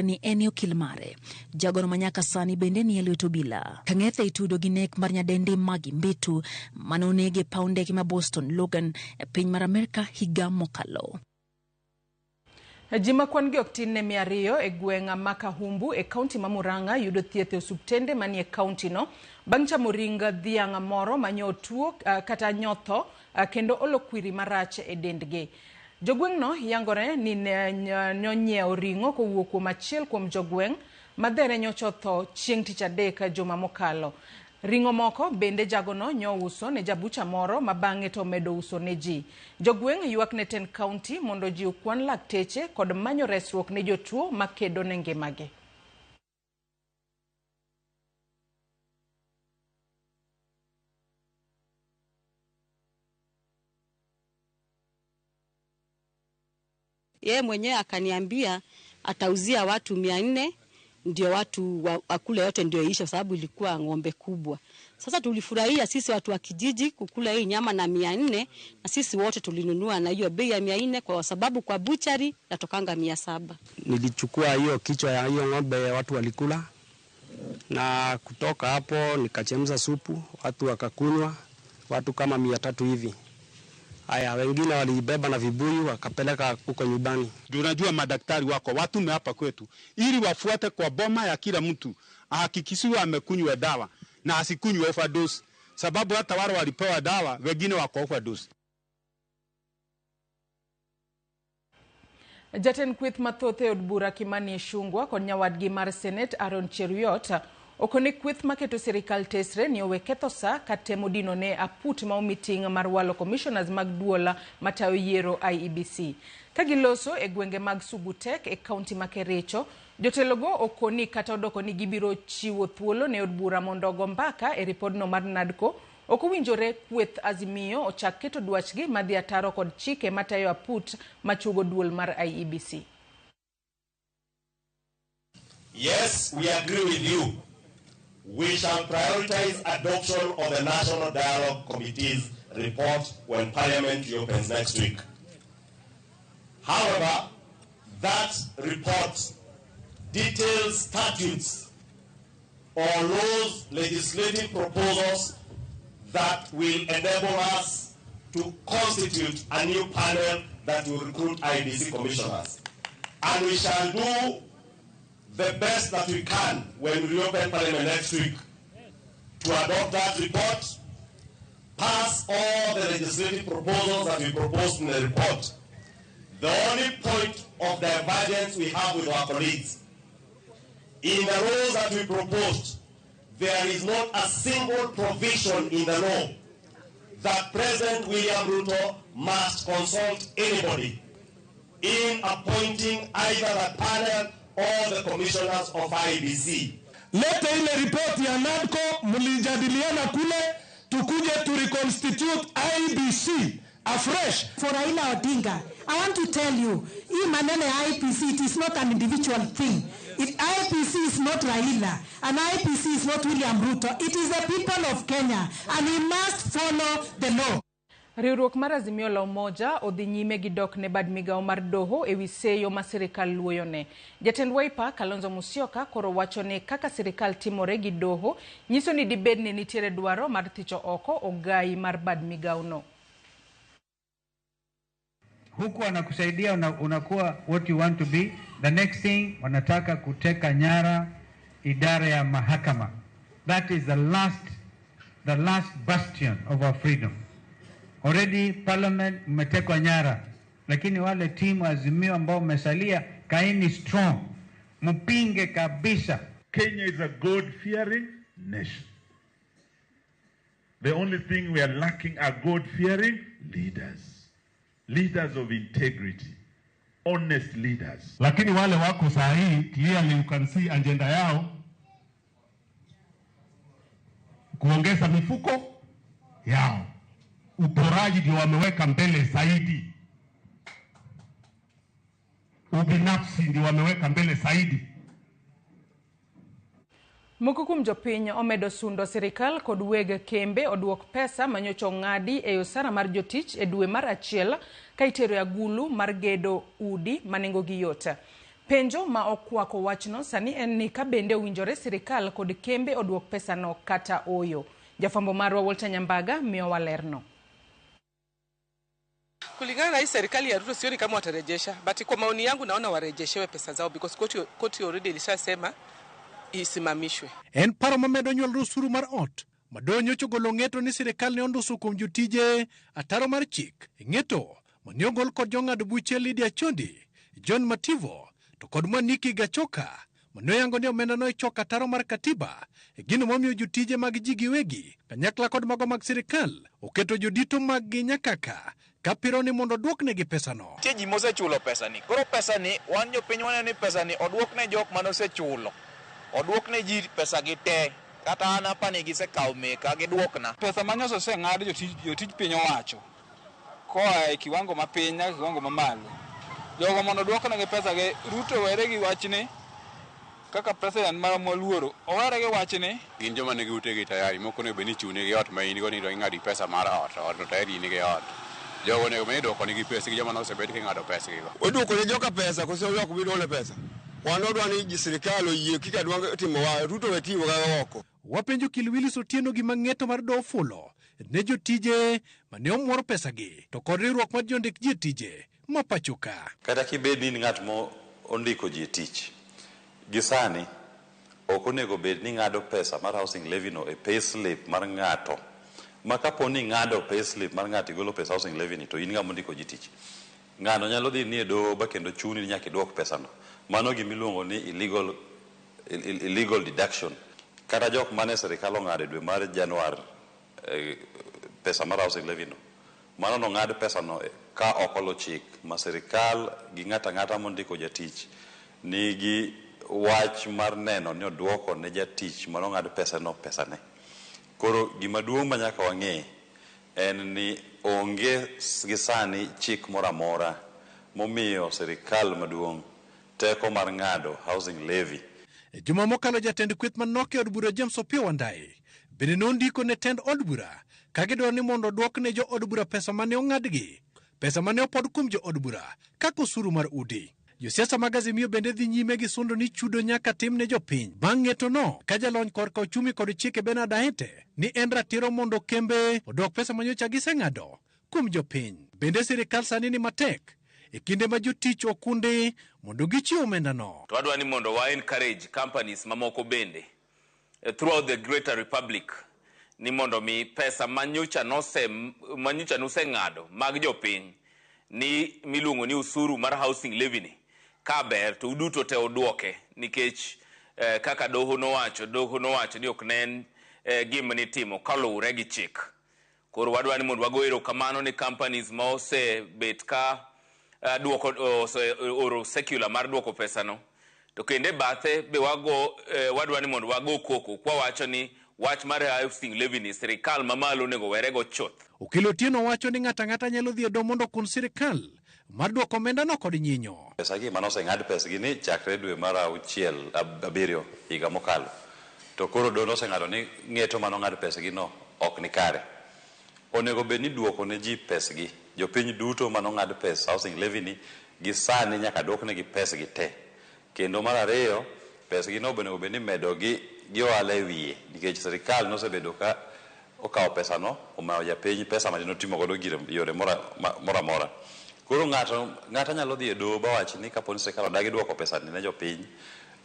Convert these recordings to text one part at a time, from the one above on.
Ni en e okil mare. Jagono ma nyaka sani bende nie lwet obila. Kang'ethe itudo gi nek mar nyadendi Maggie Mbitu mane onegi e paw ndeke ma Boston Logan e piny mar Amerka higa mokalo. Ji ma kwan gi ok tin ne 200 e gweng' ma Kahumbu e kaunti ma Murang'a yudo thieth e osuptende manie kaunti no bang' chamo ring dhiang' moro ma nyo tuo kata nyotho kendo olo kwiri marach e dendgi. Jogweng'no yangore ni nonyiewo ring'o kowuok kuom achiel kuom jogweng' ma dhere nyocha otho chieng' tich adek juma mokalo. Ring'o moko bende jagono nyouso ne jabucha moro ma bang'e to omedo uso ne ji. Jogweng' ywak ne tend kaunti mondo ojiw kwan lakteche kod manyo resruok ne jotuo makedo ne ngimagi. Yeye mwenyewe akaniambia atauzia watu 400 ndio watu wakule yote ndio iishe, sababu ilikuwa ng'ombe kubwa. Sasa tulifurahia sisi watu wa kijiji kukula hii nyama na 400, na sisi wote tulinunua na hiyo bei ya 400 kwa sababu kwa buchari natokanga 700. Nilichukua hiyo kichwa ya hiyo ng'ombe watu walikula, na kutoka hapo nikachemsha supu watu wakakunywa, watu kama 300 hivi. Haya, wengine walibeba na vibuyu wakapeleka huko nyumbani. Ndio unajua madaktari wako watume hapa kwetu ili wafuate kwa boma ya kila mtu, ahakikishiwe amekunywa dawa na asikunywe overdose, sababu hata wale walipewa dawa wengine wako overdose. Jatend kweth mathoth e od bura Kimani Ichung'wah kod nyawadgi mar Senate Aaron Cheruiyot okone kweth maketo sirikal tesre ni owe ketho sa katemo dino ne aput ma omi ting' mar walo commissioners mag duol matayo yiero IEBC. Ka giloso e gwenge mag Subutek e kaunti ma Kericho, jotelogo okoni kata odoko ni gibiro chiwo thuolo ne od bura mondo ogo mbaka e ripodno mar NADCO. Ok owinjore kweth Azimio ochak keto dwachgi madhi ataro kod chike matayo aput machuogo duol mar IEBC. Yes, we agree with you. We shall prioritize adoption of the National Dialogue Committee's report when Parliament reopens next week. However, that report details statutes or laws, legislative proposals that will enable us to constitute a new panel that will recruit IEBC commissioners. And we shall do the best that we can when we reopen Parliament next week to adopt that report, pass all the legislative proposals that we proposed in the report. The only point of divergence we have with our colleagues, in the laws that we proposed, there is not a single provision in the law that President William Ruto must consult anybody in appointing either the panel or the commissioners of IEBC. Lete ile report ya NADCO mlijadiliana kule, tukuje to reconstitute IEBC afresh. For Raila Odinga, I want to tell you, hii maneno ya IEBC, it is not an individual thing. IEBC is not Raila, and IEBC is not William Ruto. It is the people of Kenya, and we must follow the law. Riwruok mar Azimio la Umoja odhi nyime gi dok ne bad migawo mar doho ewi seyo ma sirikal luoyone. Jatend Wiper Kalonzo Musyoka koro wacho ni kaka sirikal timore gi doho nyiso ni dibed ni nitiere dwaro mar thicho oko ogai mar bad migawono. Huku wanakusaidia unakuwa what you want to be. The next thing wanataka kuteka nyara idara ya mahakama. That is the last bastion of our freedom. Already parliament mmetekwa nyara, lakini wale timu Azimio ambao mmesalia, kaeni strong, mpinge kabisa. Kenya is a God-fearing nation. The only thing we are lacking are God-fearing leaders. Leaders of integrity, honest leaders. Lakini wale wako saa hii, clearly you can see agenda yao kuongeza mifuko yao. Uporaji ndio wameweka mbele zaidi. Ubinafsi ndio wameweka mbele zaidi. Moko kuom jopiny omedo sundo sirikal kod weg kembe oduok pesa manyocha ong'adi e osara mar jotich e dwe mar achiel ka itero e agulu mar gedo udi ma nengogi yot. Penjo ma okwako wachno sani en ni ka bende owinjore sirikal kod kembe oduok pesano kata oyo. Jafwambo marwa Walter Nyambaga miyowa lerno. Kulingana na hii serikali ya Ruto sioni kama watarejesha, but kwa maoni yangu naona warejeshewe pesa zao because koti already ilishasema isimamishwe. En paro mamedo nyuolro osuru mar ot ma doho nyocha ogolo ng'eto ni sirikal ne onduso kuom jotije ataro mar chik. Ng'eto mane ogol kod jong'ad buche Lydia Chondi, John Mativo to kod Mwaniki Gachoka mane oyango ni omenda no ichoko ataro mar katiba e gino momiyo jotije mag ji giwegi kanyakla kod mago mag sirikal oketo jodito maggi nyakaka kapiro ni mondo oduoknegi pesano. Nitie ji mosechulo pesani. Koro pesani, wan jopiny waneno ni pesani oduok ne jok mane osechulo. Oduok ne ji pesa gi te. Kata an apani gisekawo meka giduokna. Pesa ma nyocha oseng'ad jotij piny owacho koa e kiwango mapiny nyaka kiwango mamalo. Jogo mondo oduoknegi pesa gi, Ruto were gi wachni kaka president ma moluoro owere gi wachni. Gin joma nigi utegi tayari, moko onego bed ni ichuni ot ma in go ni to ing'adi pesa mar ot, ot to tayari in gi ot. Jogo onego bed ni iduoko nigi pesgi joma nosebed king'ado pesgi go. Oduoko ne joka pesa koso ok bi duokne pesa? Wan wadwa ni sirikal oyie kika dwa timowa, Ruto we timo kaka oko. Wapenjo Okil Willis Otieno gima ng'eto mar doho ofulo ne jotije mane omuor pesagi to kod riwruok mar jondik ji e tije ma pacho ka. Kata kibed ni in ng'at mo ondiko ji e tich, gi sani ok onego bed ni ng'ado pesa mar housing levy no e payslip mar ng'ato. Ma kapo ni ing'ado payslip mar ng'ato igolo pesa housing levy ni to in ng'ama ondiko ji tich. Ng'ano nyalo dhi ni e doho ba kendo chuni ni nyaka iduok pesano. Mano gimiluongo ni illegal deduction. Kata jok mane sirikal ong'ado e dwe mar Januar pesa mar housing levy no. Mano nong'ad pesano ka ok oluw chik ma sirikal gi ng'ato ang'ata mondiko jatich nigi wach mar neno ni oduoko ne jatich manong'ad pesano pesane. Koro gima duong' ma nyaka wang'e en ni onge gi sani chik moro amora momiyo sirikal maduong' teko mar ng'ado housing levy. E juma mokalo jatend kweth manok e od bura James Opiyo Wandayi bende nondiko ne tend od bura ka gidwaro ni mondo oduok ne jo od bura pesa mane ong'adgi, pesa mane opod kuom jo od bura kaka osuru mar udi. Josiasa mag Azimio bende dhi nyime gi sundo ni chudo nyaka tim ne jopiny bang' ng'eto ka jalony korka ochumi kod chike Bernard Ahete ni en ratiro mondo kembe odwok pesa manyocha giseng'ado kuom jopiny. Bende sirikal sani ni matek e kinde ma jotich okundi mondo gichiw omendano. To wadwa ni mondo wa encourage companies mamoko bende throughout the greater republic ni mondo mi pesa manyocha nose manyocha noseng'ado mag jopiny ni miluongo ni usuru mar housing levy ni ka ber to uduto te uduoke nikech kaka doho nowacho ni ok ne en gima nitimo kaluwore gi chik. Koro wadwa ni mondo wago erokamano ne companies ma osebet ka duoko oro circular mar duoko pesano. To kendo e bathe be wago wadwa ni mondo wago koko kwawacho ni wach mar housing levy ni sirikal mamalo onego werego chuth. Okil Otieno wacho ni ng'ato ang'ata nyalo dhi e doho mondo okun sirikal mar duoko omendano kod nyinyo. Pesa gi manoseng'ad pesgi ni chakre dwe mar auchiel abiriyo higa mokalo. To koro doho noseng'ado ni ng'eto manong'ad pesgi no ok ni kare. Onego bed ni duoko ne ji pesgi. Jopiny duto manong'ad pes housing levy ni gi sani nyaka duoknegi pesgi te. Kendo mar ariyo, pesgi no onego bed ni imedo gi ohala e wiye nikech sirikal nosebedo ka okawo pesano omayo japiny pesa mane notimo godo gire yore moro amora. Koro ng'ato ng'ato nyalo dhi e doho bawach ni kapo ni sirikal odagi duoko pesani ne jopiny,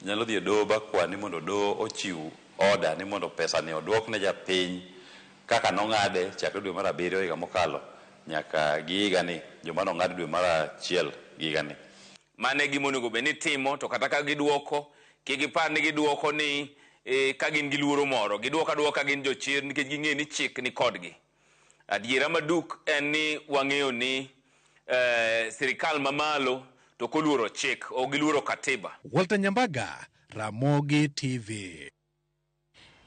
nyalo dhi e doho bakwa ni mondo doho ochiw order ni mondo pesani oduok ne japiny kaka nong'ade chakre dwe mar abiriyo higa mokalo nyaka gi higani joma nong'ad dwe mar achiel gi higani. Mano e gima onego bed ni timo to kata ka giduoko kik gipar ni giduoko ni ka gin gi luoro moro giduoko aduoka gin jochir nikech ging'eyo ni chik ni kodgi. Adiera maduk en ni wang'eyo ni sirikal mamalo to ok oluoro chik ok giluoro katiba. Walter Nyambaga, Ramogi TV.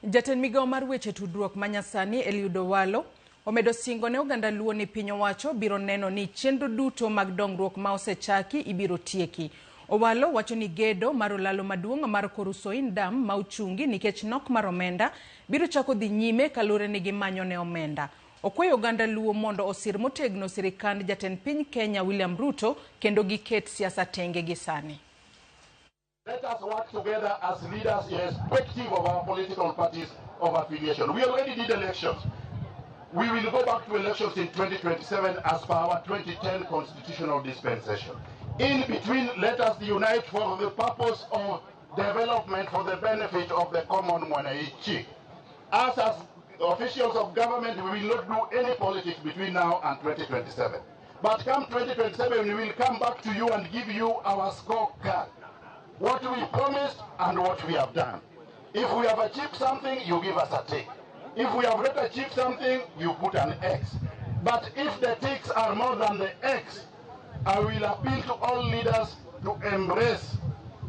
Jatend migawo mar weche tudruok manyasani Eliud Owalo omedo singo ne oganda Luo ni piny owacho biro neno ni chenro duto mag dongruok ma osechaki ibiro tieki. Owalo wacho ni gedo mar olalo maduong' mar Koru-Soin Dam ma ochungi nikech nok mar omenda biro chako dhi nyime kaluwore ni gimanyo ne omenda. Okwayo oganda Luo mondo osir motegno sirikand jatend piny Kenya William Ruto kendo giket siasa tenge gi sani. Let us work together as leaders irrespective of our political parties of affiliation. We already did elections. We will go back to elections in 2027 as per our 2010 constitutional dispensation. In between, let us unite for the purpose of development for the benefit of the common mwananchi. Us as officials of government, we will not do any politics between now and 2027. But come 2027, we will come back to you and give you our scorecard. What we promised and what we have done. If we have achieved something, you give us a tick. If we have not achieved something, you put an X. But if the ticks are more than the X, I will appeal to all leaders to embrace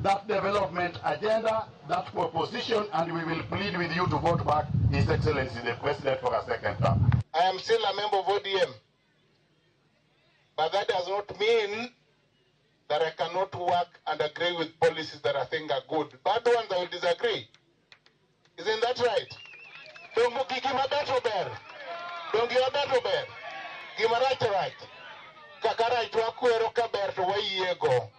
that development agenda, that proposition, and we will plead with you to vote back His Excellency the President for a second term. I am still a member of ODM, but that does not mean that I cannot work and agree with policies that I think are good. Bad ones I will disagree. Isn't that right? Dongo gima beto ber. Dongi wabeto ber. Gima rach to rach. Kaka rach to wakwero ka ber to wayiego.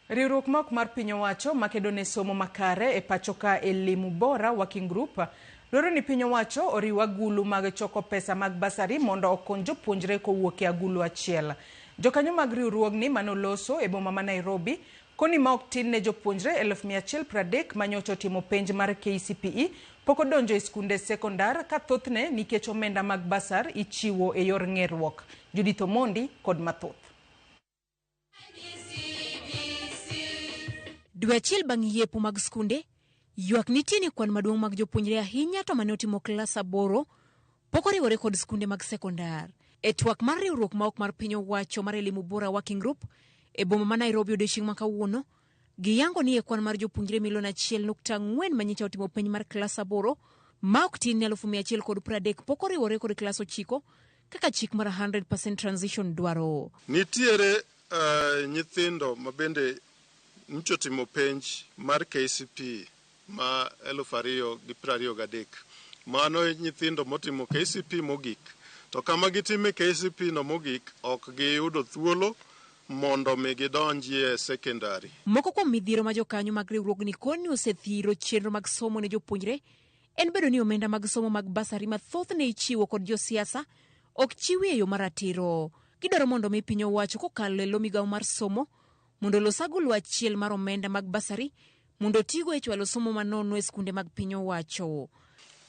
Riwruok ma ok mar piny owacho makedo ne somo makare e pacho ka Elimu Bora Working Group dwaro ni piny owacho oriw agulu mag choko pesa mag basari mondo okony jopuonjre kowuok e agulu achiel. Jokanyo mag riwruogni manoloso e boma ma Nairobi koni ma ok tin ne jopuonjre 130,000 manyocha otimo penj mar KCPE pok odonjo e skunde sekondar ka thothne nikech omenda mag basar ichiwo e yor ng'eruok. Judith Omondi kod mathoth. Dwe achiel bang' yepo mag skunde, ywak nitie ni kwan maduong' mag jopuonjre ahinya to mane otimo klas 8 pok oriwore kod skunde mag sekondar. E twak mar riwruok ma ok mar piny owacho mar Elimu Bora Working Group e boma ma Nairobi odiochieng' ma kawuono, giyango ni e kwan mar jopuonjre milion 1.4 manyicha otimo penj mar klas 8 ma ok tin ne 130,000 pok oriwore kod klas 9 kaka chik mar 100% transition dwaro. Nitiere nyithindo mabende nyocha otimo penj mar KCPE ma 2023. Mano nyithindo motimo KCPE mogik. To kama gitime KCPE no mogik ok giyudo thuolo mondo mi gidonjie secondary. Moko kuom midhiero ma jokanyo mag riwruogni koni osethiro chenro mag somo ne jopuonjre en bedo ni omenda mag somo mag basari mathoth ne ichiwo kod josiasa ok chiwi e yo maratiro. Gidwaro mondo mi piny owacho kokalo e lo migawo mar somo mondo olos agulu achiel mar omenda mag basari mondo otigo e chwalo somo manono e skunde mag piny owacho.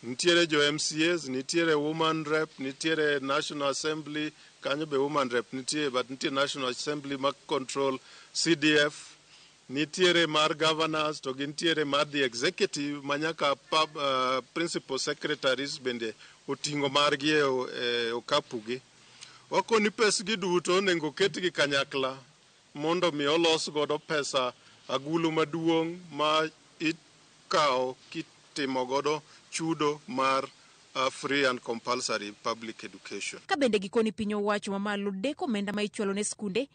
Nitiere jo MCAs, nitiere Woman Rep, nitiere National Assembly, kanyo be Woman Rep nitie, but nitie National Assembly ma control CDF, nitiere mar governors, to gintiere mar the executive ma nyaka principal secretaries bende oting'o margi e okapugi. Wakoni pesgi duto onego ketgi kanyakla mondo mi olos godo pesa agulu maduong' ma ikawo kitimo godo chudo mar free and compulsory public education. Ka bende gikoni piny owacho mamalo deko omenda ma ichwalo ne skunde,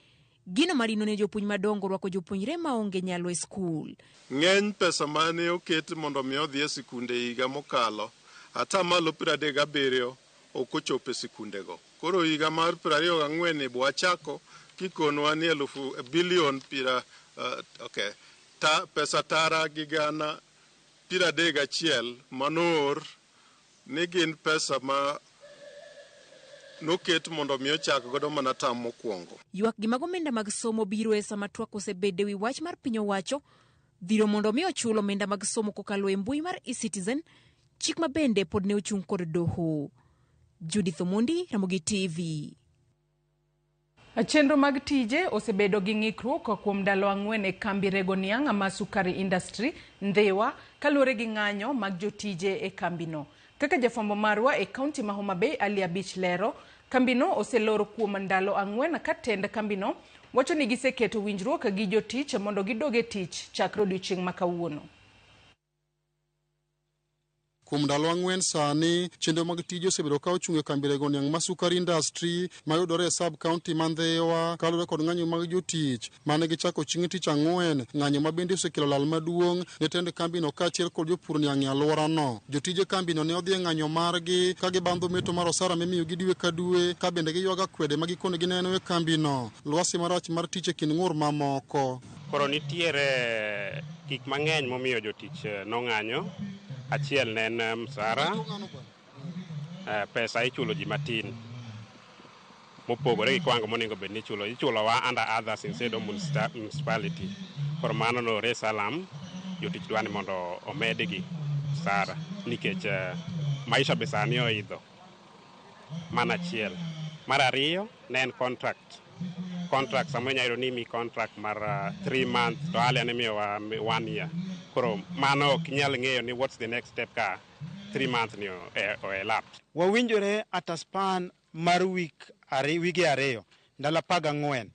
gino madino ne jopuonj madongo rwako jopuonjre maonge nyalo e skul. Ng'eny pesa mane oket mondo mi odhi e sikunde higa mokalo, 37% ok ochopo e sikundego. Koro higa mar 24 ni bwachako kikonwa ni 1,000 bilion pesa tara gi gana 31 manoor ni gin pesa ma noket mondo mi ochak godo mana tam mokwongo. Ywak gi mag omenda mag somo biro e sama twak osebede wi wach mar piny owacho dhiro mondo mi ochul omenda mag somo kokalo e mbui mar eCitizen, chik ma bende pod ne ochung' kod doho. Judith Omondi, Ramogi TV. Chenro mag tije osebedo gi ng'ikruok kuom ndalo 4 e kambi rego niang' ma Sukari Industry Ndhiwa kaluwore gi ng'anyo mag jotije e kambino. Kaka jafwambo marwa e kaunti ma Homa Bay Ali Abich lero, kambino oselor kuom ndalo 4 ka tend kambino wacho ni giseketo winjruok gi jotich mondo gidog e tich chakre odiochieng' ma kawuono. Kuom ndalo 4 sani, chenro mag tije osebedo ka ochung' e kambi rego niang' ma Sukari Industry mayudore e sub county ma Ndhiwa kaluwore kod ng'anyo mag jotich mane gichako chieng' tich ang'wen, ng'anyo ma bende osekelo lal maduong' ne tend kambino kaachiel kod jopur niang' e alworano. Jotije kambino ne odhi e ng'anyo margi ka gibandho meto mar osara mimiyogi dwe ka dwe ka bende giywago akwede ma gikone gineno e kambino, lwasi marach mar tich e kind ng'ur mamoko. Koro nitiere gik mang'eny momiyo jotich nong'anyo. Achiel ne en msara, pesa ichulo ji matin mopogore gi kiwango monego bed ni ichulo. Ichulowa under others instead of municipality. Koro mano no raise alarm, jotich dwa ni mondo omedgi msara nikech maisha be sani oidho. Mano achiel. Mar ariyo ne en contract. Contract samoro inyalo yudo ni imiyi contract mar 3 months to earlier nimiyowa 1 year. Koro mano ok inyal ng'eyo ni what's the next step ka 3 months ni o elapse. Wawinjore at a span mar week wige 2, ndalo 14.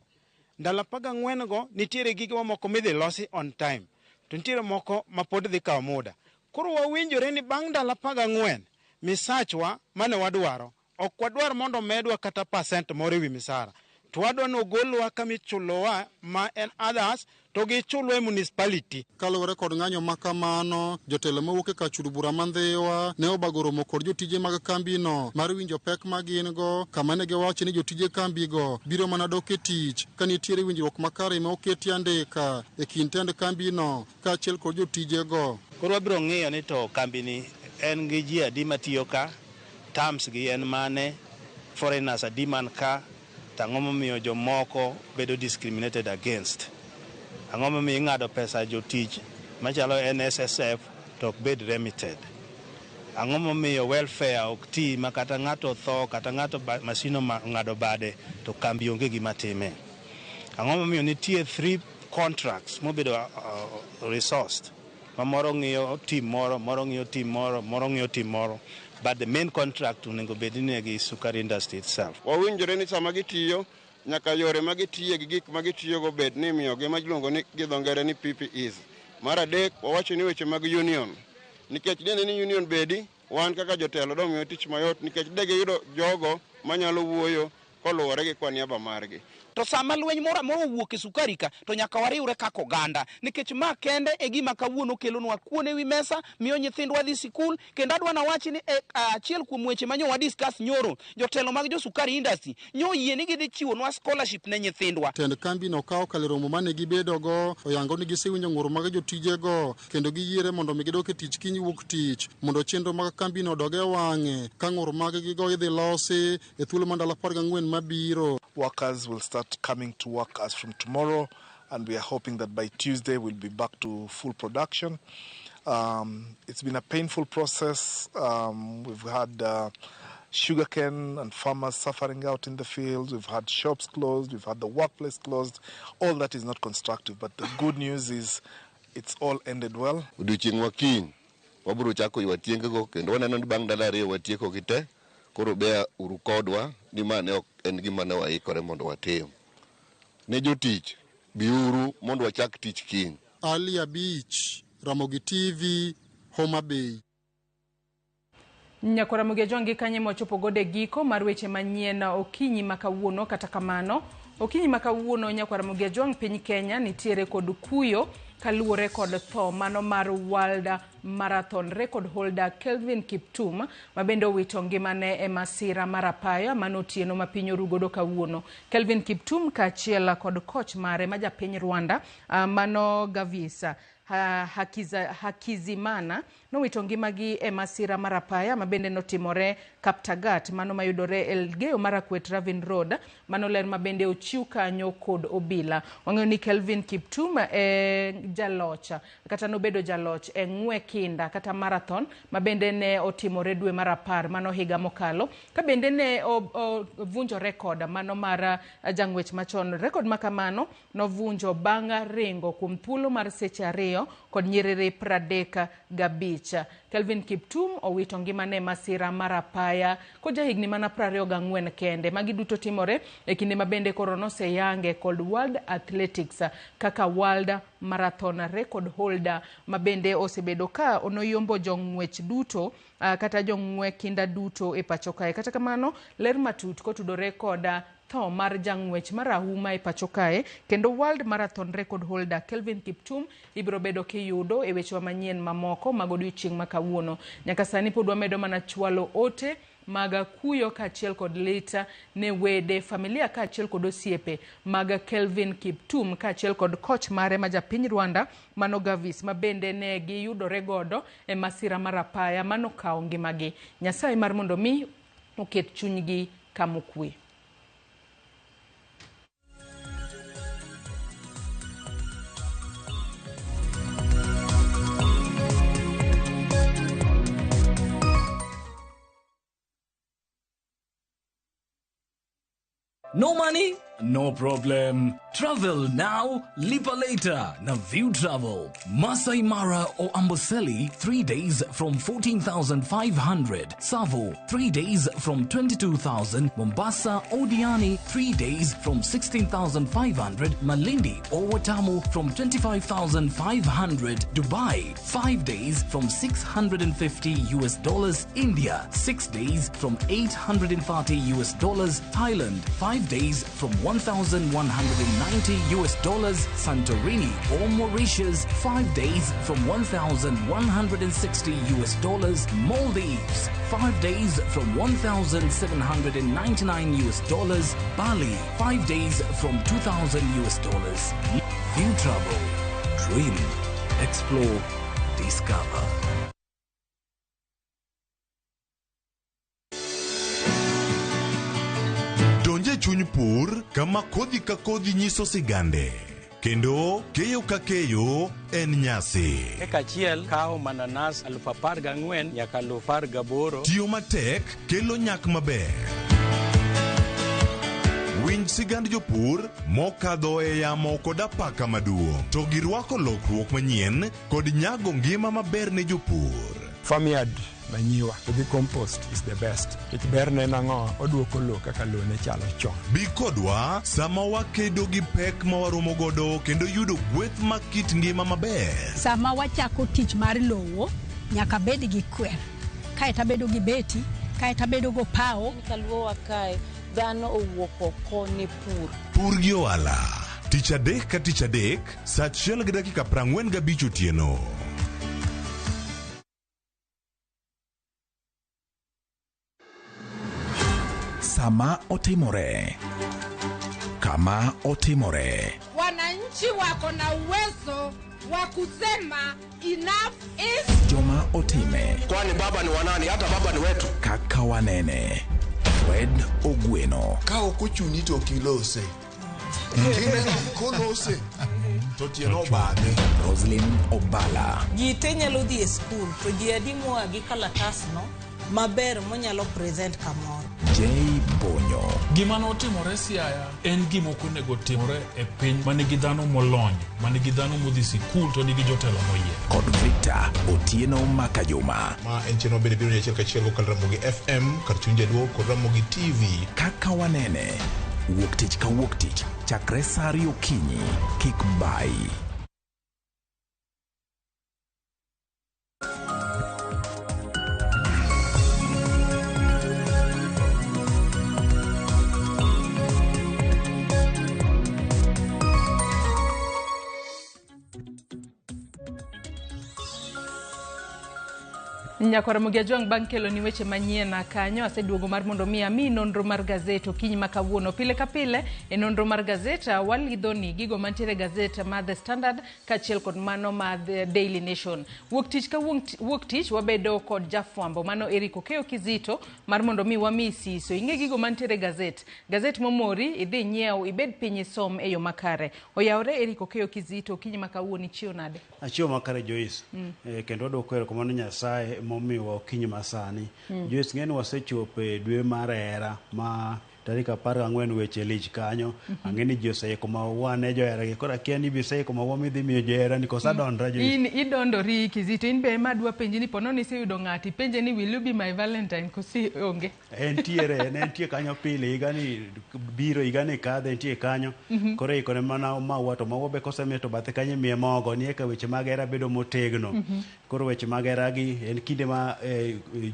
Ndalo 14 go nitiere gigewa moko midhi losi on time, to nitiere moko ma pod dhi kawo muda. Koro wawinjore ni bang' ndalo 14, misachwa mane wadwaro, ok wadwar mondo medwa kata percent moro ewi misara. To wadwa ni ogolwa kamichulowa ma en others to gichulwa e municipality. Kaluwore kod ng'anyo ma kamano, jotelo mawuok e kar chud bura ma Ndhiwa ne obago romo kod jotije mag kambino mar winjo pek ma gin go, kama ne giwacho ni jotije kambigo biro mana dok e tich ka nitiere winjruok makare ma oketi andika e kind tend kambino kaachiel kod jotijego. Koro wabiro ng'iyo ni to kambini en gi ji adi matiyo ka, terms gi en mane, foreigners adi man ka, to ang'o momiyo jomoko bedo discriminated against. Ang'o momiyo ing'ado pesa jotich machalo NSSF to ok bed remitted. Ang'o momiyo welfare ok ti ma kata ng'ato otho kata ng'ato masin ong'ado bade to kambi onge gima time. Ang'o momiyo nitie 3 contracts mobedo resourced ma moro ng'iyo team moro, moro ng'iyo team moro, moro ng'iyo team moro, but the main contract onego bed ni gi Sukari Industry itself. Wawinjore ni sama gitiyo nyaka yore ma gitiye gi gik ma gitiyogo bed ni imiyogi ma iluongo ni gi dho ngere ni PPEs. Mar adek, wawacho ni weche mag union, nikech dine ni union bedi, wan kaka jotelo domiyo tich mayot nikech de giyudo jogo manyalo wuoyo koluwore gi kwa niaba margi. To sama lweny moro amora owuok e sukari ka, to nyaka wariwre kaka oganda, nikech ma kende e gima kawuono kelonwa kuon ewi mesa, miyo nyithindwa dhi sikul. Kendo adwa nawachi ni e achiel kuom weche ma nyo wadiscuss nyoro, jotelo mag jo Sukari Industry nyo oyie ni gidhi chiwonwa scholarship ne nyithindwa. Tend kambino ka okalo romo mane gibedogo oyango ni gisewinjo ng'ur mag jotijego kendo giyiere mondo mi gidok e tich kiny wuok tich mondo chenro mag kambino odog e wang'e ka ng'ur mag gigo idhi losi e thuolo mar ndalo 14 mabiro. Workers will start coming to work as from tomorrow, and we are hoping that by Tuesday we'll be back to full production. It's been a painful process. We've had sugarcane and farmers suffering out in the fields. We've had shops closed. We've had the workplace closed. All that is not constructive, but the good news is it's all ended well. Odiochieng' ma kiny wabiro chako ywa tiengego kendo waneno ni bang' ndalo 2 watieko gi te. Koro bear uru kodwa ni ma ne ok en gima ne waikore mondo watim. Ne jotich, biuru mondo wachak tich kiny. Ali Abich, Ramogi TV, Homa Bay. Nyakora Ramogi Ajwang' kanye mwachopo godo e giko mar weche manyien okinyi ma kawuono. Kata kamano, okinyi ma kawuono nyakwar Ramogi Ajwang', piny Kenya nitiere kod kuyo kaluwore kod tho mano mar World Marathon record holder Kelvin Kiptum, ma bende owito ngimane e masira mar apaya mano otieno ma piny orugodo kawuono. Kelvin Kiptum kaachiel kod coach mare ma japiny Rwanda, mano Gavisa Hakizimana nowito ngimagi e masira mar apaya ma bende notimore Kaptagat, mano mayudore Elgeyo Marakwet Ravine Road. Mano ler ma bende ochiw kanyo kod obila. Wang'eyo ni Kelvin Kiptum e jaloch kata nobedo jaloch e ng'we kinda kata marathon ma bende ne otimore dwe mar 10 mano higa mokalo, ka bende ne ovunjo record mano mar jang'wech machon. Record ma kamano novunjo bang' ringo kuom thuolo mar seche 2. 2 kod nyiriri 35. Kelvin Kiptum owito ngimane e masira mar apaya koja higni mana 24 kende. Magi duto timore e kinde ma bende koro noseyange kod World Athletics kaka World Marathon Record Holder ma bende osebedo ka onoyombo jong'wech duto kata jong'we kinda duto e pacho kae. Kata kamano, ler matut kotudore koda tho mar jang'wech marahuma e pacho kae kendo World Marathon Record Holder Kelvin Kiptum ibiro bedo kiyudo e wechewa manyien mamoko mag odiochieng' ma kawuono. Nyaka sani pod wamedo mana chwalo ote mag kuyo kaachiel kod lit ne wede, familia kaachiel kod osiepe mag Kelvin Kiptum kaachiel kod koch mare ma japiny Rwanda mano Gavis ma bende ne giyudore godo e masira mar apaya manokawo ngimagi. Nyasaye mar mondo mi oket chunygi kamokwe. No money? No problem. Travel now, lipa later. Na View Travel. Masai Mara or Amboseli, 3 days from 14,500. Savo, 3 days from 22,000. Mombasa or Diani, 3 days from 16,500. Malindi or Watamu from 25,500. Dubai, 5 days from $650 US. India, 6 days from $830 US. Thailand, 5 days from $1,190 US, Santorini or Mauritius, 5 days from $1,160 US, Maldives, 5 days from $1,799 US, Bali, 5 days from $2,000 US. View Travel, dream, explore, discover. Donje chuny pur kama kodhi ka kodhi nyiso sigande kendo keyo ka keyo en nyasi. Eka achiel kawo mananas 14,000 nyaka 18,000. Tiyo matek kelo nyak maber. Winj sigand jopur mokadho e yamo kod apaka maduong' to girwako lokruok manyien kod nyago ngima maber ne jopur. Farmyard manyiwa to gi compost is the best. Nikech berne en ang'o? Oduoko lowo kaka lowo ne chalo chon. Bi kodwa sama wakedo gi pek ma waromo godo kendo yudo gweth mag kit ngima maber. Sama wachako tich mar lowo, nyaka bed gi kwer. Kaeto abedo gi beti, kaeto abedo go pawo. Kaluowa kae, dhano owuok oko ne pur. Pur gi ohala. Tich adek ka tich adek, saa 1:45 otieno. Sama otimore, kama otimore. Wananchi wako na uwezo wa kusema enough is Joma otime. Kwani baba ni wanani? Hata baba ni wetu. Kaka wanene. Fred Ogweno. Ka ok ochuni to ok ilose. Kineno kolose to tiende obadhe. Roslyn Obala. Ji te nyalo dhi e skul to ji adi moa gi kalatasno maber monyalo present kamoro. J Bonyo. Gima notimore Siaya en gima ok onego timore e piny ma nigi dhano molony, ma nigi dhano modhi sikul to nigi jotelo moyier. Kod Victor Otieno Makajuma. Ma en chenro mabende biro ni achiel kachiel kokalo Ramogi FM kar chuny jaluo kod Ramogi TV. Kaka wanene. Wuok tich ka wuok tich chakre saa ariyo okinyi. Kik bayi. Nyakwar Ramogi Ajwang' bang' kelo ni weche manyien kanyo aseduogo mar mondo mi ami nonro mar gazet okinyi ma kawuono. Pile ka pile e nonro mar gazet walidho ni gigo mantiere e gazet mar The Standard kaachiel kod mano mar The Daily Nation. Wuok tich ka wuok tich wabedo kod jafwambo mano Eric Okeyo Kizito mar mondo mi wami siso. Ing'e gigo mantiere e gazet. Gazet momori idhi nyiew ibed piny isom e yo makare. Oyawore Eric Okeyo Kizito okinyi ma kawuono ichiew nade? Achiew makare Joyce. Kendo wadwoko erokamano Nyasaye momiyowa okinyi masani. Joyce, ng'eni wasechopo e dwe mar hera ma Tarik 14 weche lich kanyo. Ang'e ni ji oseiko maua ne joheragi. Koro akia ni be iseiko maua midhi miyo joherani koso adondra Joyce? In idondori Kizito, in be ema adwa penji ni ponono iseyudo ng'ato, ipenje ni will you be my valentine kosi onge? Entiere, en entie kanyo pile, higani biro, higani kadho, entie kanyo. Koro ikone mana maua to maua be kosemiye to bathe kanyo imiye mogo ni eka weche mag hera bedo motegno. Koro weche mag hera gi en kinde ma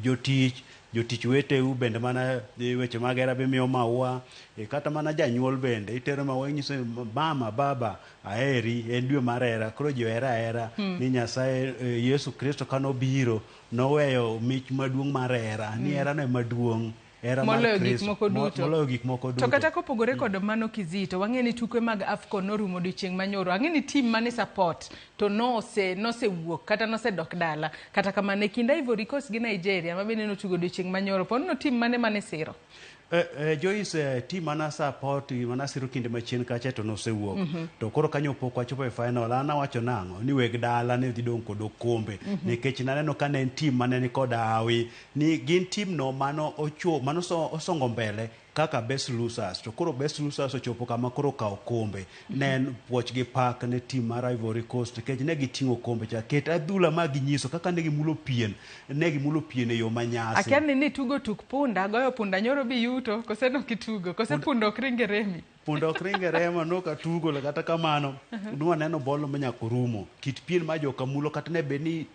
jotich, jotich weteu bende mana weche mag hera be miyo maua, kata mana janyuol bende itero maua inyiso ni mama, baba aheri, en dwe mar hera. Koro ji ohere ahera ni Nyasaye Yesu Kristo kanobiro noweyo mich maduong' mar hera, ni herano ema duong'. Hera mar Moloyo gik Kristo. moko duto. Moloyo gik moko To duto. kata kopogore kod mano Kizito, wang'e ni tuke mag AFCON norumo odiochieng' manyoro. Ang'e ni team mane support to nosewuok kata nosedok dala. Kata kamano e kind Ivory Coast gi Nigeria ma bende notugo odiochieng' manyoro, ponono team mane mane siro? Joyce, team mana support mana siro kinde machien kacha to nosewuok. To koro kanyo pok wachopo e final. An awacho nang'o ni weg dala ne dhi dong' kod okombe. Nikech naneno ka ne en team mane ni kod hawi ni gin team no mano ochuo mano osongo mbele kaka best losers. To koro best losers ochopo kama koro okawo okombe. Ne en puoch gi pak ne team mar Ivory Coast nikech ne giting'o okombe cha. Ket adhula ma ginyiso kaka ne gimulo pien, ne gimulo pien e yo manyasi. Akia ni nitugo tuk punda, goyo punda nyoro biyuto, kose nokitugo, kose punda ok ring e remi? Punda ok ring e remo, nok atugo, kata kamano, nwaneno bolo ma nyaka orumo. Kit pien ma joka mulo kata ne bed ni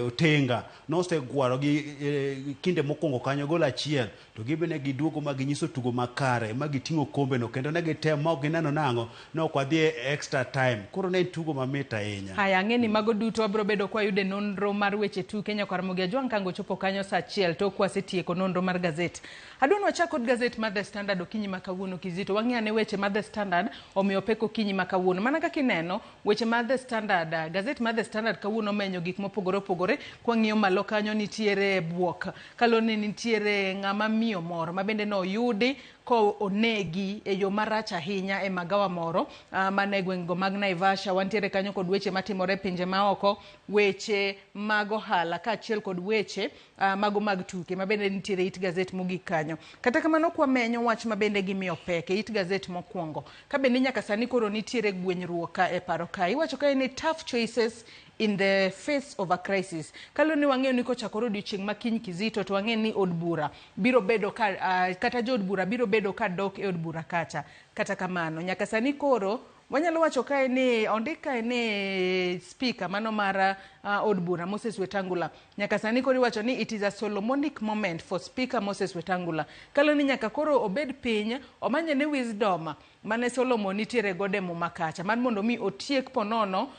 Otenga nosegwaro gi kinde mokwongo kanyo gol achiel, to gibe ne giduogo ma ginyiso tugo makare, ma giting'o kombe no, kendo ne gitemo ma ok gineno nang'o, ne ok wadhi e extra time. Koro ne en tugo mamit ahinya. Haya, ang'e ni mago duto wabiro bedo kwayudo e nonro mar weche tuke nyakwar Ramogi Ajwang' Kango chopo kanyo saa achiel tok wasetieko nonro mar gazet. Adwa ni wachak kod gazet mar The Standard okinyi ma kawuono Kizito. Wang'i ane weche mar The Standard omiyo pek okinyi ma kawuono. Mana kaka ineno, weche mar The Standard, gazet mar The Standard kawuono omenyo gik mopogore opogore. Kwang'iyo malo kanyo nitiere buok. Kaluwore ni nitiere ng'ama miyo moro ma bende noyudi ko onegi e yo marach ahinya e magawa moro mana e gwengego mag Naivasha. Wantiere kanyo kod weche matimore e pinje maoko, weche mag ohala kaachiel kod weche mago mag tuke ma bende nitiere it gazet mogik kanyo. Kata kamano kwamenyo wach ma bende gimiyo pek e it gazet mokwongo, ka bende nyaka sani koro nitiere gwenyruok ka e paro ka. Iwacho kae ni tough choices in the face of a crisis. Kaluwore ni wang'eyo ni kochakore odiochieng' ma kiny Kizito to wang'eyo ni od bura biro bedo ka, kata jood bura biro bedo ka dok e od bura kacha. Kata kamano, nyaka sani koro wanyalo wacho kae ni ondik kae ni speaker mano mar od bura Moses Wetangula. Nyaka sani koro iwacho ni it is a Solomonic moment for Speaker Moses Wetangula. Kaluwore ni nyaka koro obed piny omanye ne wisdom mane Solomon nitiere godo e muma kacha mar mondo mi otiek ponono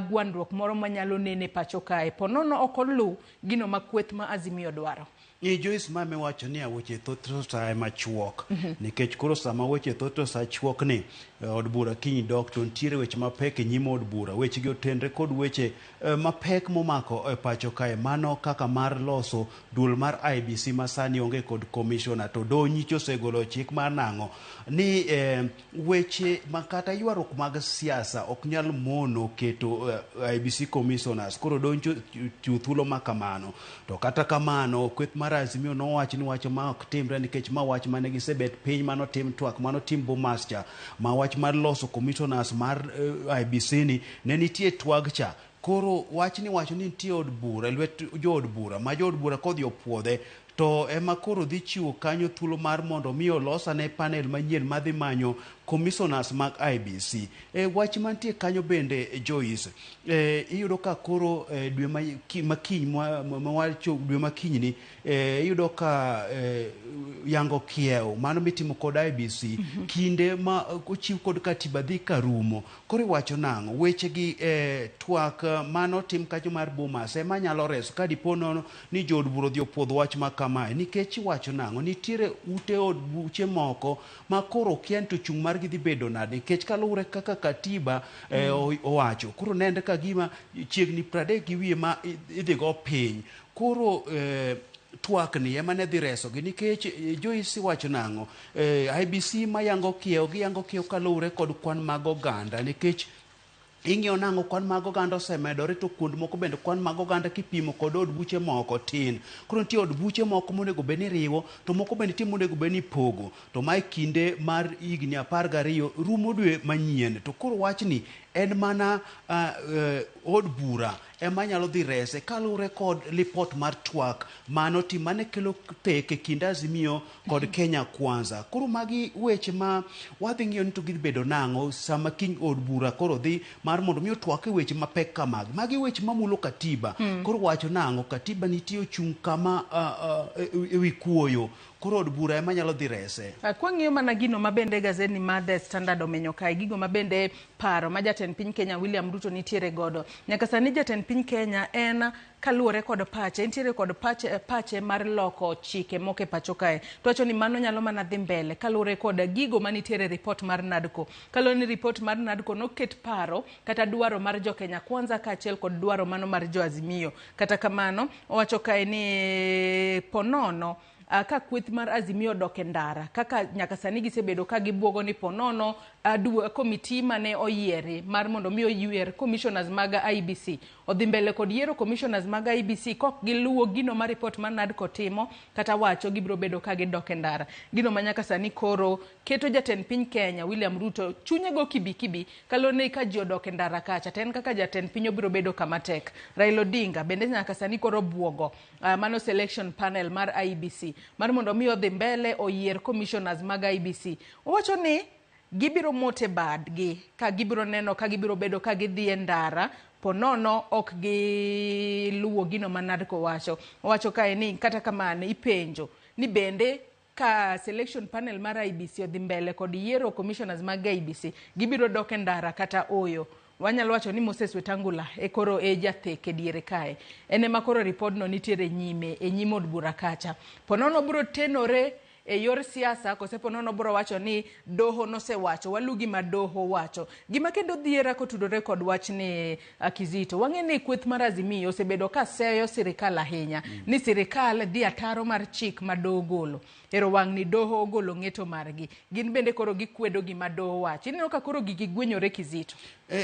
gwandruok moro manyalo nene pacho kae. Ponono ok oluw gino ma kweth ma Azimio dwaro. Joyce ma miwacho ni weche thoth to sa ema chuok. Nikech koro sama weche thoth to sa chuok ni od bura kiny dok to nitiere weche mapek e nyim od bura. Weche gi otenre kod weche mapek momako e pacho kae. Mano kaka mar loso duol mar IEBC ma sani onge kod commissioner to doho nyicho osegolo chik mar nang'o ni weche ma kata ywaruok mag siasa ok nyal mono keto IEBC commissioners. Koro doho nyicho chiwo thuolo ma kamano. To kata kamano kweth mar Azimio nowach ni wach ma ok timre nikech ma wach mane gisebet piny manotim twak manotim Bomas cha ma wach mar loso commissioners mar IEBC ni ne nitie twag cha. Koro wach ni wacho ni nitie od bura lwet jood bura ma jood bura kodhi opuodhe to ema koro dhi chiwo kanyo thuolo mar mondo mi olosane panel manyien madhi manyo commissioners mag IEBC. Wach mantie kanyo bende Joyce, iyudo ka koro dwe makiny dwe makiny ni iyudo ka yango kiew mano mitimo kod IEBC kinde ma ochiw kod katiba dhi karumo. Koro iwacho nang'o weche gi twak mano tim kanyo mar Bomas ema nyalo reso ka dipo nono ni jood bura odhi opuodho wach ma kamae nikech iwacho nang'o nitiere ute od buche moko ma koro kia ni to chung' margi dhi bedo nade nikech kaluwore kaka katiba owacho koro nenre ka gima chiegni 30 gi wiye ma idhi go piny koro twak ni ema ne dhi resogi nikech Joyce wacho nang'o IEBC mayango kiewo giyango kiewo kaluwore kod kwan mag oganda nikech Ing'iyo nang'o kwan mag oganda osemedore to kuond moko bende kwan mag oganda kipimo kod od buche moko tin. Koro nitie od buche moko monego bed ni iriwo to moko bende nitie monego bed ni ipogo. To mae kinde mar higni 12 rumo dwe manyien. To koro wachni en mana od bura ema nyalo dhi rese kaluwore kod lipot mar twak manotim mane kelo thek e kind Azimio kod Kenya Kwanza. Koro magi weche ma wadhi ng'iyo ni to gidhi bedo nang'o sama kiny od bura koro dhi mar mondo mi otwak e weche mapek kamagi. Magi weche mamulo katiba. Koro wacho nang'o katiba nitie ochung' kama e wi kuoyo. Koro od bura ema nyalo dhi rese. Kwang'iyo mana gino ma bende gazetni mar The Standard omenyo kae, gigo ma bende paro ma jatend piny Kenya William Ruto nitiere godo. Nyaka sani jatend piny Kenya en kaluwore kod pache, entiere kod pache mar loko chike moko e pacho kae. To wacho ni mano nyalo mana dhi mbele kaluwore kod gigo manitiere e report mar NADCO. Kaluwore ni report mar NADCO noket paro kata dwaro mar jo Kenya Kwanza kaachiel kod dwaro mano mar jo Azimio. Kata kamano, owacho kae ni ponono ka kweth mar Azimio odok e ndara kaka nyaka sani gisebedo ka gibuogo ni ponono komiti mane oyieri mar mondo mi oyier commissioners mag IEBC odhi mbele kod yiero commissioners mag IEBC kok giluwo gino ma report mar NADCO timo kata wacho gibiro bedo ka gidok e ndara. Gino ma nyaka sani koro keto jatend piny Kenya William Ruto chunye go kibikibi kaluwore ni ka ji odok e ndara kacha to en kaka jatend piny obiro bedo kama tek. Raila Odinga bende nyaka sani koro buogo mano selection panel mar IEBC mar mondo mi odhi mbele oyier commissioners mag IEBC. Owacho ni gibiro mote badgi ka gibiro neno ka gibiro bedo ka gidhi e ndara ponono ok giluwo gino ma NADCO wacho. Owacho kae ni kata kamano ipenjo ni bende ka selection panel mar IEBC odhi mbele kod yiero commissioners mag IEBC gibiro dok e ndara kata oyo. Wanyalo wacho ni Moses Wetangula e koro e jathek e diere kae. En ema koro ripodno nitiere nyime e nyim od bura kacha. Ponono biro tenore e yor siasa kose ponono biro wacho ni doho nosewacho, walu gima doho wacho. Gima kendo dhiera kotudore kod wachni Kizito, wang'e ni kweth mar Azimio osebedo ka seyo sirikal ahinya ni sirikal dhi ataro mar chik ma doho ogolo. Ero wang' ni doho ogolo ng'eto margi. Gin bende koro gikwedo gima doho wacho. Ineno ka koro gigi gwenyore Kizito.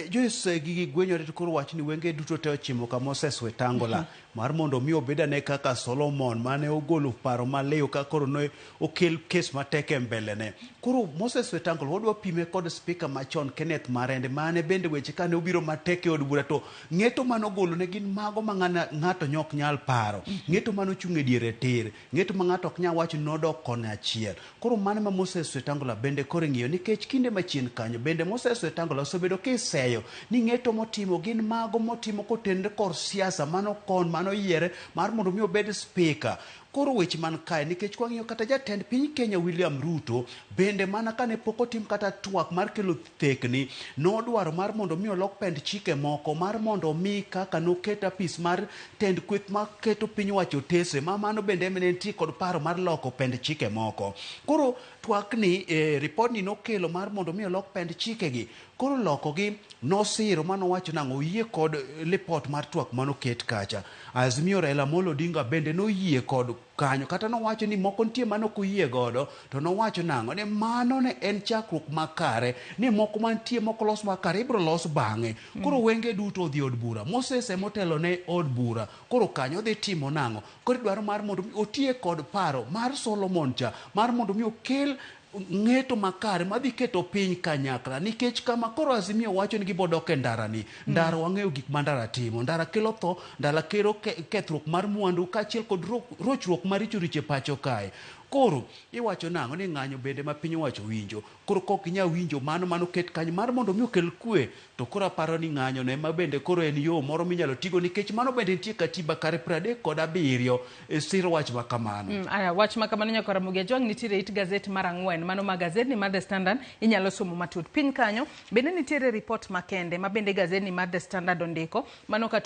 Joyce, gigi gwenyore to koro wach ni wenge duto te ochimo ka Moses Wetangula mar mondo mi obed ane kaka Solomon mane ogolo paro maliw ka koro ne okel kes matek e mbelene. Koro Moses Wetangula wadwa pime kod spika machon Kenneth Marende mane bende weche kane obiro matek e od bura to ng'eto mane ogolo ne gin mago ma ng'ato nyok nyal paro. Ng'eto mane ochung' e diere tir. Ng'eto ma ng'ato ok nyal wacho ni nodok koni achiel. Koro mano ma Moses Wetangula bende koro ing'iyo nikech kinde machien kanyo bende Moses Wetangula osebedo kiseyo ni ng'eto motimo gin mago motimo kotenore kor siasa mano kon mano yiere mar mondo mi obed spika. Koro weche man kae nikech kwang'iyo kata jatend piny Kenya William Ruto bende mana kane pok otim kata twak mar kelo thekni nodwaro mar mondo mi olok pend chike moko mar mondo mi kaka noket apis mar tend kweth maketo piny owacho otese ma mano bende ema ne nitie kod paro mar loko pend chike moko. Koro twakni ripodni nokelo mar mondo mi olok pend chikegi. Koro lokogi nosiro manowacho nang'o oyie kod lipot mar twak manoket kacha. Azimio Raila Amolo Odinga bende noyie kod kanyo kata nowacho ni moko nitie mane ok oyie godo to nowacho nang'o ni mano ne en chakruok makare ni moko mantie moko los makare ibiro los bang'e. Koro wenge duto odhi od bura. Moses emotelo ne od bura. Koro kanyo odhi timo nang'o? Koro idwaro mar mondo mi otiye kod paro mar Solomon cha mar mondo mi okel ng'eto makare madhi keto piny kanyakla nikech kama koro Azimio wacho ni gibodok e ndara ni ndara wang'eyo gik ma ndara timo. Ndara kelo tho, ndara kelo kethruok mar mwandu kaachiel kod rochruok maricho richo e pacho kae. Koro iwacho nang'o ni ng'anyo bende ma piny owacho winjo. Koro kok ginyal winjo mano mano ket kanyo mar mondo mi okel kwe to koro aparo ni ng'anyo no ema bende koro en yo moro minyalo tigo nikech mano bende nitie katiba kare 37 e siro wach ma kamano. Aya, wach ma kamano nyaka Ramogi Ajwang' nitiere it gazet mar 4 mano ma gazetni mar The Standard inyalo somo matut. Piny kanyo bende nitiere report makende ma bende gazetni mar The Standard ondiko mano ka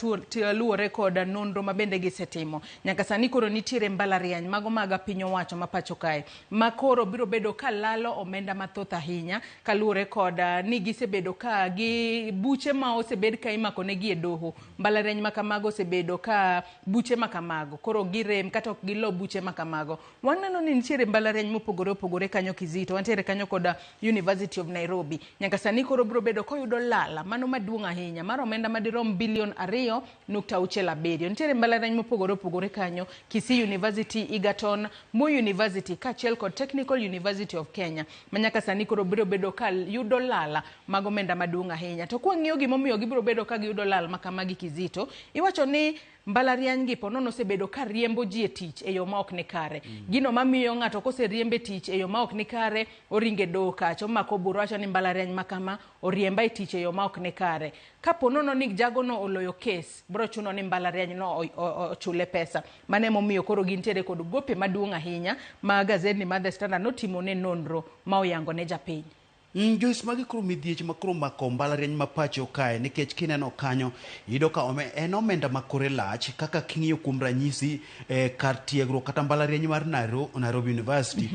luwore kod nonro ma bende gisetimo. Nyaka sani koro nitiere mbalariany mago mag piny owacho ma pacho kae ma koro biro bedo ka lalo omenda mathoth ahinya kaluwore kod ni gisebedo ka gi buche ma osebed ka imako negi e doho. Mbalariany ma kamago osebedo ka buche ma kamago koro girem kata ok gilo buche ma kamago. Waneno ni nitiere mbalariany mopogore opogore kanyo Kizito, wantiere kanyo kod University of Nairobi. Nyaka sani koro biro bedo koyudo lala mano maduong' ahinya mar omenda madirom bilion 2.67. Nitiere mbalariany mopogore opogore kanyo, Kisii University, Egerton, Moi University kaachiel kod Technical University of Kenya ma nyaka sani koro biro bedo ka yudo lala mag omenda maduong' ahinya. To kwang'iyo gimomiyo gibiro bedo ka giyudo lal ma kamagi Kizito, iwacho ni mbalariany gi ponono osebedo ka riembo ji e tich e yo ma ok ni kare. Gino mamiyo ng'ato koseriembe tich e yo ma ok ni kare, oringe doho kacha, omako bura owacho ni mbalariany ma kama oriemba e tich e yo ma ok ni kare. Ka ponono ni jagono oloyo kes, biro chuno ni mbalariany no ochule pesa. Mano emomiyo koro gintiere kod gope maduong' ahinya ma gazedni mar The Standard notimo ne nonro ma oyango ne japiny. Joyce, magi koro midhieche ma koro mako mbalariany ma pacho kae nikech kineno kanyo iyudo ka en omenda ma kore lach kaka king'iyo kuom ranyisi kar tiegruok kata mbalariany mar Nairobi University.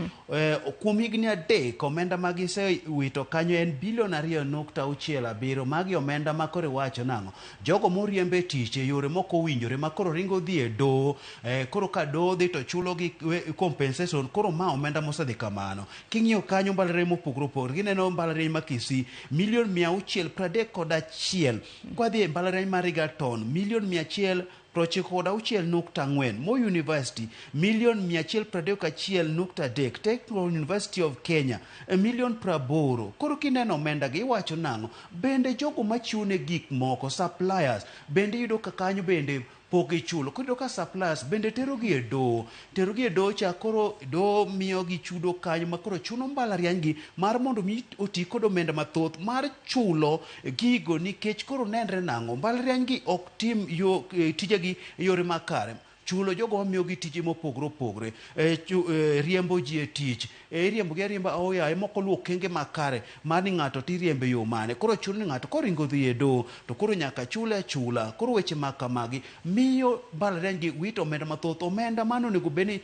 Kuom higni 3 omenda ma gisewito kanyo en bilion 2.67. Magi omenda ma koro iwacho nang'o? Jogo moriembe e tich e yore mok owinjore ma koro ringo dhi e doho, koro ka doho dhi to chulo gi compensation, koro ma omenda mosedhi kamano. King'iyo kanyo mbalariany mopogore opogore, gineno mbalariany ma Kisii milion 631, kwadhi e mbalariany mar Egerton milion 196.4, Moi University milion 131.3, Technical University of Kenya milion 80. Koro kineno omenda gi iwacho nang'o? Bende jogo machiwo ne gik moko suppliers bende iyudo ka kanyo bende pok gichulo. Koro iyudo ka suppliers bende terogi e doho, terogi e doho cha koro doho miyogi chudo kanyo ma koro chuno mbalariany gi mar mondo mi oti kod omenda mathoth mar chulo gigo nikech koro nenre nang'o mbalariany gi ok tim yo tijegi e yore makare. Chulo jogo mamiyogi tije mopogore opogore, riembo ji e tich, iriembo gi ariemba aoyaye mok oluwo okenge makare mar ni ng'ato tiriembe yo mane. Koro chuno ni ng'ato koringo dhi e doho to koro nyaka chule achula. Koro weche ma kamagi miyo mbalariany gi wito omenda mathoth, omenda mano onego bed ni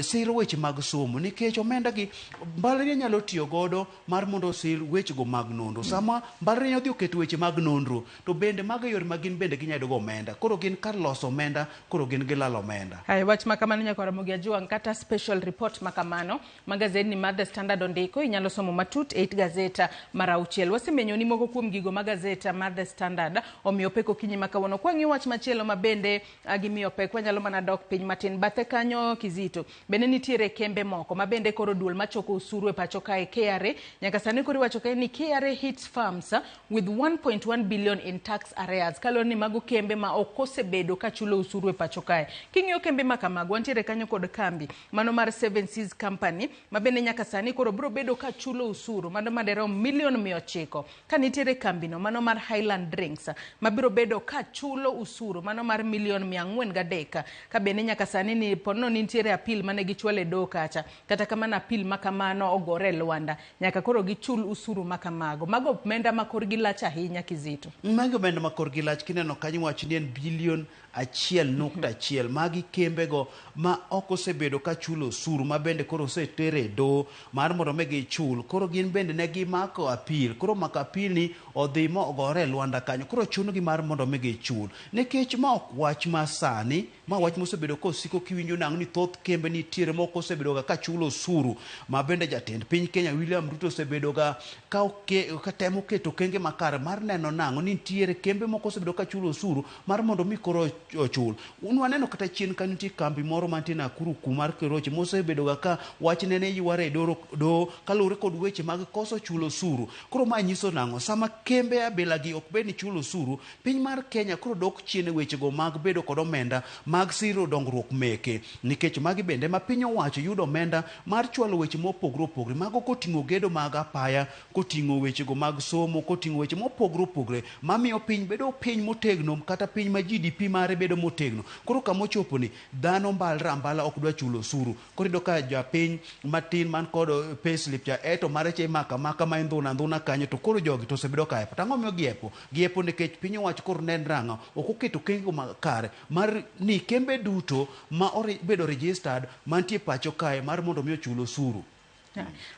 siro weche mag somo nikech omenda gi mbalariany nyalo tiyo godo mar mondo osir wechego mag nonro. Sama mbalariany odhi oketo weche mag nonro to bende mago yore ma gin bende ginyalo yudo go omenda. Koro gin kar loso omenda, koro gin gilalo omenda. Haya, wach ma kamano nyaka Ramogi Ajwang' kata special report ma kamano ma gazedni mar The Standard ondiko inyalo somo matut e it gazeta mar 6. Wasemenyoni moko kuom gigo ma gazeta mar The Standard omiyo pek okinyi ma kawuono. Kwang'iyo wach machielo ma bende gimiyo pek, wanyalo mana dok piny matin. Bathe kanyo Kizito, bende nitiere kembe moko ma bende koro duol machoko osuru e pacho kae KRA. Nyaka sani koro iwacho kae ni KRA hits farms with 1.1 billion in tax arrears. Kaluwore ni mago kembe ma ok osebedo ka chulo osuru e pacho kae. King'iyo kembe ma kamago, wantiere kanyo kod kambi mano mar Seven Seas Company ma bende nyaka sani koro biro bedo ka chulo osuru mano madirom milion 900. Ka nitiere kambino mano mar Highland Drinks ma biro bedo ka chulo osuru mano mar milion 403. Ka bende nyaka sani ni ponono nitiere appeal mane gichwalo e doho kacha, kata kamano appeal ma kamano ogore e lwanda, nyaka koro gichul usuru ma kamago. Mago omenda ma korgi lach ahinya Kizito. Mago omenda ma korgi lach kineno kanyo wach ni en bilion 1.1. Magi kembego ma ok osebedo ka chulo osuru ma bende koro osetere e doho mar mondo mi gichul. Koro gin bende ne gimako appeal. Koro mako appeal ni odhi ma ogore e lwanda kanyo. Koro chunogi mar mondo mi gichul. Nikech ma ok wach ma sani, ma wach mosebedo kosiko kiwinjo nang'o ni thoth kembe nitiere moko osebedo ga ka chulo osuru ma bende jatend piny Kenya William Ruto osebedo ga ka temo keto okenge makare mar neno nang'o ni nitiere kembe moko osebedo ka chulo osuru mar mondo mi koro ochul. Un waneno kata chien ka nitie kambi moro mantie Nakuru kumar Keroche mosebedo ga ka wach nene yware e doho kaluwore kod weche mag koso chulo osuru. Koro ma nyiso nang'o? Sama kembe abila gi ok bed ni chulo osuru, piny mar Kenya koro dok chien e wechego mag bedo kod omenda mag siro dongruok meke. Nikech magi bende ma piny owacho yudo omenda mar chwalo weche mopogore opogore. Mago koting'o gedo mag apaya, koting'o wechego mag somo, koting'o weche mopogore opogore mamiyo piny bedo piny motegno kata piny ma GDP mare bedo motegno. Koro kama ochopo ni dhano mbalre ambala ok dwa chulo osuru. Koro iyudo ka japiny matin man kod payslip cha eto mare cha imako amaka ma indhuna andhuna kanyo to koro jogi to osebedo ka epo. To ang'o momiyo giepo? Giepo nikech piny owacho koro nenre ang'o? Ok oketo okenge makare mar ni kembe duto ma obedo registered registered mantie pacho kae mar mondo mi ochul osuru.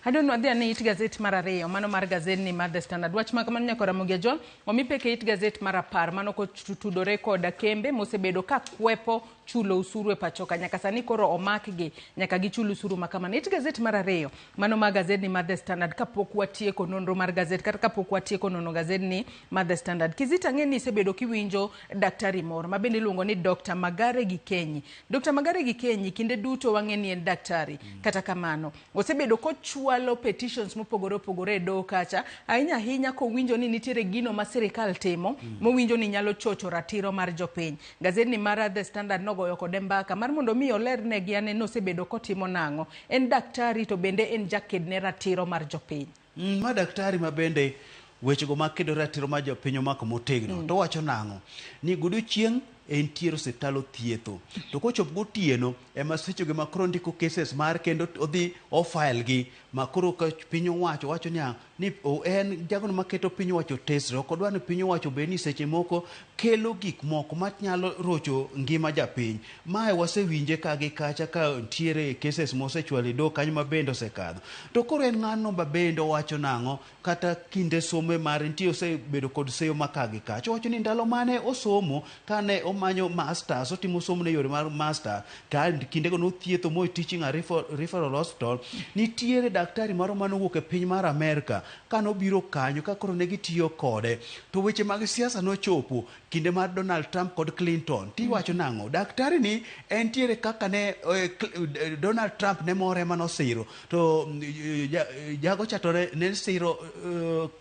Adwa ni wadhi ane it gazet mar ariyo, mano mar gazedni mar The Standard. Wach ma kamano nyaka Ramogi Ajwang', omi pek e it gazet mar 10, mano kotudore koda kembe mosebedo ka kwepo chulo usuru e pachoka. Nyaka sani koro omakgi, nyaka gichul usuru ma kamano. It gazet mar 2, mano mar gazedni mar The Standard, kapok watieko nonro mar gazet, kata kapok watieko nono gazedni mar The Standard. Kizito, ang'e ni isebedo kiwinjo daktari moro, ma bende iluongo ni Dr. Magare Gikenyi. Dr. Magare Gikenyi kinde duto wang'e ni en daktari. Kata kamano, osebedo kochwalo petitions mopogore opogore e doho kacha, ahinya ahinya kowinjo ni nitiere gino ma sirikal timo, mowinjo ni nyalo chocho ratiro mar jopiny. Gazedni mar The Standard nogoyo kode mbaka mar mondo mi olernegi ane nosebedo kotimo nang'o. En daktari to bende en jaked ne ratiro mar jopiny. Ma daktari ma bende wechego mag kedo ratiro mar jopiny omako motegno. To wacho nang'o? Ni godiochieng' entiere osiptal othietho. To kochopo gotieno ema sechego ema koro ondiko cases mar kendo odhi ofile gi ma koro ka piny owacho wacho niya ni en jagono maketo piny owacho tesre. Ok odwar ni piny owacho obed ni seche moko kelo gik moko manyalo rocho ngima japiny. Mae wasewinje ka gi kacha ka ntiere cases mosechwalo e doho kanyo ma bende osekadho. To koro en ng'ano ma bende owacho nang'o kata kinde some mare nitie osebedo kod seyo ma ka gi kacha. Owacho ni ndalo mane osomo kane omanyo masters, otimo somo ne yore mar master, ka kindego nothietho Moi Teaching and Referral Hospital, nitiere daktari moro manowuok e piny mar Amerka kanobiro kanyo ka koro ne gitiyo kode. To weche mag siasa nochopo kinde mar Donald Trump kod Clinton. Tiwacho nang'o? Daktari ni entiere kaka ne Donald Trump ne more manosiro to jago cha to ne siro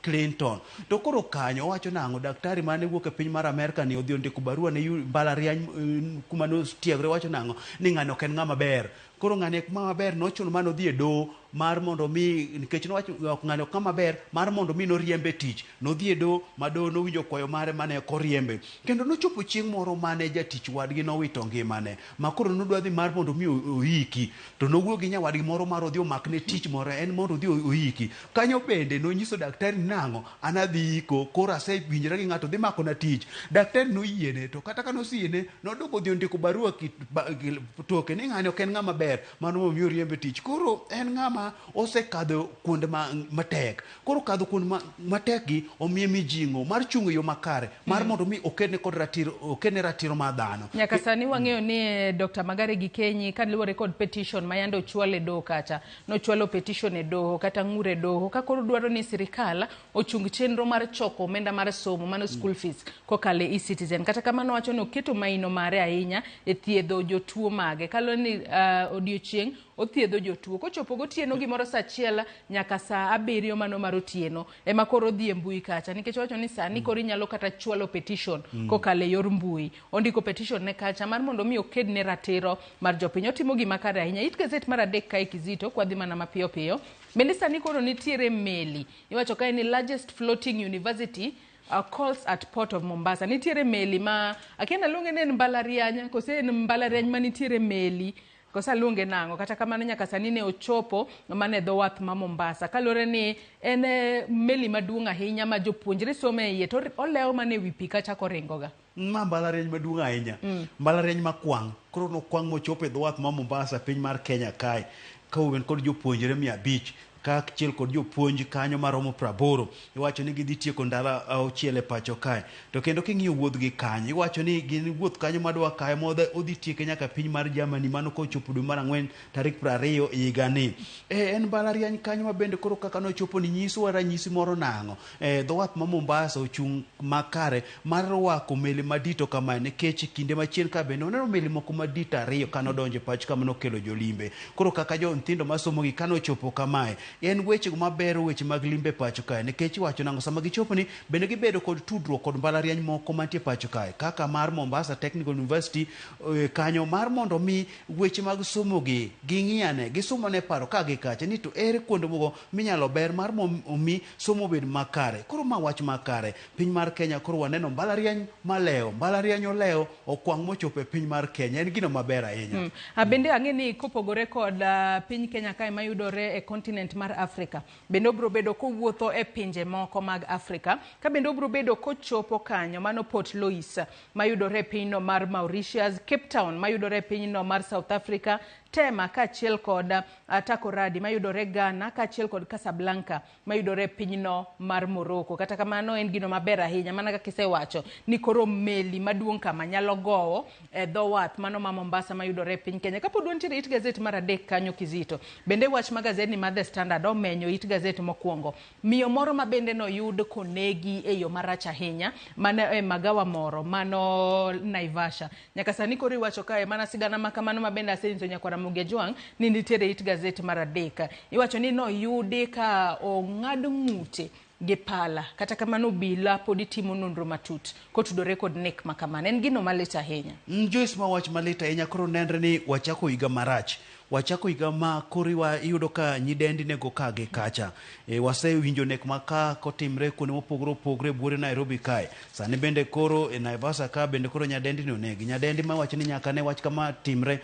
Clinton. To koro kanyo owacho nang'o? Daktari mane wuok e piny mar Amerka ni odhi ondiko barua ne mbalariany kuma notiegore, wacho nang'o? Ni ng'ani ok en ng'ama ber. Koro ng'ani ok ng'ama ber nochuno mane odhi e doho mar mondo mi, nikech nowacho ok ng'ani ok ng'ama ber mar mondo mi noriembe tich. Nodhi e doho ma doho nowinjo kwayo mare mane ok oriembe. Kendo nochopo chieng' moro mane jatich wadgi nowito ngimane ma koro nodwa dhi mar mondo mi oiki. To nowuoyo gi nyawadgi moro mar odhi omakne tich moro en mondo odhi oiki. Kanyo bende nonyiso daktari nang'o? An adhi iko, koro asewinjora gi ng'ato dhi makona tich. Daktari noyiene, to kata ka noseyiene, noduogo odhi ondiko barua toke ni ng'ani ok en ng'ama ber, mano momiyo oriembe tich. Koro en ng'ama osekadho kuonde matek. Koro kadho kuonde matek gi omiye mijing'o mar chung' e yo makare, mar mondo mi okedne kod ratiro, okedne ratiro mar dhano. Nyaka sani wang'eyo ni Dr. Magare Gikenyi kaluwore kod petition ma yande ochwal e doho kacha, nochwalo petition e doho kata ng'ur e doho ka koro dwaro ni sirikal ochung chenro mar choko omenda mar somo mano school fees kokalo e e-Citizen. Kata kamano wacho ni oketo maino mare ahinya e thiedho jotuo mage. Kaluwore ni odiochieng' othiedho jotuo. Kochopo gotieno gimoro saa 1 nyaka saa 7 mano mar otieno ema koro odhi e mbui kacha, nikech owacho ni sani koro inyalo kata chwalo petition kokalo e yor mbui. Ondiko petition ne kacha mar mondo mi oked ne ratiro mar jopiny. Otimo gima kare ahinya. It gazet mar 3 kae Kizito, kwadhi mana mapiyo piyo. Bende sani koro nitiere meli. Iwacho kae ni largest floating university calls at Port of Mombasa. Nitiere meli ma akia naluonge ni en mbalariany kose en mbalariany ma nitiere meli kosa aluonge nang'o. Kata kamano nyaka sani ne ochopo mana e dho wath ma Mombasa. Kaluwore ni en meli maduong' ahinya ma jopuonjre somo e iye to olewo mana e wi pi kacha koringoga. Ma mbalariany maduong' ahinya. Mbalariany makwang'. Koro nokwang' mochopo e dho wath ma Mombasa piny mar Kenya kae. Ka en kod jopuonjre 500 kaachiel kod jopuonj kanyo maromo 80. Iwacho ni gidhi tieko ndalo 6 e pacho kae. To kendo king'iyo wuodhgi kanyo, iwacho ni gin wuoth kanyo madwa kae modhi odhi tieke nyaka piny mar Germany mano kochopo dwe mar 4 tarik 20 higani. En mbalariany kanyo ma bende koro kaka nochopo ni nyisowa ranyisi moro nang'o. Dho wath ma Mombasa ochung' makare mar rwako meli madito kamae, nikech kinde machien ka bende waneno meli moko madito 2 kanodonjo e pacho kama nokelo jolimbe. Koro kaka jo nyithindo masomo gi kanochopo kamae, en weche mabero weche mag limbe pacho kae, nikech iwacho nang'o sama gichopo ni bende gibedo kod tudruok kod mbalariany moko mantie pacho kae kaka mar Mombasa Technical University kanyo mar mondo mi weche mag somo gi ging'iyane gisumone paro ka gi kacha ni to ere kuonde moko minyalo ber mar omi somo obed makare. Koro ma wach makare piny mar Kenya koro waneno mbalariany malewo, mbalariany olewo okwang' mochopo e piny mar Kenya, en gino maber ahinya. Bende ang'e ni kopogore kod piny Kenya kae mayudore e continent mar Afrika, bende obiro bedo kowuotho e pinje moko mag Afrika, ka bende obiro bedo kochopo kanyo mano Port Louis mayudore e pinyno mar Mauritius, Cape Town mayudore e pinyno mar South Africa, Tema kaachiel kod Takoradi mayudore Ghana kaachiel kod Casablanca mayudore e pinyno mar Morocco. Kata kamano en gino maber ahinya mana kaka isewacho ni koro meli maduong' kama nyalo gowo e dho wath mano ma Mombasa mayudore e piny Kenya. Kapod wantiere it gazet mar adek kanyo Kizito, bende wach ma gazedni mar The Standard omenyo it gazet mokwongo. Miyo moro ma bende noyud konegi e yo marach ahinya mane e magawa moro mano Naivasha. Nyaka sani koro iwacho kae mana sigana ma kamano ma bende asenyiso nyakwar Ramogi Ajwang' ni nitiere it gazet mar adek. Iwacho ni noyudi ka ong'ad ng'ute gi pala. Kata kamano obila podi timo nonro matut kotudore kod nek ma kamano. En gino malit ahinya. Joyce, ma wach malit ahinya koro nenre ni wachako higa marach. Wachako higa ma koro iyudo ka nyidendi nego ka gi kacha. Wasewinjo nek ma ka kotimre kuonde mopogore opogore e buore Nairobi kae. Sani bende koro e Naivasha ka bende koro nyadendi ni onegi. Nyadendi ma wacho ni nyaka ne wach kama timre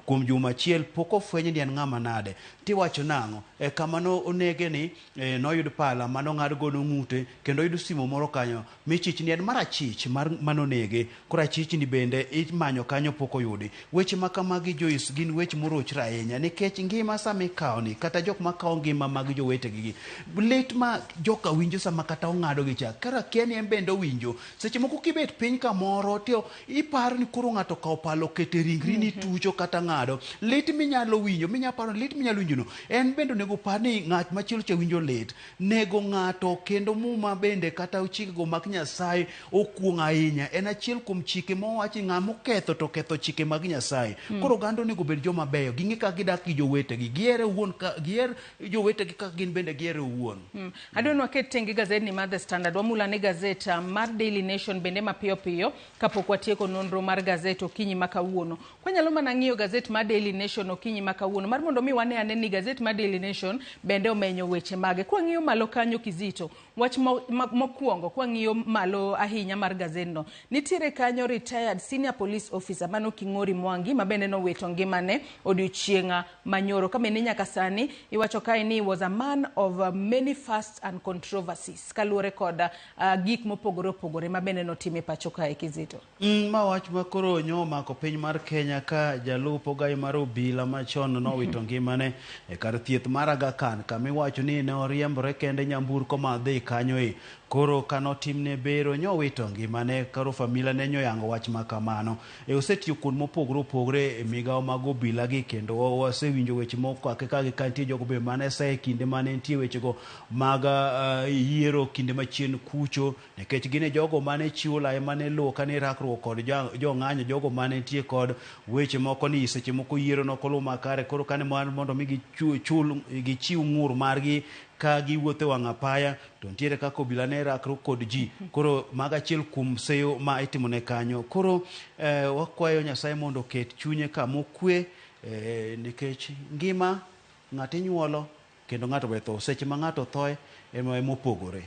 kuom juma achiel pok ofweny ni en ng'ama nade. Tiwacho nang'o? Kama no onege ni noyud pala mano ng'ad godo ng'ute kendo oyud simo moro kanyo michich ni en mar achich mar manonege. Koro achich ni bende imanyo kanyo pok oyudi. Weche ma kamagi Joyce gin weche morochre ahinya nikech ngima sama ikawo ni kata jok makawo ngima mag jowetegi gi lit ma joka winjo sama kata ong'ado gi cha kara kia ni en bende owinjo. Seche moko kibet piny kamoro to iparo ni koro ng'ato okawo pala oketo e ringri ni tucho kata ng'ado lit minyalo winjo minya paro lit minyalo winjo no en bende onego par ni ng'at machielo cha winjo lit. Nego ng'ato kendo Muma bende kata chikego mag Nyasaye okuong' ahinya. En achiel kuom chike mowachi ng'ama oketho to oketho chike mag Nyasaye. Koro oganda onego bed joma beyo, ging'e kaka gidak gi jowetegi, gihere owuon ka giher jowetegi kaka gin bende gihere owuon. Adwa ni waket tenge gazedni mar The Standard, wamul ane gazet mar Daily Nation bende mapiyo piyo kapok watieko nonro mar gazet okinyi ma kawuono. Kwanyalo mana ng'iyo gazet mar Daily Nation okinyi ma kawuono mar mondo mi wane ane ni gazet mar Daily Nation bende omenyo weche mage. Kwang'iyo malo kanyo Kizito, wach mokwongo kwang'iyo malo ahinya mar gazedno, nitiere kanyo retired senior police officer mano King'ori Mwangi ma bende nowito ngimane odiochieng' manyoro. Ka bende nyaka sani iwacho kae ni was a man of many fasts and controversies kaluwore kod gik mopogore opogore ma bende notime pacho kae Kizito. Ma wach ma koro nyo omako piny mar Kenya ka jalup ogai mar obila machon nowito ngimane e kar thieth mar Aga Khan kama iwacho ni ne oriembore kende nyamburko ma dhi kanyo e. Koro kanotimne bero nyowito ngimane koro familia ne nyoyango wach ma kamano. Osetiyo kuond mopogore opogore e migawo mag obila gi kendo wasewinjo weche moko kaka ka nitie jogo be mane seye kinde mane nitie wechego mag yiero kinde machien kucho nikech gin e jogo mane chiwo lai mane luwo kane rakruok kod jong'anyo jogo mane nitie kod weche moko ni seche moko yiero nokoluw makare koro kane mondo mi gichiw ng'ur margi ka giwuotho e wang' apaya to nitiere kaka obila ne rakruok kod ji. Koro mago achiel kuom seyo ma itimone kanyo. Koro wakwayo Nyasaye mondo oket chunye kama okwe nikech ngima ng'ato inyuolo kendo ng'ato be tho. Seche ma ng'ato thoe ema mopogore.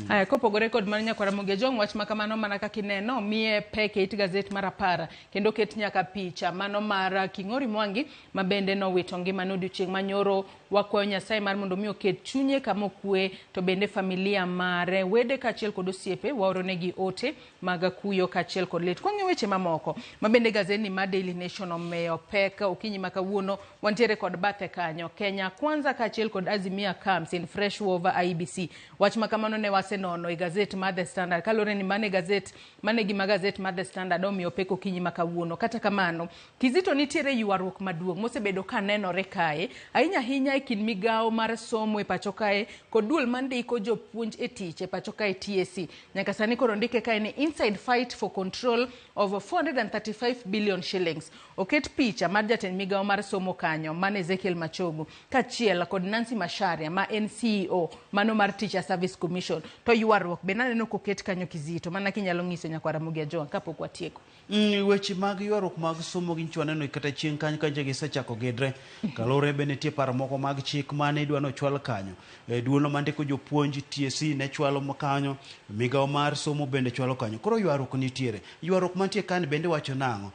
Aya, kopogore kod mano nyakwar Ramogi Ajwang' wach ma kamano mana kaka ineno miye pek e it gazet mar apar kendo oket nyaka picha mano mar King'ori Mwangi ma bende nowito ngimane odiochieng' manyoro. Wakwayo Nyasaye mar mondo mi oket chunye kama okwe to bende familia mare, wede kaachiel kod osiepe waoronegi ote mag kuyo kaachiel kod lit. Kwang'iyo weche mamoko ma bende gazedni mar Daily Nation omiyo pek okinyi ma kawuono, wantiere kod bathe kanyo Kenya Kwanza kaachiel kod Azimia comes in fresh war over IEBC. Wach ma kamano ne wasenono e gazet mar The Standard kaluwore ni mane gazet mane gima gazet mar The Standard omiyo pek okinyi ma kawuono. Kata kamano Kizito nitiere ywaruok maduong' mosebedo ka nenore kae ahinya ahinya e kind migawo mar somo e pacho kae kod duol mandiko jopuonj e tich e pacho kae TSC. Nyaka sani koro ndike kae ni inside fight for control of 435 billion shillings. Oket picha mar jatend migawo mar somo kanyo man Ezekiel Machogu kaachiel kod Nancy Macharia ma en CEO mano mar Teacher Service Commission. To ywaruok be naneno koket kanyo Kizito mana kinyalo nyiso nyakwar Ramogi Ajwang' kapok watieko. Weche mag ywaruok mag somo gin chwa neno kata chieng' kanyo ka gisechako gedre. Kaluwore be nitie paro moko mag chik mane idwa nochwal kanyo. Duolno mandiko jopuonj TSC ne chwalo kanyo, migawo mar somo bende chwalo kanyo. Koro ywaruok nitiere. Ywaruok mantie kani bende wacho nang'o?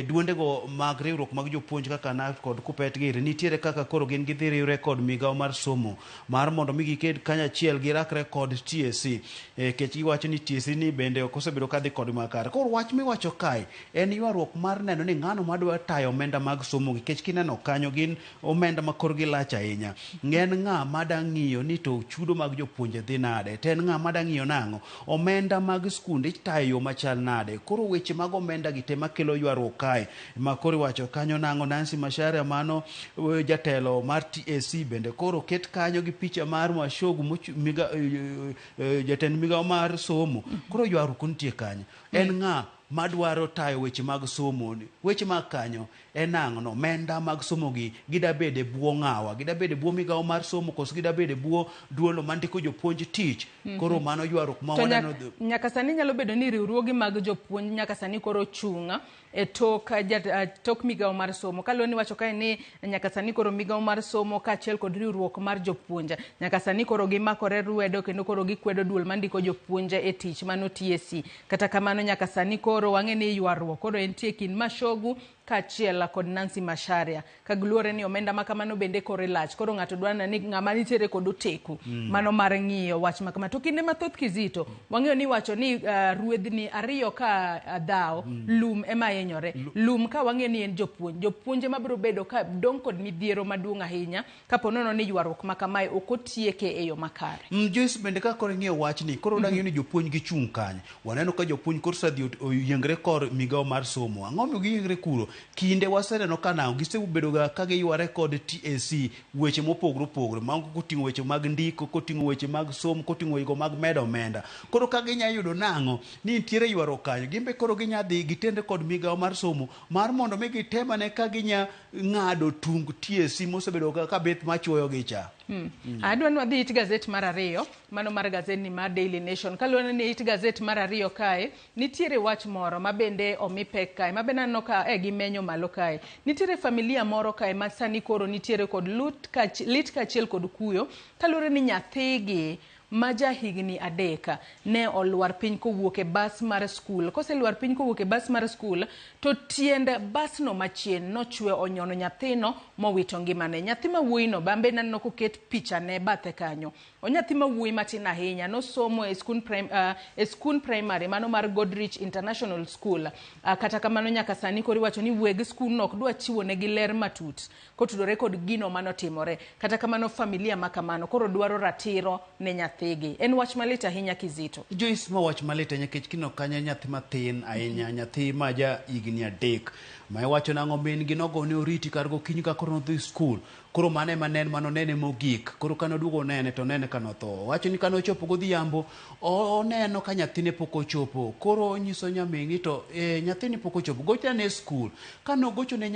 Duondego mag riwruok mag jopuonj kaka NAT kod KUPPET giri nitiere kaka koro gin gidhi riwre kod migawo mar somo mar mondo mi giked kanyachiel gi rakre kod TSC kech giwacho ni TSC ni bende ok osebedo kadhi kod makare. Koro wach miwacho kae en ywaruok mar neno ni ng'ano madwa tayo omenda mag somo gi kech kineno kanyo gin omenda ma korgi lach ahinya. En ng'a mada ng'iyo ni to chudo mag jopuonje dhi nade? To en ng'a mada ng'iyo nang'o? Omenda mag skunde itayo e yo machal nade? Koro weche mag omenda gi te makelo ywaruok kae ma koro iwacho kanyo nang'o Nancy Macharia mano jatelo mar TSC bende koro ket kanyo gi picha mar Mwashogu jatend migawo mar somo. Koro ywaruok nitie kanyo. En ng'a madwaro tayo weche mag somo ni? Weche mag kanyo en ang'o no? Omenda mag somo gi gida bedo e bwo ng'awa? Gida bedo e bwo migawo mar somo koso gida bedo e bwo duolo mandiko jopuonj tich? Koro mano ywaruok ma waneno. Nyaka sani nyalo bedo ni riwruoge mag jopuonj nyaka sani koro chung' e tok tok migawo mar somo. Kaluwore ni wacho kae ni nyaka sani koro migawo mar somo kaachiel kod riwruok mar jopuonj nyaka sani koro gimakore lwedo kendo koro gikwedo duol mandiko jopuonj e tich mano TSC. Kata kamano nyaka sani koro wang'e ni ywaruok koro entie kind Machogu kaachiel kod Nancy Macharia. Kaluwore ni omenda ma kamano bende kore lach. Koro ng'ato dwaro ni ng'ama nitiere kod oteku mano mar ng'iyo wach ma kama. To kinde mathoth Kizito wang'eyo ni wacho ni ruedhni ariyo ka dhawo lum ema hinyore. Lum ka wang'eyo ni en jopuonj. Jopuonj ema biro bedo ka dong' kod midhiero maduong' ahinya kapo nono ni ywaruok ma kamae ok otieke e yo makare. Joyce bende ka koro ing'iyo wachni koro dang' ni jopuonj gichung' kanye. Waneno ka jopuonj koro osedhi oyiengre kor migawo mar somo. Ang'o momiyo giyiengre kuro? Kinde waseneno ka nang'o gisebedo ga ka giyware kod TSC weche mopogore opogore mago koting'o weche mag ndiko, koting'o weche mag somo, koting'o weche mag medo omenda. Koro ka ginya yudo nang'o ni nitiere ywaruok kanyo, gimbe koro ginya dhi gitenre kod migawo mar somo mar mondo mi gitemane ka ginya ng'ado tung TSC mosebedo ka beth machuoyo gi cha. Adwa ni wadhi it gazet mar ariyo, mano mar gazetni mar Daily Nation. Kaluwore ni it gazet mar ariyo kae, nitiere wach moro ma bende omi pek kae, ma bende aneno ka gimenyo malo kae. Nitiere familia moro kae ma sani koro nitiere kod lit kaachiel kod kuyo, kaluwore ni nyathigi ma ja higni 3 ne olwar piny kowuok e bas mar skul. Koselwar piny kowuok e bas mar skul, to tiend basno machien nochwe onyono nyathino mowito ngimane. Nyathi ma wuoyino bambe naneno koket pichane bathe kanyo. O nyathi ma wuoyi matin ahinya nosomo e skul primary mano mar Godrich International School. Kata kamano nyaka sani koro iwacho ni weg skul no ok dwa chiwo negi ler matut kotudore kod gino manotimore. Kata kamano familia ma kamano koro dwaro ratiro ne nyathigi. En wach malit ahinya Kizito. Joyce, ma wach malit ahinya nikech kineno kanyo nyathi matin ahinya, nyathi ma ja higni 3 ma iwacho nang'o min gi nogone oriti kar gokinyi ka koro nodhi skul. Koro mano ema ne en manonene mogik. Koro kane oduogo onene to onene ka notho. Owacho ni kane ochopo godhiambo, oneno ka nyathine pok ochopo. Koro onyiso nyamin ni to nyathini pok ochopo. Gochane e skul. Kane ogochone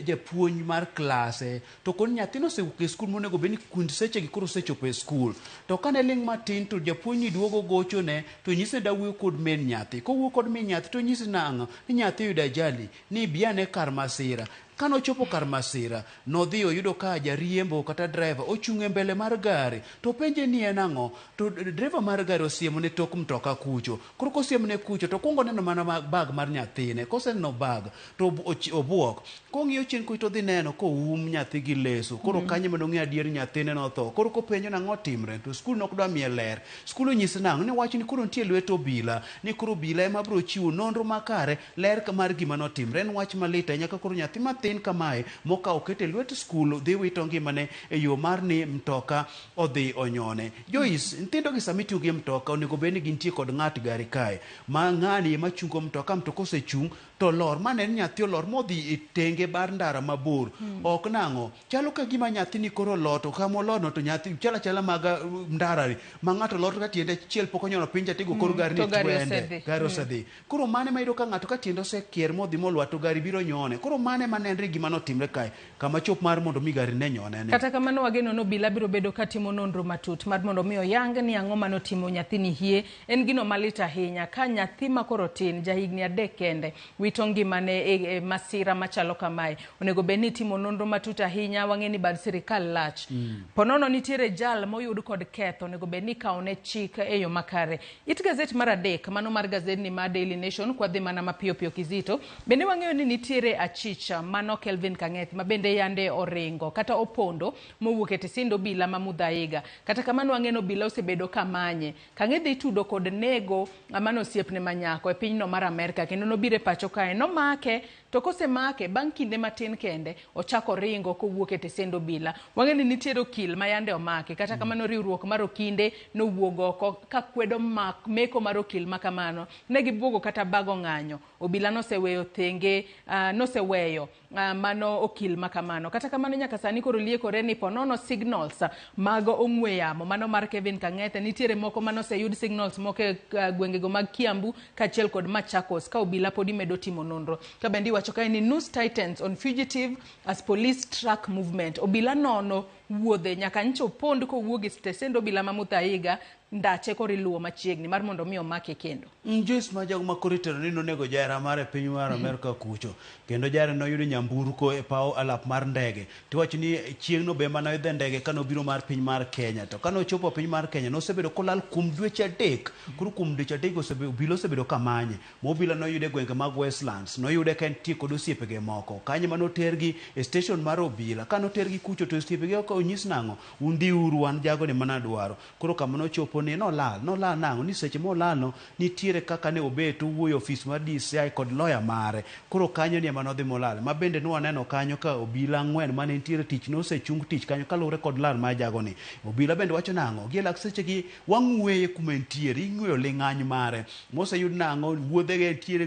japuonj mar klase, to koni nyathino osewuok e skul monego bed ni kund sechegi koro osechopo e skul. To kane ling' matin to japuonj ni duogo gochone to nyise da wuoyo kod min nyathi. Kowuoyo kod min nyathi to nyise nang'o? Ni nyathi oyudo ajali, ni bi ane kar masira. Kane ochopo kar masira, nodhi oyudo ka jariembo kata driver ochung' e mbele mar gari. To penje ni en ang'o? To driver mar gari osiemone tok mtoka kucho. Koro kosiemone kucho to okuongo neno mana bag mar nyathine. Koseneno bag to obuok. Kong'iyo chien kucho to odhi neno koum nyathi gi leso. Koro kanyo ema nong'eyo adier nyathine notho. Koro kopenjo nang'o timre to skul nok dwa miye ler. Skul onyise nang'o? Ni wach ni koro nitie lwet obila. Ni koro obila ema biro chiwo nonro makare ler mar gima notimre. En wach malit ahinya ka koro nyathi matin kamae mokawo okete lwet skul dhi wito ngimane e yo mar ni mtoka odhi onyone. Joyce, nyithindo gi sama itiyo gi mtoka onego bed ni gintie kod ng'at gari kae. Ma ng'ani ema chungo mtoka, mtoka osechung' to lor. Ma ne ni nyathi olor modhi e tenge bar ndara mabor. Ok nang'o? Chalo ka gima nyathini koro olor to kama olorno to nyathi chalo achala mag ndara ni. Ma ng'ato olor ka tiende achiel pok onyono piny cha tigo kor gari ni twende. Gari osedhi. Koro mane ma iyudo ka ng'ato ka tiende osekier modhi molwar to gari biro nyone. Koro mane ma nenre gima notimre kae. Kama chop mar mondo mi gari ne nyone ni. Kata kamano wageno ni obila biro bedo ka timo nonro matut mar mondo mi oyang ni ang'o manotimo nyathini hie. En gino malit ahinya ka nyathi ma koro tin ja higni 3 kende wito ngimane e masira machalo kamae. Onego bed ni itimo nonro matut ahinya. Wang'e ni bad sirikal lach. Ponono nitiere jal moyud kod ketho, onego bed ni ikawone chik e yo makare. It gazet mar 3 mano mar gazetni mar Daily Nation kwadhi mana mapiyo piyo Kizito. Bende wang'eyo ni nitiere achich mano mano Kelvin Kang'ethe ma bende yande oringo kata opondo mowuok e tesind obila ma Muthaiga. Kata kamano wang'e ni obila osebedo ka manye. Kang'ethe itudo kod nego mano osiepne ma nyako e pinyno mar Amerka kendo nobiro e pacho kae nomake to kosemake bang' kinde matin kende ochako ringo kowuok e tesend obila. Wang'e ni nitiere okil ma yande omaki kata kamano riwruok mar okinde nowuok oko ka kwedo mak meko mar okil ma kamano. Ne gibuogo kata bago ng'anyo. Obila noseweyo thenge noseweyo mano okil ma kamano. Kata kamano nyaka sani koro liekore ni ponono signals mag ong'we yamo mano mar Kevin Kang'ethe nitiere moko manoseyud signals moko e gwengego mag Kiambu kaachiel kod Machakos ka obila podi medo timo nonro. Ka bende iwacho kae ni noose tightens on fugitive as police track movement. Obila nono wuodhe nyaka ncho opond kowuok e stesend obila ma Muthaiga ndache koro iluwo machiegni mar mondo mi omake kendo. Joyce ma jago ma koro itero ni nonego jahera mare e piny mar Amerka kucho kendo jahera noyudo nyamburko e paw alap mar ndege tiwacho ni chieng'no be mana idhe ndege kane obiro mar piny mar Kenya to kane ochopo piny mar Kenya nosebedo kolal kuom dweche 3 koro kuom dweche 3 obila osebedo kamanye ma obila noyude e gwenge mag Westlands noyude ka entie kod osiepege moko kanyo mane otergi e station mar obila kane otergi kucho to osiepege ok onyis nang'o un dhiuru wan jagoni mana dwaro koro kama nochopo ni nolal nolal nang'o ni seche molal no nitiere kaka ne obet owuoyo ofis mar DCI kod lawyer mare koro kanyo ni ema nodhi molal ma bende nwaneno kanyo ka obila 4 mane nitiere tich nosechung tich kanyo kaluwore kod lal mar jagoni obila bende wacho nang'o gi e lak sechegi wang'weye kuma entiere ing'weyo ling'any mare moseyud nang'o wuodhege nitiere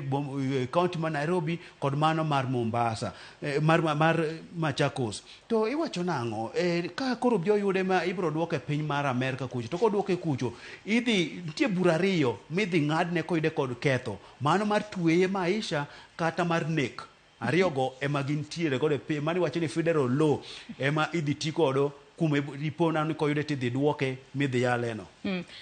county ma Nairobi kod mano mar Mombasa mar Machakos to iwacho nang'o ka koro obi oyude ma ibiro duoke piny mar Amerka kucho to koduoke kucho idhi nitie bura 2 midhi ng'adne koyude kod ketho mano mar tweye maisha kata mar nek ariyogo ema gintiere godo e piny mano iwacho ni federal law ema idhi ti godo kuma ipo ni koyude tidhi duoke midhi yaleno.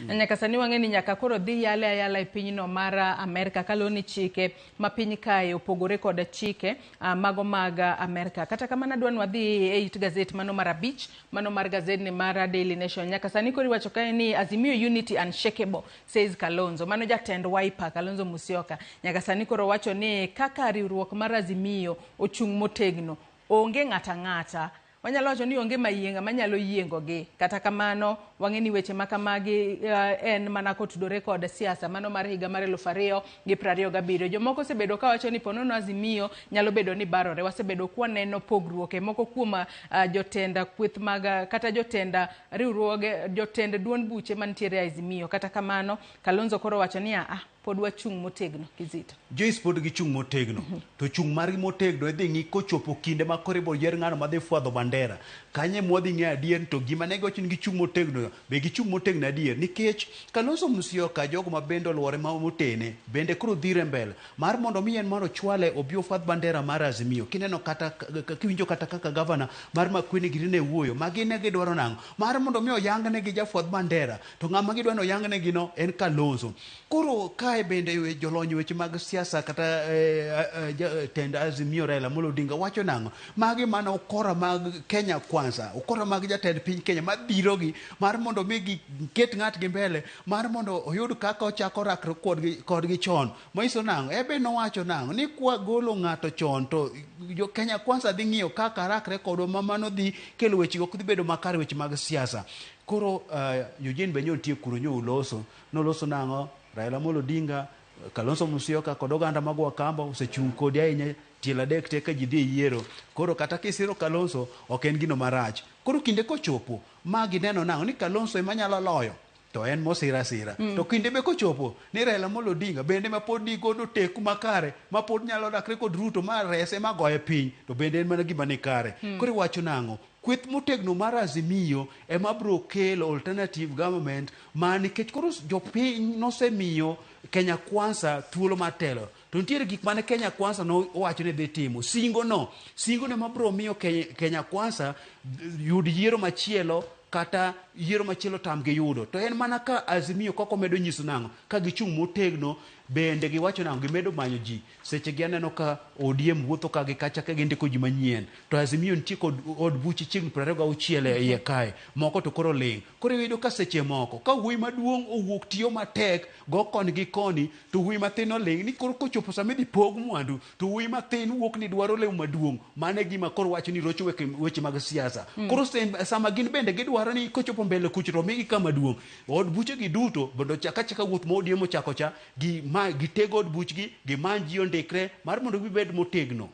Nyaka sani wang'e ni nyaka koro dhi yale ayala e pinyno mar Amerka kaluwore ni chike ma piny kae opogore kod chike mago mag Amerka. Kata kamano adwa ni wadhi e it gazet mano mar 5 mano mar gazet ni mar Daily Nation. Nyaka sani koro iwacho kae ni Azimio Unity Unshakable says Kalonzo. Mano jatend Wiper Kalonzo Musyoka. Nyaka sani koro wacho ni kaka riwruok mar Azimio ochung' motegno onge ng'ata ng'ata wanyalo wacho ni onge mayienga manyalo yiengogi. Kata kamano wang'e ni weche ma kamagi en mana kotudore kod siasa mano mar higa mar 2027. Jomoko osebedo kawacho ni ponono Azimio nyalo bedo ni barore. Wasebedo kwaneno pogruok e moko kuom jotend kweth mag kata jotend riwruoge jotend duond buche mantiere e Azimio. Kata kamano Kalonzo koro wacho ni pod wachung' motegno Kizito. Joyce pod gichung' motegno. To chung' margi motegno idhi ng'i kochopo kinde ma koro ibiro yier ng'ano madhi fwadho bandera. Kanye mwadhi ng'eyo adier to gima ne giwacho ni gichung' motegno be gichung' motegno adier nikech Kalonzo Musyoka jogo ma bende oluore ma motene bende koro dhire mbele mar mondo mi en mondo ochwale obi ofwadh bandera mar Azimio. Kineno kata kiwinjo kata kaka gavana mar Makueni gini ne wuoyo magi ne gidwaro nang'o mar mondo mi oyangne gi jafwadh bandera to ng'ama gidwa ni oyangne gi no en Kalonzo. Koro kae bende jolony weche mag siasa kata jatend Azimio Raila Amolo Odinga wacho nang'o magi mana ukora mag Kenya Kwanza ukora mag jatend piny Kenya madhirogi mar mondo mi giket ng'atgi mbele mar mondo oyud kaka ochako rakre kodgi chon manyiso nang'o ebe nowacho nang'o ni kwa golo ng'ato chon to jo Kenya Kwanza dhi ng'iyo kaka rakre kodwa ma mano dhi kelo weche ok dhi bedo makare weche mag siasa. Koro Eugene be nyotie kuro nyo uloso noloso nang'o Raila Amolo Odinga Kalonzo Musyoka kod oganda mag Wakamba osechung' kodi ahinya tielo 3 te ka ji dhi e yiero. Koro kata kisiro Kalonzo ok en gino marach. Koro kinde kochopo ma gineno nang'o ni Kalonzo ema nyalo loyo to en mosira asira. To kinde be kochopo ni Raila Amolo Odinga bende ma pod nigodo teku makare ma pod nyalo dakre kod Ruto ma rese ma goye piny to bende en mana gima ni kare. Koro iwacho nang'o kweth motegno mar Azimio ema biro kelo alternative government ma nikech koro jopiny nosemiyo Kenya Kwanza thuolo mar telo to nitiere gik mane Kenya Kwanza nowacho ni dhi timo singo no ema biro miyo Kenya Kwanza yud yiero machielo kata yiero machielo tamgi yudo to en mana ka Azimio kaka omedo nyiso nang'o ka gichung' motegno Bende giwacho nang'o? Gimedo manyo ji. Seche gi aneno ka ODM wuotho ka gi kacha ka gindiko ji manyien. To Azimio nitie kod od buche chiegni 26 e iye kae. Moko to koro ling'. Koro iyudo ka seche moko ka wuoyi maduong' owuok tiyo matek go koni gi koni to wuoyi mathin oling' ni koro kochopo sama idhi pog mwandu to wuoyi mathin wuok ni dwaro lemo maduong'. Mano e gima koro wacho ni rocho weche mag siasa. Koro sama gin bende gidwaro ni kochopo mbele kucho to omigi kama duong'. Od buche gi duto mondo ochak achaka wuoth ma ODM ochako cha, giteg od buchgi, gimany ji ondikre mar mondo gibed motegno.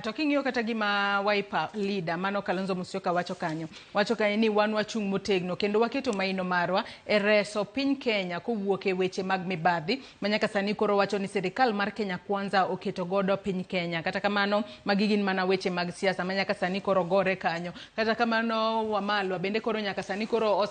To king'iyo kata gima Wiper leader mano Kalonzo Musyoka wacho kanyo, wacho kanyo ni wan wachung' motegno kendo waketo maino marwa e reso piny Kenya kowuok e weche mag mibadhi ma nyaka sani koro wacho ni sirikal mar Kenya Kwanza oketo godo piny Kenya. Kata kamano magi gin mana weche mag siasa ma nyaka sani koro gore kanyo. Kata kamano Wamalwa bende koro nyaka sani koro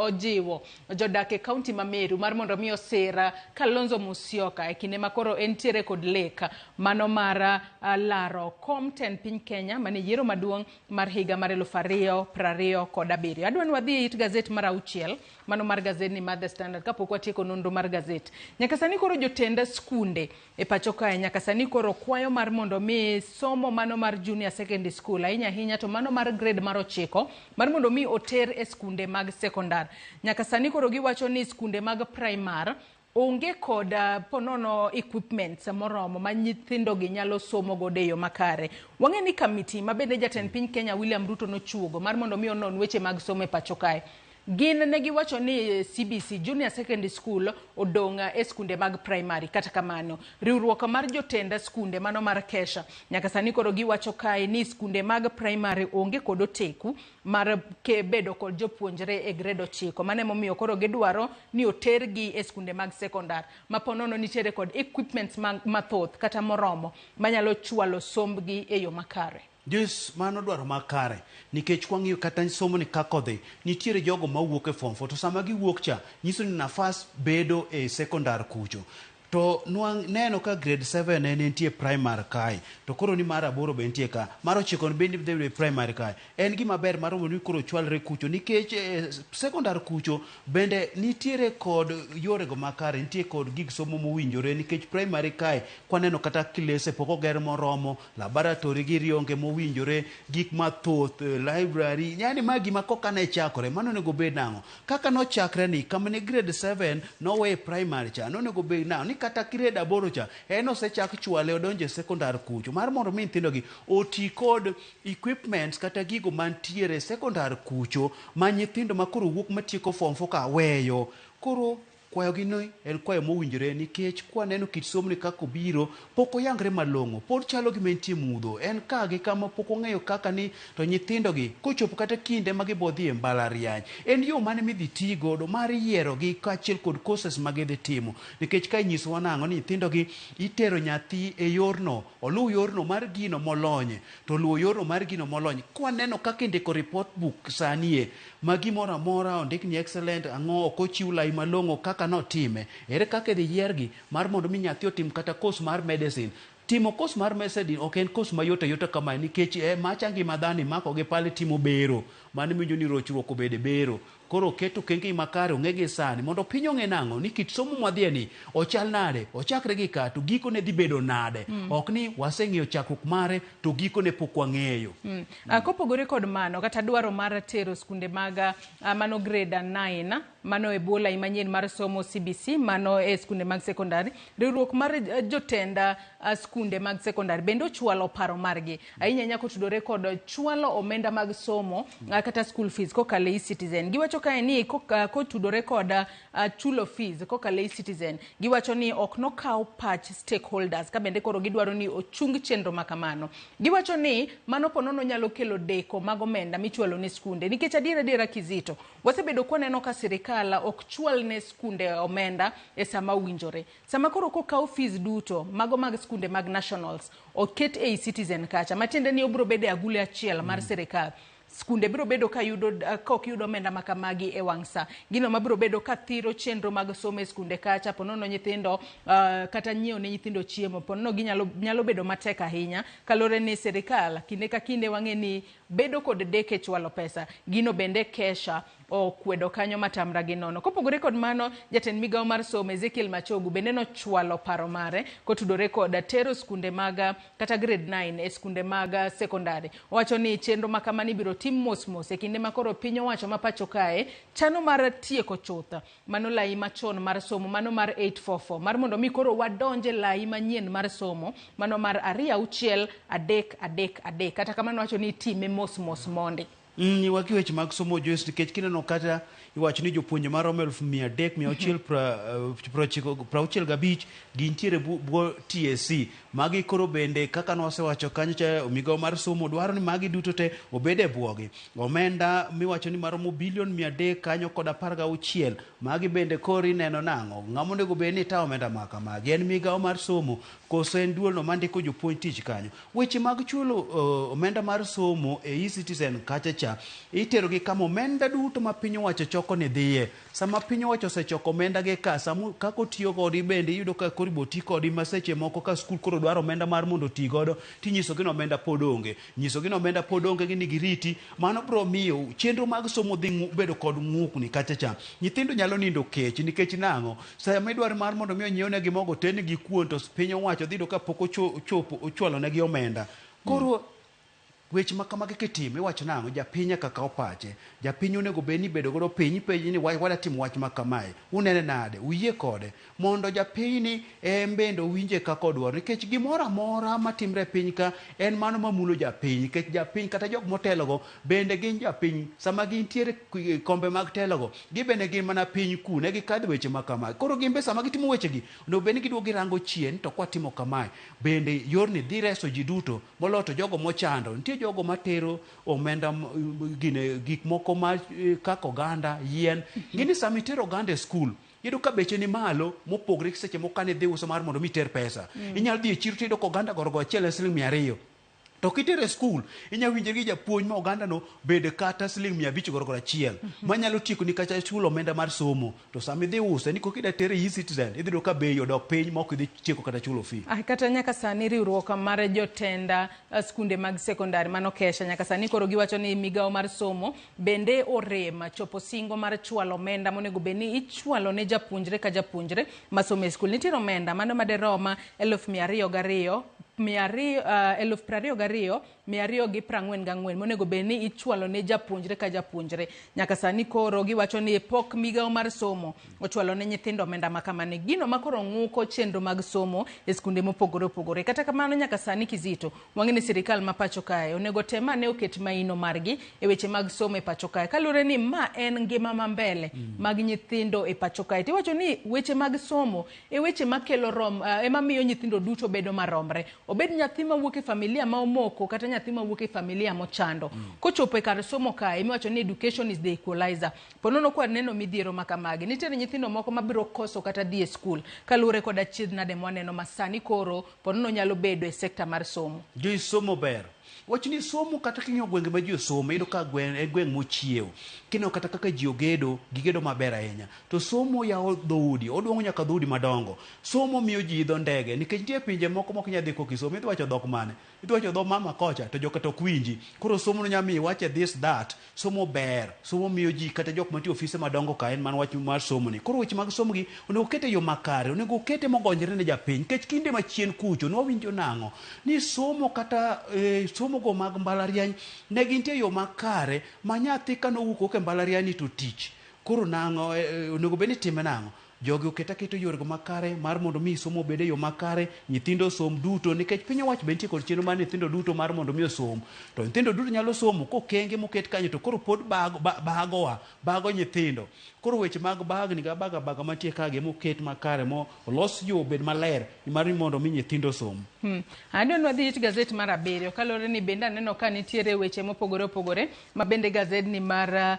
ojiwo jodak e kaunti ma Meru mar mondo mi osir Kalonzo Musyoka e kinde ma koro entiere kod lek mano mar laro kom tend piny Kenya mane yiero maduong' mar higa mar 2027. Adwa ni wadhi e it gazet mar 6 mano mar gazet ni mar The Standard kapok watieko nonro mar gazet. Nyaka sani koro jotend skunde e pacho kae nyaka sani koro kwayo mar mondo mi somo mano mar junior secondary school ahinya ahinya to mano mar grade mar 9 mar mondo mi oter e skunde mag sekondar. Nyaka sani koro giwacho ni skunde mag primar onge kod ponono equipment moromo ma nyithindo gi nyalo somo godo e yo makare. Wang'e ni kamiti ma bende jatend piny Kenya William Ruto nochuogo mar mondo mi onon weche mag somo e pacho kae. Gin ne giwacho ni CBC Junior Secondary School odong' e skunde mag primary. Kata kamano, riwruok mar jotend skunde mano mar Kesha nyaka sani koro giwacho kae ni skunde mag primary onge kod oteku mar bedo kod jopuonjre e grade 9. Mano emomiyo koro gidwaro ni otergi e skunde mag sekondar ma ponono nitiere kod equipments mathoth kata moromo manyalo chwalo sombgi e yo makare. Joyce, mano dwaro makare nikech kwang'iyo kata somo ni kaka odhi, nitiere jogo mawuok e form 4 to sama giwuok cha nyiso ni nafas bedo e sekondar kucho. To neno ka grade 7 en nitie primary kae, to koro ni mar 8 be nitie ka, mar 9 bende dhi e primary kae. En gima ber mar mondo mi koro chwalre kucho nikech sekondar kucho bende nitiere kod yorego makare, nitie kod gig somo mowinjore nikech primary kae kwaneno kata kilese pok oger moromo, laboratory gi onge mowinjore, gik mathoth, library, yani ma gima koka ne chakore, mano onego bed nang'o? Kaka nochakre ni kama ne grade 7 nowe primary cha, nonego bed nang'o? Ni kata grade 8 cha, en osechak chwale odonje sekondar kucho mar mondo mi nyithindogi oti kod equipments kata gigo mantiere sekondar kucho ma nyithindo ma koro wuok matieko form 4 ka weyo. Koro kwayogi ni en kwayo mowinjore nikech kwaneno kit somo ni kaka obiro pok oyangre malong'o, pod chalo gima entie mudho, en ka gi kama pok ong'eyo kaka ni to nyithindogi kochopo kata kinde ma gibo dhi e mbalariany, en yo mane midhi ti godo mar yierogi kaachiel kod courses ma gidhi timo, nikech ka inyisowa nang'o ni nyithindogi itero nyathi e yorno, oluw yorno mar gino molonye, to luwo yorno mar gino molony. Kwaneno kaka indiko report book sani e, ma gimoro amora ondik ni excellent, ang'o ok ochiw lai malong'o kaka notime, ere kaka idhi yiergi mar mondo mi nyathi otim kata course mar medicine. Timo course mar medicine ok en course mayot ayota kamae nikech macha ngima dhano imako gi pale timo bero, mano miwinjo ni rochruok obede bero. Koro keto okenge makare ong'e gi sani mondo piny ong'e nang'o ni kit somo mwadhiye ni ochal nade, ochakre gi ka to gikone dhi bedo nade. Ok ni waseng'iyo chakruok mare to gikone pok wang'eyo. Kopogore kod mano, kata dwaro mar tero skunde mag mano grade 9 mano e bwo lai manyien mar somo CBC mano e skunde mag sekondari, riwruok mar jotend skunde mag sekondari bende ochwalo paro margi ahinya ahinya kotudore kod chwalo omenda mag somo kata school fees kokalo e eCitizen. Giwacho kae ni kotudore kod chulo fees kokalo e eCitizen, giwacho ni ok nokaw pach stakeholders ka bende koro gidwaro ni ochung chenro ma kamano. Giwacho ni mano ponono nyalo kelo deko mag omenda michwalo ne skunde nikech adiera adiera Kizito, wasebedo kwaneno ka sirikal ok chwal ne skunde omenda e sama owinjore. Sama koro kokaw fees duto mago mag skunde mag nationals oket e eCitizen kacha, matiende ni obiro bedo e agulu achiel mar sirikal. Skunde biro bedo ka yudo ka ok yudo omenda ma kamagi e wang' sa. Gino mabiro bedo ka thiro chenro mag somo e skunde kacha, ponono nyithindo kata nyiewo ne nyithindo chiemo, ponono ginyalo nyalo bedo matek ahinya kaluwore ni sirikal kinde ka kinde wang'e ni bedo kod deke chwalo pesa. Gino bende kesha okwedo kanyo matamra gi nono. Kopogore kod mano, jatend migawo mar somo Ezekiel Machogu bende nochwalo paro mare kotudore kod tero skunde mag kata grade 9 e skunde mag sekondari. Owacho ni chenro ma kamani ibiro tim mos mos e kinde ma koro piny owacho ma pacho kae chano mar tieko chuth mano lai machon mar somo mano mar 844 mar mondo mi koro wadonje lai manyien mar somo mano mar 2 6 3 3 3. Kata kamano wacho ni itime mos mos mondi. Waki weche mag somo Joyce, nikech kineno kata iwacho ni jopuonje maromo 300,695 gintiere bwo TSC. Magi koro bende kaka nwasewacho kanyo cha migawo mar somo dwaro ni magi duto te obed e bwogi. Omenda miwacho ni maromo bilion 300 kanyo kod 16 magi bende koro ineno nang'o? Ng'ama onego bed ni tawo omenda ma kamagi? En migawo mar somo koso en duolno mandiko jopuonj tich kanyo? Weche mag chulo omenda mar somo e eCitizen kacha cha itero gi kama omenda duto ma piny owacho choko ni dhiye. Sama piny owacho osechoko omenda gi ka, sama kaka otiyo kodi bende iyudo ka koro ibo ti kodi ma seche moko ka skul koro dwaro omenda mar mondo oti godo tinyisogi ni omenda pod onge. Nyisogi ni omenda pod onge gi ni giriti, mano biro miyo chenro mag somo dhi bedo kod ng'ukni kacha cha. Nyithindo nyalo nindo kech nikech nang'o? Sama idwaro mar mondo mi onyiewnegi mogo otenegi kuon to piny owacho dhi yudo ka pok ochopo ochwalonegi omenda. Koro weche ma kamagi kitimo iwacho nang'o? Japiny nyaka kaw pache. Japiny onego bed ni bedo godo piny ipenje ni wadwa timo wach ma kamae. Unene nade? Uyie kode? Mondo japiny ni en bende owinje kaka odwaro. Nikech gimoro amora matimre e piny ka en mano mamulo japiny. Nikech japiny kata jok motelogo bende gin japiny. Sama gintiere kombe mag telogo, gibende gin mana piny ku, ne gikadho weche ma kamae. Koro gin be sama gitimo wechegi, onego bed ni giduogo girango chien to kwatimo kamae. Bende yorni dhi reso ji duto moloyo to jogo mochando. Nitie jogo matero omenda gine gik moko ma kaka oganda, yien. Ng'eni sama itero oganda e skul, iyudo ka beche ni malo mopogre gi seche moko kane idhi uso mar mondo mi iter pesa. Inyalo dhi e chiro tiyudo ka oganda gorogo achiel en siling 200. To kitere e skul, inyalo winjori gi japuonj ma oganda no bed kata siling 500 gorogoro achiel. Manyalo tiekoni kata chulo omenda mar somo. To sama idhi use ni koka ida tere eCitizen, idhi yudo ka bei odok piny ma ok idhi tieko kata chulo fee. Kata nyaka sani riwruok mar jotend skunde mag sekondari mano KESHA nyaka sani koro giwacho ni migawo mar somo bende orem chopo singo mar chwalo omenda monego bed ni ichwalo ne japuonjre ka japuonjre masomo e skul. Nitiere omenda mano maderom 202,000 22,244 monego bed ni ichwalo ne japuonjre ka japuonjre. Nyaka sani koro giwacho ni pok migawo mar somo ochwalo ne nyithindo omenda ma kamano. Gino ma koro ng'uko chenro mag somo e skunde mopogore opogore. Kata kamano nyaka sani Kizito, wang'e ni sirikal ma pacho kae onego tem ane oket maino margi e weche mag somo e pacho kae. Kaluwore ni ma en ngima ma mbele mag nyithindo e pacho kae. Tiwacho ni weche mag somo e weche makelo rom, ema miyo nyithindo duto bedo maromre. Obed nyathi mawuok e familia ma omoko kata nyathi mawuok e familia mochando. Kochopo e kar somo kae imiwacho ni education is the equalizer. Ponono kwa neno midhiero ma kamagi. Nitiere nyithindo moko mabiro koso kata dhi e skul kaluwore kod achiedh nade mwaneno ma sani koro ponono nyalo bedo e sekta mar somo. Jo somo ber. Wach ni somo kata king'iyo gwenge ma ji osomo, iyudo ka en gweng' mochiewo. Kineno kata kaka ji ogedo, gigedo maber ahinya. To somo yawo dhoudi, oduong'o nyaka dhoudi madongo. Somo miyo ji idho ndege, nikech nitie pinje moko mok inyal dhi kokisomo. Idhi wacho dhok mane? Idhi wacho dho mama kocha, to joka to ok winji. Koro somo no nyalo miyo iwache this, that. Somo ber. Somo miyo ji kata jok mantie ofise madongo ka en mana wach mar somo ni. Koro weche mag somo gi onego okete e yo makare, onego okete mogonyre ne japiny. Nikech kinde machien kucho, nwawinjo nang'o? Ni somo kata somo go mag mbalariany ne gintie e yo makare ma nyathi kanowuok ok e mbalariany ni to tich. Koro nang'o, onego bed ni itime nang'o? Jogi oket aketa yorego makare mar mondo mi somo obed e yo makare, nyithindo osom duto, nikech piny owacho be nitie kod chenro mar nyithindo duto mar mondo mi osom. To nyithindo duto nyalo somo kokenge moket kanyo to koro pod bagowa, bago nyithindo. Koro weche mag bagni ga baga baga mantie ka gi moket makare mo olos yo obed maler mar mondo mi nyithindo osom. Adwa ni wadhi it gazet mar 7 kaluwore ni bende aneno ka nitiere weche mopogore opogore ma bende gazedni mar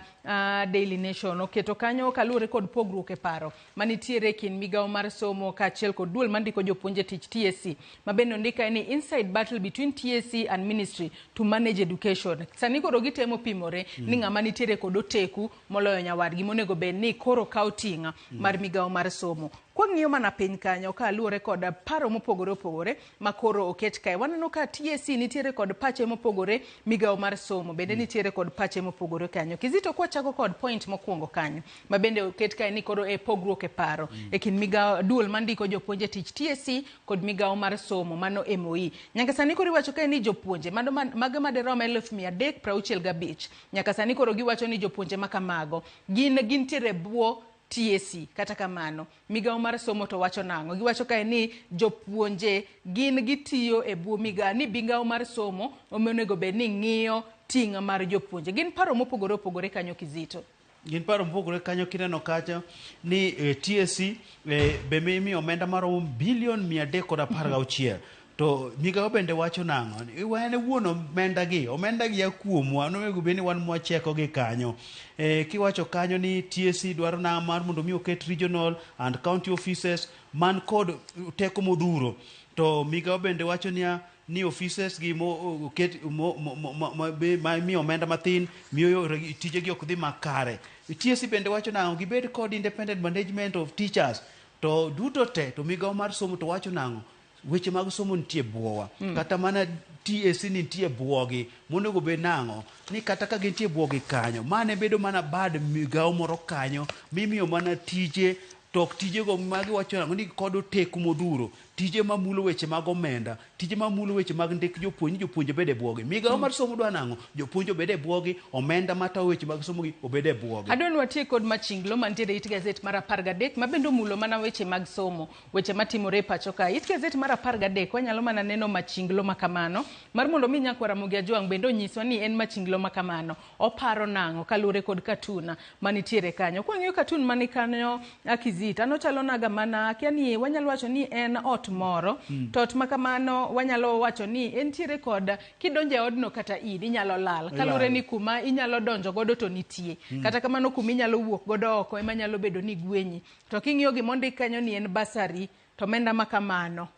Daily Nation oketo kanyo kaluwore kod pogruok e paro manitiere e kind migawo mar somo kaachiel kod duol mandiko jopuonj e tich TSC ma bende ondik kae ni inside battle between TSC and ministry to manage education. Sani koro gitemo pimore ni ng'ama nitiere kod oteku moloyo nyawadgi monego bed ni koro kawo ting' mar migawo mar somo. Kwang'iyo mana piny kanyo kaluwore kod paro mopogore opogore ma koro oket kae, waneno ka TSC nitiere kod pache mopogore, migawo mar somo bende nitiere kod pache mopogore kanyo. Kizito, kwachako kod point mokwongo kanyo ma bende oket kae ni koro e pogruok e paro e kind migawo duol mandiko jopuonje tich TSC kod migawo mar somo mano MOE. Nyaka sani koro iwacho kae ni jopuonje mano mago madirom 365,000 nyaka sani koro giwacho ni jopuonje makamago gin gintiere e bwo TSC. Kata kamano migawo mar somo to wacho nang'o? Giwacho kae ni jopuonje gin gitiyo e bwo migawo ni migawo mar somo onego bed ni ng'iyo ting' mar jopuonje. Gin paro mopogore opogore kanyo, Kizito. Gin paro mopogore kanyo. Kineno kacha ni TSC be imiyo omenda maromo bilion 316, to migawo bende wacho nang'o? Wan wuon omenda gi, omenda gi ya kuomwa, onego bed ni wan mwacheko gi kanyo. Kiwacho kanyo ni TSC dwaro na mar mondo mi oket regional and county offices man kod teko modhuro, to migawo bende wacho niya ni offices gi mo oket mo, mo, mo, mo, ma imiyo omenda mathin miyo tijegi ok dhi makare. TSC bende wacho nang'o? Gibed kod independent management of teachers. To duto te to migawo mar somo to wacho nang'o? Weche mag somo nitie buowa. Kata mana TSC nitie buogi. Monego bed nang'o? Ni kata ka gintie buogi kanyo, mane bedo mana bad migawo moro kanyo mimiyo mana tije, to ok tijego magiwacho nang'o ni kod oteku modhuro, tije mamulo weche mag omenda, tije mamulo weche mag ndik jopuonj, jopuonj obed e buogi. Migawo mar somo dwa nang'o? Jopuonj obed e buogi, omenda matayo weche mag somo gi obed e buogi. Adwa ni watiek kod machinglo mantiere it gazet mar 13 ma bende omulo mana weche mag somo, weche matimore e pacho ka. It gazet mar 13 wanyalo mana neno machinglo makamano mar mondo mi nyakwar Ramogi Ajwang' bende onyiswa ni en machinglo makamano. Oparo nang'o kaluwore kod katun manitiere kanyo. Kwang'iyo katun mani kanyo Kizito, an ochalo naga mana akia ni wanyalo wacho ni en ot moro. To ot makamano wanyalo wacho ni entiere kod kidonjo e odno kata in inyalo lal kaluwore ni kuma inyalo donjo godo to nitie. Kata kamano kuma inyalo wuok godo oko ema nyalo bedo ni gwenyi. To king'iyo gimondik kanyo ni en basari, to omenda makamano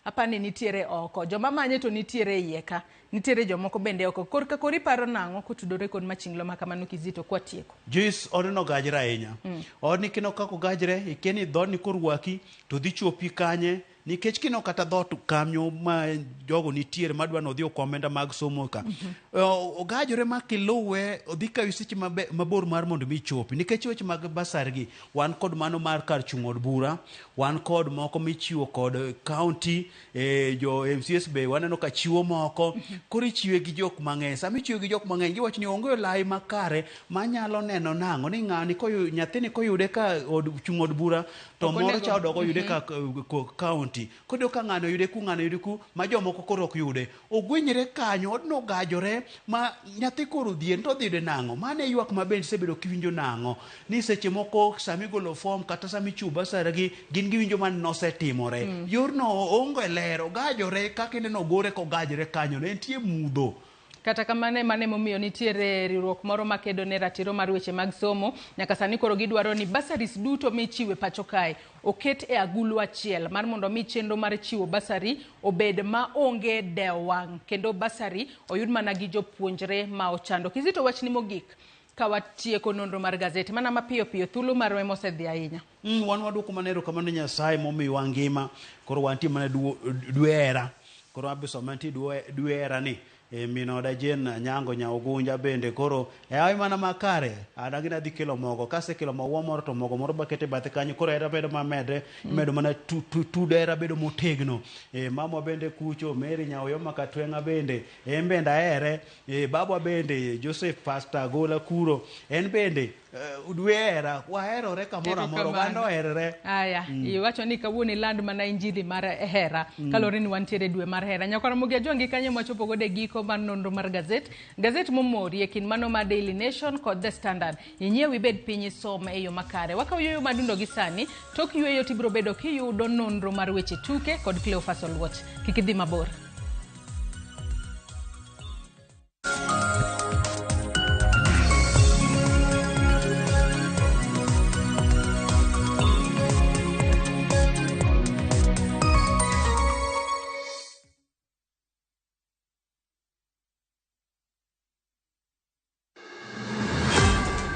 apani nitiere oko. Joma manye to nitiere iye ka. Nitiere jomoko bende oko. Korka koro iparo nang'o kotudore kod machinglo makamano, Kizito, kwatieko? Joyce, odno ogajre ahinya. Odni kineno kaka ogajre, ikia ni dhoodni korwaki to dhi chopi kanye, nikech kineno kata dhoot kanyo ma jogo nitiere madwa ni odhi okwa omenda mag somo ka. Ogajore ma kiluwe odhi kawi seche mabor mar mondo mi ichopi, nikech weche mag basari gi wan kod mano mar kar chung' od bura, wan kod moko michiwo kod county, jo MCS be waneno ka chiwo moko. Koro ichiwe gi jok mang'eny. Sama ichiwe gi jok mang'eny, giwacho ni onge olai makare manyalo neno nang'o ni ng'ani nyathini koyude ka od chung' od bura to moro cha odogo oyude ka county. Koro ka ng'ano oyude ku, ng'ano oyude ku, ma jomoko koro ok yude. Ogwenyre kanyo, odno ogajore ma nyathi koro odhier to odhi yude nang'o? Mano e ywak ma bende isebedo kiwinjo nang'o? Ni seche moko sama igolo form kata sama ichiwo basari gi, gin giwinjo mana nosetimore. Yorno onge ler, ogajore kaka ineno ogore kogajore kanyo, entie mudho. Kata kamano ema ne momiyo nitiere riwruok moro makedo ne ratiro mar weche mag somo. Nyaka sani koro gidwaro ni bursaries duto michiwo e pacho kae oket e agulu achiel mar mondo mi chenro mar chiwo bursary obed ma onge dewo wang' kendo bursary oyud mana gi jopuonjre ma ochando. Kizito, wachni mogik ka watieko nonro mar gazet mana mapiyo piyo, thuolo marwa ema osedhi ahinya. Wan waduoko mana erokamano ne Nyasaye momiyowa ngima. Koro wantie mana dwera. Koro abiso mantie dwera ni. Min oda Jane Nyango Nyaugunja bende koro e mana makare. An adhi kelo mogo. Kasekelo maua moro to mogo moro bakete bathe kanyo. Koro hera bedo mamedre. Imedo mana tudo hera bedo motegno. Mama bende kucho, Mary Nyaoyoma Katweng'a bende. En bende ahere. Babwa bende Joseph Pastor Gola Kuro. En bende dwera. Waherore kamoro amora. Oganda oherore. Aya, iwacho ni kawuono iland mana injili mar hera. Kaluwore ni wantiere dwe mar hera. Nyakwar Ramogi Ajwang' gi kanyo mwachopo godo e giko mar nonro mar gazet. Gazet momori e kind mano mar Daily Nation kod The Standard. Inyiew ibed piny isom e yo makare. Wakawo yueyo madundo gi sani, tok yueyo tibiro bedo kiyudo nonro mar weche tuke kod Cleophas Oluoch. Kik idhi mabor.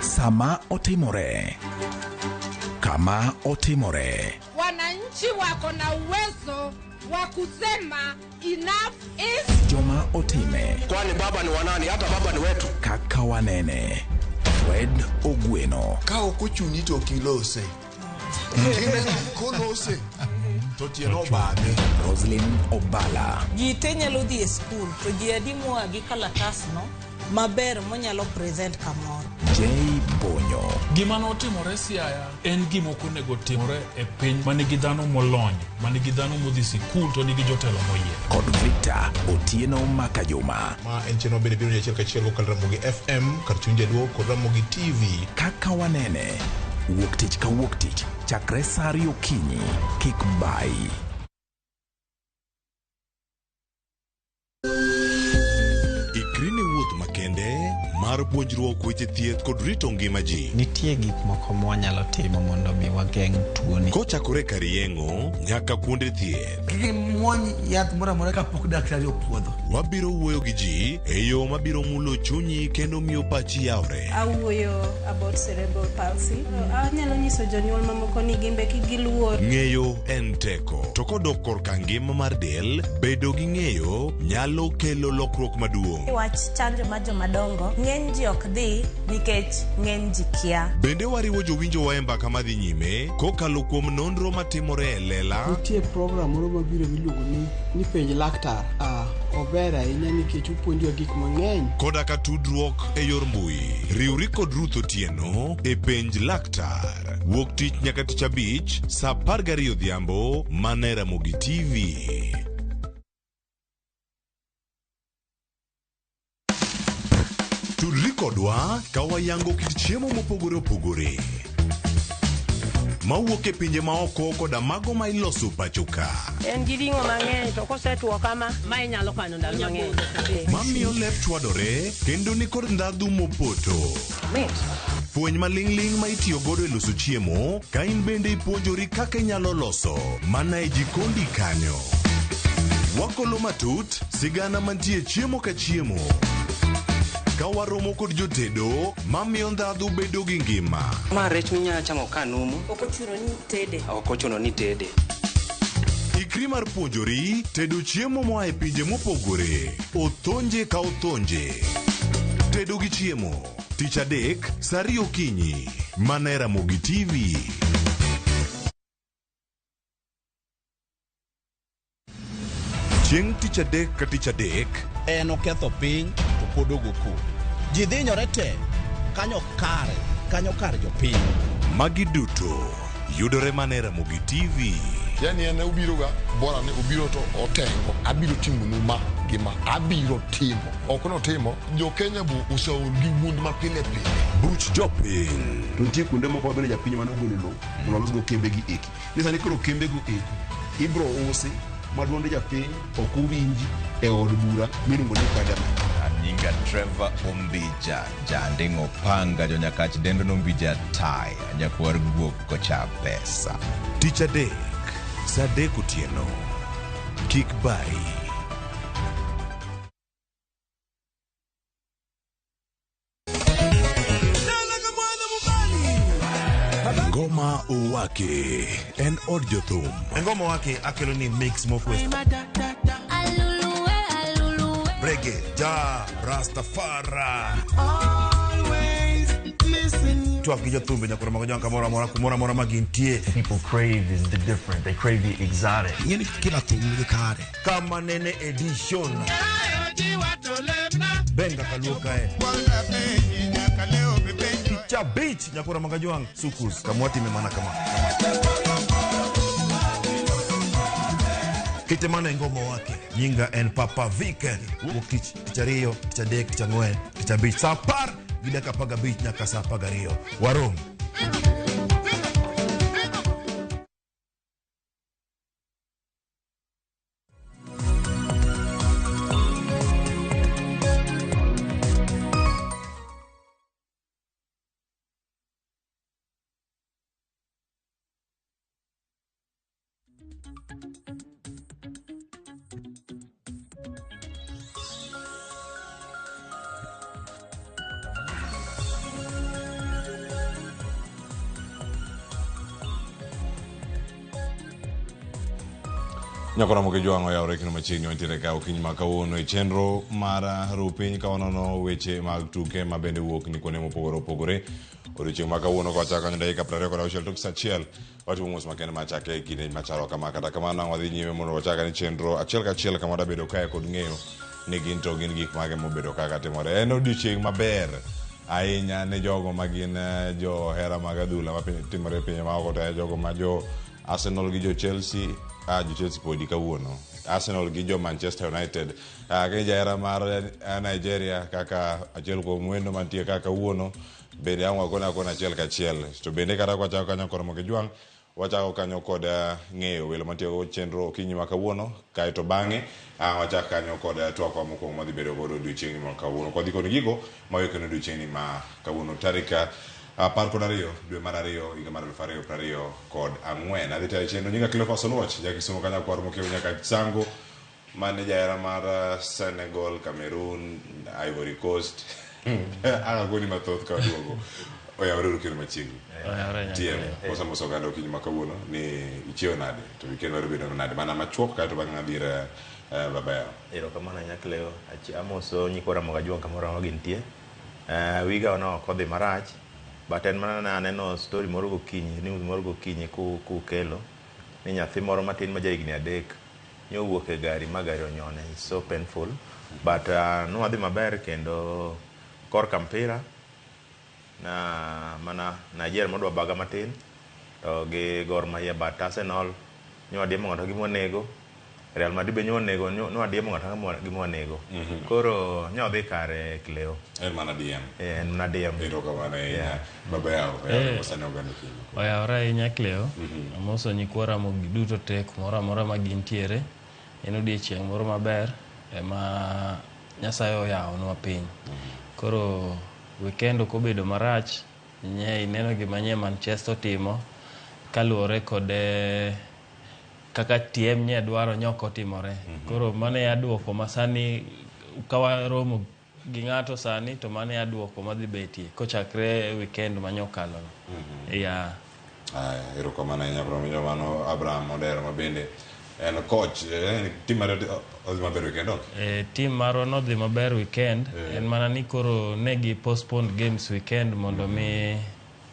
Sama otimore, kama otimore. Wananchi wako na uwezo wa kusema enough is Joma otime. Kwani baba ni wanani? Hata baba ni wetu. Kaka wanene. Fred Ogweno. Ka ok ochuni to ok ilose. Kineno kolose to tiende obadhe. Roslyn Obala. Ji te nyalo dhi e skul to ji adi moa gi kalatasno maber monyalo present kamoro. J Bonyo. Gima notimore Siaya en gima ok onego timore e piny ma nigi dhano molony, ma nigi dhano modhi sikul to nigi jotelo moyier. Kod Victor Otieno Makajuma. Ma en chenro mabende biro achiel kachiel kokalo Ramogi FM kar chuny jaluo kod Ramogi TV. Kaka wanene. Wuok tich ka wuok tich chakre saa ariyo okinyi. Kik bayi. Ikri ne wuoth makende mar puonjruok weche thieth kod rito ngima ji. Nitie gik moko mwanyalo timo mondo mi wageng' tuoni. Kochakore kar yeng'o nyaka kuonde thieth. Kik imuony yath moro amora kapok daktari opuodho. Wabiro wuoyo gi ji e yo mabiro mulo chunyi kendo miyo pachi yawre. Awuoyo about cerebral palsy. Anyalo nyiso jonyuol mamoko ni gimbe kik giluor. Ng'eyo en teko. To kodok korka ngima mar del, bedo gi ng'eyo nyalo kelo lokruok maduong'. Wach chanjo mar jomadongo, ng'eny ji ok dhi nikech ng'eny ji kia. Bende wariwo jowinjowa e mbaka madhi nyime kokalo kuom nonro matimore e lela. Nitie program moro mabiro miluongo ni penj laktar. Ober ahinya nikech opuonjowa gik mang'eny. Koda ka tudruok e yor mbui. Riwri kod Ruth Otieno e penj laktar. Wuok tich nyaka tich abich saa 12 odhiambo mana e Ramogi TV. Tudri kodwa ka wayango kit chiemo mopogore opogore mawuok e pinje maoko koda mago ma iloso pacho ka. En gi ring'o mang'eny to kosetuo kama, ma inyalo kano ndalo mang'eny. Mamiyo lep chwadore kendo nikod ndhadhu mopoto. Mit. Fweny maling'ling' ma itiyo godo e loso chiemo ka in bende ipuonjori kaka inyalo loso mana e jikondi kanyo. Wakolo matut sigana mantie chiemo ka chiemo. Ka waromo kod jotedo mamiyo ndhadhu bedo gi ngima. Ma rech minyalo chamo ka numu. Ok ochuno ni tede. Ok ochuno ni tede. Ikri mar puonjori tedo chiemo moa e pinje mopogore. Othonje ka othonje. Tedo gi chiemo. Tich adek, saa ariyo okinyi. Mana e Ramogi TV. Chieng' tich adek ka tich adek. En oketho piny to pod ogo koko. Ji dhinyore te kanyo kare, kanyo kar jopiny. Magi duto yudore mana e Ramogi TV. Yani en obiro ga bora ni obiro to otengo abiro timonu ma gi ma abiro timo ok notimo jo Kenya bo oseol gi wuond ma pile pile. Buch jopiny. To nitie kuonde moko ma bende japiny mane ogolo lowo mondo olosgo kembe gi eki. Ni sani koro kembe go eki ibro usi ma duond japiny ok owinji e od bura miluongo ni parliament. Nyinga Trevor Ombija, janding'o panga jonyakach dendo nombija tai, nyakwar guok kocha pesa. Tich adek, saa adek otieno. Kik bayi. Ngoma Owake en od jothum. Ngoma Owake akelo ni mix mofwes. Reggae, ja, Rastafari. Twak gi jothumbe nyakoro mago jwanka moro amora kumoro amora ma gintie. People crave is the different. They crave the exotic. Ing'eni kila thum nigi kare. Kama nene edition. Benga kaluo kae. Picha beach nyakoro mago jwang' sukus kamwatime mana kama. Kite mana e Ngoma Owake. Nyinga en Papa Viken. Wuok tich, tich ariyo, tich adek, tich ang'wen, tich abich. Saa 10 gi dakika 15 nyaka saa 12. Warom. Nyakora Mogi Jwang' oyawore kendo machiegni wantiere ka okinyi ma kawuono e chenro mar ru piny ka wanono weche mag tuke ma bende wuok ni kuonde mopogore opogore. Odiochieng' ma kawuono ka wachako kanyo dakika 26 tok saa achiel watimo mos makende machake e kinde machalo kama. Kata kamano ang' wadhi nyime mondo wachak ane chenro achiel kachiel kama wadabedo kae kod ng'eyo ni gin to gin gik mage mobedo kaka timore. En odiochieng' maber ahinya ne jogo ma gin johera mag adhula ma timore e pinje maoko to jogo ma jo Arsenal gi jo Chelsea, jo Chelsea podi kawuono. Arsenal gi jo Manchester United. Ka jahera mar Nigeria kaka achiel kuom wendo mantie ka kawuono bende ang' wakone akona achiel kachiel. To bende kata kwachako kanyo kod Ramogi Jwang' wachako kanyo kod ng'eyo welo mantie go chenro okinyi ma kawuono kaeto bang'e ang' wachak kanyo kod twakwa mokwongo madhi bedo godo odiochieng'ni ma kawuono. Kwadhi kod gigo mawekeno odiochieng'ni ma kawuono tarik 12 dwe mar 2 higa mar 2024. Adhi tayo chenro nyinga Cleophas Oluoch, ja Kisumo kanyo kwar mokiewo nyaka Sango mane jahera mar Senegal, Cameroon, Ivory Coast. Akakoni mathoth ka waduogo. Oyawore uru kendo machiegni. TM, wasemoso oganda okinyi ma kawuono ni ichiewo nade to weekend mar obedo nade mana machuok kaeto bang'e adhi ir baba yao. Erokamano ahinya Cleo. Amoso nyikwa Ramogi Ajwang' kamoro amora gintie. Wiga no ok odhi marach, but en mana ne aneno story moro gokinyi, news moro gokinyi kukelo ni nyathi moro matin ma jahigni 3 nyowuok e gari ma gari onyone. It's so painful. But nwadhi maber kendo korka mpira na mana Nigeria modwa baga matin to gi Gor Mahia, but Arsenal nyowadiemo ng'ato gi mwanego, Real Madrid be nyowanego, nowadiemo ng'ato gi mwanego. Koro nyodhi kare Cleo. En mana DM. En mana DM. Erokamano ahinya. Baba yao, mosane oganda okinyi. Oyawore ahinya Cleo. Amoso nyikwa Ramogi duto te kumoro amora ma gintiere. En odiechieng' moro maber ema Nyasaye oyawonwa piny. Koro weekend ok obedo marach, nye ineno gima nye Manchester timo kaluwore kod kaka TM nye dwaro nye ok otimore. Koro mano e aduoko ma sani ka waromo gi ng'ato sani to mano e aduoko madhi betie kochakre weekend manyokalo no. Yeah. Aya, erokamano ahinya kuom winjo mano Abraham Odero ma bende en coach. Team mare odhi maber weekend ok? Team marwa nodhi maber weekend. En mana ni koro ne gi postpone games weekend mondo mi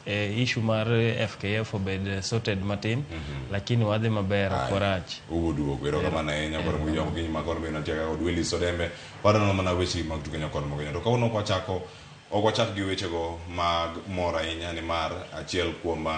issue mar FKF obed sorted matin. Lakini wadhi maber, ok warach. Ubuduogo, erokamano ahinya kuom winjo okinyi ma koro bende nitie kod Willis Odembe. Wadono mana weche mag tuke nyakon mogenyo. To kawuono ok wachak gi wechego mag mor ahinya nimar achiel kuom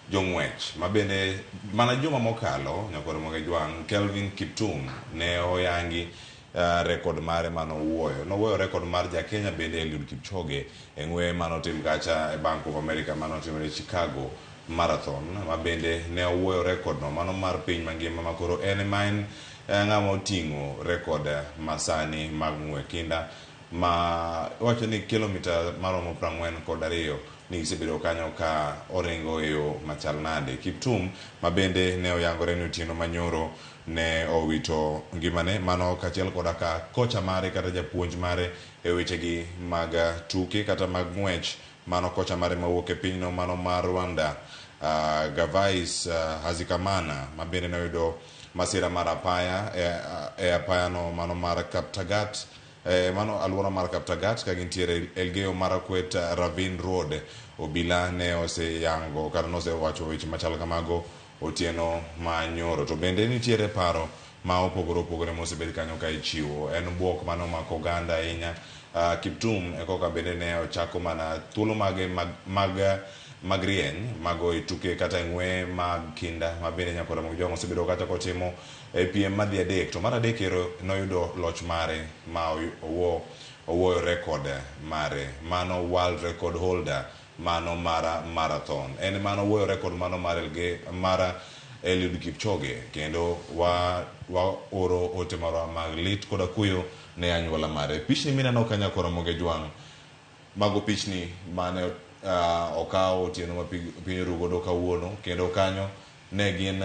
jong'wech ma bende mana juma mokalo nyakoro Moge Jwang' Kelvin Kiptum ne oyangi rekod mare manowuoyo. Nowuoyo rekod mar ja Kenya bende Eliud Kipchoge e ng'we manotim kacha e Bank of America manotimore Chicago Marathon ma bende ne owuoyo rekod no mano mar piny mangima ma koro en ema en ng'ama oting'o rekod masani mag ng'we kinda ma wacho ni kilomita maromo 42 ni gisebedo kanyo ka oringo e yo machal nade. Kiptum ma bende ne oyangore ni otieno manyoro ne owito ngimane mano kachiel koda ka kocha mare kata japuonj mare e wechegi mag tuke kata mag ng'wech mano kocha mare mawuok e pinyno mano mar Rwanda Gavais Hazikamana ma bende ne oyudo masira mar apaya e apayano mano mar Kaptagat. Mano alwora mar Kaptagat ka gintiere Elgeyo Marakwet Ravine Road. Obila ne oseyango kata nosewacho weche machal kamago otieno ma nyoro. To bende nitiere paro ma opogore opogore mosebed kanyo ka ichiwo. En bwok mane omako oganda ahinya. Kiptum e koka bende ne ochako mana thuolo mage mag rieny mago e tuke kata e ng'we mag kinda ma bende nyakora mag Jwang' osebedo kacha kotimo e piem madhi 3 to mar 3 ero noyudo loch mare ma owuoyo rekod mare mano world record holder mano mar marathon. En mano owuoyo rekod mano mar mar Eliud Kipchoge kendo wa oro ote marwa mag lit koda kuyo ne anyuola mare. Pichni mineno ka nyakora Moge Jwang' mago pichni mane okaw otieno ma piny orugodo kawuono kendo kanyo ne gin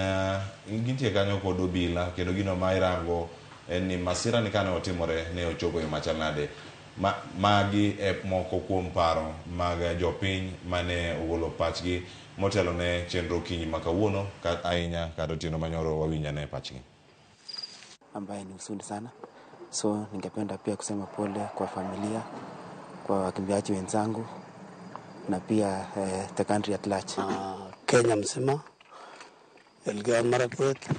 gintie kanyo kod obila kendo gino ma irango en ni masira ni kane otimore ne ochopo e machal nade. Magi e moko kuom paro mag jopiny mane ogolo pachgi motelo ne chenro okinyi ma kawuono ahinya kata otieno manyoro wawinj ane pachgi. ambaye ni huzuni sana. So ningependa pia kusema pole kwa familia, kwa wakimbiaji wenzangu na pia the country at large. Kenya mzima, Elgeyo Marakwet,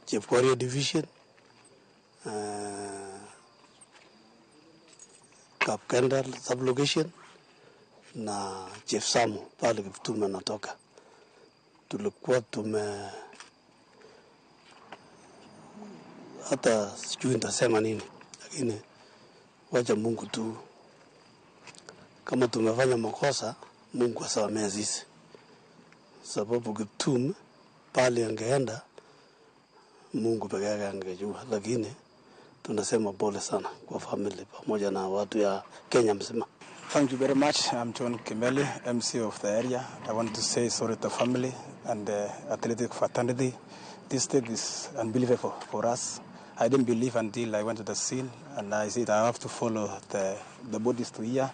Chepkorio division, Kapkendal sublocation na Chepsamo pale Kiptum anatoka. Tulikuwa tume hata sijui nitasema nini, lakini wacha Mungu tu, kama tumefanya makosa Mungu asamehe sisi, sababu Kiptum pale angeenda Mungu peke yake angejua, lakini tunasema pole sana kwa family pamoja na watu ya Kenya mzima. Thank you very much. I'm John Kimeli, MC of the area. I want to say sorry to the family and the athletic fraternity. This thing is unbelievable for us. I didn't believe until I went to the scene, and I said I have to follow the bodies to here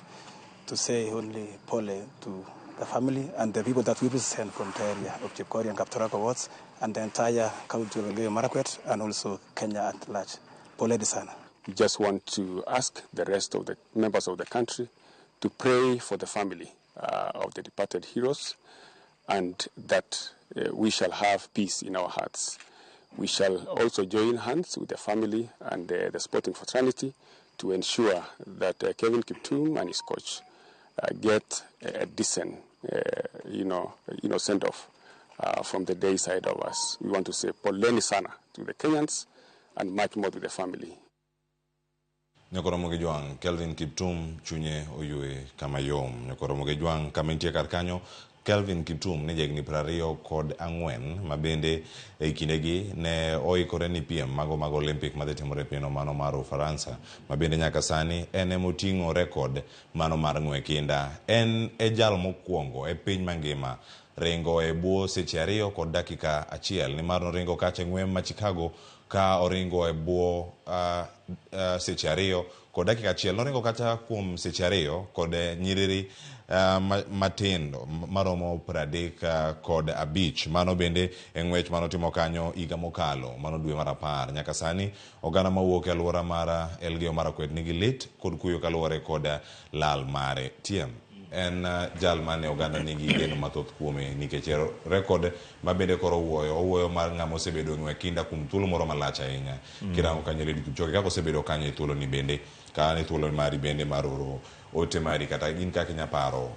to say only pole to the family and the people that we represent from the area of Chepkorio and Kaptarakwa wards and the entire county of Elgeyo Marakwet and also Kenya at large. Pole sana. We just want to ask the rest of the members of the country to pray for the family of the departed heroes, and that we shall have peace in our hearts. We shall also join hands with the family and the sporting fraternity to ensure that Kevin Kiptum and his coach get a decent, send-off from the day side of us. We want to say poleni sana to the Kenyans and much more to the family. Nyakoromo gi Jwang', Kelvin Kiptum chunye oywe kama yom. Nyakoromo gi Jwang' kama intie kar kanyo, Kelvin Kiptum ne jahigni 24 ma bende e kindegi ne oikore ni piem mago mag Olympic madhi timore e pinyno mano mar Ufaransa, ma bende nyaka sani en emoting'o rekod mano mar ng'we kinda. En e jal mokwongo e piny mangima ringo e bwo seche 2 kod dakika 1, nimar noringo kacha e ng'we ma Chicago ka oringo e bwo seche 2 kod dakika 1. Noringo kata kuom seche 2 kod nyiriri matindo maromo 35. Mano bende e ng'wech manotimo kanyo higa mokalo, mano dwe mar 10. Nyaka sani oganda mawuok e alwora mar Elgeyo Marakwet nigi lit kod kuyo kaluwore kod lal mare. TM en jal mane oganda nigi geno mathoth kuome nikech rekod ma bende koro owuoyo mar ng'ama osebedo ng'we kinda kuom thuolo moro malach ahinya. Kirango kanyo Eliud Kipchoge kaka osebedo kanyo e thuolo ni bende ka ni thuolo mari bende mar oro ote mari kata in kaka inya paro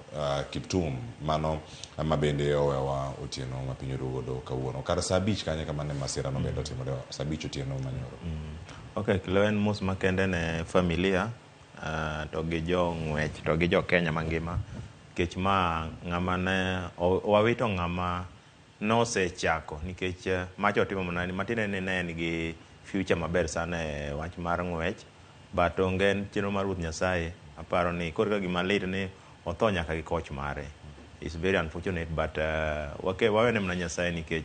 Kiptum mano ma bende owewa otieno ma piny orugo godo kawuono kar saa 5 kanyo kama ne masira no bende otimore saa 5 otieno manyoro. Okay, kilo en mos makende ne familia to gi jo ng'wech to gi jo Kenya mangima nikech ma ng'ama ne wawito ng'ama nosechako nikech macho otimo mana ni matine ne en gi future maber sana e wach mar ng'wech, but onge en chenro mar Ruoth Nyasaye. Aparo ni koro ka gima lit ni otho nyaka gi koch mare. It's very unfortunate, but wawene mana Nyasaye nikech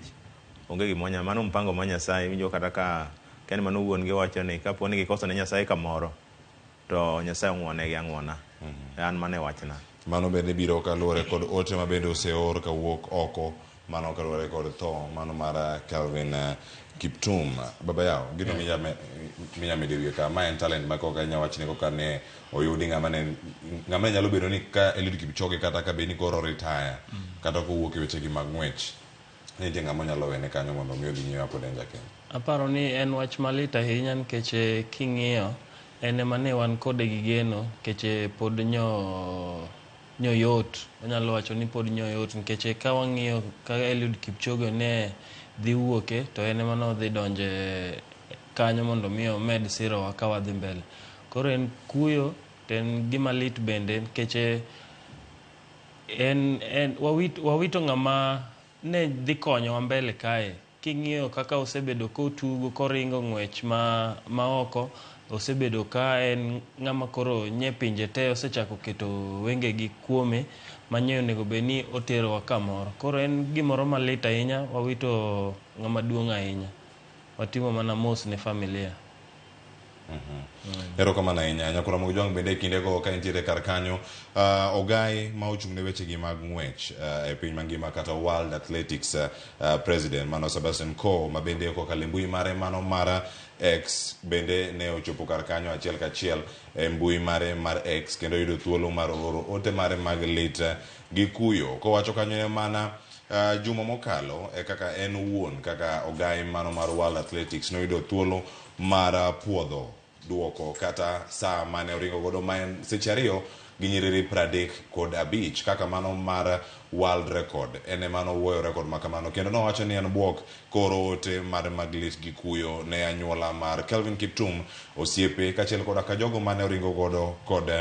onge gima mano mpango mar Nyasaye. Winjo kata ka ken mano wuon gi wacho ni kapo ni gikoso ne Nyasaye kamoro to Nyasaye ong'wonegi ang'wona. An mane wachna. Mano bende biro kaluwore kod ote ma bende oseor kawuok oko, mano kaluwore kod tho mano mar Kelvin Kiptum. Baba yao, gino minya medo wiye ka, ma en talent ma koka inya wachni koka ne oyudi ng'ama ne nyalo bedo ni ka Eliud Kipchoge kata ka bed ni koro retire kata kowuok e wechegi mag ng'wech, nitie ng'ama onyalo wene kanyo mondo mi odhi nyime pod en ja Kenya. Aparo ni en wach malit ahinya nikech king'iyo en ema ne wan kode gi geno nikech pod nyo yot, wanyalo wacho ni pod nyo yot nikech ka wang'iyo ka Eliud Kipchoge ne dhi wuoke to en ema nodhi donje kanyo mondo mi omed sirowa ka wadhi mbele. Koro en kuyo to en gima lit bende nikech en wawito ng'ama ne dhi konyowa mbele kae. King'iyo kaka osebedo kotugo koringo ng'wech ma oko, osebedo ka en ng'ama koro nye pinje te osechako keto wengegi kuome manyo onego bed ni oterowa kamoro. Koro en gimoro malit ahinya, wawito ng'ama duong' ahinya. Watimo mana mos ne familia. Erokamano ahinya. Nyakoro Ramogi Jwang' bende e kindego ka intiere kar kanyo, ogai ma ochung' ne wechegi mag ng'wech e piny mangima kata World Athletics President mano Sebastian Coe ma bende kokalo e mbui mare mano mar X bende ne ochopo kar kanyo achiel kachiel e mbui mare mar X kendo yudo thuolo mar oro ote mare mag lit gi kuyo kowacho kanyo ne mana juma mokalo e kaka en owuon kaka ogai mano mar World Athletics noyudo thuolo mar puodho duoko kata saa mane oringo godo ma en seche 2 gi nyiriri 35 kaka mano mar world record. En ema nowuoyo record ma kamano kendo nowacho ni en buok koro ote mar mag lit gi kuyo ne anyuola mar Kelvin Kiptum, osiepe kaachiel koda ka jogo mane oringo godo kod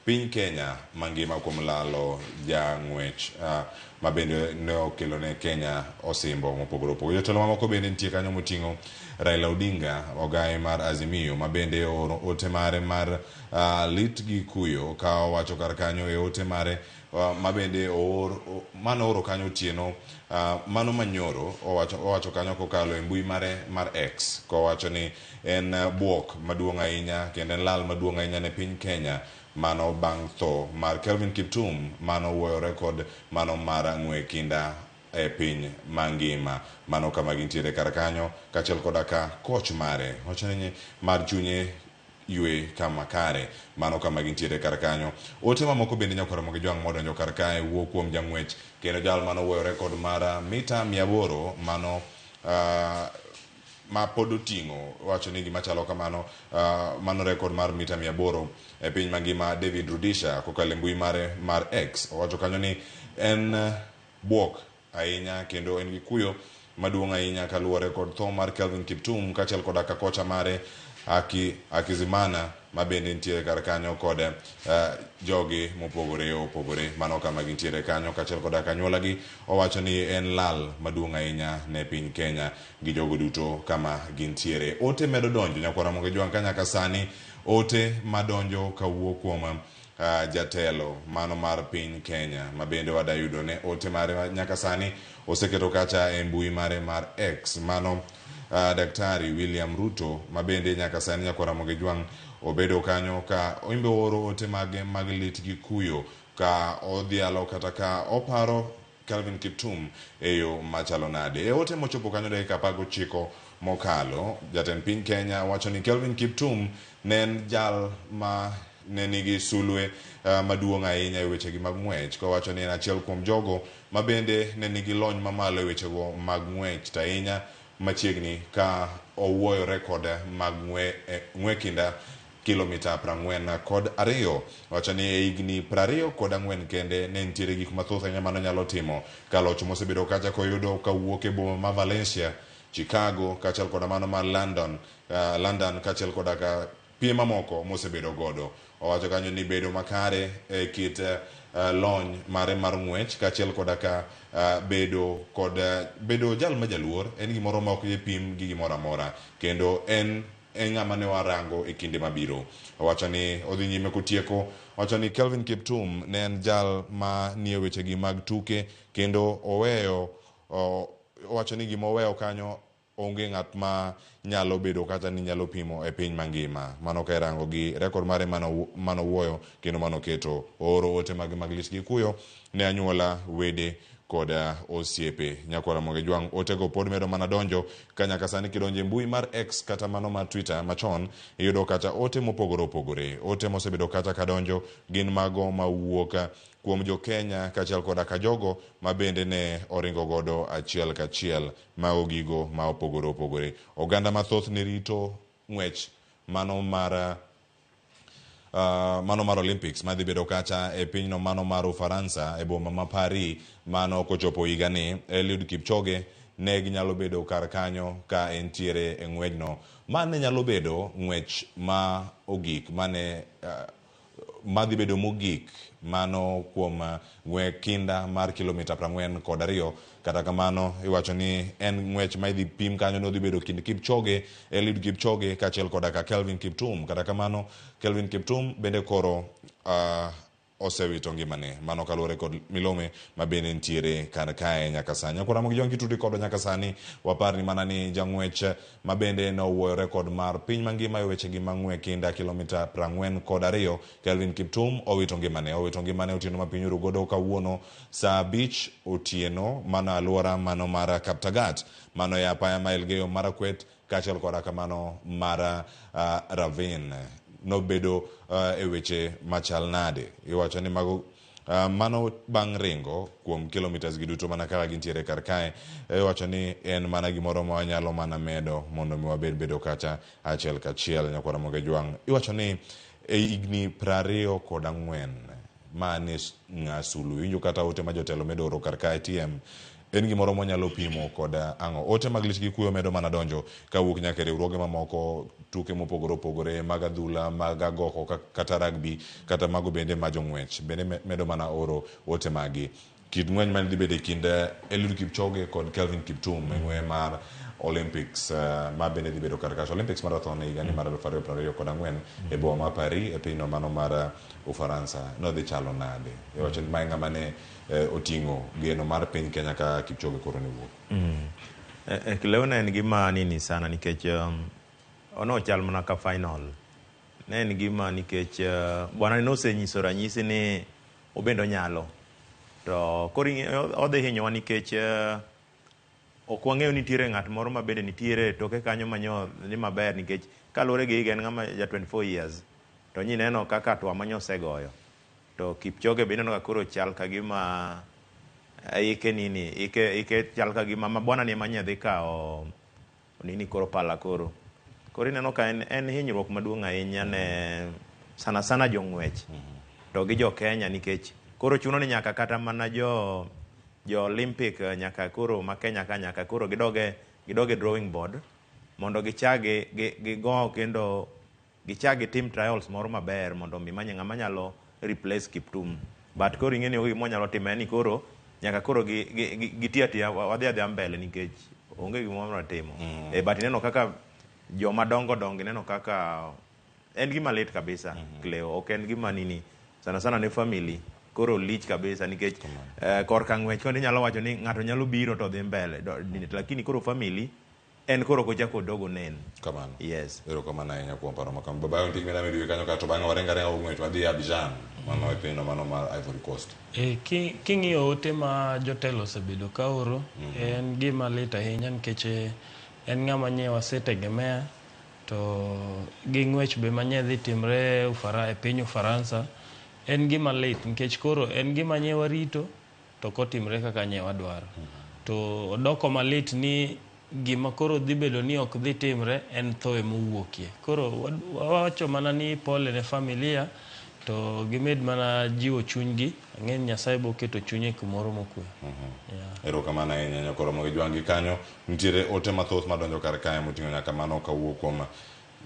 piny Kenya mangima kuom lalo jang'wech ma bende ne okelo ne Kenya osimbo mopogore opogore. Jotelo mamoko bende nitie kanyo moting'o Raila Odinga, ogaye mar Azimio, ma bende ooro ote mare mar lit gi kuyo ka owacho kar kanyo e ote mare ma bende oor mano ooro kanyo otieno mano manyoro owacho kanyo kokalo e mbui mare mar X kowacho ni en buok maduong' ahinya kendo en lal maduong' ahinya ne piny Kenya mano bang' tho mar Kelvin Kiptum mano wuoyo rekod mano mar ng'we kinda e piny mangima. Mano kama gintiere kar kanyo kaachiel koda ka koch mare wacho ni mar chunye ywe kama kare. Mano kama gintiere kar kanyo. Ote mamoko bende nyakoro Ramogi Jwang' modonjo kar kae wuok kuom jang'wech kendo jal mano wuoyo rekod mar mita 800 mano ma pod oting'o wacho ni gima chalo kamano mano rekod mar mita 800 e piny mangima David Rudisha kokalo e mbui mare mar X owacho kanyo ni en buok ahinya kendo en gi kuyo maduong' ahinya kaluwore kod tho mar Kelvin Kiptum kaachiel koda ka kocha mare Akizimana ma bende nitiere kar kanyo kod jogi mopogore opogore. Mano kama gintiere kanyo kaachiel koda ka anyuolagi. Owacho ni en lal maduong' ahinya ne piny Kenya gi jogo duto kama gintiere. Ote medo donjo nyakwar Ramogi Jwang' ka nyaka sani ote madonjo kawuok kuom jatelo mano mar piny Kenya ma bende wadayudo ne ote mare nyaka sani oseketo kacha e mbui mare mar X mano Daktari William Ruto ma bende nyaka sani nyakwar Ramogi Jwang' obedo kanyo ka imbe oro ote mage mag lit gi kuyo ka odhialo kata ka oparo Kelvin Kiptum e yo machalo nade. E ote mochopo kanyo dakika 19 mokalo, jatend piny Kenya wacho ni Kelvin Kiptum ne en jal ma ne nigi sulwe maduong' ahinya e wechegi mag ng'wech, kowacho ni en achiel kuom jogo ma bende ne nigi lony mamalo e wechego mag ng'wech, to ahinya machiegni ka owuoyo rekod mag ng'we kinda kilomita 42. Wacho ni e higni 24 kende ne nitiere gik mathoth ahinya mane onyalo timo ka loch mosebedo kacha koyudo kawuok e boma ma Valencia, Chicago kaachiel koda mano mar London kaachiel koda ka piem mamoko mosebedo godo. Owacho kanyo ni bedo makare e kit lony mare mar ng'wech kaachiel koda ka bedo jal ma jaluor en gimoro ma ok pim gi gimoro amora kendo en ng'ama ne warango e kinde mabiro. Owacho ni odhi nyime kotieko, owacho ni Kelvin Kiptum ne en jal ma nie wechegi mag tuke kendo oweyo owacho ni gima oweyo kanyo onge ng'at ma nyalo bedo kata ni nyalo pimo e piny mangima. Mano ka irango gi rekod mare mano wuoyo kendo mano keto. Ooro ote mage mag lit gi kuyo ne anyuola, wede kod osiepe. Nyakwar Ramogi Jwang' otego pod medo mana donjo ka nyaka sani kidonjo e mbui mar X kata mano mar Twitter machon iyudo kacha ote mopogore opogore. Ote mosebedo kacha kadonjo gin mago mawuok kuom jo Kenya kaachiel koda ka jogo ma bende ne oringo godo achiel kachiel mago gigo ma opogore opogore. Oganda mathoth ne rito ng'wech mano mar Olympics madhi bedo kacha e pinyno mano mar Ufaransa e boma ma Paris mano kochopo higani. Eliud Kipchoge ne ginyalo bedo kar kanyo ka entiere e ng'wejno mane nyalo bedo ng'wech ma ogik mane madhi bedo mogik mano kuom ng'we kinda mar kilomita 42. Kata kamano iwacho ni en ng'wech ma idhi pim kanyo nodhi bedo kind Kipchoge, Eliud Kipchoge kaachiel koda ka Kelvin Kiptum. Kata kamano Kelvin Kiptum bende koro osewito ngimane. Mano kaluwore kod milome ma bende nitiere kar kae nyaka sani. Nyakwar Ramogi Jwang' kitudi kodwa nyaka sani, wapar ni mana ni jang'wech ma bende nowuoyo rekod mar piny mangima e wechegi mag ng'we kinda kilomita 42 Kelvin Kiptum owito ngimane. Owito ngimane otieno ma piny oru godo kawuono saa 5 otieno mano aluora mano mar Kaptagat. Mano e apaya ma Elgeyo Marakwet kaachiel koda kamano mar Ravine. Nobedo e weche machal nade? Iwacho ni mago mano bang' ringo kuom kilometers gi duto mana kaka gintiere kar kae. Iwacho ni en mana gimoro ma wanyalo mana medo mondo mi wabed bedo kacha achiel kachiel. Nyakwar Ramogi Jwang' iwacho ni e higni 24 ma ne ng'asulu iwinjo kata ote ma jotelo medo oro kar kae TM en gimoro mwanyalo pimo kod ang'o? Ote mag lit gi kuyo medo mana donjo kawuok nyaka e riwruoge mamoko, tuke mopogore opogore mag adhula, mag agoko kata rugby, kata mago bende ma jong'wech bende medo mana oro ote magi. Kit ng'weny mane dhi bedo e kind Eliud Kipchoge kod Kelvin Kiptum e ng'we mar Olympics ma bende dhi bedo kar kacha. Olympics marathon e higani mar 2024 e boma ma Paris e pinyno mano mar Ufaransa nodhi chalo nade? Iwacho ni mae ng'ama ne oting'o geno mar piny Kenya ka Kipchoge koro ne wuok. Leo ne en gima nini sana nikech ono chal mana ka final. Ne en gima nikech bwana nosenyiso ranyisi ni obende onyalo. To koro odhi hinyowa nikech ok wang'eyo nitiere ng'at moro ma bende nitiere toke kanyo manyo ni maber nikech kaluwore gi higa en ng'ama ja 24 years to nyineno kaka twa manyo osegoyo. To Kipchoge be ineno ka koro chal ka gima ike nini ike chal ka gima ma bwana ni ema dhi kawo nini koro pala koro. Koro ineno ka en hinyruok maduong' ahinya ne sana sana jong'wech to gi jo Kenya nikech koro chuno ni nyaka kata mana jo Olympic nyaka koro ma Kenya ka nyaka koro gidoge drawing board mondo gichak gigo kendo gichak gitim trials moro maber mondo mi many ng'ama nyalo replace Kiptum. But koro ing'e ni onge gima wanyalo timo en ni koro nyaka koro giti atiya wadhi adhiya mbele nikech onge gima wanyalo timo. But ineno kaka joma dongo dongo ineno kaka en gima lit kabisa Cleo, ok en gima nini sana sana ne family koro lich kabisa nikech korka ng'wech kendo inyalo wacho ni ng'ato nyalo biro to dhi mbele lakini koro family en koro ok ochako odogo nen. Kamano. Yes. Erokamano ahinya kuom paro ma kama. Baba nitie gima dami kanyo kato bang'e waringo aringa ng'wech wadhi Abidjan mano e pinyno mano mar Ivory Coast. King'iyo ote ma jotelo osebedo ka oro, en gima lit ahinya nikech en ng'ama nye wasetegemea to gi ng'wech be manye dhi timre e piny Ufaransa en gima lit nikech koro en gima nye warito to kotimre kaka nye wadwaro. To odoko malit ni gima koro dhi bedo ni ok dhi timre en tho emowuokie. Koro wawacho mana ni pole ne familia to gimed mana jiwo chunygi. Ang'e ni Nyasaye bo keto chunye kumoro mokwe. Erokamano ahinya Nyakwar Ramogi Jwang' gi kanyo nitiere ote mathoth madonjo kar kae moting'o nyaka mano kawuok kuom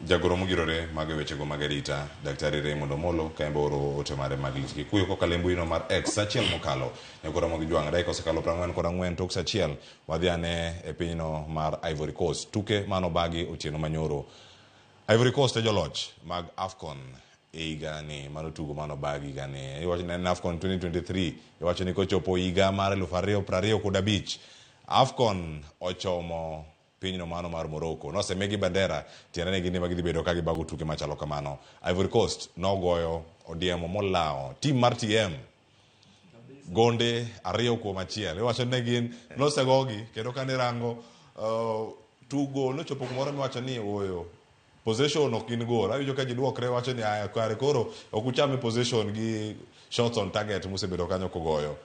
jagoro mogirore mag wechego mag arita Daktari Raymond Omolo ka en be oro ote mare mag lit gi kuyo kokalo e mbuino mar X saa achiel mokalo. Nyakwar Ramogi Jwang' dakika osekalo 44 tok saa achiel wadhi ane e pinyno mar Ivory Coast. Tuke manobagi otieno manyoro. Ivory Coast e joloch mag AFCON e higa ni mano tugo manobagi higa ni. Iwacho ni en AFCON 2023 iwacho ni kochopo higa mar 2025 AFCON ochomo pinyno mano mar Morocco. Nosemigi bandera tiende ni gin ema gidhi bedo ka gibago tuke machalo kamano. Ivory Coast nogoyo odiemo molao tim mar TM gonde 2-1. Iwacho ni gin nosegogi kendo kane rango tugo nochopo kumoro miwacho ni oyo possession ok gin goal. Awinjo ka ji duokre wacho ni aya kare koro ok uchame possession gi shots on target mosebedo kanyo kogoyo.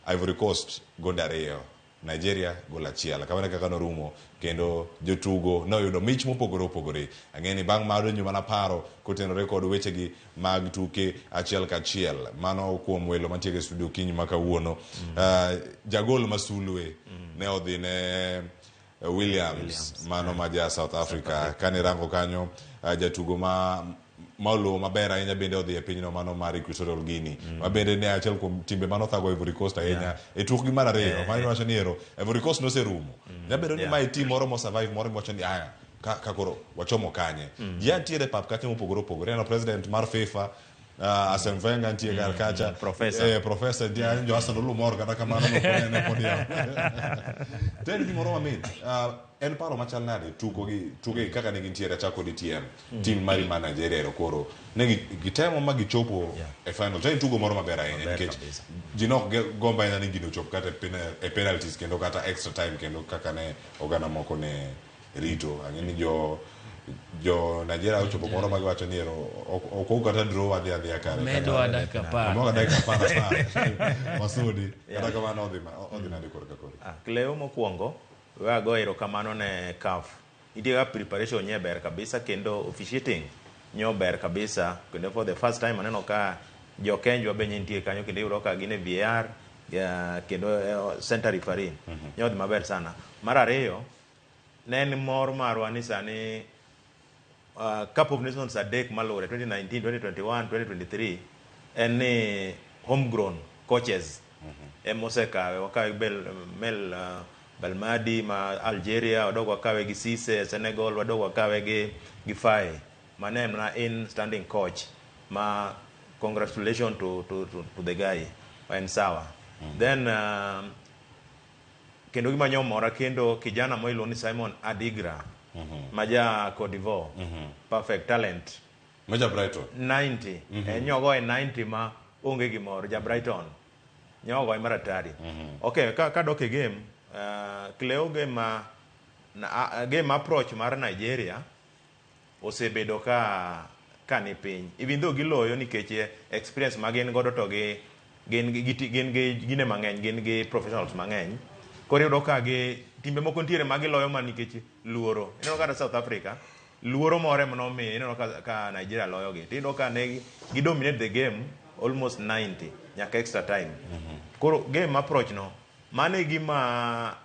Ivory Coast gonde 2, Nigeria gol 1. Kamano kaka norumo kendo jotugo noyudo mich mopogore opogore. Ang'e ni bang' mar donjo mana paro kotenore kod wechegi mag tuke achiel kachiel. Mano kuom welo mantiere e studio kinyi ma kawuono. Jagol ma sulwe ne odhi ne Williams mano ma ja South Africa. Kane rango kanyo jatugo ma oluwo maber ahinya bende odhi e pinyno mano mar Equatorial Guinea. Ma bende ne achiel kuom timbe mano thago Ivory Coast ahinya e tukgi mar ariyo. Mano iwacho ni ero Ivory Coast noserumo. Nyabedo ni mae team moro mo survive moro miwacho ni aya ka koro wachomo kanye. Ji nitiere pap kacha mopogore opogore. Aneno president mar FIFA Arsene Wenger nitie kar kacha. Professor. Professor nitie, jo Arsenal umor kata kamano nokonene pod yaw. To en gimoro mamit. En paro machal nade tugo gi tuke kaka ne gintiere achako DTM team mari mar Nigeria ero koro ne gitemo ma gichopo e final to en tugo moro maber ahinya Maber nikech kabisa. ji nok gombo ahinya ni gino ochop kata e penalties kendo kata extra time kendo kaka ne oganda moko ne rito ang'e ni jo Nigeria ochopo kumoro ma giwacho ni ero ok ok kata draw wadhi adhiya kare Medwa dakika 10. Medwa dakika 10 wasudi kata kamano odhi nade korka koro. Cleo mokwongo we ago erokamano ne CAF. Nitie ka preparation nye ber kabisa kendo officiating nyo ber kabisa kendo for the first time aneno ka jo Kenjwa be nitie kanyo kendo iyudo ka gin e VAR kendo center referee nyo odhi maber sana. Mar ariyo ne en mor marwa ni sani Cup of Nations adek maluwore 2019, 2021, 2023 en ni homegrown coaches ema osekawe. Wakawe Mel Belmadi ma Algeria, wadok wakawe gi Cisse Senegal, wadok wakawe gi Faye mane en mana in standing coach ma congratulations to the guy en sawa. Then kendo gima nyomora kendo kijana mo iluongo ni Simon Adigra ma ja Cote d'Ivoire, perfect talent ma ja Brighton 90 en nyogo e 90 ma onge gimoro ja Brighton nyogo e maratari. Okay, ka dok e game Cleo game ma game approach mar Nigeria osebedo ka ni piny even though giloyo nikech experience ma gin godo to gi gin gi gine mang'eny gin gi professionals mang'eny. Koro iyudo ka gi timbe moko nitiere ma giloyo mana nikech luoro. Ineno kata South Africa luoro moro ema nomiyo ineno ka Nigeria loyo gi. Tiyudo ka ne gi dominate the game almost 90 nyaka extra time. Koro game approach no mano e gima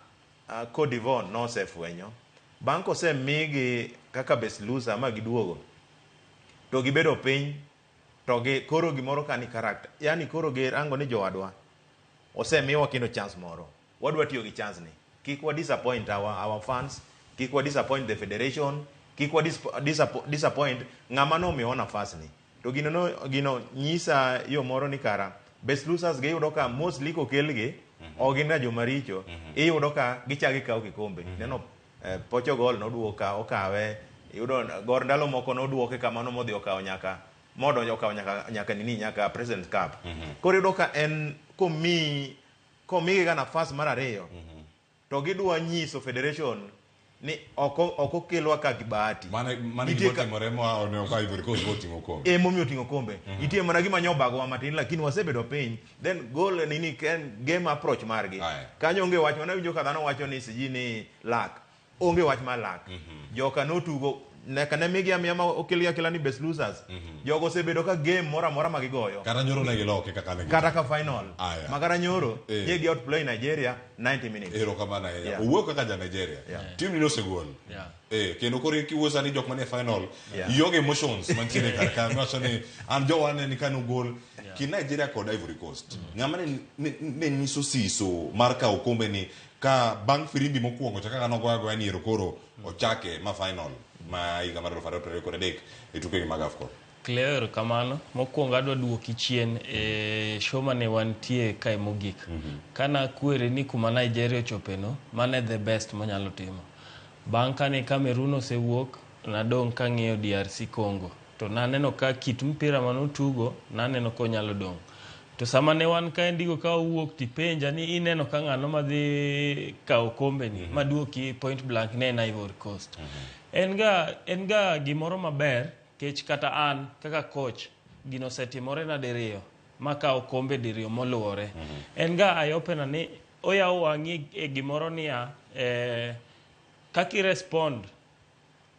Cote d'Ivoire nosefwenyo. Bang' kosemigi kaka best loser ma giduogo to gibedo piny to gi koro gimoro ka ni character. Yani koro girango ni jowadwa osemiwa kendo chance moro. Wadwa tiyo gi chance ni. Kik wa disappoint our fans, kik wa disappoint the federation, kik wa disappoint ng'ama nomiyowa nafas ni. To gino nyisa yo moro ni kara best losers giyudo ka mostly kokelgi ok gin ga joma richo, iyudo ka gichako gikawo kikombe. Neno Portugal noduoka okawe, iyudo Gor ndalo moko noduoke kamano modhi okawo nyaka modonjo okawo nyaka nini nyaka President Cup. Koro iyudo ka en komigi ga nafas mar ariyo to gidwa nyiso federation ni ok okelwa ka gi bahati. Mane Nitie gima otimore ma onego ka Ivory Coast oting'o kombe. Emomiyo oting'o kombe. Nitie mana gima nyobagowa matin lakini wasebedo piny. Then goal nini ken game approach margi. Kanyo onge wach mana winjo ka dhano wacho ni siji ni luck. Onge wach mar luck. Joka notugo nyaka ne migi amiya ma okelgi akela ni best losers. Jogo osebedo ka game moro amora ma gigoyo. Kata nyoro ne giloke kaka ne Kata ka final. Makata nyoro, ye gi outplay Nigeria 90 minutes. Erokamano ahinya. Owuok kaka ja Nigeria. Team ni nosegol. Kendo koro kiwuoyo sani jok manie final, yoga emotions mantiere kar ka miwacho ni an jowa ne ni kane ogol ki Nigeria kod Ivory Coast. Ng'ama ne nyiso siso mar kawo kombe ni ka bang' firimbi mokwongo cha kaka nogoyo agoya ni ero koro ochake ma final ma higa mar 2023 e tukegi mag AFCON. Cleo, erokamano. Mokwongo adwa duoki chien e show mane wantie kae mogik. Kana kwere ni kuma Nigeria ochope no, mano e the best monyalo timo. Bang' kane Cameroon osewuok, nadong' kang'iyo DRC Congo. To naneno ka kit mpira manotugo, naneno konyalo dong'. To sama ne wan kaendigo ka owuok tipenja ni ineno ka ng'ano madhi kawo kombe ni, maduoki point blank ne en Ivory Coast. En ga gimoro maber kech kata an kaka coach gino osetimore na diriyo makawo kombe diriyo moluwore. En ga eye opener ni oyawo wang'i e gimoro niya kaka i respond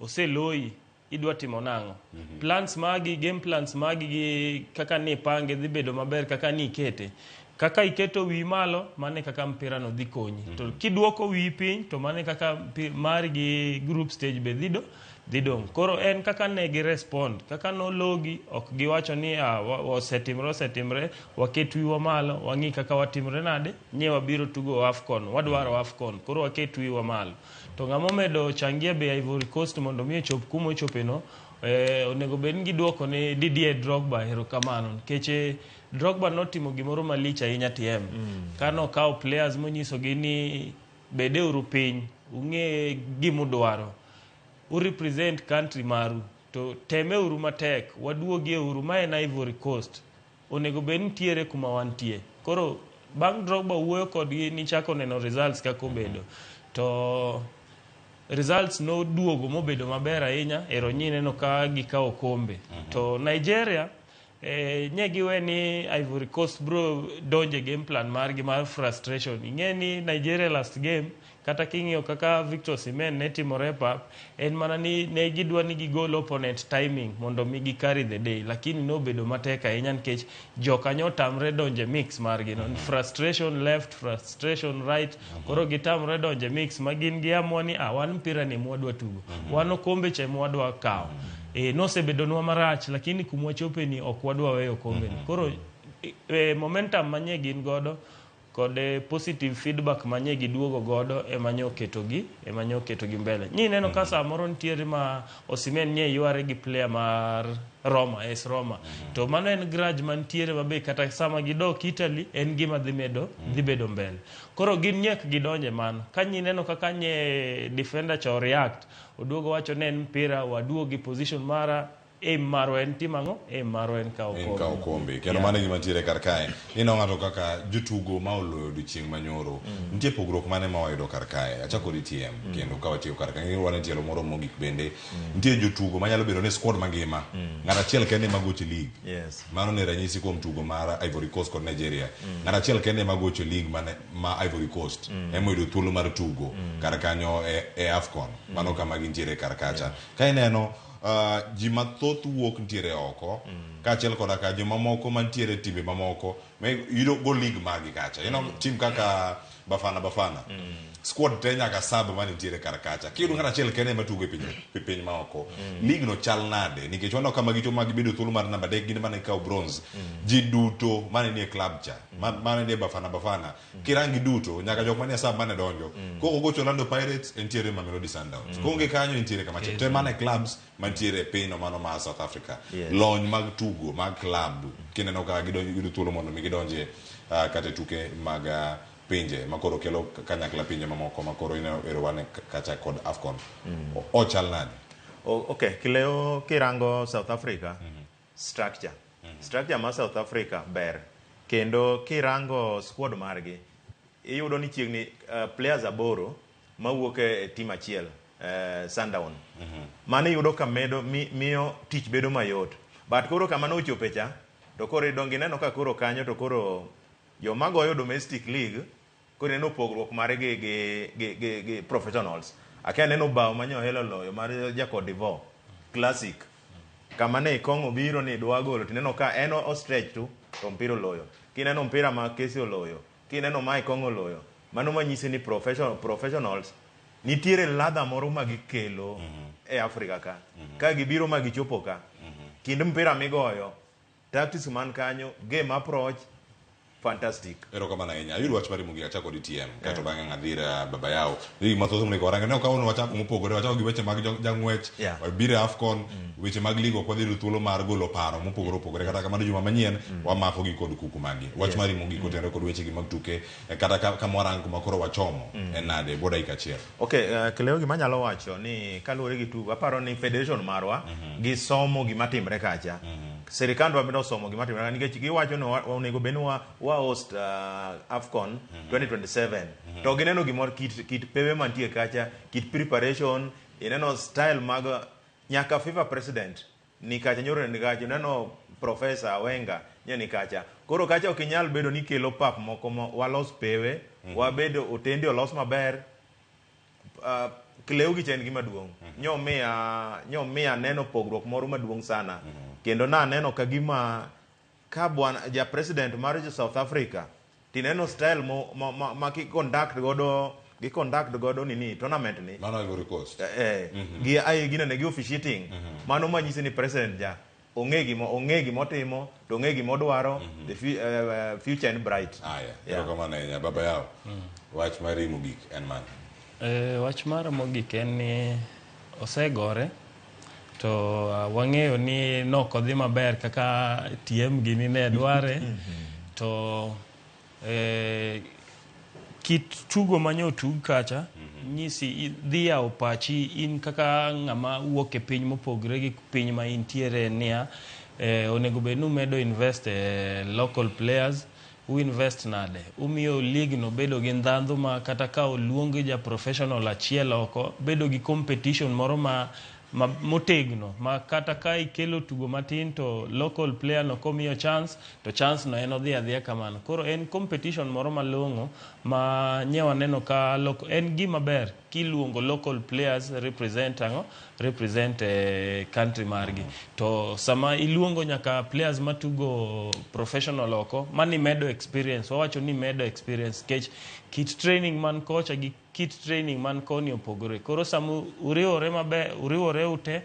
oseloyi idwa timo nang'o. Plans magi, game plans magi gi kaka nipange dhi bedo maber kaka nikete. Kaka iketo wiyi malo, mano e kaka mpira no dhi konyi. To kiduoko wiyi piny, to mano e kaka mari gi group stage be dhi dong'. Koro en kaka ne gi respond, kaka nologi, ok giwacho ni ah, osetimre osetimre, waket wiwa malo, wang'i kaka watimre nade, nye wabiro tugo AFCON, wadwaro AFCON, koro waket wiwa malo. To ng'ama omedo changia be Ivory Coast mondo mi ochop kuma ochopeno, onego bed ni giduoko ne Didier Drogba erokamano nikech Drogba notimo gimoro malich ahinya TM. Kano okawo players monyisogi ni bedeuru piny, ung'e gimudwaro. U represent country maru to temeuru matek, waduogieuru, ma en Ivory Coast. Onego bed nitiere kuma wantie. Koro bang' Drogba wuoyo kodgi nichako neno results kaka obedo. To results noduogo mobedo maber ahinya, ero nyi neno ka gikawo kombe. To Nigeria nye giwe ni Ivory Coast bro donje game plan margi mar frustration. Ing'e ni Nigeria last game kata king'iyo kaka Victor Osimhen ne timore e pap, en mana ni ne gidwa ni gigol opponent timing mondo mi gi carry the day, lakini nobedo matek ahinya nikech jokanyo otamre donje mix margi no. Frustration left, frustration right, koro gitamre donje mix ma gin giamua ni ah, wan mpira ni mwadwa tugo, wan okombe cha mwadwa kawo. Nosebedonwa marach lakini kumwachope ni ok wadwa weyo kombe ni. Koro momentum manye gin godo kod positive feedback manye giduogo godo ema nye oketogi ema nye oketogi mbele. Nyi neno ka samoro nitiere ma Osimhen nye yware gi player mar Roma, AS Roma. To mano en grudge mantiere mabe kata sama gidok Italy en gima dhi medo dhi bedo mbele. Koro gin nyek gidonje mano. Ka nyi neno kaka nye defender cha react, oduogo wacho ne en mpira waduogi position mara aim marwa en timo ang'o? Aim marwa en kawo En kombe. kawo kombe kendo mano e gima nitiere kar kae ineno ng'ato kaka jotugo ma oloyo odiochieng' manyoro nitie pogruok mane ma wayudo kar kae achako gi TM kendo ka watiyo kar kae wan e tielo moro mogik bende nitie jotugo manyalo bedo ni squad mangima ng'at achiel kende ema gocho league mano ne ranyisi kuom tugo mar Ivory Coast kod Nigeria ng'at achiel kende ema gocho league mane, ma Ivory Coast ema oyudo thuolo mar tugo kar kanyo e AFCON mano kama gintiere kar kacha ka ineno ji mathoth wuok nitiere oko kaachiel koda ka jomamoko mantiere timbe mamoko yudo go league margi kacha you know, team kaka Bafana Bafana squad te nyaka sub manitiere kar kacha kiyudo ng'at achiel kende ema tugo e piny maoko league no chal nade nikech waneno ka magicho ma gibedo thuolo mar namba 3 gin mane kawo bronze ji duto mane nie club cha mane nie Bafana Bafana kirangi duto nyaka jok mane sub mane donjo koko gocho Orlando Pirates entiere Mamelodi Sundowns koonge kanyo entiere kamachielo te mane clubs mantiere e piny no mano mar South Africa lony mag tugo mag club kineno ka gidonjo yudo thuolo mondo mi gidonje kata e tuke mag pinje makoro kelo kanyakla pinje mamoko makoro ineno ero wane kacha kod AFCON ochal nade? Okay, kileo kirango South Africa structure structure mar South Africa ber kendo kirango squad margi iyudo ni chiegni players 8 mawuok e team achiel Sundown mano iyudo ka medo miyo tich bedo mayot but koro kama nochope cha to koro idongo ineno ka koro kanyo to koro joma goyo domestic league koro ineno pogruok margi gi professionals akia neno bao manyo helo loyo mar ja Cote d'Ivoire classic kama ne Kong obiro ni dwa golo tineno ka en o stretch tu to mpira oloyo kineno mpira ma Kesi oloyo kineno ma Kong oloyo mano manyisi ni professionals nitiere ladha moro ma gikelo e Afrika ka ka gibiro ma gichopo ka kind mpira migoyo tactics man kanyo game approach fantastic. Erokamano ahinya. Ayudo wach mari mogik achako kod TM kaeto bang'e ng'adhira baba yao. Ni gik mathoth monego warange. Ne ok awuono wachako mopogore, wachako gi weche mag jang'wech, wabiro e AFCON, weche mag league ok wadhi yudo thuolo mar golo paro mopogore opogore. Kata kamano juma manyien wamako gi kod kuku magi. Wach mari mogik otenore kod weche gi mag tuke kata kama warango kuma koro wachomo en nade bwo dakika achiel. Okay, Kileo gima anyalo wacho ni kaluwore gi tugo aparo ni federation marwa gisomo gima timre kacha. Sirikandwa bende osomo gima timre nikech giwacho ni onego bed ni wa host AFCON 2027 to gineno gimoro kit pewe mantie kacha kit preparation ineno style mag nyaka FIFA president ni kacha nyoro ni kacha ineno Professor Wenger nye ni kacha koro kacha ok inyal bedo ni kelo pap moko ma walos pewe wabed otende olos maber Kileo gi cha en gima duong' nyomiya neno pogruok moro maduong' sana kendo naneno ka gima ka bwana ja president mar South Africa tineno style mo, ma ki conduct godo gi conduct godo nini tournament ni Mano Ivory Coast. Gi ai ginene gi officiating. Mano manyisi ni president ja ong'e gima ong'e gimotimo to ong'e gimodwaro. The future en bright. Aya, erokamano ahinya baba yao. Wach mari mogik en mane? Wach mara mogik en ni osegore to wang'eyo ni nok odhi maber kaka TM gini ne dware to kit tugo mane otug kacha nyisi dhi yawo pachi in kaka ng'ama wuok e piny mopogore gi piny ma intiere niya onego bed ni umedo invest e local players. Uinvest nade umiyo league no bedo gi ndhandhu ma kata ka oluong ja professional achiel oko bedo gi competition moro ma motegno ma kata ka ikelo tugo matin to local player no komiyo chance to chance no en odhi adhiya kamano. Koro en competition moro malong'o ma nye waneno ka en gima ber kiluongo local players represent ang'o represent country margi. To sama iluongo nyaka players matugo professional oko mani medo experience, wawacho ni medo experience nikech kit training man kocha gi kit training man koni opogore. Koro sama uriwore maber, uriwore ute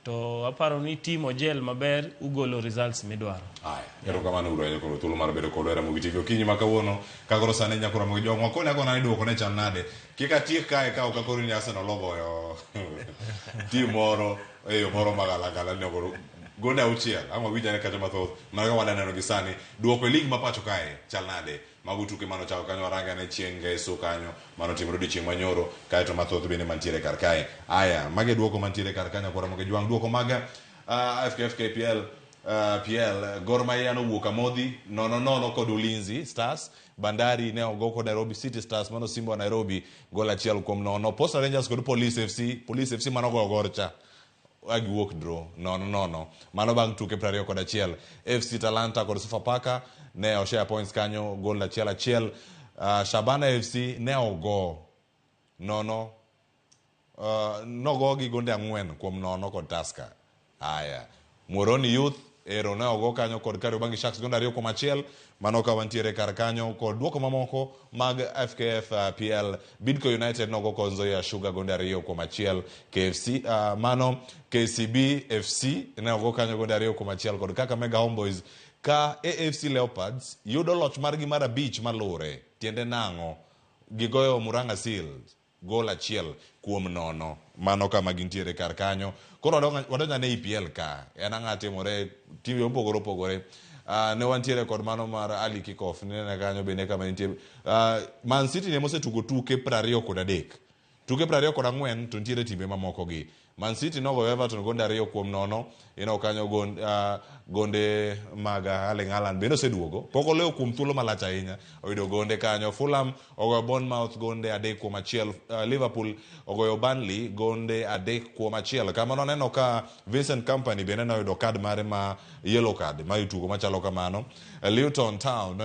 to aparo ni timo gel maber ugolo results midwaro. Aya, erokamano uru ahinya kuom thuolo mar bedo kodwa e Ramogi TV okinyi ma kawuono. Ka koro sani nyako Ramogi Jwang' wakone akona ni duoko ne chal nade. Kik atiek kae ka ok akoro ni Arsenal ogoyo team moro e yo moro magalagala ni ogolo gonde auchiel. Ang' wawinj ane kacha mathoth mana kaka wadwa neno gi sani. Duoko e league ma pacho kae chal nade? Mago tuke mane ochako kanyo warange ane chieng' ngeso kanyo mane otimore odiochieng' manyoro kaeto mathoth bende mantiere kar kae. Aya, mage duoko mantiere kar kanyo kwara Ramogi Jwang'. Duoko mag FKF KPL PL Gor Mahia nowuok Amodhi 0-0 kod Ulinzi Stars. Bandari ne ogo kod Nairobi City Stars mano Simba wa Nairobi gol 1-0. Posta Rangers kod Police FC, Police FC mano goyo Gor cha giwuok draw 0-0. Mano bang' tuke 21. FC Talanta kod Sofapaka ne oshare points kanyo gol 1-1. Shabana FC ne ogo 0 nogo gi gonde 4-0 kod Tusker. Aya, Muhoroni Youth ero ne ogo kanyo kod Kariobangi Sharks gonde 2-1. Mano ka wantiere kar kanyo kod duoko mamoko mag FKF PL. Bidco United nogo kod Nzoia Sugar gonde 2-1. KFC mano KCB FC ne ogo kanyo gonde 2-1 kod Kakamega Homeboys. Ka AFC Leopards yudo loch margi mar 5 malure, tiende nang'o? Gigoyo Murang'a Seals gol 1-0. Mano kama gintiere kar kanyo. Koro wadonjo ane EPL ka. En ang'a timore timbe mopogore opogore. Ne wantiere kod mano mar early kick-off. Nene kanyo bende kama nitie. Man City ne mosetugo tuke 23. Tuke 24 to nitiere timbe mamoko gi. Man City nogoyo Everton gonde 2-0. Ineno kanyo gonde mag Erling Haaland bende oseduogo. Pok oloyo kuom thuolo malach ahinya. Oyudo gonde kanyo. Fulham ogoyo Bournemouth gonde 3-1. Liverpool ogoyo Burnley gonde 3-1. Kamano aneno ka Vincent Kompany bende noyudo card mare ma yellow card ma itugo machalo kamano. Luton Town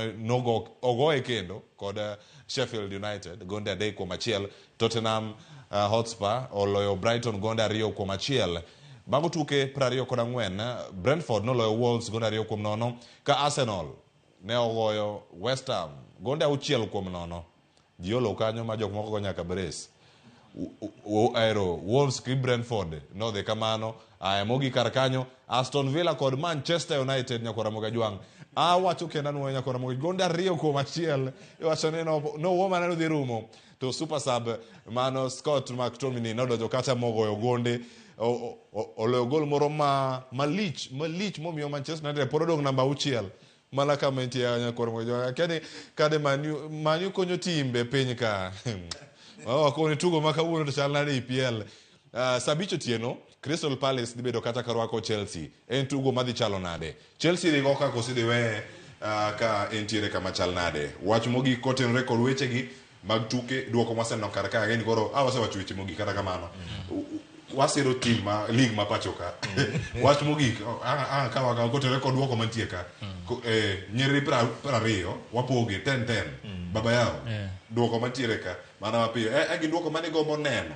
ogoye kendo kod Sheffield United gonde 3-1. Tottenham Hotspur oloyo Brighton gonde 2-1. Mago tuke 24, Brentford noloyo Wolves gonde 2-0, ka Arsenal ne ogoyo West Ham gonde 6-0. Ji olo kanyo ma jok moko go nyaka brace. Aero Wolves gi Brentford nodhi kamano. Aya mogik kar kanyo Aston Villa kod Manchester United nyakwa Ramogi Ajwang'. Awacho kendo anuoyo nyakwa Ramogi gonde 2-1. Iwacho ni no wuo mana nodhi rumo. To super sub mano Scott McTominay nodonjo kacha mogoyo gonde. Oloyo gol moro ma malich malich momiyo Manchester United pod odong' namba 6 mana kama entie nyakwa Ramogi Ajwang'. Akia ni kade Man U konyo timbe piny ka. Wakoni tugo ma kawuono to chal nade EPL. Saa 5 otieno Crystal Palace dhi bedo kata ka rwako Chelsea. En tugo madhi chalo nade? Chelsea ringo ka koso idhi weye ka entiere kama chal nade? Wach mogik kotenore kod wechegi mag tuke duoko mwaseneno kar ka again koro wasewacho weche mogik kata kamano. Wasiro team ma league ma pacho ka. Wach mogik ka kotenore kod duoko mantie ka. Nyiriri 20 wapoge 10-10. Baba yao. Duoko mantiere ka mana mapiyo. Gin duoko mane gombo neno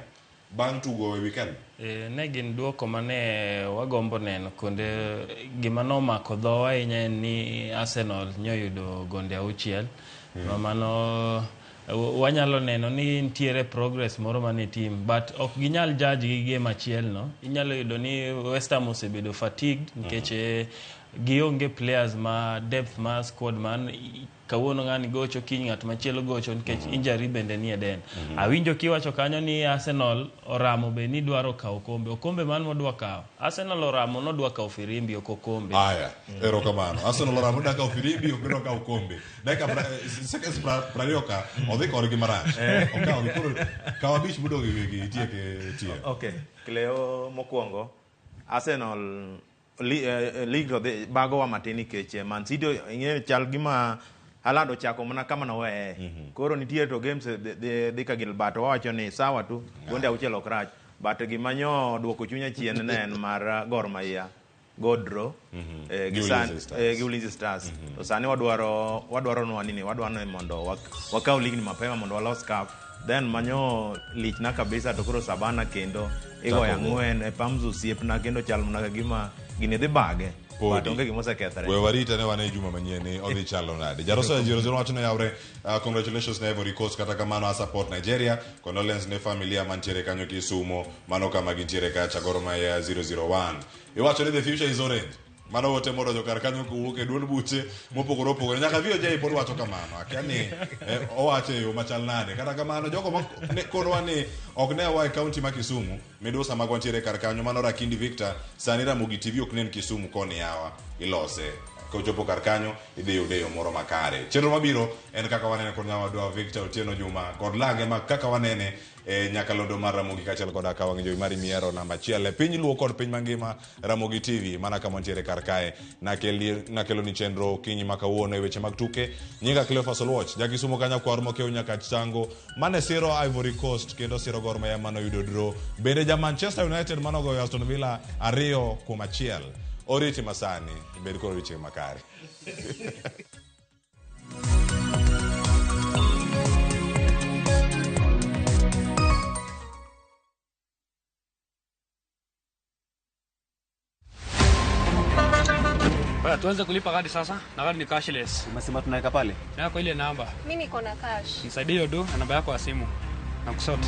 bang' tugo e weekend? Ne gin duoko mane wagombo neno kuonde gima nomako dhowa ahinya en ni Arsenal nyoyudo gonde 6. Mano Wanyalo neno ni nitiere progress moro mane team, but ok ginyal judge gi game achiel no. Inyalo yudo ni West Ham osebedo fatigued nikech gionge players ma depth mar squad man kawuono ng'ani gocho, kiny ng'at machielo gocho nikech injury bende nie den. Awinjo kiwacho kanyo ni Arsenal oramo be ni dwaro kawo okombe. Okombe man modwa kawo. Arsenal oramo nodwa kawo firimbi, ok okombe. Aya, erokamano. Arsenal oramo dwa kawo firimbi, ok gidwa kawo okombe. Dakika seconds 20 ka odhi korgi marach. Okawo gi koro kawo 5 modong' e wigi itiek e tiyo. Okay, Cleo mokwongo Arsenal league to dhi bagowa matin nikech Man City ing'e chal gima Haaland ochako mana kama noweye. Koro nitie to games dhi ka gil, but wawacho ni sawa tu gonde 6 ok rach, but gima nyo duoko chunya chien ne en mar Gor Mahia go draw gi Gi Ulinzi Stars. Gi Ulinzi Stars. To sani wadwaro nwa nini, wadwaro ni mondo wakaw league ni mapema mondo walos cup, then manyo lichna kabisa. To koro Sabana kendo igoyo Chako go. 4 e Pamzu osiepna kendo chal mana ka gima gini dhi bage. Podi. But onge gima osekethore. We warita ne wane juma manyien ni odhi chalo nade. Jaroso 00 wacho ne yawre, congratulations ne Ivory Coast, kata kamano a support Nigeria, condolence ne familia mantiere kanyo Kisumo, mano kama gintiere kacha Gor Mahia 001. Iwacho ni the future is orange. Mano ote modonjo kar kanyo kowuok e duond buche mopogore opogore. Nyaka VOJ pod wacho kamano. Akia ni owacho e yo machal nade. Kata kamano jogo ma ne konowa ni ok ne wa e county ma Kisumu, midusa magwa ntiere kar kanyo, mano Rakindi Victor, sani Ramogi TV ok nen Kisumu koni yawa, ilose. Kochopo kar kanyo, idhi yude e yo moro makare. Chenro mabiro en kaka wanene kod nyawadwa Victor Otieno Juma kod lange ma kaka wanene e nyakalondo mar Ramogi kaachiel koda ka wang' jowi mari miero namba 1 e piny Luo kod piny mangima, Ramogi TV mana kama wantiere kar kae. Nakelo ni chenro okinyi ma kawuono e weche mag tuke. Nyinga Cleophas Oluoch, ja Kisumo ka nyakwar mokew nyaka Chango, mane siro Ivory Coast kendo siro Gor Mahia manoyudo draw. Bende ja Manchester United manogoyo Aston Villa 2-1. Oriti masani, bed kod odiochieng' makare. Baya, tuanze kulipa kadi sasa na kadi ni cashless. Umesema tunaweka pale? Yako ile namba. Mimi niko na cash. Nisaidie hiyo do na namba yako ya simu. Na kusort.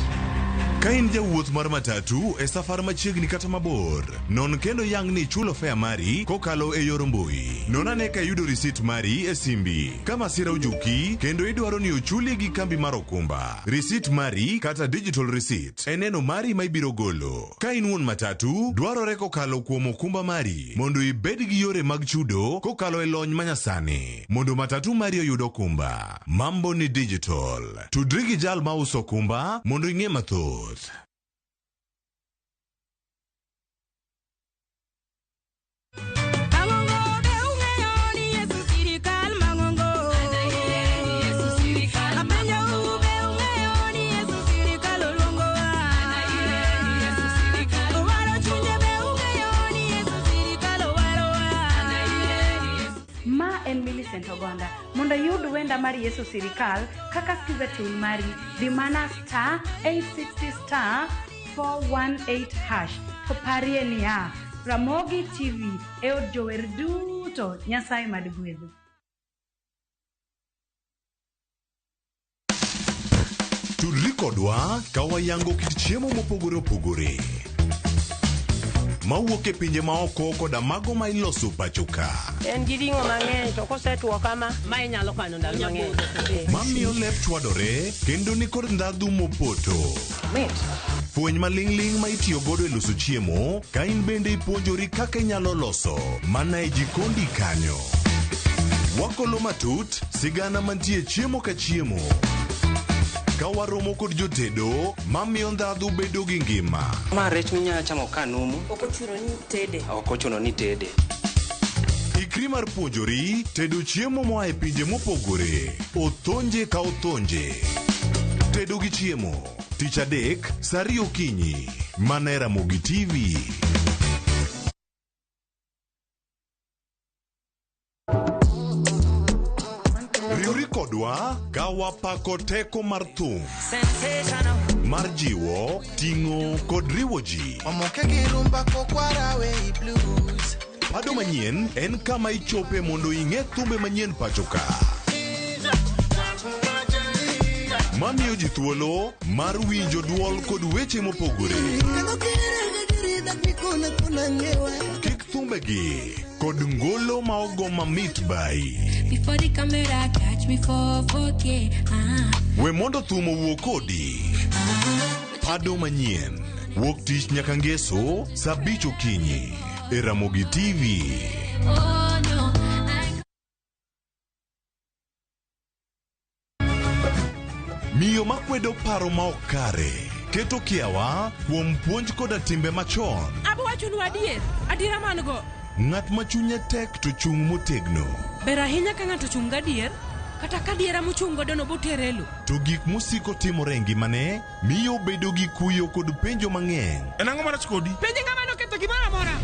Ka in jawuoth mar matatu e safar machiegni kata mabor, non kendo yang ni ichulo fare mari kokalo e yor mbui. Non ane ka iyudo risit mari e simbi. Ka masira ojuki kendo idwaro ni ochuli gi kambi mar okumba, risit mari kata digital receipt e neno mari ma ibiro golo. Ka in wuon matatu, dwarore kokalo kuom okumba mari mondo ibed gi yore mag chudo kokalo e lony manyasani mondo matatu mari oyud okumba. Mambo ni digital. Tudri gi jal mauso okumba mondo ing'e mathoth. Ma en Millicent Ogonda. Mondo iyud wenda mar Yesu Sirikal kaka skiza tune mari, dhi mana star 860 star 418 hash. To parie niya, Ramogi TV e od jower duto. Nyasaye mad gwedhu. Tudri kodwa ka wayango kit chiemo mopogore opogore mawuok e pinje maoko koda mago ma iloso pacho ka. En gi ring'o mang'eny to kosetuo kama, ma inyalo kano ndalo mang'eny. Mamiyo lep chwadore kendo nikod ndhadhu mopoto. Mit. Fweny maling'ling' ma itiyo godo e loso chiemo ka in bende ipuonjori kaka inyalo loso mana e jikondi kanyo. Wakolo matut sigana mantie chiemo ka chiemo. Ka waromo kod jotedo mamiyo ndhadhu bedo gi ngima. Ma rech minyalo chamo ka numu. Ok ochuno ni tede. Ok ochuno ni tede. Ikri mar puonjori tedo chiemo moa e pinje mopogore. Othonje ka othonje. Tedo gi chiemo. Tich adek, saa 2 okinyi. Mana e Ramogi TV. Riwri kodwa ka wapako teko mar thum. Mar jiwo, ting'o kod riwo ji. Omoke gi rumba kokwara we blues. Pado manyien en kama ichope mondo ing'e thumbe manyien pacho ka. Mamiyo ji thuolo mar winjo duol kod weche mopogore. Kik thumbegi kod ngolo ma ogo mamit bai. Before the camera catch me for 4K. We mondo thum owuo kodi. Pado manyien. Wuok tich nyaka ngeso saa 5 okinyi e Ramogi TV. Oh no. I Miyo makwedo paro ma ok kare keto kiawa kuom puonj koda timbe machon. Abo wachonu adier, adiera man go. Ng'at ma chunye tek to chung' motegno. Ber ahinya ka ng'ato ochung' gadier, kata ka adiera mochung' godo no botere e lo. To gik mosiko timore e ngimane miyo obedo gi kuyo kod penjo mang'eny. En ang'o marach kodi? Penje ng'ama noketho gimoro amora.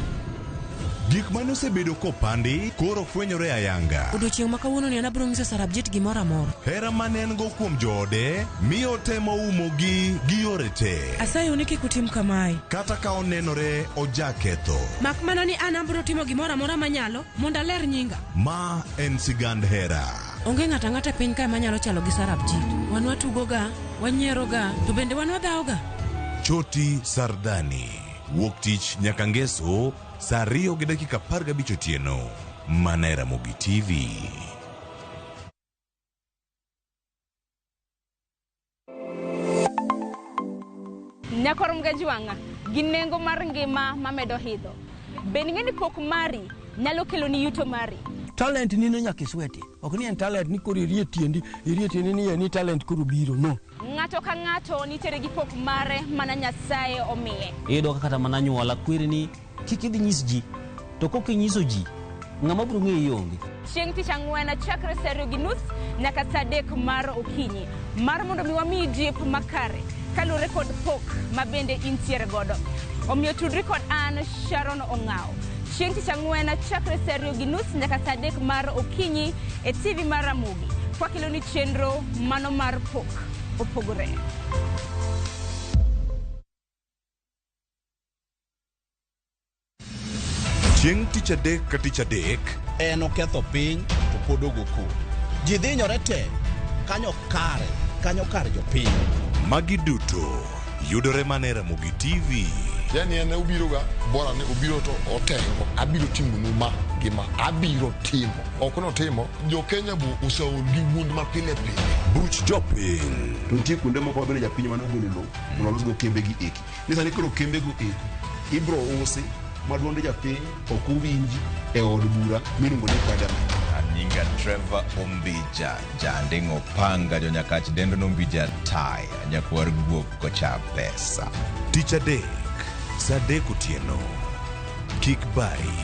Gik mane osebedo kopandi koro fwenyore ayanga. Odiochieng' ma kawuono ni an abiro nyiso Sarabjit gimoro amora. Hera mane en go kuom joode miyo otemo umogi gi yore te. Asayou ni kik utim kamae. Kata ka onenore ojaketho. Mak mana ni an abiro timo gimoro amora manyalo mondo aler nyinga. Ma en sigand hera. Onge ng'ato ang'ata e piny kae manyalo chalo gi Sarabjit. Wan watugoga, wanyieroga, to bende wan wadhawoga. Choti Sardani. Wuok tich nyaka ngeso saa 2:15 otieno. Mana e Ramogi TV. Nyakor Mgajwang'a gi nengo mar ngima mamedo idho. Bende ing'e ni pok mari nyalo keloni yuto mari? Talent ni no nyaka isweti. Ok ni en talent ni koro irie tiendi, irie tiendi ni en ni talent koro biro. No. Ng'ato ka ng'ato nitiere gi pok mare mana Nyasaye omiye. Iyudo ka kata mana anyuola kweri ni kik idhi nyis ji, to kok inyiso ji, ng'ama biro ng'eyi onge. Chieng' tich ang'wen chakre saa 2:30 nyaka saa 3 mar okinyi mar mondo mi wamiyi jip makare kaluwore kod pok ma bende intiere godo. Omiyo tudri kod an Sharon Ong'awo. Chieng' tich ang'wen chakre saa 2:30 nyaka saa 3 mar okinyi e TV mar Ramogi. Kwakeloni chenro mano mar pok opogore. Chieng' tich adek ka tich adek En oketho piny to pod ogo koko. Ji dhinyore te kanyo kare, kanyo kar jopiny. Magi duto yudore mana e Ramogi TV. Yani en obiro ga bora ni obiro to otengo abiro timonu ma gi ma abiro timo ok notimo jo Kenya bo oseol gi wuond ma pile pile. Buch jopiny. To nitie kuonde moko ma bende japiny mane ogolo lowo mondo olosgo kembegi eki. Ni sani koro kembego eko ibro usi ma duond japiny ok owinji e od bura miluongo ni parliament. Nyinga Trevor Ombija, Janding'o Panga, Jonyakach dendo Nombija Tai, nyakwar guok kocha pesa. Tich adek, saa 3 otieno. Kik bari.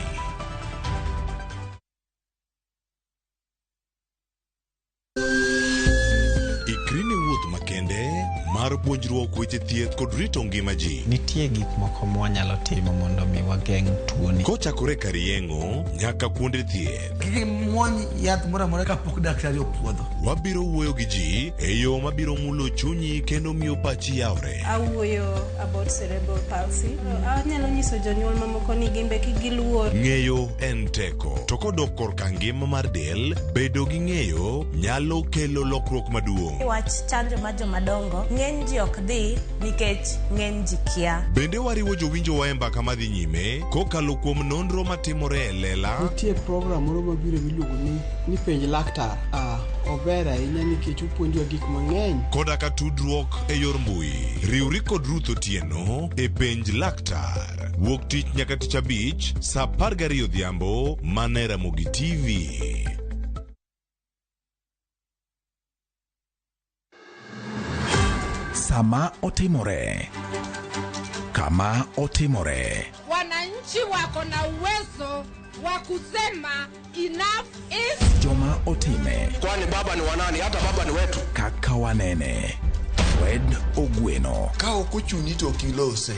Ikri ne wuoth makende mar puonjruok weche thieth kod rito ngima ji. Nitie gik moko mwanyalo timo mondo mi wageng' tuoni. Kochakore kar yeng'o nyaka kuonde thieth. Kik imuony yath moro amora kapok daktari opuodho. Wabiro wuoyo gi ji e yo mabiro mulo chunyi kendo miyo pachi yawre. Awuoyo about cerebral palsy. Anyalo nyiso jonyuol mamoko ni gimbe kik giluor. Ng'eyo en teko. To kodok korka ngima mar del, bedo gi ng'eyo nyalo kelo lokruok maduong'. Wach chanjo mar jomadongo, ng'eny ji ok dhi nikech ng'eny ji kia. Bende wariwo jowinjowa e mbaka madhi nyime kokalo kuom nonro matimore e lela. Nitie program moro mabiro miluongo ni penj laktar. Ober ahinya nikech opuonjowa gik mang'eny. Koda ka tudruok e yor mbui. Riwri kod Ruth Otieno e penj laktar. Wuok tich nyaka tich abich saa 12 odhiambo mana e Ramogi TV. Sama otimore, kama otimore. Wananchi wako na uwezo wa kusema enough is Joma otime. Kwani baba ni wanani? Hata baba ni wetu. Kaka wanene. Fred Ogweno. Ka ok ochuni to ok ilose.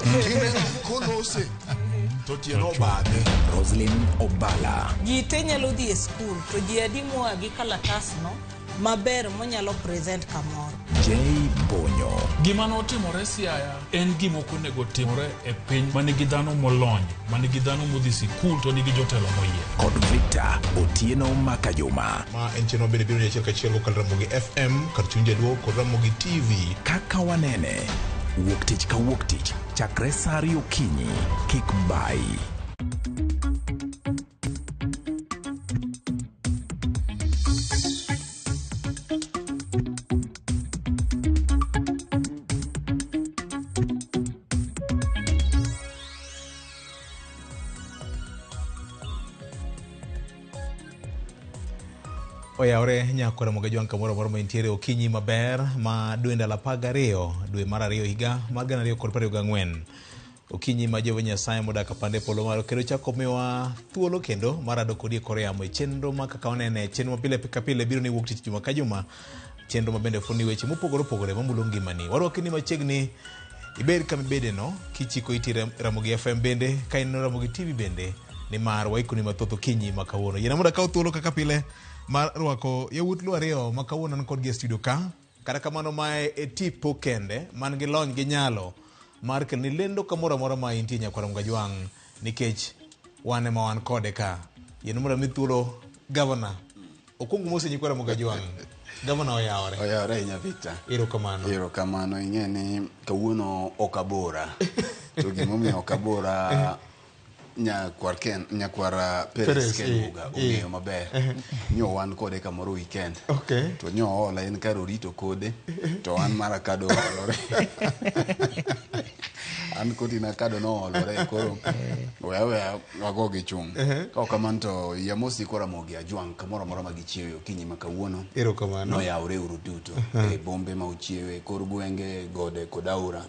Kineno kolose to tiende obadhe. Roslyn Obala. Ji te nyalo dhi e skul to ji adi moa gi kalatasno maber monyalo present kamoro. J Bonyo. Gima notimore Siaya en gima ok onego timore e piny ma nigi dhano molony, ma nigi dhano modhi sikul to nigi jotelo moyier. Kod Victor Otieno Makajuma. Ma en chenro bende biro ni achiel kachiel kokalo Ramogi FM kar chuny jaluo kod Ramogi TV. Kaka wanene. Wuok tich ka wuok tich chakre saa ariyo okinyi. Kik bayi. Oyawore nyakora Ramogi Ajwang' kamoro amora ma intiere okinyi maber ma dwe ndalo 12 dwe mar ariyo higa mar 2024. Okinyi ma Jehova Nyasaye modak apande polo malo kendo chako miwa thuolo kendo mar rado kodi e kor yamo e chenro ma kaka wanene chenro ma pile ka pile biro ni wuok tich juma ka juma, chenro ma bende fuoni weche mopogore opogore mamulo ngimani. Warwaki ni machiegni ibed kama ibedeno kichiko iti Ramogi FM bende ka ineno Ramogi TV bende nimar waikoni mathoth okinyi ma kawuono. Yiena mondo akaw thuolo kaka pile mar rwako yawuot Luo ariyo ma kawuono an kodgi e studio ka. Kata kamano mae e tipo kende man gi lony gi nyalo mar kelo ni lendo kamoro amora ma intie nyakwar Ramogi Ajwang' nikech wan ema wan kode ka. Yien mondo ami thuolo gavana. Okwong mose nyikwa Ramogi Ajwang'. Gavana oyawore. Oyawore ahinya Victor. Erokamano. Erokamano. Ing'e ni kawuono ok abora. To gimomiyo ok abora nyakwar Ken, nyakwar Perez Ken Muga ong'eyo maber. Nyo wan kode kamoro weekend. Okay. To nyo oola en kar orito kode to an mara kado oolore. An koti na kado noolore koro weya weya wago gi chung'. Ka ok kamano to yie amosi koro Ramogi Ajwang' kamoro amora ma gichiewe okinyi ma kawuono. Erokamano. Noyawore uru duto e bombe ma uchiewe, kor gwenge, gode kod aora.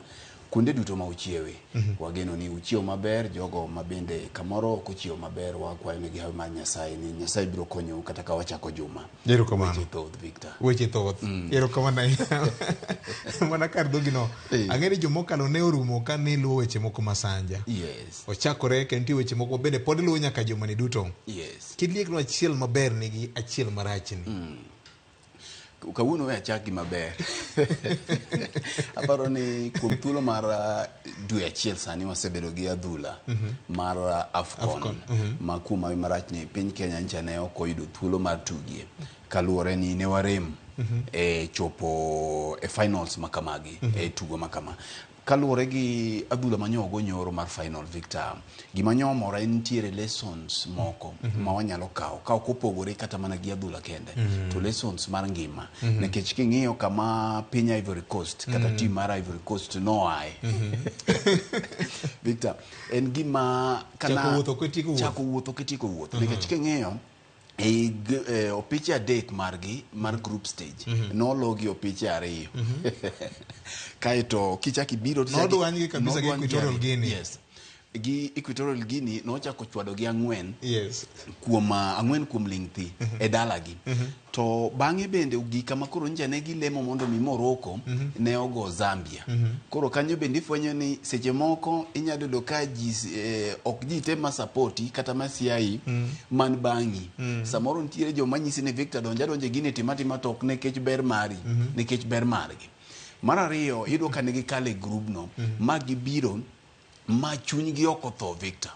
Kuonde duto ma uchiewe. Wageno ni uchiewo maber, jogo ma bende kamoro ok ochiewo maber wakwayo negi hawi mar Nyasaye ni Nyasaye biro konyou kata ka wachako juma. Erokamano. Weche thoth Victor. Weche thoth. Erokamano ahinya. Mana kar dhogi no. Ang'e ni jomokalo ne orumo ka ne luwo weche moko masanja. Yes. Ochakore kendo nitie weche moko bende pod luwo nyaka jumani duto. Yes. Kiliekno achiel maber nigi achiel marachni. Kawuono we achak gi maber. Aparo ni kuom thuolo mar dwe achiel sani wasebedo gi adhula mar AFCON, ma kuom hawi marach ni piny Kenya ncha ne ok oyudo thuolo mar tugie kaluwore ni ne warem e chopo e finals ma kamagi, e tugo ma kama. Kaluwore gi adhula manyo ogo nyoro mar final Victor, gima nyo omora en nitiere lessons moko ma wanyalo kawo ka ok opogore kata mana gi adhula kende, to lessons mar ngima. Nikech king'iyo kama piny Ivory Coast kata team mar Ivory Coast noae, Victor, en gima kana chako wuotho kitieko wuoth. Chako wuotho kitieko wuoth. Nikech king'iyo e opiche adek margi mar group stage, nologi opiche ariyo. Kaeto kichako ibiro Nodwanygi kabisa gi Equatorial Guinea. Yes. Gi Equatorial Guinea nochako chwado gi ang'wen. Yes. Kuom ang'wen kuom ling' thi e dalagi. To bang'e bende ogik kama koro nja ne gilemo mondo mi Morocco ne ogo Zambia. Koro kanyo bende ifwenyo ni seche moko inyalo yudo ka ji ok ji te ma sapoti kata ma siayi man bang'i. Samoro nitiere joma nyisi ni Victor donja donja gini tima tima to ok nikech ber mari, nikech ber margi. Mar ariyo iyudo ka ne gikalo e grubno ma gibiro ma chunygi ok otho Victor.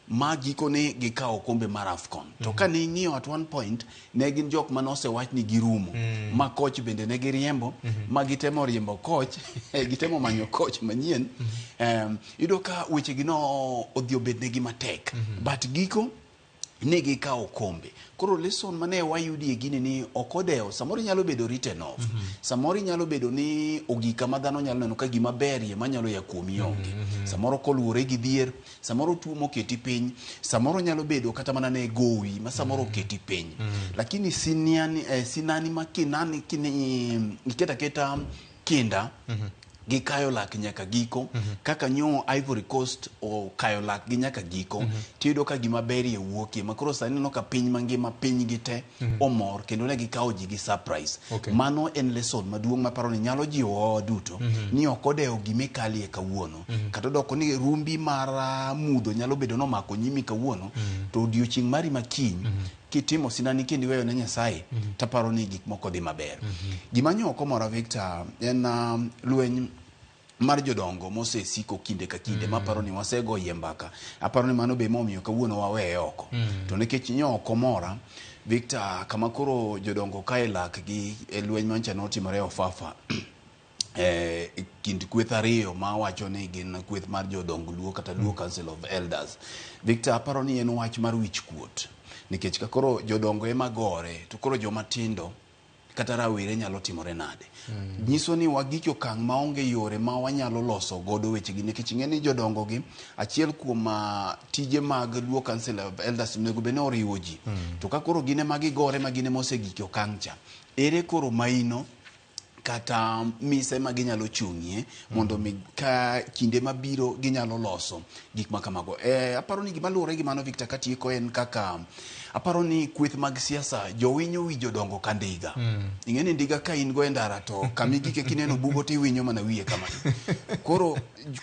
Ma gikone gikawo okombe mar AFCON. To ka ne ing'iyo at one point, ne gin jok mane osewach ni girumo. Ma coach bende ne giriembo, ma gitemo riembo coach, gitemo manyo coach manyien. Iyudo ka weche gi no odhi obednegi matek. But giko ne gikawo okombe. Koro lesson mane wayudi e gini ni ok odewo, samoro inyalo bedo written off. Samoro inyalo bedo ni ogik kama dhano nyalo neno ka gima berie manyalo ya kuomi onge. Samoro koluwore gi dhier, samoro tuo moketi piny, samoro nyalo bedo kata mana ne gowi ma samoro oketi piny. Lakini siniani, sinani ma kinani kini iketa keta kinda gikayo lak nyaka giko. Kaka nyo Ivory Coast okayo lak gi nyaka giko, tiyudo ka gima berie wuokie ma koro sani ineno ka piny mangima piny gi te omor kendo ne gikawo ji gi surprise. Mano en lesson maduong' maparo ni nyalo jiwowa duto ni ok odewo gima ikalie kawuono. Kata odoko ni rumbi mar mudho nyalo bedo nomako nyimi kawuono, to odiochieng' mari makiny Kitimo sinani kendo iweyo ne Nyasaye, taparo ni gik moko dhi maber. Gima nyo ok omora Victor en lweny mar jodongo mosesiko kinde ka kinde maparo ni wasegoyie mbaka. Aparo ni mano be emomiyo kawuono waweye oko. To nikech nyo ok omora Victor, kama koro jodongo kae lak gi e lweny mancha notimore Ofafa kind kweth ariyo ma wacho ni gin kweth mar jodong Luo kata Luo Council of Elders. Victor, aparo ni en wach mar wich kuot nikech ka koro jodongo ema gore to koro joma tindo kata rawere nyalo timore nade? Nyiso ni wagik e okang' maonge yore ma wanyalo loso godo wechegi nikech ing'e ni jodongo gi achiel kuom tije mag Luo Council of Elders onego bed ni oriwo ji. To ka koro gin ema gigore ma gin ema osegik e okang' cha, ere koro maino kata mise ma ginyalo chung'ie mondo mi ka kinde mabiro ginyalo loso gik ma kamago. Aparo ni gima luwore gi mano Victor katieko en kaka aparo ni kweth mag siasa jowinyo wi jodongo ka ndiga. Ing'e ni ndiga ka in go e ndara to kamigike kineno bugo tiwinyo mana wiye kama. Koro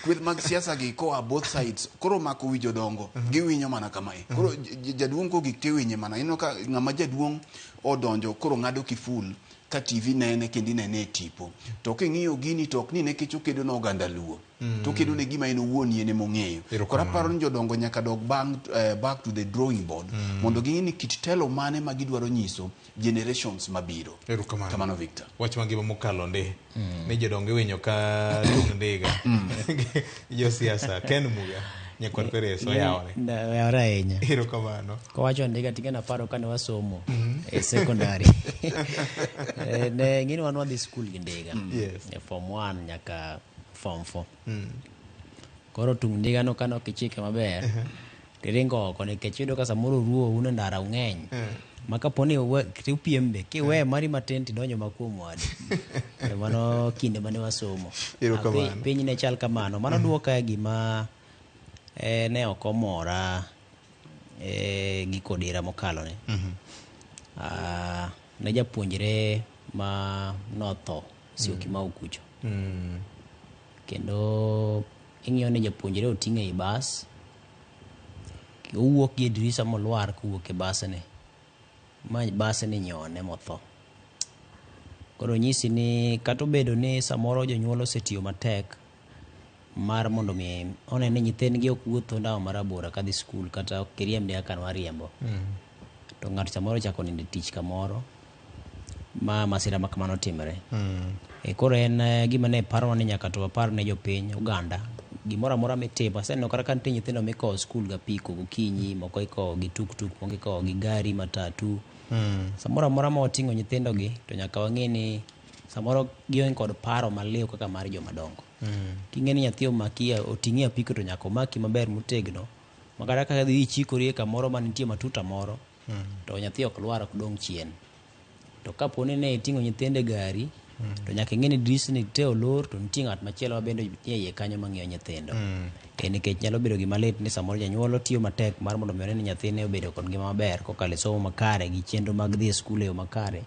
kweth mag siasa gi koa both sides koro mako wi jodongo giwinyo mana kamae. Koro jaduong' kogik tiwinye mana. Ineno ka ng'ama jaduong' odonjo koro ng'ado kiful ka TV nene kendo inene e tipo. To king'iyo gini to ok ni nikech okedo ne oganda Luo. To okedo ne gima en owuon en ema ong'eyo. Koro aparo ni jodongo nyaka dog back to the drawing board mondo ging'e ni kit telo mane ma gidwaro nyiso generations mabiro. Kamano Victor. Wach mangima mokalo ndi ni jodongo iwinyo ka tung ndiga. Josiasa Ken Muga nyakwar Peres oyawore. Oyawore ahinya. Erokamano. Kowacho ndiga ting'e naparo kane wasomo e secondary. Ne ing'eni wan wadhi skul gi ndiga. E form 1 nyaka form 4. Koro tung ndiga no kane ok ichike maber, tiringo oko nikech iyudo ka samoro oruo un e ndara ung'eny. Ma kapo ni upiem be, kiwe mari matin tidonjo ma kuom wadu. Mano kinde mane wasomo. Piny ne chal kamano. Mano duoka e gima ne ok omora gi kodira mokalo ne. Ne japuonjre ma notho Syokimau kucho. Kendo ing'iyo ni japuonjre oting'e ei bas, owuok gi e dirisa molwar kowuok e basne, ma basni nyone motho. Koro nyisi ni kata obedo ni samoro jonyuol osetiyo matek mar mondo mi one ni nyithindgi ok wuotho ndawa marabora kadhi skul kata ok giriemb kaka nwariembo. To ng'ato samoro ochako nindo e tich kamoro ma masira ma kamano timre. Koro en gima ne parwa ni nyaka to wapar ne jopiny oganda gimoro amora mitimo. Aseneno kata ka nitie nyithindo mikowo skul gi apiko gokinyi, moko ikowo gi tuktuk, moko ikowo gi gari, matatu. Samoro amora ma wating'o nyithindo gi to nyaka wang'e ni samoro gionge kod paro maliw kaka mar joma dongo. King'e ni nyathi omaki oting'i apiko to nyaka omaki maber motegno. Ma kata ka idhi ichikori e kamoro manitie matuta moro, to nyathi ok lwar ok dong' chien. To kapo ni ne iting'o nyithindo e gari, to nyaka ing'e ni dirisni te olor to nitie ng'at machielo ma bende nie iye kanyo mang'iyo nyithindo. Nikech nyalo bedo gima lit ni samoro janyuol otiyo matek mar mondo mi one ni nyathine obedo kod ngima maber kokalo e somo makare gi chenro mag dhi e skul e yo makare,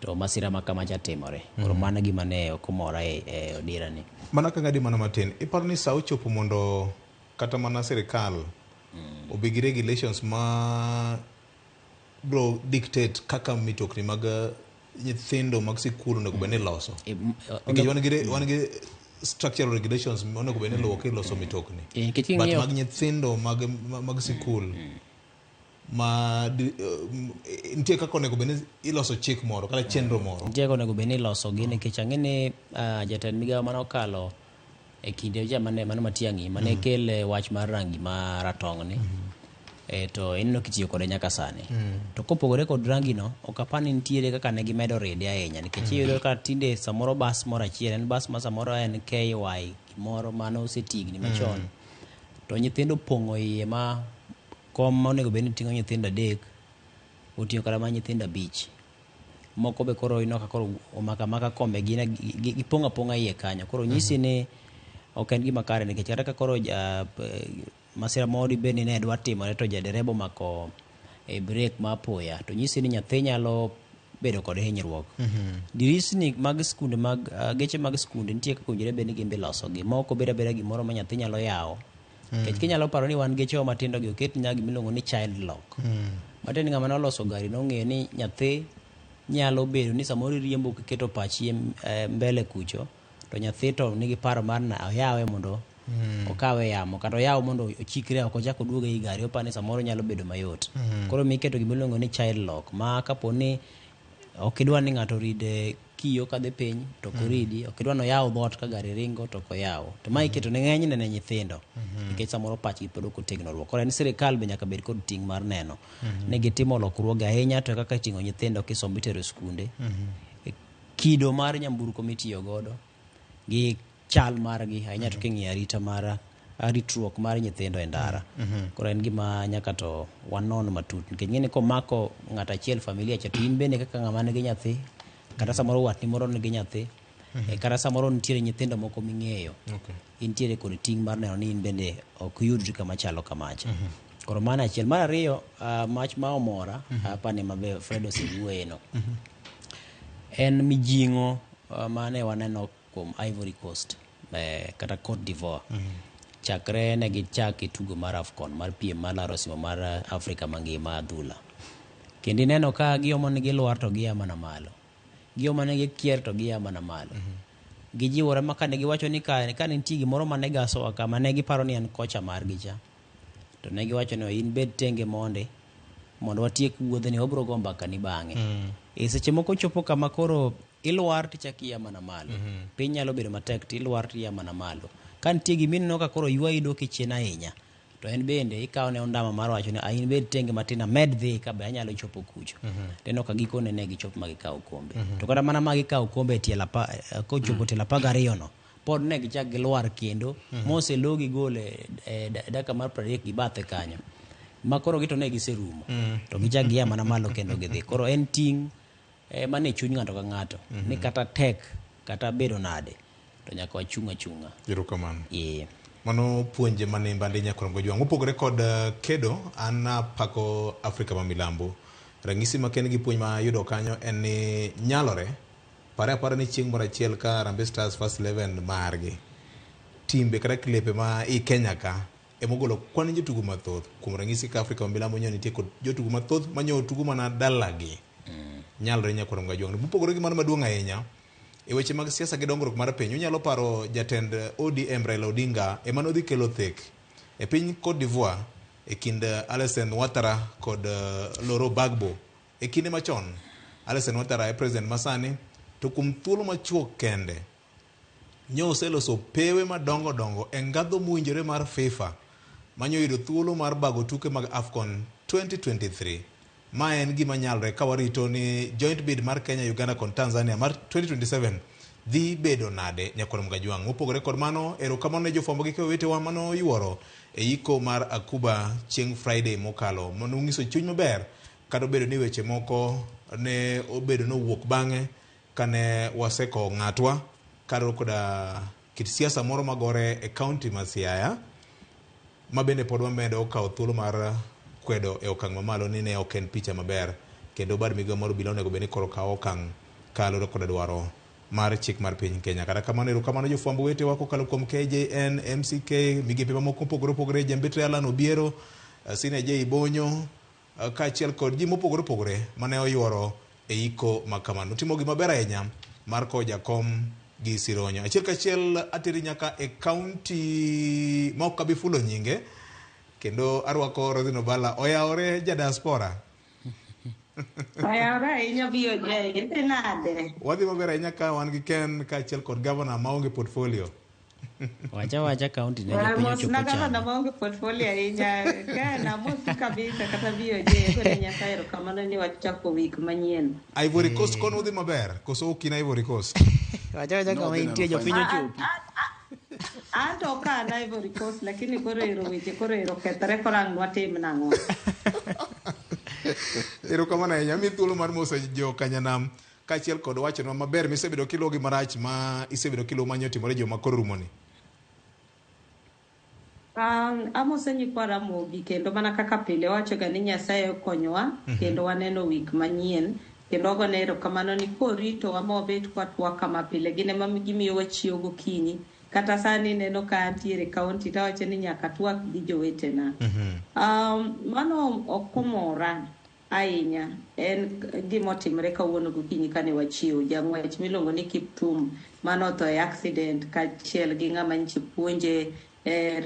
to masira ma kamacha timore. Koro mano gima ne ok omora e odira ni. Mana ka ng'adi mana matin, iparo ni sa ochopo mondo kata mana sirikal obi gi regulations ma bro dictate kaka mitokni mag nyithindo mag sikul onego bed ni iloso. Nikech wan gi structural regulations onego bed ni iluwo kiloso mitokni. But mag nyithindo mag sikul ma nitie kaka onego bed ni iloso chik moro kata chenro moro. Nitie kaka onego bed ni iloso gi nikech ang'e ni jatend migawo mane okalo e kinde cha mane mano Matiang'i mane kel wach mar rangi ma ratong' ni. To ineno kitiyo kode nyaka sani. To kopogore kod rangi no, ok apar ni nitiere kaka ne gimedo ride ahinya nikech iyudo ka tinde samoro bas moro achiel en bas ma samoro en KY moro mano osetigni machon. To nyithindo opong'o iye ma kom ma onego bed ni ting'o nyithindo 3 oting'o kata mana nyithindo 5. Moko be koro ineno ka koro omako amaka kombe gipong'o apong'a iye kanyo. Koro nyisi ni ok en gima kare nikech kata ka koro masira moro dibed ni ne dwa timore to jadereba omako e brek ma apoya to nyisi ni nyathi nyalo bedo kod hinyruok. Dirisni mag skunde mag geche mag skunde nitie kaka owinjore bed ni gin be ilosogi ma ok obed abeda gimoro ma nyathi nyalo yawo. Nikech kinyalo paro ni wan gechewa matindo gi oket nyaka gima iluongo ni child lock. Matiende ni ng'ama noloso gari nong'eyo ni nyathi nyalo bedo ni samoro iriembo kiketo pachi e mbele kucho to nyathi to nigi paro mar na oyawe mondo okawe yamo kata oyaw mondo ochikre oko ochak oduog ei gari opani samoro nyalo bedo mayot. Koro miketo gima iluongo ni child lock ma kapo ni ok idwa ni ng'ato orid kiyo kadhi piny to ok oridi, ok idwa ni oyaw dhoot ka gari ringo to ok oyaw. To ma iketo ne ng'enyne ne nyithindo nikech samoro pachgi pod ok otegno ruok. Koro en sirikal be nyaka bed kod ting' mar neno ni gitimo lokruoge ahinya to kaka iting'o nyithindo kisombo itero e skunde. Kido mar nyamburko mitiyo godo gi chal margi ahinya to king'iyo arita mar ritruok mar nyithindo e ndara. Koro en gima nyaka to wanon matut nikech ing'e ni komako ng'ato achiel familia cha to in bende kaka ng'ama nigi nyathi kata samoro watni moro nigi nyathi kata samoro nitiere nyithindo moko ming'eyo intiere kod ting' mar neno ni in bende ok iyudri kama chalo kamacha. Koro mano achiel. Mar ariyo, mach ma omora apani mabe Fred osewuoye no. En mijing'o mane waneno kuom Ivory Coast kata Cote d'Ivoire. Chakre ne gichak e tugo mar AFCON mar piem mar laro osimo mar Afrika mangima adhula. Kendo ineno ka giomo ni gilwar to gia mana malo. Giomo ni gikier to gia mana malo. Gijiwore ma kane giwacho ni ka nitie gimoro mane gasowa ka mane giparo ni en kocha margi cha. To ne giwacho ni in bed tenge monde mondo watiek wuodhni wabiro go mbaka ni bang'e. E seche moko chopo kama koro ilwar tichak ia mana malo. Piny nyalo bedo matek to ilwar to ia mana malo. Ka nitie gima ineno ka koro ywayi dok e chien ahinya, to en bende ikawo ne ondama mar wacho ni "Ah, in bed tenge matin amed dhi ka be anyalo chopo kucho. Tineno ka gikone ne gichopo ma gikawo kombe. To kata mana ma gikawo kombe e tielo kochopo tielo 12 no, pod ne gichak gilwar kendo moselogi gol e dakika mar 30 gi bathe kanyo. Ma koro gi to ne giserumo. To gichak gia mana malo kendo gidhi. Koro en ting' mane chuny ng'ato ka ng'ato. Ni kata tek, kata bedo nade, to nyaka wachung' achung'a. Erokamano. Mano puonje mane mbande nyakorongo jwang'. Mopogore kod kedo, an napako Afrika ma Milambo. Ranyisi makende gi puonj ma ayudo kanyo en ni nyalore. Pare apara ni chieng' moro achiel ka Harambee Stars First 11 margi, timbe kata klepe ma i Kenya ka emogolo kwan jotugo mathoth. Kuom ranyisi ka Afrika ma Milambo nyo nitie kod jotugo mathoth manyo tugo mana dalagi. Nyalore nyakorongo jwang'. Mopogore gi mano maduong' ahinya, e weche mag siasa gi dongruok mar piny, unyalo paro jatend ODM Raila Odinga ema nodhi kelo thek e piny Cote d'Ivoire e kind Alassane Ouattara kod Laurent Gbagbo. E kinde machon, Alassane Ouattara e president masani, to kuom thuolo machuok kende, nyo oseloso pewe madongo dongo e ngadho mowinjore mar FIFA manyo yudo thuolo mar bago tuke mag AFCON 2023. Ma en gima nyalore ka warito ni joint bid mar Kenya, Uganda kod Tanzania mar 2027 dhi bedo nade nyakwar Mgajwang'. Mopogore kod mano, erokamano ne jofwambo gi keyo wetewa mano yuoro e iko mar Akuba chieng' Friday mokalo. Mano nyiso chuny maber kata obedo ni weche moko ne obedo nowuok bang'e kane waseko ng'atwa kaluwore koda kit siasa moro magore e kaunti ma Siaya ma bende pod wamedo kawo thuolo mar kwedo e okang' mamalo ni ne ok en picha maber kendo bad migao mar obila onego bed ni koro kawo okang' kaluwore koda dwaro mar chik mar piny Kenya. Kata kamano, erokamano jofwambo wetewa kokalo kuom KJN, MCK, migepe mamoko mopogore opogore, Jambetre Alan Obiero, Sina J Bonyo, kaachiel kod ji mopogore opogore mane oyuoro e iko ma kamano. Timo gima ber ahinya mar kowo jakom gi sironyo. Achiel kachiel ateri nyaka e kaunti ma ok abi fulo nyinge kendo arwako Rosin Obala. Oyawore ja diaspora. Oyawore ahinya BOJ, idhi nade? Wadhi maber ahinya ka wan gi Ken kaachiel kod gavana maonge portfolio. Wacha wacha kaunti ne jopiny Mos ochopo na gavana chamo. maonge portfolio ahinya. Ken amosi kabisa kata BOJ, gone Nyasaye erokamano ni wachako wik manyien. Ivory Coast kono udhi maber koso ok in Ivory Coast? Wacha wacha kama intie jopiny ochopo. An to ok an Ivory Coast lakini koro ero weche koro ero kethore koro ang' nwatim nang'o? Erokamano ahinya. Ami thuolo mar moso jo Kanyanam kaachiel kod wachonwa maber misebedo kiluwo gi marach ma isebedo kiluwo manyo timore joma koro rumoni. Amose nyikwa Ramogi kendo mana kaka pile wachoga ni Nyasaye okonyowa kendo waneno wik manyien kendo wagone erokamano ni koritowa ma wabet kwatwak kama pile gin ema gimiyowa chiewo gokinyi kata sani ineno ka antiere kaunti tawacho ni nyaka twak gi jowetena. Mano ok omora. ahinya en gima otimore kawuono gokinyi kane wachiew. Jang'wech miluongo ni Kiptum manotho e accident kaachiel gi ng'ama nyiche puonje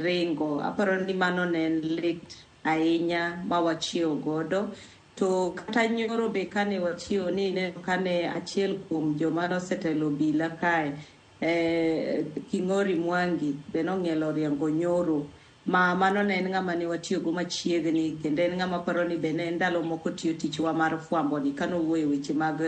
ringo. Aparo ni mano ne en lit ahinya ma wachiew godo. To kata nyoro be kane wachiew ni ineno kane achiel kuom joma nosetelo obila kae King'ori Mwangi be nong'ielo riembo nyoro ma mano ne en ng'ama ne watiyogo machiegni kendo en ng'ama paro ni be ne en ndalo moko tiyo tichwa mar fwambo ni kane owuoyo e weche mag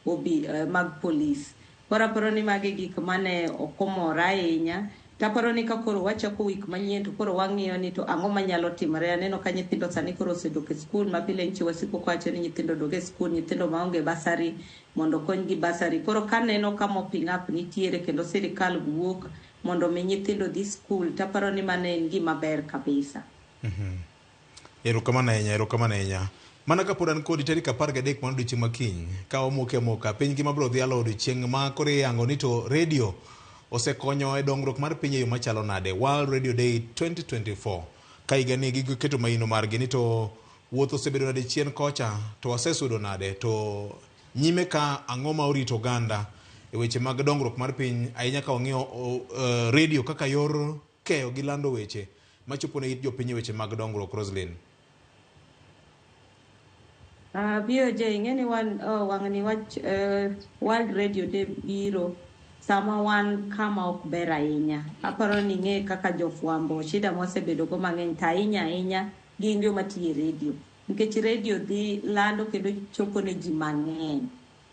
obi mag polis. Koro aparo ni magi gik mane ok omora ahinya. Taparo ni ka koro wachako wik manyien to koro wang'iyo ni to ang'o manyalo timore. Aneno ka nyithindo sani koro osedok e skul ma pile nchi wasiko kawacho ni nyithindo dok e skul, nyithindo maonge bursary mondo okonygi bursary. Koro kaneno ka mopping up nitiere kendo sirikal wuok mondo mi nyithindo dhi skul taparo ni mano en gima ber kabisa. Erokamano ahinya, erokamano ahinya. Mana kapod an kodi tarik 13 mar odiochieng' ma kiny, ka wamoke amoka, piny ngima biro dhialo odiochieng' ma koro iyango ni to redio osekonyo e dongruok mar piny e yo machalo nade. World Radio Day 2024. Ka higani giketo maino margi ni to wuoth osebedo nade chien kocha, to wasesudo nade, to nyime ka ang'o ma orito oganda e weche mag dongruok mar piny, ahinya ka wang'iyo redio kaka yor keyo gi lando weche machopo ne it jopiny e weche mag dongruok. Roslyn. BOJ, ing'e ni wan wang'ni wach World Radio Day biro sama wan kama ok ber ahinya. Aparo ni ing'e kaka jofwambo shida mwasebedo go mang'eny to ahinya ahinya gin joma tiyo e redio. Nikech redio dhi lando kendo chopo ne ji mang'eny.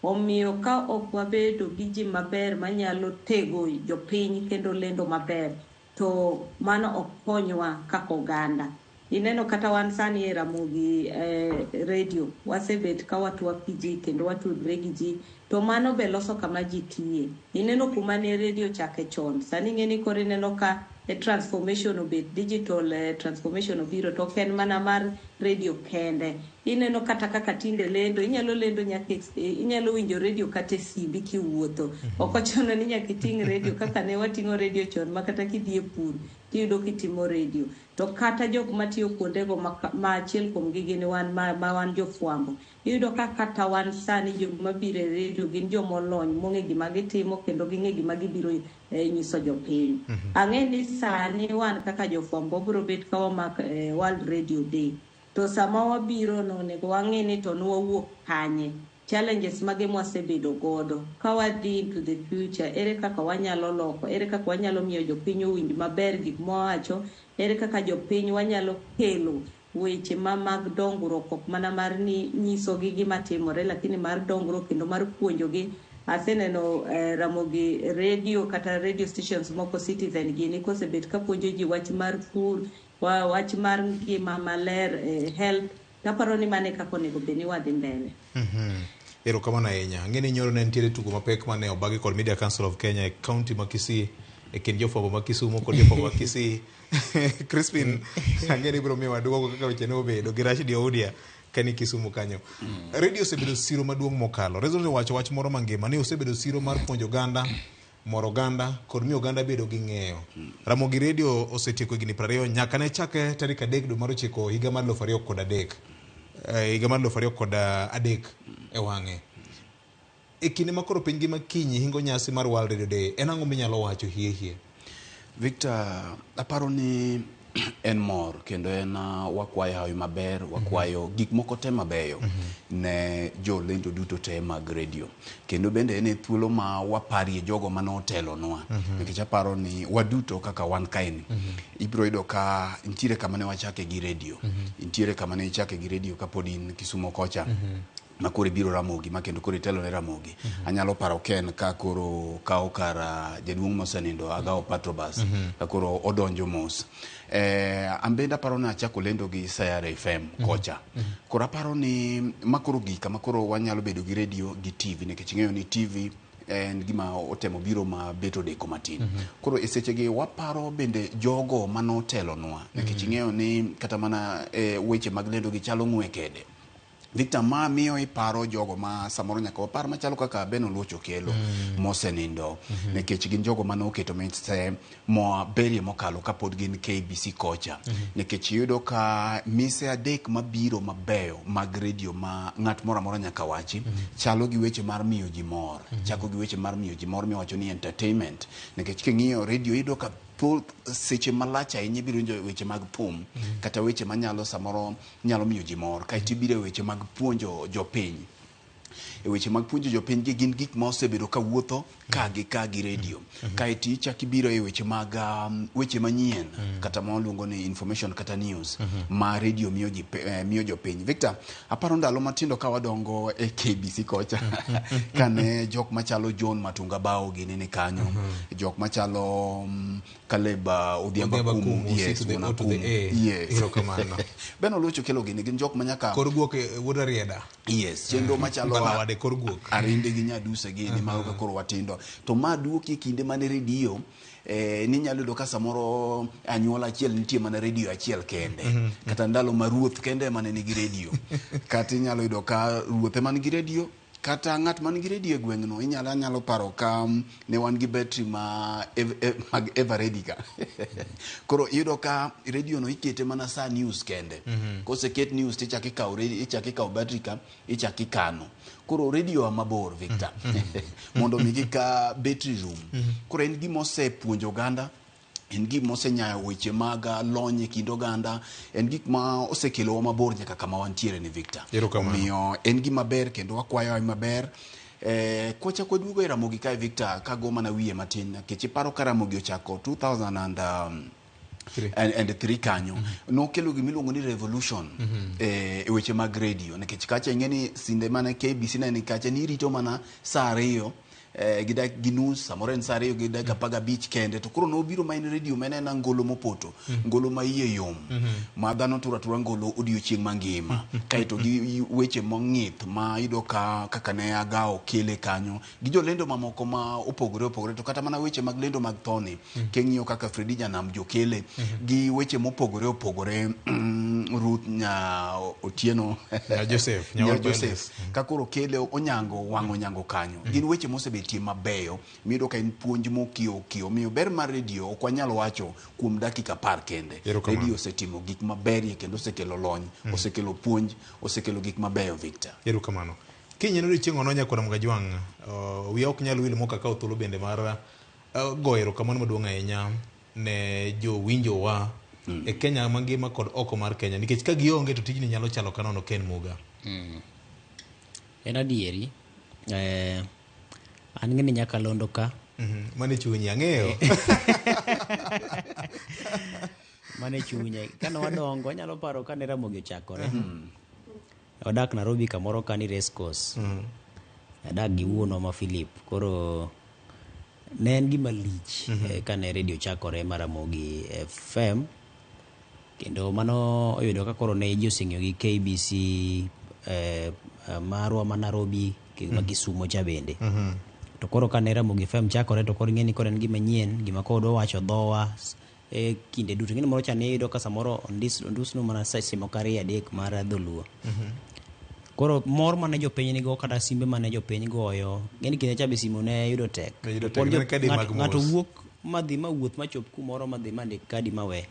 Omiyo ka ok wabedo gi ji maber manyalo tego jopiny kendo lendo maber, to mano ok konywa kaka oganda. Ineno kata wan sani e Ramogi radio, wasebet ka watwak gi ji kendo watudre gi ji, to mano be loso kama ji tiye. Ineno kuma ne radio ochake chon, sani ing'e ni koro ineno ka transformation obet, digital transformation obiro, to ok en mana mar radio kende. Ineno kata kaka tinde lendo, inyalo lendo nyaka inyalo winjo radio kata e simbi kiwuotho. Ok ochuno ni nyaka iting' radio kaka ne wating'o radio chon ma kata kidhi e pur tiyudo kitimo radio. To kata jok matiyo kuondego ma achiel kuomgi gin wan ma wan jofwambo. Iyudo ka kata wan sani joma biro e radio gin jomolony mong'e gima gitimo kendo ging'e gima gibiro nyiso jopiny. Ang'e ni sani wan kaka jofwambo wabiro bet ka wamak World Radio Day. To sama wabiro no onego wang'e ni to nwawuok kanye. Challenges mage mwasebedo godo. Ka wadhi into the future, ere kaka wanyalo loko, ere kaka wanyalo miyo jopiny owinj maber gik mwawacho, ere kaka jopiny wanyalo kelo weche ma mag dongruok ok mana mar ni nyisogi gima timore lakini mar dongruok kendo mar puonjogi. Aseneno Ramogi radio kata radio stations moko Citizen gini kosebet ka puonjo ji wach mar pur, wach mar ngima maler, health. Taparo ni mano e kaka onego bed ni wadhi mbele. Erokamano ahinya. Ang'e ni nyoro ne nitiere tugo mapek mane obagi kod Media Council of Kenya e county ma Kisii e kind jofwambo ma Kisumu kod jofwambo ma Kisii. Crispin, ang'e ni ibiro miyowa duoko kaka weche ne obedo gi Rashid Oudia kani Kisumu kanyo. Radio osebedo siro maduong' mokalo. Resolute owacho wach moro mangima ni osebedo siro mar puonjo oganda, moro oganda kod miyo oganda bedo gi ng'eyo. Ramogi Radio osetieko higni 20 nyaka ne chake tarik 3 dwe mar 9 higa mar 2003. Higa mar 2003 e wang'e. E kinde ma koro piny ngima kiny hingo nyasi mar World Radio Day, en ang'o minyalo wacho hie hie? Victor, aparo ni en mor kendo en wakwayo hawi maber, wakwayo gik moko te mabeyo ne jolendo duto te mag radio. Kendo bende en e thuolo ma waparie jogo mane otelonwa. Nikech aparo ni waduto kaka wan kaeni, ibiro yudo ka nitiere kama ne wachake gi radio. Nitiere kama ne ichake gi radio kapod in Kisumo kocha. Ma koro ibiro Ramogi ma kendo koro itelo ne Ramogi. Anyalo paro Ken ka koro kawo kar jaduong' mosenindo Agao Patrobas ka koro odonjo mos. An bende aparo ni achako lendo gi Sayare FM kocha. Koro aparo ni ma koro gika ma koro wanyalo bedo gi radio gi TV nikech ing'eyo ni TV en gima otemo biro ma bet odeko matin. Koro e sechegi waparo bende jogo manotelonwa nikech ing'eyo ni kata mana weche mag lendo gi chalo ng'we kede. Victor, ma miyo iparo jogo ma samoro nyaka wapar machalo kaka Ben Oluoch Okello mosenindo, nikech gin jogo mane oketo mise maberie mokalo kapod gin KBC kocha. Nikech iyudo ka mise adek mabiro mabeyo mag redio ma ng'at moro amora nyaka wachi, chalo gi weche mar miyo ji mor, chako gi weche mar miyo ji mor miwacho ni entertainment. Nikech king'iyo redio iyudo ka thoth seche malach ahinya ibiro winjo weche mag thum, kata weche manyalo samoro nyalo miyo ji mor, kaeto ibiro e weche mag puonjo jopiny. E weche mag puonjo jopiny gi gin gik ma osebedo ka wuotho ka gi ka gi redio. Kaeto ichak ibiro e weche mag weche manyien, kata ma waluongo ni information kata news, ma redio miyo ji miyo jopiny. Victor, aparo ndalo matindo ka wadongo e KBC kocha, kane jok machalo John Matunga Bao gini ni kanyo, jok machalo Caleb Odhiambo Odhiambo Akumu, Akumu, C yes, to the Wuon O to the Akumu. A. Yes. Erokamano. Ben Oluoch Okello gini gin jok manyaka Kor guok wuod Arieda. Yes, chenro machalo Balawade kor guok. Arinde gi Nyaduse gini mago ka koro watindo. To ma duoki e kinde mane redio ninyalo yudo ka samoro anyuola achiel nitie mana redio achiel kende. Kata ndalo ma ruoth kende ema ne nigi redio. Kata inyalo yudo ka ruoth ema nigi redio, kata ng'at man gi redio e gweng'no. Inyalo anyalo paro ka ne wan gi betri ma mag Eveready ka. Koro iyudo ka redio no ikete mana saa news kende. Koseket news tichak ikawo redio, ichak ikawo battery ka, ichak ikano. Koro redio wa mabor, Victor, mondo mi kik betri rum. Koro en gima osepuonjo oganda, en gima osenyayo weche mag lony e kind oganda, en gik ma osekelowa mabor nyaka kama wantiere ni, Victor. Erokamano. Omiyo en gima ber kendo wakwayo maber. Kwachako waduogo e Ramogi kae, Victor, kago mana wiye matin, nikech iparo ka Ramogi ochako 2000 and, and 3 kanyo, nokelo gima iluongo ni revolution e weche mag radio, nikech kacha ing'e ni sinde mane KBC ne ni kacha nirito mana saa 2 gi dak gi nus, samoro en saa 2 gi dakika 15 kende. To koro nobiro ma en radio ma en ena ngolo mopoto, ngolo ma iye yom, ma dhano turo atura ngolo odiochieng' mangima, kaeto gi weche mong'ith ma iyudo ka kaka ne Agawo kele kanyo gi jolendo mamoko ma opogore opogore. To kata mana weche mag lendo mag thoni, king'iyo kaka Fredi Janam jokele gi weche mopogore opogore, Ruth Nya Otieno, Nya Joseph, Nya Nya Joseph, ka koro kele onyango wang' onyango kanyo, gin weche mosebetie mabeyo miyudo ka en puonj mokiewo kiewo. Omiyo ber mar redio ok wanyal wacho kuom dakika 10 kende. Erokamano. Redio osetimo gik maberie kendo osekelo lony, osekelo puonj, osekelo gik mabeyo, Victor. Erokamano. Kiny en odiochieng' ono nyakwar Mgajwang', wiya ok nyal wil mok akawo thuolo bende mar goyo erokamano maduong' ahinya ne jowinjowa e Kenya mangima kod oko mar Kenya, nikech ka gionge to tijni nyalo chalo ka nono Ken Muga. En adieri, an ng'eni nyakalondo ka. Mane chunyi, ang'eyo. Mane chunye. Kane wadongo, anyalo paro kane Ramogi ochakore. Wadak Nairobi kamoro ka ni race course. Adak gi wuonwa ma Philip. Koro ne en gima lich kane redio chakore mar Ramogi FM. Kendo mano oyudo ka koro ne ji oseng'iyo gi KBC marwa ma Nairobi ma Kisumo cha bende. To koro kane Ramogi FM chakore, to koro ing'e ni koro en gima nyien, gima koro dwa wacho dhowa e kinde duto. Ing'e ni moro cha ne iyudo ka samoro ondisnu mana seche moko 2 3 mar dholuo. Koro mor mane jopiny nigo kata simbe mane jopiny goyo, ing'e ni kinde cha be simu ne yudo tek. Ne yudo Pod tek, ne kadi mag ng'ato mos. wuok madhi mawuoth machop kumoro madhi mandik kadi mawe.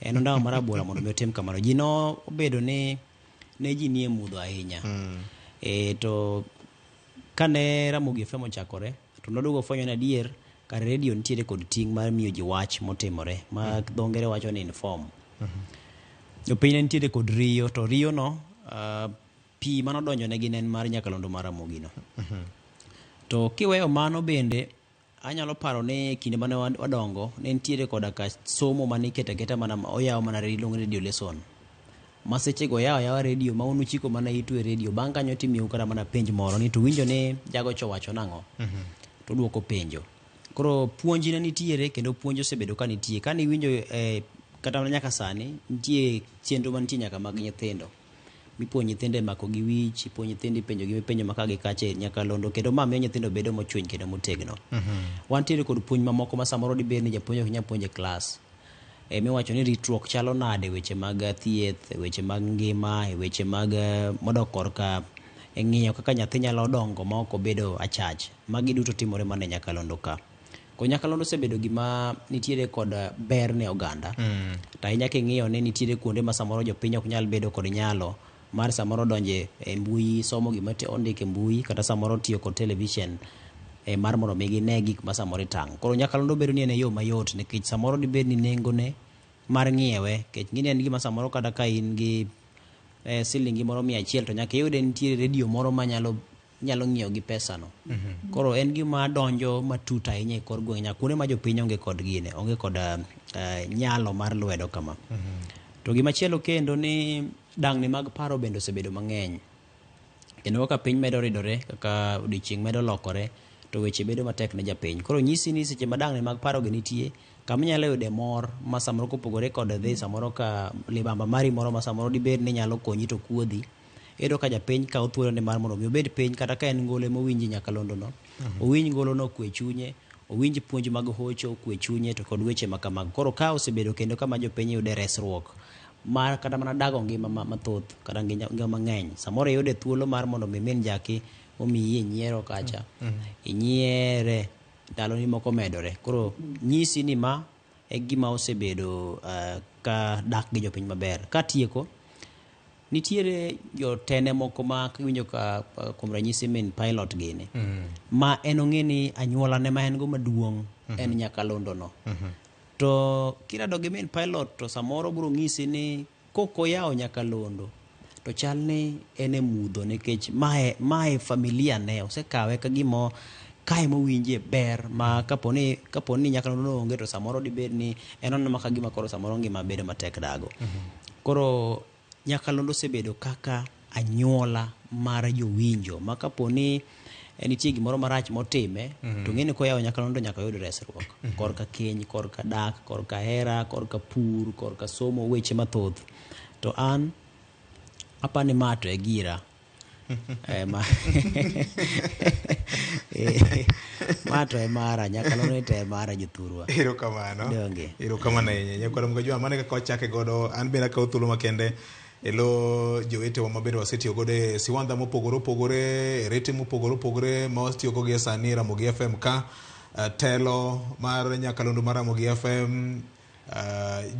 En ondawa mar abora mondo mi otim kamano. Ji nobedo ni ne ji nie mudho ahinya. To kane Ramogi FM ochakore, to noduogo fwenyo ni adier kare redio nitiere kod ting' mar miyo ji wach motimore, ma dho ngere wacho ni inform. Jopiny ne nitiere kod riyo, to riyo no pi manodonjo negi ne en mar nyakalondo mar Ramogi no. To kiweyo mano bende, anyalo paro ni kinde mane wadongo, ne nitiere koda ka somo mane iketo aketa mana oyaw mana iluongo ni radio lesson. Ma sechego oyawo ayawa redio ma un uchiko mana itu e redio, bang' kanyo timiyou kata mana penj moro ni to winjo ni jagocha owacho nang'o, to oduoko penjo. Koro puonj ne nitiere kendo puonj osebedo ka nitie. Kane iwinjo kata mana nyaka sani, nitie chenro mantie nyaka mag nyithindo. Mipuonjo nyithindo e mako gi wich, ipuonjo nyithindo ipenjo gi penjo ma ka gi kacha e nyakalondo, kendo ma miyo nyithindo bedo mochwiny kendo motegno. Wantiere kod puonj mamoko ma samoro dibed ni japuonj ok nyal puonjo e klas. e, miwacho ni ritruok chalo nade e weche mag thieth, e weche mag ngima, e weche mag modok korka e ng'iyo kaka nyathi nyalo dongo ma ok obedo achach. Magi duto timore mana e nyakalondo ka. Koro nyakalondo osebedo gima nitiere kod ber ne oganda. To ahinya king'iyo ni nitiere kuonde ma samoro jopiny ok nyal bedo kod nyalo mar samoro donje e mbui, somo gima ondik e mbui, kata samoro tiyo kod television e mar mondo mi gine gik ma samoro itang'o. Koro nyakalondo bedo ni en e yo mayot nikech samoro dibed ni nengone mar ng'iewe, nikech ng'ini en gima samoro kata ka in gi silingi moro 100 to nyaka iyude nitiere redio moro ma nyalo ng'iewo gi pesano. Koro en gima donjo matut ahinya e kor gweng' nyaka kuonde ma jopiny onge kod gine, onge kod nyalo mar lwedo kama. To gimachielo kendo ni dang'ni mag paro bende osebedo mang'eny. Kendo kaka piny medo ridore, kaka odiochieng' medo lokore, to weche bedo matek ne japiny. Koro nyisi ni seche ma dang'ni mag paro gi nitie, kama inyalo yude mor ma samoro kopogore kod dhi samoro ka libamba mari moro ma samoro dibed ni nyalo konyi to kuodhi, iyudo ka japiny kawo thuolone mar mondo mi obed piny kata ka en ngolo ema owinji nyakalondo no, owinj ngolo no okwe chunye, owinj puonj mag hocho okwe chunye to kod weche ma kamago. Koro ka osebedo kendo kama jopiny yude resruok mar kata mana dago ngima mathoth kata ngima mang'eny. Samoro iyude thuolo mar mondo mi min jaki omiyi e nyiero kacha, inyiere ndaloni moko medore. Koro nyisi ni ma e gima osebedo ka dak gi jopiny maber. Katieko, nitiere jotene moko ma kiwinjo ka kuom ranyisi min pilot gini, ma en ong'e ni anyuolane ma en go maduong' en nyakalondo no. To kirado gi min pilot to samoro biro ng'isi ni kok oyawo nyakalondo to chal ni en e mudho nikech mae familia ne osekawe ka gima kae mowinje ber ma kaponi nyakalondo onge to samoro dibed ni en oneno ka gima koro samoro ngima bedo matek dago. Koro nyakalondo osebedo kaka anyuola mar jowinjo ma kaponi nitie gimoro marach motime to ng'eni koyawo nyakalondo nyaka oyud resruok. Korka keny, korka dak, korka hera, korka pur, korka somo, weche mathoth. To an apani ma to e gira. Ma to e mara, nyakalondo to e mara jothurwa. Erokamano. Donge. Erokamano ahinya. Nyakwar Mgajwa, mano e kaka wachake godo. An bende akawo thuolo makende e lo jowetewa ma bende wasetiyo godo e siwandha mopogore opogore, e rete mopogore opogore ma wasetiyo go gi sani e Ramogi FM ka, telo mar nyakalondo mar Ramogi FM,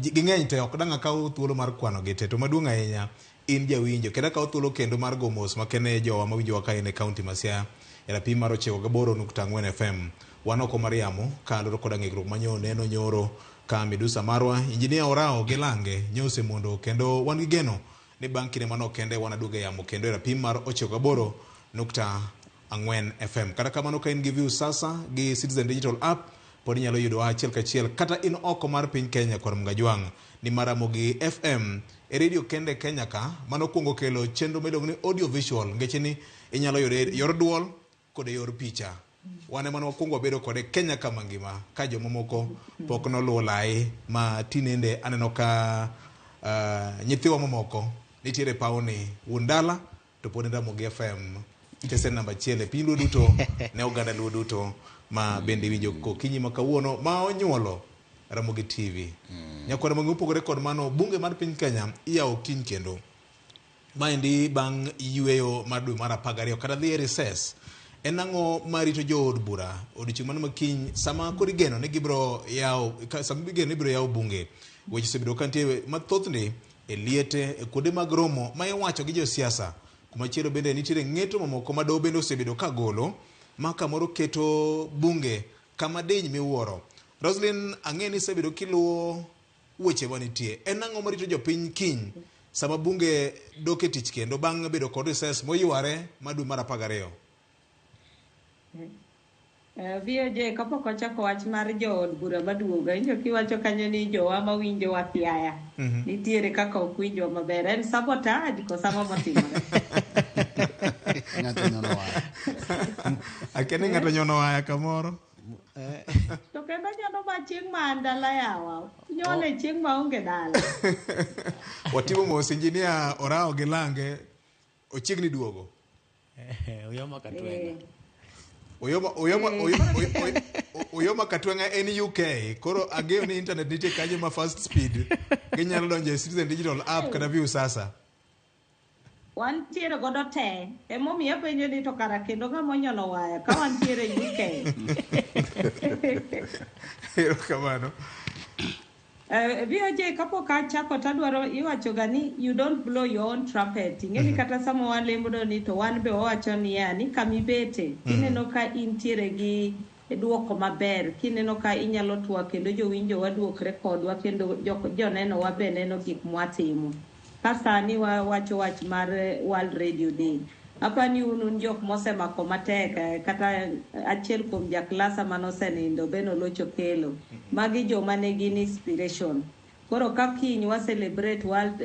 ging'eny te, ok dang' akaw thuolo mar kwano gi te, to maduong' ahinya in jawinjo. Kendo akaw thuolo kendo mar go mos makende ne jowa mawinjowa ka en e kaunti ma Siaya e rapim mar 98.4 FM. Wan oko mar yamo kaluwore koda ng'ikruok manyo neno nyoro ka midusa marwa injinia Orao gi Lange nyo osemondo kendo wan gi geno ni bang' kinde manok kende wanaduog e yamo kendo e rapim mar 98.4 FM. Kata kamano ka in gi Viusasa gi Citizen Digital App pod inyalo yudowa achiel kachiel kata in oko mar piny Kenya kod Mgajwang' ni mar Ramogi FM e redio kende Kenya ka mano kuongo kelo chenro miluongo ni audio visual ngeche ni inyalo yude e yor duol kod e yor picha. Wan ema wakwongo wabedo kode Kenya ka mangima ka jomamoko pok noluwo lai ma tinende aneno ka nyithiwa mamoko nitiere pawni wuon dala to pod en Ramogi FM stesen namba 1 e piny Luo duto ne oganda Luo duto ma bende iwinjo kokinyi ma kawuono ma onyuolo Ramogi TV. Nyakwar Ramogi mopogore kod mano, bunge mar piny Kenya iyawo kiny kendo. Maendi bang' yweyo mar dwe mar 12 kata dhi e recess. En ang'o marito jood bura odiochieng' mano makiny sama koro igeno ni gibiro yawo sama igeno ni ibiro yawo bunge? Weche osebedo ka nitie mathothni e liete e kuonde mag romo ma iwacho gi josiasa. Kumachielo bende nitiere ng'eto mamoko ma doho bende osebedo ka golo ma kamoro keto bunge kama diny miwuoro. Roslyn, ang'e ni isebedo kiluwo weche manitie. En ang'o marito jopiny kiny sama bunge dok e tich kendo bang' bedo kod recess moyware mar dwe mar 12? VOJ, kapok wachako wach mar jood bura maduogo, awinjo kiwacho kanyo ni jowa mawinjowa Siaya nitiere kaka ok winjwa maber. En sabotage koso ang'o motimore? Ng'ato nyono waya. Akia ni ng'ato nyono waya kamoro. To kendo nyono ma chieng' ma an dala yawa. Nyone chieng' ma onge dala. Watimo mos injinia Orao gi Lange ochiegni duogo. Oyoma katwenga. Oyoma, oyoma, Uyoma Katweng'a en UK, koro ang'eyo ni internet nitie kanyo ma fast speed. Ginyalo donjo e Citizen Digital app kata Viusasa. Wantiere godo te. Emomiyo apenjo ni to kara kendo ng'ama onyono waya ka wantiere UK. Erokamano. VOJ kapok achako tadwaro iwacho ga ni you don't blow your own trumpet. Ing'e ni kata sama walemo ni to wan be wawacho niya ni kamibete ineno ka intiere gi duoko maber kineno ka inyalo twak kendo jowinjo waduokre kodwa kendo joneno wa be neno gik mwatimo. Ka sani wawacho wach mar World Radio Day. Apani un jok mosemako matek kata achiel kuom jaklasa manosenindo be nolocho kelo. Magi joma ne gin inspiration. Koro ka kiny wa celebrate World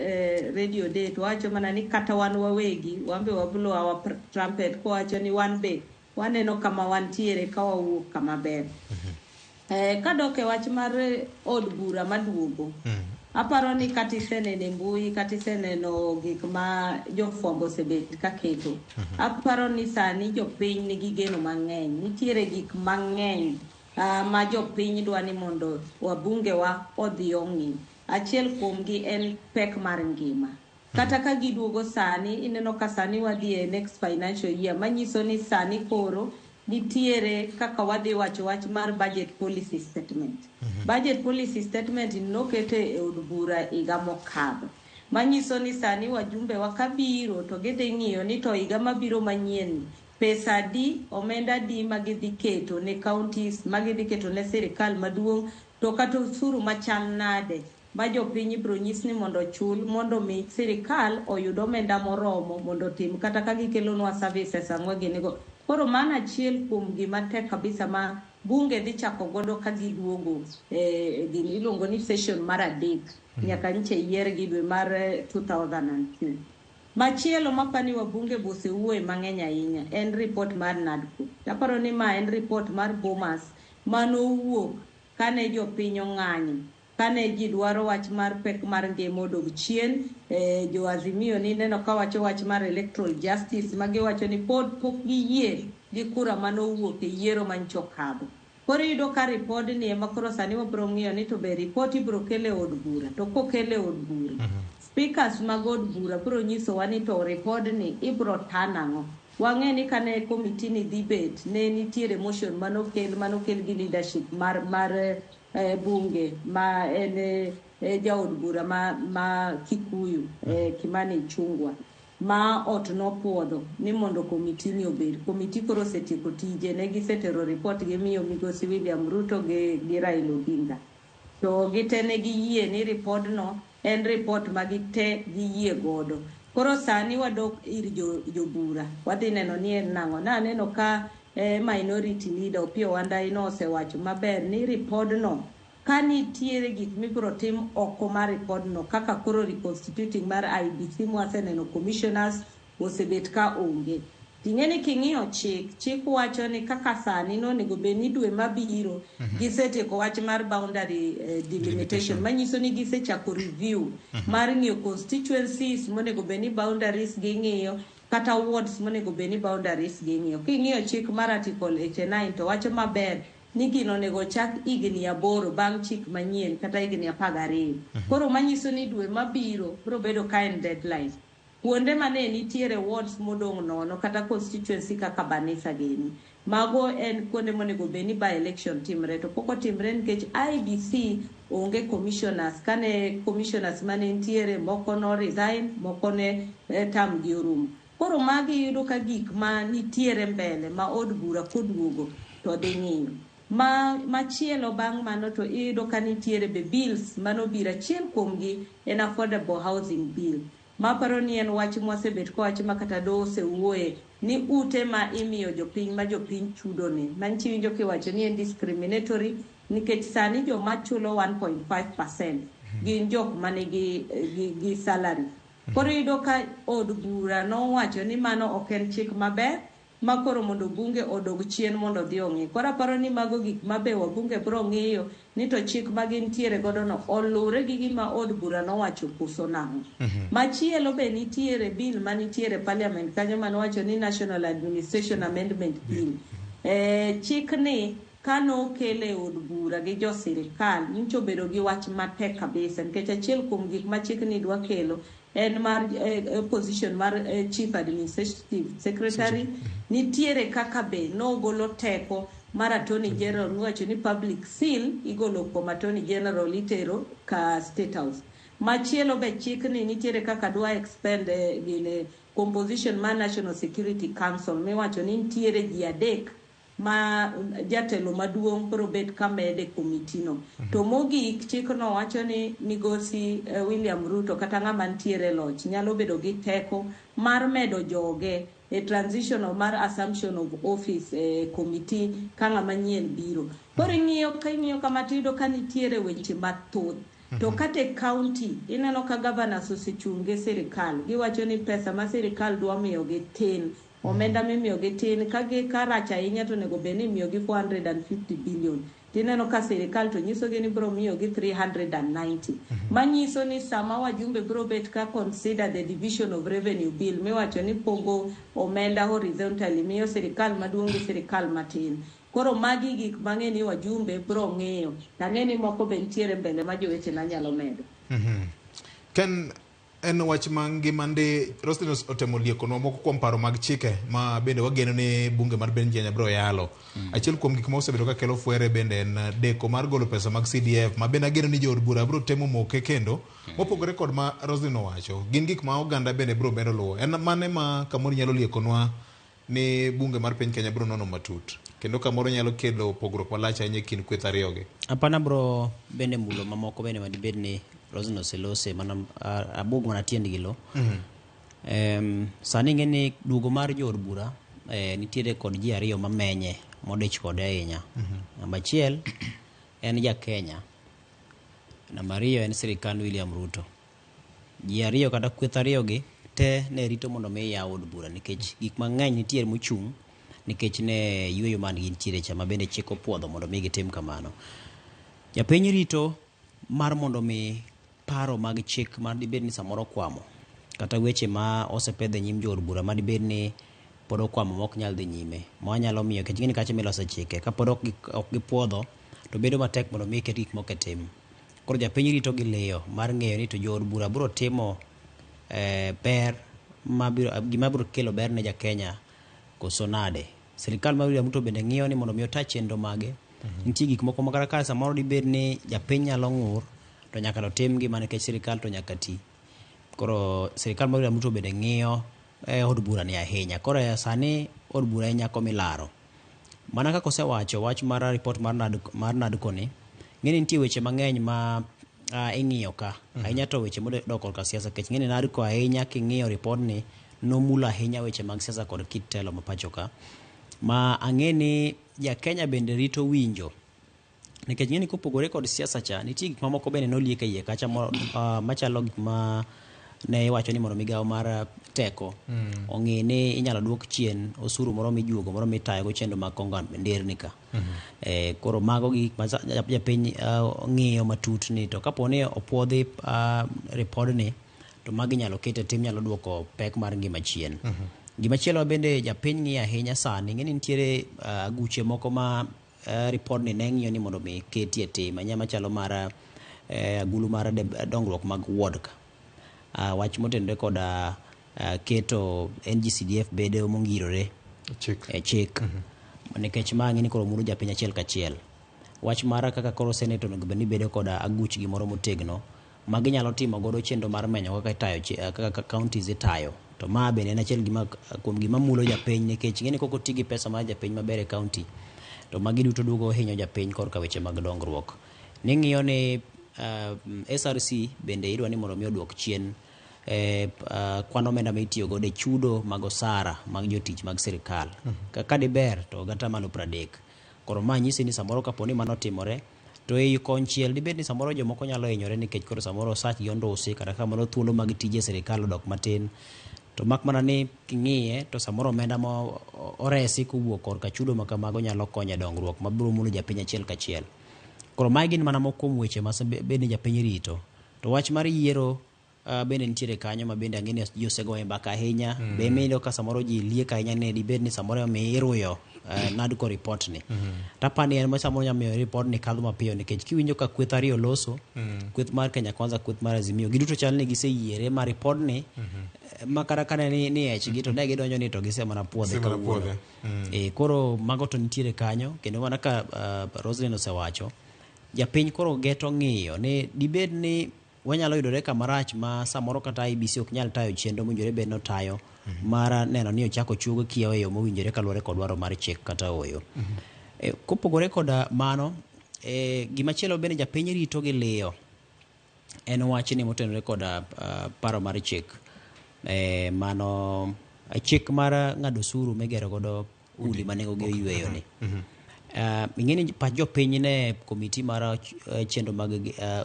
Radio Day to wacho mana ni kata wan wawegi wan be wa blow our trumpet kowacho ni wan be waneno kama wantiere ka wawuok kama ber. Kadok e wach mar od bura maduogo, aparo ni kata iseneno e mbui kata iseneno gik ma jofwambo osebet ka keto. Aparo ni sani jopiny nigi geno mang'eny. Nitiere gik mang'eny ma jopiny dwa ni mondo wabungewa odhi ong'i. Achiel kuomgi en pek mar ngima. Kata ka giduogo sani, ineno ka sani wadhi e next financial year, manyiso ni sani koro nitiere kaka wadhi wacho wach mar budget policy statement. Budget policy statement nokete e od bura higa mokadho. Manyiso ni sani wajumbe wa kabiro to gidhi ng'iyo ni to higa mabiro manyien pesa adi, omenda adi ma gidhi keto ne counties, ma gidhi keto ne sirikal maduong', to kata osuru machal nade ma jopiny ibiro nyis ni mondo ochul mondo mi sirikal oyud omenda moromo mondo otim kata ka gikelonwa services ang'o ginigo. Koro mano achiel kuom gima tek kabisa ma bunge dhi chako godo ka giduogo gini iluongo ni session mar 3 nyaka nche yiergi dwe mar 2002. Machielo mapani wabunge bosewuoye mang'eny ahinya en report mar NADCO. Aparo ni ma en report mar Bomas manowuok kane jopiny ong'anyo, kane ji dwaro wach mar pek mar ngima odog chien. Jo Azimio ni neno ka wacho wach mar electoral justice ma giwacho ni pod pok giyie gi kura manowuok e yiero manyicha okadho. Koro iyudo ka ripodni ema koro sani wabiro ng'iyo ni to be ripot ibiro kel e od bura, to kokel e od bura, speakers mag od bura biro nyisowa ni to ripodni ibiro ta nang'o. Wang'e ni kane komiti ni dhi bet, ne nitiere motion manokel gi leadership mar bunge ma en jaod bura ma Kikuyu, Kimani Ichung'wa, ma ot nopuodho ni mondo komiti ni obed. Komiti koro osetieko tije, ne gisetero report gimiyo migosi William Ruto gi Raila Odinga. To gite ne giyie ni ripodno en report ma gite giyie godo. Koro sani wadok ir jobura, wadhi neno ni en nang'o. Naneno ka minority leader Opiyo Wandayi nosewacho maber ni ripodno ka nitiere gik mibiro tim oko mar ripodno kaka koro reconstituting mar IEBC mwaseneno commissioners osebet ka onge. Ting'e ni king'iyo chik wacho ni kaka sani nonego bed ni dwe mabiro gisetieko wach mar boundary delimitation, manyiso ni gisechako review mar ng'iyo constituencies monego bed ni boundaries ging'iyo kata wards monego bed ni boundaries ging'iyo. King'iyo chik mar article 89 to wacho maber ni gino onego chak higni 8 bang' chik manyien kata higni 12. Koro manyiso ni dwe mabiro biro bedo ka en deadline. Kuonde mane nitiere wards modong' nono kata constituency kaka Banisa gini, mago en kuonde monego bed ni by election timre, to pok otimre nikech IEBC onge commissioners. Kane commissioners mane nitiere moko no resign, moko ne tam gi orumo. Koro magi yudo ka gik ma nitiere mbele ma od bura koduogo to dhi ng'iyo. Machielo bang' mano to iyudo ka nitiere be bills manobiro, achiel kuomgi en affordable housing bill. Maparo ni en wach mwasebet kowacho ma kata doho osewuoye ni ute ma imiyo jopiny ma jopiny chudo ne. Manchi winjo kiwacho ni en discriminatory nikech sani joma chulo 1.5% gin jok manigi gi salary. Koro iyudo ka od bura nowacho ni mano ok en chik maber ma koro mondo bunge odog chien mondo odhi ong'i. Koro aparo ni mago gik ma be wabunge biro ng'iyo ni to chik ma gintiere godo no olure gi gima od bura nowacho koso nang'o. Machielo be nitiere bill manitiere parliament kanyo manowacho ni National Administration Amendment Bill. Chik ni Kane okele e od bura gi jo sirikal, nyocha obedo gi wach matek kabisa nikech achiel kuom gik ma chikni dwa kelo en mar position mar Chief Administrative Secretary. Nitiere kaka be nogolo teko mar Attorney General miwacho ni public seal igolo kuom Attorney General itero ka State House. Machielo be chikni nitiere kaka dwa expand gine composition mar National Security Council miwacho ni nitiere ji adek ma jatelo maduong' biro bet ka mede komitino. To mogik chikno wacho ni migosi William Ruto kata ng'ama nitiere e loch nyalo bedo gi teko mar medo joge e transitional mar assumption of office e committee ka ng'ama nyien biro. Koro ing'iyo ka ing'iyo kama tiyudo ka nitiere weche mathoth. To kata e county ineno ka governors osechung' gi sirikal giwacho ni pesa ma sirikal dwa miyogi tin. Omenda mimiyogi tin ka gi ka rach ahinya to onego bed ni imiyogi 450 billion. Tineno ka sirikal to nyisogi ni biro miyogi 390. Manyiso ni sama wajumbe biro bet ka consider the division of revenue bill miwacho ni pogo omenda horizontally miyo sirikal maduong' gi sirikal matin. Koro magi gik mang'e ni wajumbe biro ng'iyo. Tang'e ni moko be nitiere mbele ma jowetena nyalo medo. Ken en wach ma ngima ndi Roslyn otemo liekonwa moko kuom paro mag chike ma bende wageno ni bunge mar piny Kenya biro yalo. Achiel kuom gik ma osebedo ka kelo fwere bende en deko mar golo pesa mag CDF ma bende ageno ni jood bura biro temo moke kendo. Mopogore kod ma Roslyn owacho, gin gik ma oganda bende biro medo luwo. En mane ma kamoro nyalo liekonwa ni bunge mar piny Kenya biro nono matut kendo kamoro nyalo kelo pogruok malach ahinya e kind kweth ariyogi. Hapana bro bende mulo mamoko bende madibed ni Roslyn oselose mana abug mana tiendgi lo. Sani ing'e ni duogo mar jood bura nitiere kod ji ariyo mamenye modich kode ahinya. Namba achiel en ja Kenya. Namba ariyo en sirikand William Ruto. Ji ariyo kata kweth ariyo gi te ne rito mondo mi yaw od bura nikech gik mang'eny nitiere mochung' nikech ne yueyo man gintiere cha ma bende chik opuodho mondo mi gitim kamano. Japiny rito mar mondo mi paro mag chik ma dibed ni samoro okwamo kata weche ma osepedh e nyim jood bura ma dibed ni pod okwamo ma ok nyal dhi nyime ma nyalo miyo nikech ing'e ni kacha milose chike kapod ok gipuodho to bedo matek mondo mi ket gik moko e tim. Koro japiny rito gi liyo mar ng'eyo ni to jood bura biro timo ber mabiro gima biro kelo ber ne ja Kenya koso nade. Sirikal mar William Ruto bende ng'iyo ni mondo mi ota chenro mage. Nitie gik moko ma kata ka samoro dibed ni japiny nyalo ng'ur to nyaka to timgi mana nikech sirikal to nyaka ti. Koro sirikal mar William Ruto bende ng'iyo od bura ni ahinya. Koro sani od bura en nyako milaro. Mana kaka osewacho wach mar report mar NADCO ni, ng'e ni nitie weche mang'eny ma ing'iyo ka. Ahinya to weche modok korka siasa nikech ng'e ni NADCO ahinya king'iyo report ni nomulo ahinya weche mag siasa kod kit telo ma pacho ka. Ma ang'e ni ja Kenya bende rito winjo nikech ng'e ni kopogore kod siasa cha nitie gik mamoko bende noliek e iye kacha machalo gik ma ne iwacho ni mondo migawo mar teko ong'i ni inyalo duok chien osuru moro mijuogo moro mitayogo chenro mag kongo nderni ka. Koro mago gik ma japiny ng'iyo matut ni to kapo ni opuodhi ripodni to magi inyalo ket e tim nyalo duoko pek mar ngima chien. Gimachielo bende japiny ng'iyo ahinya sani ing'e ni nitiere aguche moko ma ripodni ne ng'iyo ni mondo mi ketie tim ahinya machalo mar agulu mar dongruok mag ward ka. Wach motenore kod keto NGCDF bedo mongirore e chik. Nikech ma ng'e ni koro mulo japiny achiel kachiel. Wach mar kaka koro senate onego bed ni bedo kod aguch gimoro motegno ma ginyalo timo godo chenro mar menyo kaka itayo kaka counties itayo. To ma bende en achiel gima kuom gima mulo japiny nikech ing'e ni kok oti gi pesa mar japiny maber e county to magi duto duogo hinyo japiny korka weche mag dongruok. Ning'iyo ni SRC bende idwa ni mondo mi oduok chien kwan omenda ma itiyo godo e chudo mag osara mag jotich mag sirikal. Ka diber to gatamalo 30. Koro ma nyisi ni samoro kapo ni mano otimore to ei konchiel dibed ni samoro jomoko nyalo hinyore nikech koro samoro osachgi ondusi kata kamoro thuolo mag tije e sirikal odok matin. To mak mana ni king'iye to samoro omenda ma oresi kowuok korka chudo ma kamago nyalo konyo e dongruok mabiro mulo japiny achiel kachiel. Koro magi gin mana moko kuom weche ma bed ni japiny rito. To wach mar yiero Bende nitiere kanyo ma bende ang'e ni ji osegoye mbaka ahinya. Be miyudo ka samoro ji liek ahinya ni dibed ni samoro mi iruyo NADCO report ni. Tapani en ma samoro nyalo miyo report ni kadho mapiyo nikech kiwinjo ka kweth ariyo loso, kweth mar Kenya Kwanza, kweth mar Azimio, giduto chal ni giseyiere ma report ni ma kata kane ni echgi to ne gidonjo ni to gisemana puodhe Gisemana kawuono. puodhe. Koro mago to nitiere kanyo kendo mana ka Roslyn osewacho, japiny koro geto ng'iyo ni dibed ni wanyalo yudore kamarach ma samoro kata IEBC ok nyal tayo chenro mowinjore bed notayo mar neno ni ochako chuogo kiewo e yo mowinjore kaluwore kod dwaro mar chik kata oyo. Kopogore koda mano, gimachielo bende japiny rito gi liyo en wachni motenore koda paro mar chik. Mano chik mar ng'ado osuru migero godo udi ma nengo gi oyweyo ni. Ing'e ni pach jopiny ne komiti mar chenro mag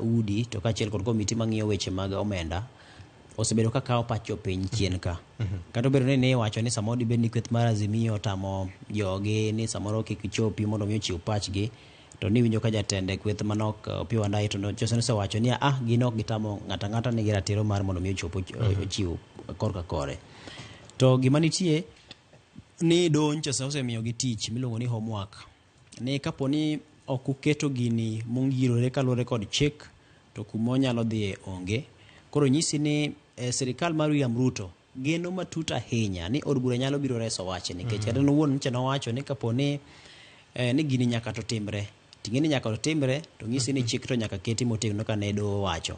udi to kaachiel kod komiti mang'iyo weche mag omenda osebedo ka kawo pach jopiny chien ka. Kata obedo ni iwacho ni samoro dibed ni kweth mar Azimio otamo jogi ni samoro kik chopi mondo mi ochiw pachgi, to niwinjo ka jatend kweth manok Opiyo Wandayi to nosewacho ni gin ok gitamo ng'ato ang'ata nigi ratiro mar mondo mi ochop ochiw korka kore. To gima nitie ni doho nyocha osemiyogi tich miluongo ni homework. Ni kapo ni ok uketo gini mongirore kaluwore kod chik to kuma onyalo dhiye onge. Koro nyisi ni sirikal mar William Ruto geno matut ahinya ni od bura nyalo biro reso wachni nikech kata en owuon nyocha nowacho ni kapo ni ni gini nyaka to timre, ting'e ni nyaka to timre to nyisi ni chik to nyaka keti motegno ka ne doho owacho.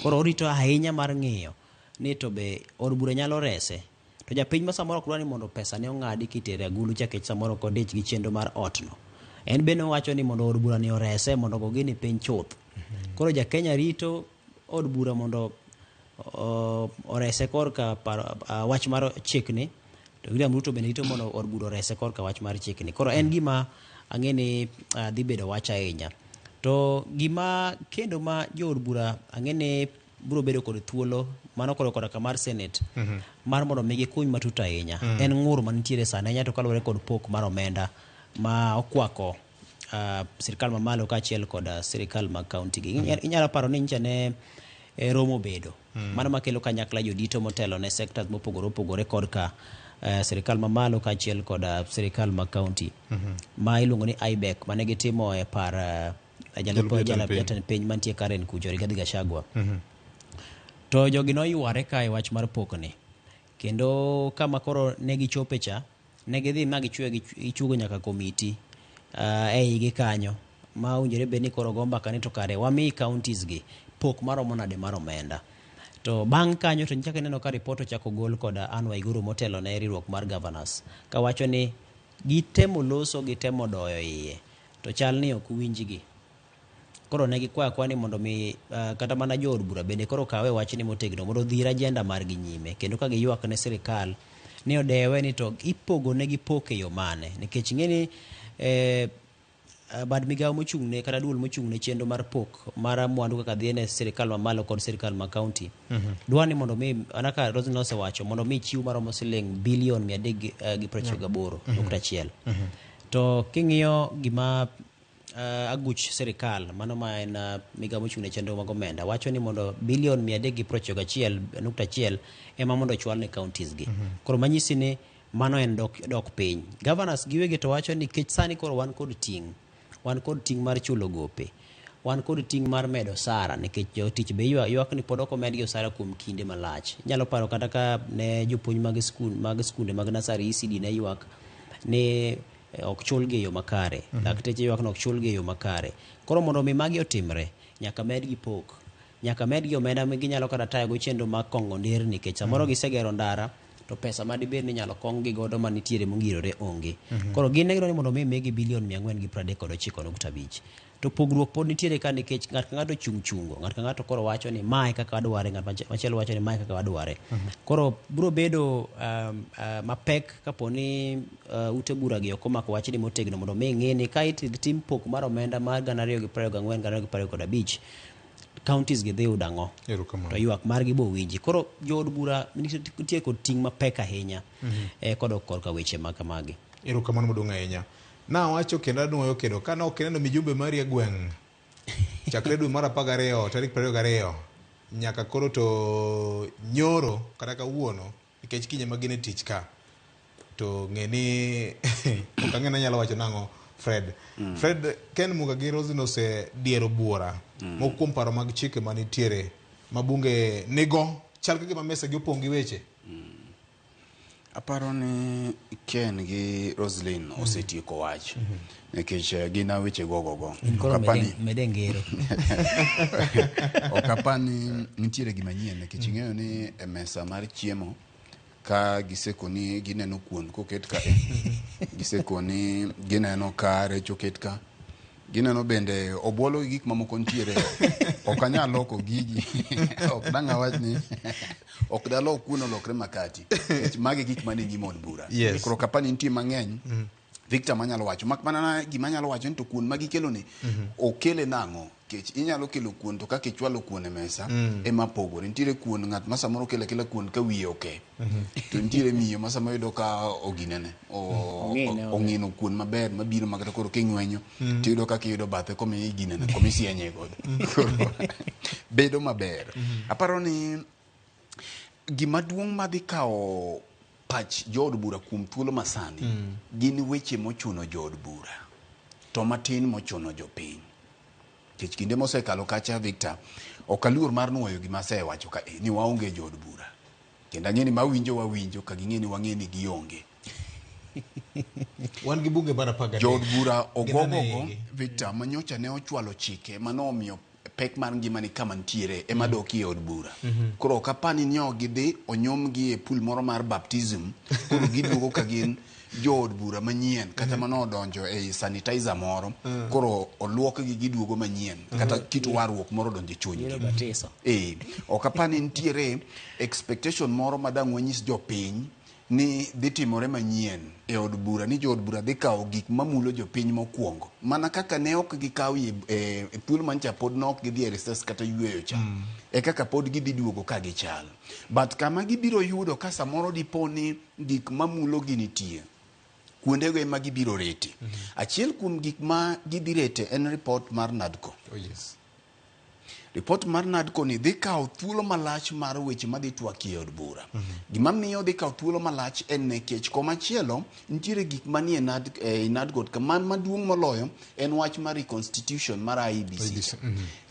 Koro orito ahinya mar ng'iyo ni to be od bura nyalo rese. To japiny ma samoro ok dwa ni mondo pesa ne ong'adi kitere agulu cha nikech samoro ok odich gi chenro mar otno. En bende owacho ni mondo od bura ni orese mondo ogo gini piny chuth. Koro ja Kenya rito od bura mondo orese korka wach mar chikni, to William Ruto bende rito mondo od bura orese korka wach mar chikni. Koro en gima ang'e ni dhi bedo wach ahinya. To gima kendo ma jood bura ang'e ni biro bedo kod thuolo mano koro koda ka mar Senate mar mondo mi gikuny matut ahinya en ng'ur manitiere sani ahinya to kaluwore kod pok mar omenda ma okwako sirikal mamalo kaachiel kod sirikal mag kaunti gi. Inyalo paro ni nyicha ne romo bedo mano makelo kanyakla jodito motelo ne sectors mopogore opogore korka sirikal mamalo kaachiel kod sirikal mag kaunti ma iluongo ni IBEC mane gitimo e par jatend piny mantie Karen kucho Rigathi Gachagua. To jogi noyware ka e wach mar pokni kendo kama koro ne gichope cha ne gidhi ma gichugo nyaka komiti e igi kanyo ma owinjore bed ni koro go mbaka ni to kare wami counties gi pok maromo nade mar omenda. To bang' kanyo to nichako ineno ka report ochako gol kod Anne Waiguru motelo ne riwruok mar governors kawacho ni gitemo loso gitemo doyo iye to chal ni ok winjgi. Koro ne gikwayo akwa ni mondo mi kata mana jood bura bende koro kawe wachni motegno mondo odhir agenda margi nyime kendo ka giywak ne sirikal ni odewe ni to ipogo negi pok e yo mane nikech ing'e ni bad migawo mochung'ne kata duol mochung'ne chenro mar pok mar mwandu kaka dhi ne sirikal mamalo kod sirikal ma kaunti dwa ni mondo mi anaka Roslyn osewacho mondo mi chiw maromo siling bilion 398.1. To king'iyo gima aguch sirikal mano ma en migawo mochung' ne chenro mag omenda wacho ni mondo bilion 391.1 ema mondo ochwal ne counties gi. Koro manyisi ni mano en dok piny. Governors giwegi to wacho ni nikech sani koro wan kod ting', wan kod ting' mar chulo gope, wan kod ting' mar medo osara nikech jotich be ywak ni pod ok omedgi osara kuom kinde malach. Inyalo paro kata ka ne jopuonj mag skul mag skunde mag nasari ECD ne ywak ni ok chulgi e yo makare. Lakteche ywak ni ok chulgi e yo makare. Koro mondo mi magi otimre, nyaka medgi pok. Nyaka medgi omenda ma ginyalo kata tayogo chenro mag kong'o nderni nikech samoro gisegero ndara to pesa ma dibed ni inyalo kong gi godo manitiere mongirore onge. Koro gin ne gidwaro ni mondo mi migi bilion 439.5. To pogruok pod nitiere ka nikech ng'ato ka ng'ato chung' chungo, ng'ato ka ng'ato koro wacho ni mae kaka wadware, ng'at machielo wacho ni mae kaka wadware. Koro biro bedo mapek kapo ni ute bura gi ok omako wachni motegno mondo mi ng'e ni ka itim pok mar omenda mar 2024 2025 counties gi dhi yudo ang'o to ywak margi bo winji. Koro jood bura nitie kod ting' mapek ahinya kodok korka weche ma kamagi. Erokamano maduong' ahinya. Nawacho kendo anuoyo kendo ka ne ok ineno mijumbe mari e gweng' chakre dwe mar 12 tarik 22 Nyaka koro to nyoro kata kawuono nikech kiny ema gin e tich ka to ng'e ni ok ang'e ni anyalo wacho nang'o Fred. Fred, Ken Muga gi Roslyn osediero buora moko kuom paro mag chike manitiere ma bunge nigo chal ka gima mesa gi opong' gi weche. Aparo ni Ken gi Roslyn osetieko wach nikech gin weche gogogo. In koro Ok apani- mede ngero. ok apar ni nitiere gima nyien nikech ing'eyo ni e mesa mar chiemo ka gisekoni gineno kuon koket ka gisekoni gineno ka rech oket ka gineno bende obuolo gi gik mamoko nitiere ok anyal loko gigi ok dang' awach ni ok dalok kuon olokre makati nikech magi gik mane nyim od bura Yes. koro kapani nitie mang'eny Victor manyalo wacho mak mana na gima anyalo wacho ni to kuon ma gikelo ni okele nang'o kech inyalo kelo kuon to kaka ichwalo kuon e mesa ema pogore nitiere kuon ng'at ma samoro kelo akela kuon ka wiye oke to nitiere miyo ma sama yudo ka oginene Ong'ine, ong'ino kuon maber mabiro makata koro king'wenyo tiyudo kaka iyudo bathe komi ginene komisienye godo Koro, bedo maber aparo ni gima duong' madhi kawo pach jood bura kuom thuolo masani gin weche mochuno jood bura to matin mochuno jopiny nikech kinde mosekalo kacha Victor ok aluor mar nuoyo gima asewacho ka ni waonge jood bura kendo ang'e ni mawinjo wawinjo ka ging'e ni wang'e ni gionge Wan gi bunge mar 13. jood bura Gin ane ogogogo igi. Victor manyocha ne ochwalo chike manomiyo pek mar ngima ni kama ntiere ema doki e od bura koro ok apar ni nyo gidhi onyomgi e pool moro mar baptism koro giduogo ka gin jood bura manyien kata manodonjo ei sanitizer moro koro oluokgi giduogo manyien kata kit warruok moro odonjo e chunygi Yiero batiso. Eh, ok apar ni nitiere expectation moro ma dang' wanyis jopiny ni dhi timore manyien e od bura ni jood bura dhi kawo gik mamulo jopiny mokwongo mana kaka ne ok gikaw e, e, e thuolo mancha pod ne ok gidhi e recess kata yweyo cha e kaka pod gidhi duogo ka gichal but kama gibiro yudo ka samoro dipo ni gik mamulo gi nitie kuondego ema gibiro rete achiel kuom gik ma gidhi rete en report mar NADCO Oh, yes. Ripot mar NADCO ni dhi kawo thuolo malach mar weche madhi twakie e od bura. Gima miyo dhi kawo thuolo malach en nikech komachielo nitiere gik manie NADCO ka man maduong' moloyo en wach mar reconstitution mar IEBC.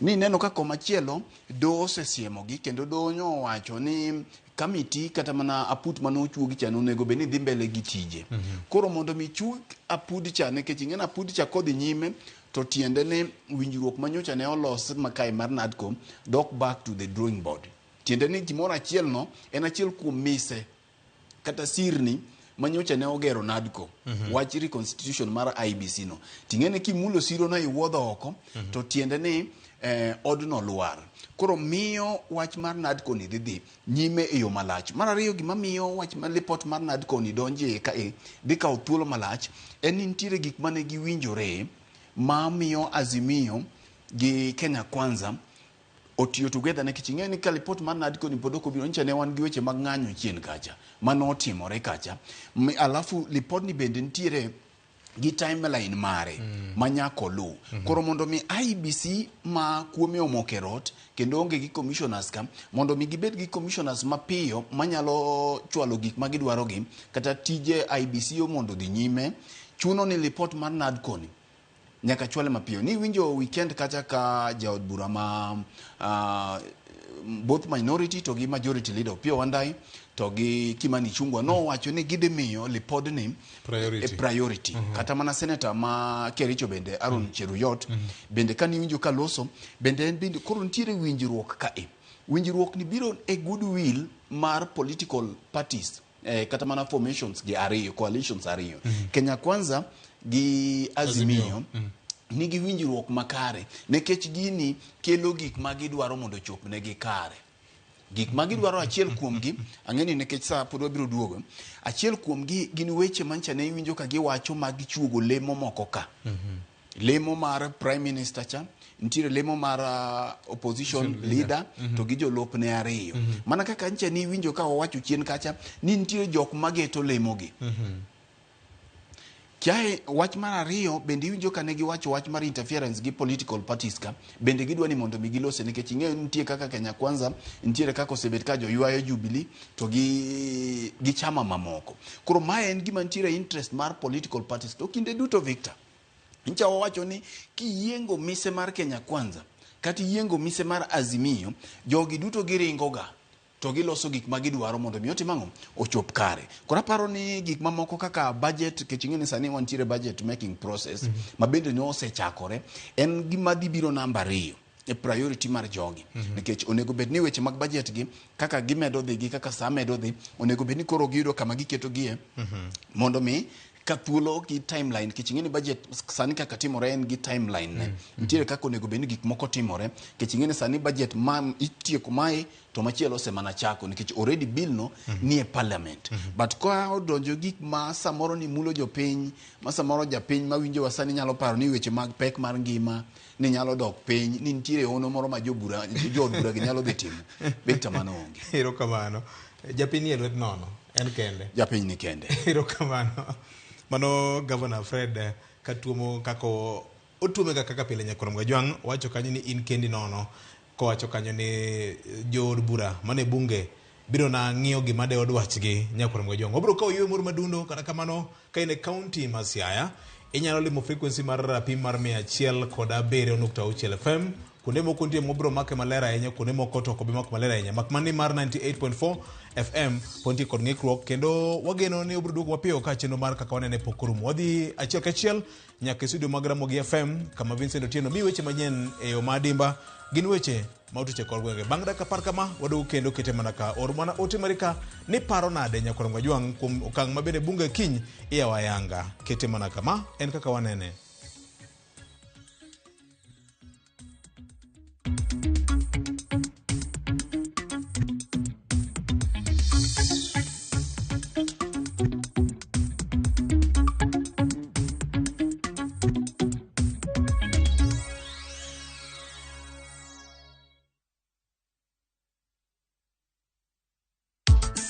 Ni neno ka komachielo doho osesiemogi kendo doho nyo owacho ni kamiti kata mana aput mane ochuogi cha onego bed ni dhi mbele gi tije. Koro mondo mi chuog apud cha nikech ing'e ni apud cha kodhi nyime to tiende ni winjruok manyocha ne olos makae mar NADCO dok back to the drawing board. Tiende ni gimoro achiel no en achiel kuom mise kata sirni manyocha ne ogero NADCO wach reconstitution mar IEBC no ting'e ni kimulo siro no iwuodho oko to tiende ni odno lwar koro miyo wach mar NADCO ni dhi dhi nyime e yo malach mar ariyo gima miyo wach mar lipot mar NADCO ni donje ka e dhi kawo thuolo malach en ni nitiere gik mane giwinjore ma miyo Azimio gi Kenya Kwanza otiyo together nikech ing'eyo ni ka lipot mar NADCO ni pod ok obiro nyicha ne wan gi weche mag ng'anyo chien kacha manotimore kacha alafu lipodni bende nitiere gi timeline mare ma nyaka oluw koro mondo mi IEBC ma kuome omoko e rot kendo onge gi commissioners ka mondo mi gibed gi commissioners mapiyo manyalo chwalo gik ma gidwaro gi kata tije IEBC yo mondo odhi nyime chuno ni lipot mar NADCO ni nyaka chwale mapiyo ni winjo weekend kacha ka jaod bura ma both minority to gi majority leader Opiyo Wandayi to gi Kimani Ichung'wa nowacho ni gidhi miyo lipodni Priority. e priority kata mana senator ma Kericho bende Aaron Cheruiyot bende kane iwinjo ka loso bende en bende koro nitiere winjruok kae winjruok ni biro e goodwill mar political parties kata mana formations gi ariyo coalitions ariyo Kenya Kwanza gi Azimio nigi winjruok makare nikech gini kelo gik ma gidwaro mondo ochopnegi kare gik ma gidwaro achiel kuomgi ang'e ni nikech sa pod wabiro duogo achiel kuomgi gin weche mancha ne iwinjo ka giwacho mag chuogo lemo moko ka lemo mar prime minister cha nitiere lemo mar opposition leader to gi jolupne ariyo mana kaka ncha ni iwinjo ka wawacho chien kacha ni nitiere jok mageto lemogi Kiae wach mar ariyo bende iwinjo ka ne giwacho wach mar interference gi political parties ka bende gidwa ni mondo mi gilose nikech ing'eyo ni nitie kaka Kenya Kwanza nitiere kaka osebet ka joywayo Jubilee to gi gi chama mamoko. Koro mae en gima nitiere interest mar political parties to kinde duto Victor ncha wawacho ni kiyiengo mise mar Kenya Kwanza kata iyiengo mise mar Azimio jogi duto giringo ga to giloso gik ma gidwaro mondo mi otim ang'o ochop kare. Koro aparo ni gik mamoko kaka budget nikech ing'e ni sani wantiere budget making process ma bende ne osechakore en gima dhi biro namba ariyo e priority mar jogi nikech onego bed ni weche mag budget gi kaka gimedo dhi gi kaka saa medo dhi onego bed ni koro giyudo kama giketo gie mondo mi ka thuolo gi timeline nikech ing'e ni budget sani kaka timore en gi timeline ne nitiere kaka onego bed ni gik moko timore nikech ing'e ni sani budget ma itieko mae to machielo osemana chako nikech already bill no nie parliament but ka odonjo gik ma samoro ni mulo jopiny ma samoro japiny mawinjowa sani nyalo paro ni weche mag pek mar ngima ni nyalo dok piny ni nitiere hono moro ma jobura jood bura gi nyalo dhi timo Victor mano onge. Erokamano. Japiny ni e lwet nono, en kende. Japiny ni kende. Erokamano. Mano Governor Fred katuomo kaka otuome ga kaka pile nyakwar Mgajwang' wacho kanyo ni in kendi nono kowacho kanyo ni jood bura mane bunge biro na ng'iyo gima de odwachgi nyakwar Mgajwang'. Wabiro kawo yweyo moro madundo kata kamano ka in e kaunti ma Siaya inyalo limo frequency mar rapim mar 107.6 FM kuonde moko nitie mobiro make maler ahinya kuonde moko to ok obi mako maler ahinya mak mana ni mar 98.4 FM pod nitie kod ng'ikruok kendo wageno ni obiro duogo mapiyo ka chenro mar kaka wanene pok orumo wadhi achiel kachiel nyaka e studio mag Ramogi FM kama Vincent Otieno mi weche manyien e yo ma adimba gin weche ma otuche kor gwenge bang' dakika apar kama waduogo kendo kete mana ka or mana ote mari ka ni paro nade nyakwar Mgajwang' kuom okang' ma bende bunge kiny iyawo ayanga kete mana kama en kaka wanene.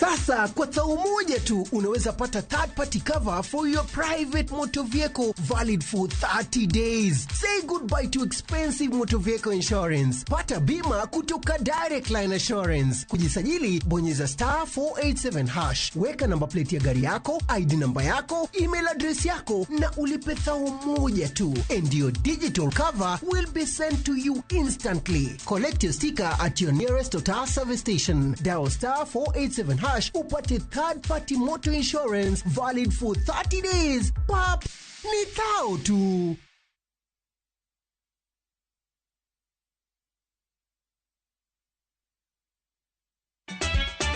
Sasa kwa tao moja tu unaweza pata third party cover for your private motor vehicle valid for 30 days. Say goodbye to expensive motor vehicle insurance. Pata bima kutoka Direct Line Assurance. Kujisajili, bonyeza star 487 hash, weka namba plate ya gari yako, ID namba yako, email address yako na ulipe thao moja tu, and your digital cover will be sent to you instantly. Collect your sticker at your nearest Total service station. Dial star 487 hash upate third party motor insurance valid for 30 days. Pap, ni thao tu.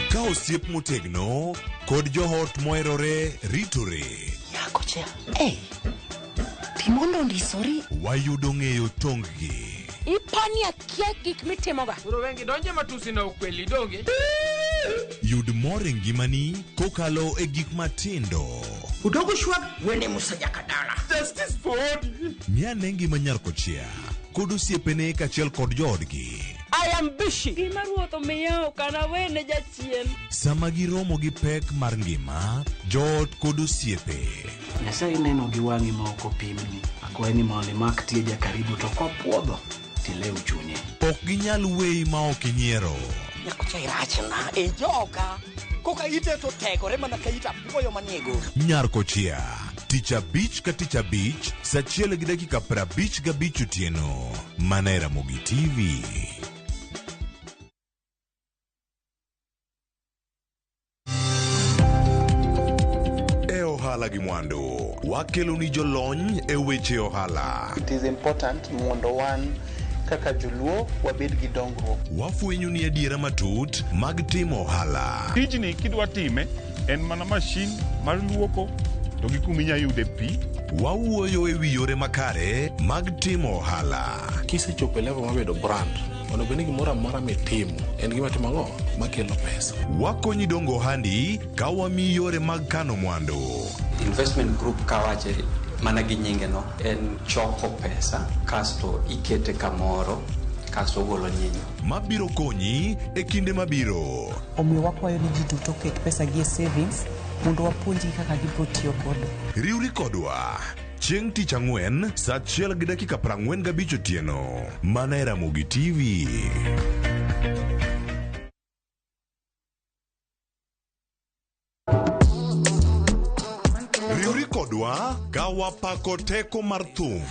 Ka osiep motegno kod joot moherore ritore. Nyakocha, hey, Timondo ondisori. Wayudo ng'eyo tong-gi. Ipani akia gik mitimoga. Koro wengi donje matusi na ukweli donge. Yud mor e ngimani kokalo e gik matindo. Udogo shwag wene Musa Jakadala. Justice for Odi. Ng'i ngima nyar kochia kod osiepene kaachiel kod joodgi. I am busy. Gima ruoth omiya ok anawene jachien. Sama giromo gi pek mar ngima, joot kod osiepe. Nyasaye neno gi wang'i ma ok opimni. Akwayi ni mondo imak tieja karibu to kopuodho tilew chunye. Ok ginyal weyi ma ok inyiero. Nyakocha irachna e joka. Koka ite to tegore mana ka it apuoyo manie goro. Nyar kochia, tich abich ka tich abich, sa achiel gi dakika 55 otieno. Mana e Ramogi TV. E ohala gi mwandu, wakeloni jolony e weche ohala. It is important mondo wan kaka joluo wabed gi dongruok. Wafwenyo ni adiera matut mag timo ohala. Tijni kidwa time en mana mashin mar luoko to gi kuma inya yude pi. Wawuoyo e wi yore makare mag timo ohala. Kisechopo e level mar bedo brand, onego bed ni gimoro amora mitimo en gima timo ang'o makelo pesa. Wakonyi dongo ohandi ka wamiyi yore mag kano mwandu. Investment group kawache mana gi nyinge no en choko pesa kasto ikete kamoro. Kasto ogolo nyinyo. Mabiro konyi e kinde mabiro. Omiyo wakwayo ni ji duto oket pesagi e savings mondo wapuonjgi kaka gibiro tiyo godo. Riwri kodwa chieng' tich ang'wen saa achiel gi dakika 45 otieno mana e Ramogi TV. Riwri kodwa ka wapako teko mar thum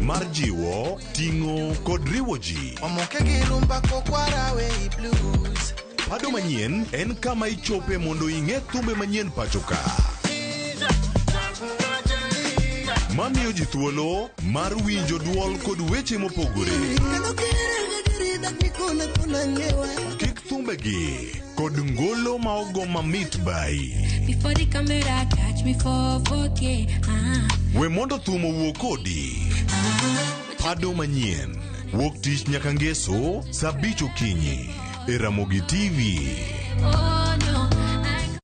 mar jiwo, ting'o kod riwo ji. Pado manyien en kama ichope mondo ing'e thumbe manyien pacho ka. Mamiyo ji thuolo mar winjo duol kod weche mopogore. Kik thumbegi kod ngolo ma ogo mamit bai. Before the camera catch me for 4K. Ah. We mondo thum owuo kodi. Pado manyien. Wuok tich nyaka ngeso saa 5 okinyi e Ramogi TV. Oh no. I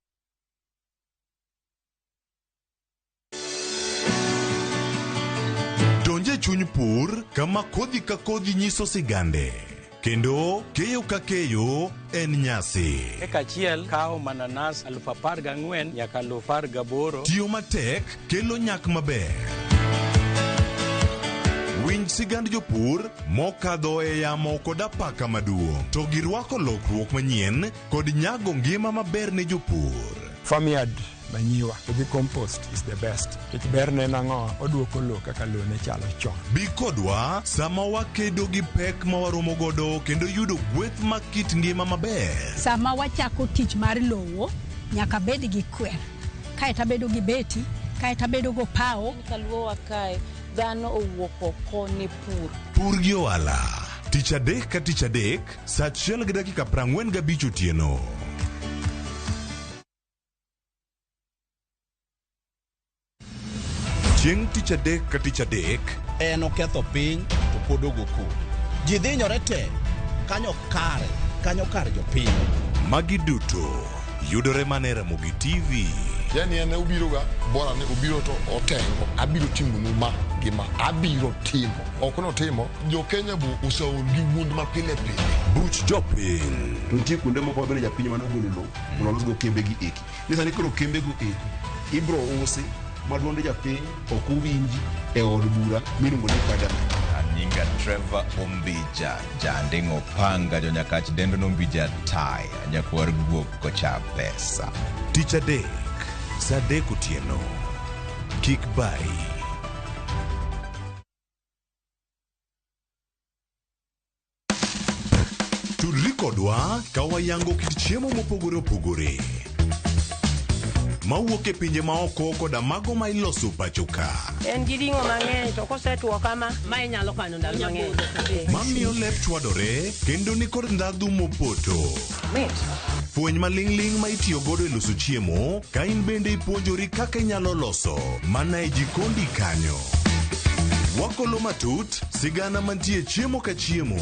Donj e chuny pur kama kodhi ka kodhi nyiso sigande kendo keyo ka keyo en nyasi. Eka achiel kawo mananas 14,000 nyaka 18,000. Tiyo matek kelo nyak maber. Winj sigand jopur mokadho e yamo kod apaka maduong' to girwako lokruok manyien kod nyago ngima maber ne jopur. Farmyard manyiwa to gi compost is the best. Nikech berne en ang'o? Oduoko lowo kaka lowo ne chalo chon. Bi kodwa sama wakedo gi pek ma waromo godo kendo yudo gweth mag kit ngima maber. Sama wachako tich mar lowo, nyaka bed gi kwer, kaeto abedo gi beti, kaeto abedo gopawo. Kaluowa kae dhano owuok oko ne pur. Pur gi ohala. Tich adek ka tich adek, saa achiel gi dakika 45 otieno. Chieng' tich adek ka tich adek, En oketho piny to pod ogo koko. Ji dhinyore te kanyo kare, kanyo kar jopiny. Magi duto yudore mana e Ramogi TV. Yani en obiro ga bora ni obiro to otengo abiro timonu ma gi ma abiro timo ok notimo jo Kenya bo oseol gi wuond ma pile pile. Buch jopiny. To nitie kuonde moko mabende japiny mane ogolo lowo mondo olosgo kembe gi eki. Ni sani koro kembego eki ibro usi ma duond japiny ok owinji e od bura miluongo ni parliament. Anyinga Trevor Ombija, janding'o panga jonyakach dendo nombija taya, nyakwar guok kocha pesa. Tich adek, saa adek otieno. Kik bayi. Tudri kodwa ka wayango kit chiemo mopogore opogore mawuok e pinje maoko koda mago ma iloso pacho ka. En gi ring'o mang'eny to kosetwo kama, ma inyalo kano ndalo mang'eny. Mamiyo lep chwadore kendo nikod ndhadhu mopoto. Fweny maling'ling' ma itiyo godo e loso chiemo ka in bende ipuonjori kaka inyalo loso mana e jikondi kanyo. Wakolo matut sigana mantie chiemo ka chiemo.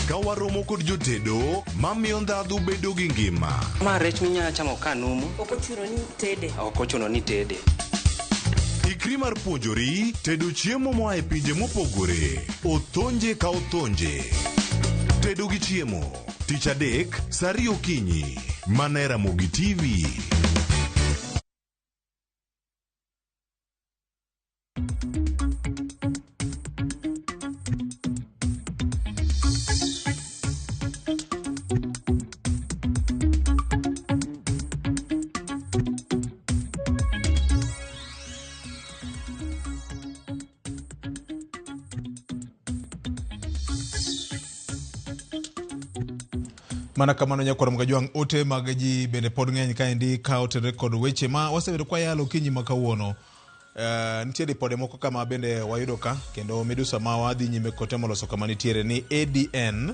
Ka waromo kod jotedo mamiyo ndhadhu bedo gi ngima. Ma rech minyalo chamo ka numu. Ok ochuno ni tede. Ok ochuno ni tede. Ikri mar puonjori tedo chiemo moa e pinje mopogore. Othonje ka othonje. Tedo gi chiemo. Tich adek, saa ariyo okinyi. Mana e Ramogi TV. Mana kamano nyakwar Mgajwang' ote mag ji bende pod ng'eny kaendi ka otenore kod weche ma wasebedo kwa yalo okinyi ma kawuono. Nitie ripode moko kama bende wayudo ka kendo midusa ma wadhi nyime kotemo loso kama nitiere ni ADN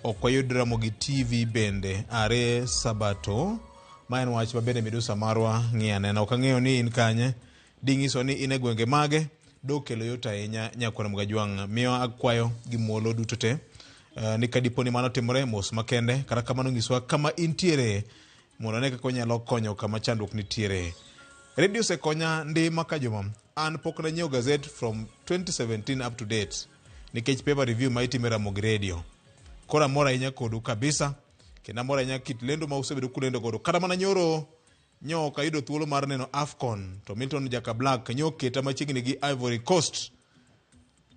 ok wayud Ramogi TV bende are Sabato ma en wach ma bende midusa marwa ng'iyo anena. Ok ang'eyo ni in kanye, ding'iso ni in e gwenge mage, dokelo yot ahinya nyakwar Mgajwang'. Miyo akwayo gi muolo duto te ni ka dipo ni mano timore mos makende, kata kamano nyiswa kama intiere mondo ane kaka wanyalo konyo kama chandruok nitiere. Radio osekonya ndi ma ka juma. An pok nanyiewo gazet from 2017 up to date. Nikech paper review ma itimo e Ramogi Radio. Koro amor ahinya kodu kabisa. Kendo amor ahinya kit lendo ma usebedo kulendo godo. Kata mana nyoro nyo ok ayudo thuolo mar neno AFCON to Milton Jaka Black nyo oketa machiegni gi Ivory Coast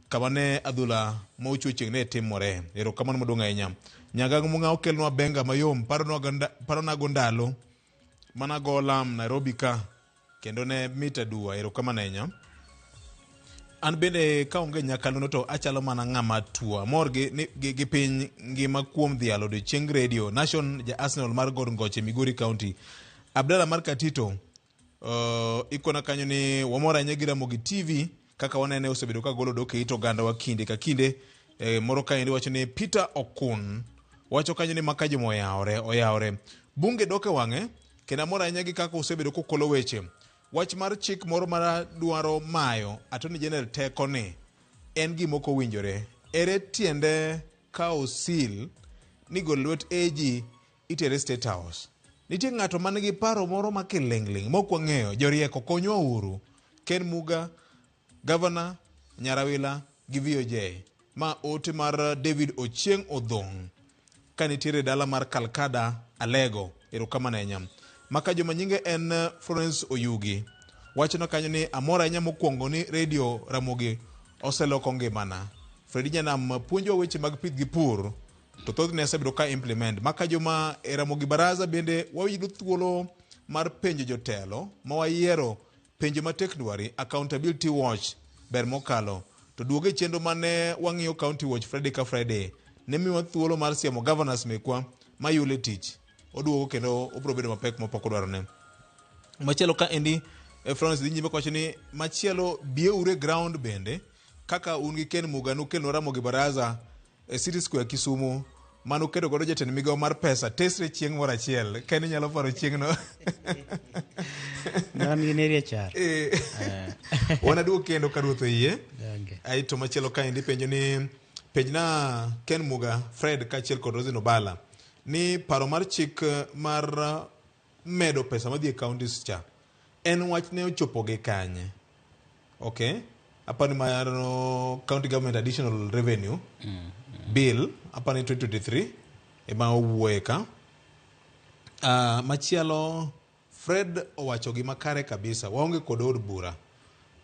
kama ne adhula ma ochuo chieng' ne timore. Erokamano maduong' ahinya. Nyagang' Mung'a okelnwa benga mayom paronago ndalo mana go lam Nairobi ka kendo ne mit aduwa. Erokamano ahinya. An bende kaonge nyakalondo to achalo mana ng'ama tuo. Amor gi, ni, gi, gi piny ngima kuom dhialo odiochieng radio. Nation ja Arsenal mar God Ngoche, Migori County. Abdalla mar Katito, ikona kanyo ni wamor ahinya gi Ramogi TV kaka wanene osebedo ka golo dok e it ogandawa kinde ka kinde. Moro kaendi wacho ni Peter Okun wacho kanyo ni maka joma oyawore, oyawore. Bunge dok e wang'e kendo amor ahinya gi kaka osebedo kokolo weche. Wach mar chik moro ma dwaro mayo Attorney General teko ni en gima ok owinjore. Ere tiende kawo seal ni golo lwet AG itere State House? Nitie ng'ato man gi paro moro ma kiling'ling' ma ok wang'eyo. Jorieko konywa uru. Ken Muga, Governor Nyarawila gi VOJ. Ma ote mar David Ochieng' Odhong' ka nitiere dala mar Kalkada Alego. Erokamano ahinya. Maka joma nyinge en Florence Oyugi. Wachona kanyo ni amor ahinya mokwongo ni Radio Ramogi oseloko ngimana. Fredi Nyanam puonjowa weche mag pith gi pur to thothne asebedo ka implement. Maka joma e Ramogi Baraza bende wayudo thuolo mar penjo jotelo ma wayiero penjo matek dwari accountability watch ber mokalo to duoge chenro mane wang'iyo county watch Friday ka Friday ne miwa thuolo mar siemo governors mekwa mayule tich oduogo kendo obiro bedo mapek mapok odwarone. Machielo ka endi Florence dhi nyime kowacho ni machielo bieuru e ground bende kaka un gi Ken Muga nukelnwa Ramogi Baraza e City Square Kisumu mane uketo godo jatend migawo mar pesa tesre chieng' moro achiel. Ken inyalo paro chieng'no? Ne wan gi Neria Char. Wanaduog kendo ka ruoth oyie. Aeto machielo kaendi penjo ni penjna Ken Muga, Fred kaachiel kod Rosin Obala ni paro mar chik mar medo pesa madhi e counties cha en wach ne ochopo gi kanye? Okay. Apani mar county government additional revenue bill apani 2023 ema owuoye ka. Machielo Fred owacho gima kare kabisa, waonge kod od bura.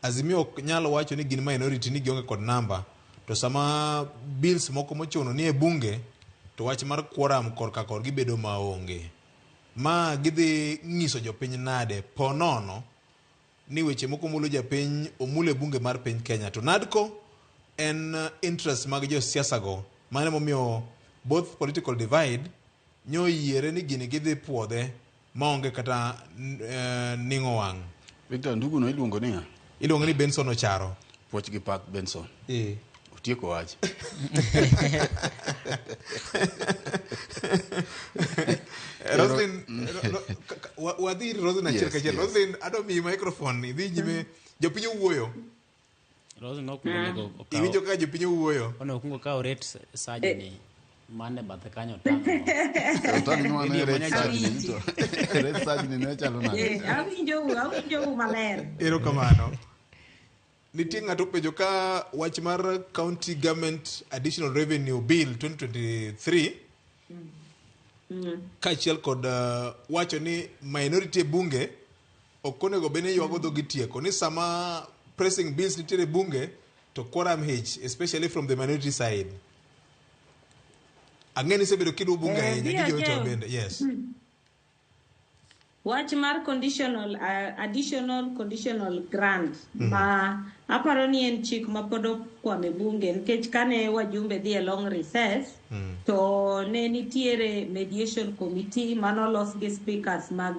Azimio ok nyal wacho ni gin minority ni gionge kod namba, to sama bills moko mochuno ni e bunge to wach mar quorum korka korgi bedo maonge. Ma gidhi nyiso jopiny nade po nono ni weche moko mulo japiny omulo e bunge mar piny Kenya to NADCO en interest mag josiasa go mano emomiyo both political divide nyo yiere ni gini gidhi puodhe maonge kata ning'o wang'. Victor, ndugu no iluongo ni ng'a? Iluongo ni Benson Ocharo. Puoch gi pak Benson. Otieko wach. Roslyn, wadhi ir Roslyn achiel kachiel. Roslyn, adwa miyi microphone, idhi nyime. Jopiny owuoyo. Roslyn okuongo onego okaw. Iwinjo kaka jopiny owuoyo? Onego okuongo okaw rate surgeon mane bathe kanyo otang'. Otang' nwa ne Video rate manya surgeon to. Rate surgeon ne chalo nade? Awinjou maler. Erokamano. Nitie ng'ato penjo ka wach mar County Government Additional Revenue Bill 2023 kaachiel kod wacho ni minority e bunge ok onego bed ni ywago dhogi tieko ni sama pressing bills nitiere e bunge to quorum hich especially from the minority side. Ang'e ni isebedo kiluwo bunge ahinya gi jowetewa bende. Yes. Wach mar conditional additional conditional grant ma aparo ni en chik ma pod okwamo e bunge nikech kane wajumbe dhi e long recess to ne nitiere mediation committee manolos gi speakers mag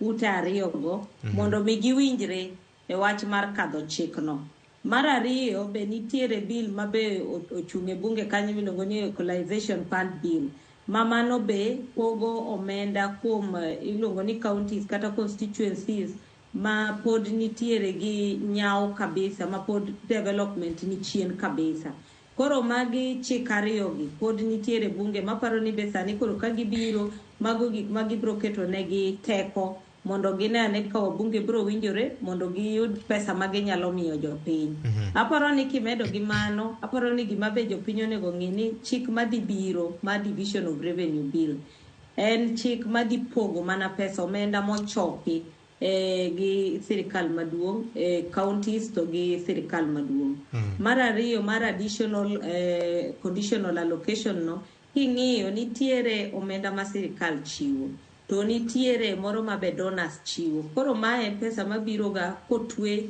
ute ariyogo mondo mi giwinjre e wach mar kadho chikno. Mar ariyo be nitiere bill ma be ochung' e bunge kanyo miluongo ni Equalization Fund Bill ma mano be pogo omenda kuom iluongo ni counties kata constituencies ma pod nitiere gi nyawo kabisa ma pod development ni chien kabisa. Koro magi chik ariyogi pod nitiere bunge maparo ni be sani koro ka gibiro mago gik ma gibiro keto negi teko mondo gine ane ka wabunge biro winjore mondo giyud pesa ma ginyalo miyo jopiny. Aparo ni kimedo gi mano, aparo ni gima be jopiny onego ng'i ni chik madhi biro mar Division of Revenue Bill en chik madhi pogo mana pesa omenda mochoki gi sirikal maduong', counties to gi sirikal maduong'. Mar ariyo mar additional conditional allocation no, king'iyo nitiere omenda ma sirikal chiwo to nitiere moro ma be donors chiwo. Koro mae en pesa mabiro ga kotwe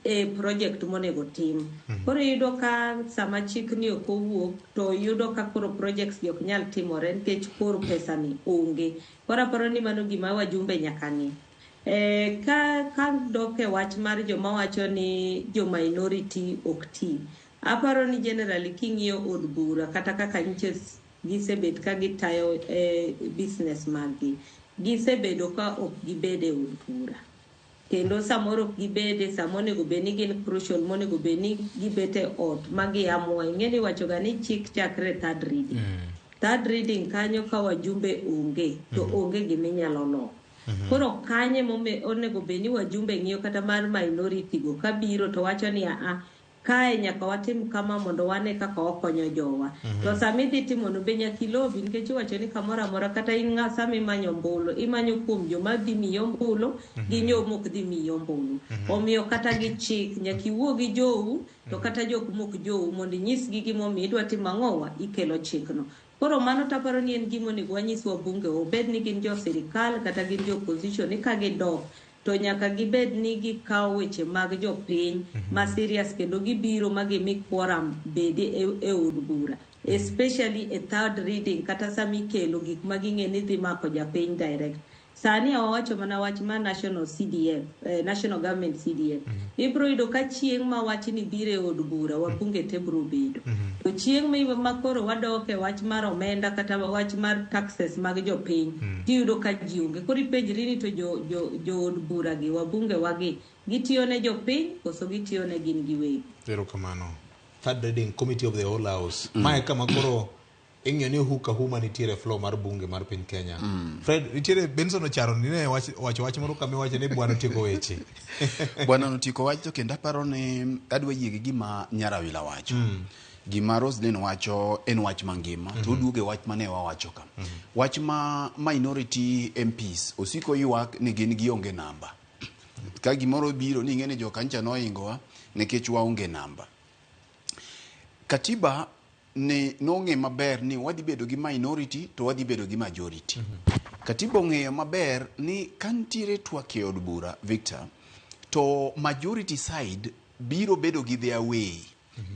e project monego tim. Koro iyudo ka sama chik ni ok owuok to iyudo ka koro projects gi ok nyal timore nikech koro pesa ni onge. Koro aparo ni mano gima wajumbe nyaka ng'i. Ka dok e wach mar joma wacho ni jo minority ok ti, aparo ni generally king'iyo od bura kata kaka nyiche gisebet ka gitayo business maggi, gisebedo ka ok gibed e od bura. Kendo samoro ok gibede sama onego bed ni gin crucial monego bed ni gibet e ot ma giamua. Ing'e ni iwacho ga ni chik chakre third reading. Third reading kanyo ka wajumbe onge to onge giminyalo loko. Koro kanye mome onego bed ni wajumbe ng'iyo kata mar minority go kabiro to wacho ni aa kae nyaka watim kama mondo wane kaka wakonyo jowa. To sama idhi timo no be nyaka ilobi nikech iwacho ni kamoro amora kata in ng'a sama imanyo ombulu imanyo kuom joma dhi miyi ombulu gi joma ok dhi miyi ombulu. Omiyo kata gi chik nyaka iwuo gi jou to kata jok mok jou mondo inyisgi gimomiyo idwa timo ang'owa ikelo chikno. Koro mano taparo ni en gima onego wanyis wabunge obed ni gin jo sirikal kata gin jo opposition ni ka gidok to nyaka gibed ni gikawo weche mag jopiny ma serious kendo gibiro ma gimi quorum bedi e od bura especially e third reading kata sama ikelo gik ma ging'e ni dhi mako japiny direct. Sani wawacho mana wach mar national CDF, national government CDF. Ibiro yudo ka chieng' ma wachni biro e od bura wabunge te biro bedo. To chieng' ma koro wadok e wach mar omenda kata wach mar taxes mag jopiny, tiyudo ka ji onge. Koro ipenjri ni to jo od bura gi wabunge wagi gitiyo ne jopiny koso gitiyo ne gin giwegi. Erokamano. Third reading committee of the whole house. Mae kama koro ing'iyo ni hu ka hu manitiere e floor mar bunge mar piny Kenya. Fred, nitiere Benson Ocharo ni ne wacho wach moro kama iwacho ni bwana otieko weche. Bwana otieko wach to kendo aparo ni adwa yie gi gima Nyarawila wacho. Gima Roslyn wacho en wach mangima to oduogo e wach mane wawacho ka. Wach ma minority MPs osiko ywak ni gin gionge namba. Ka gimoro biro ni ing'e ni jokancha nohingowa nikech waonge namba. Katiba ni nong'e maber ni wadhi bedo gi minority to wadhi bedo gi majority. Katiba ong'eyo maber ni ka nitiere twak e od bura, Victor, to majority side biro bedo gi their way.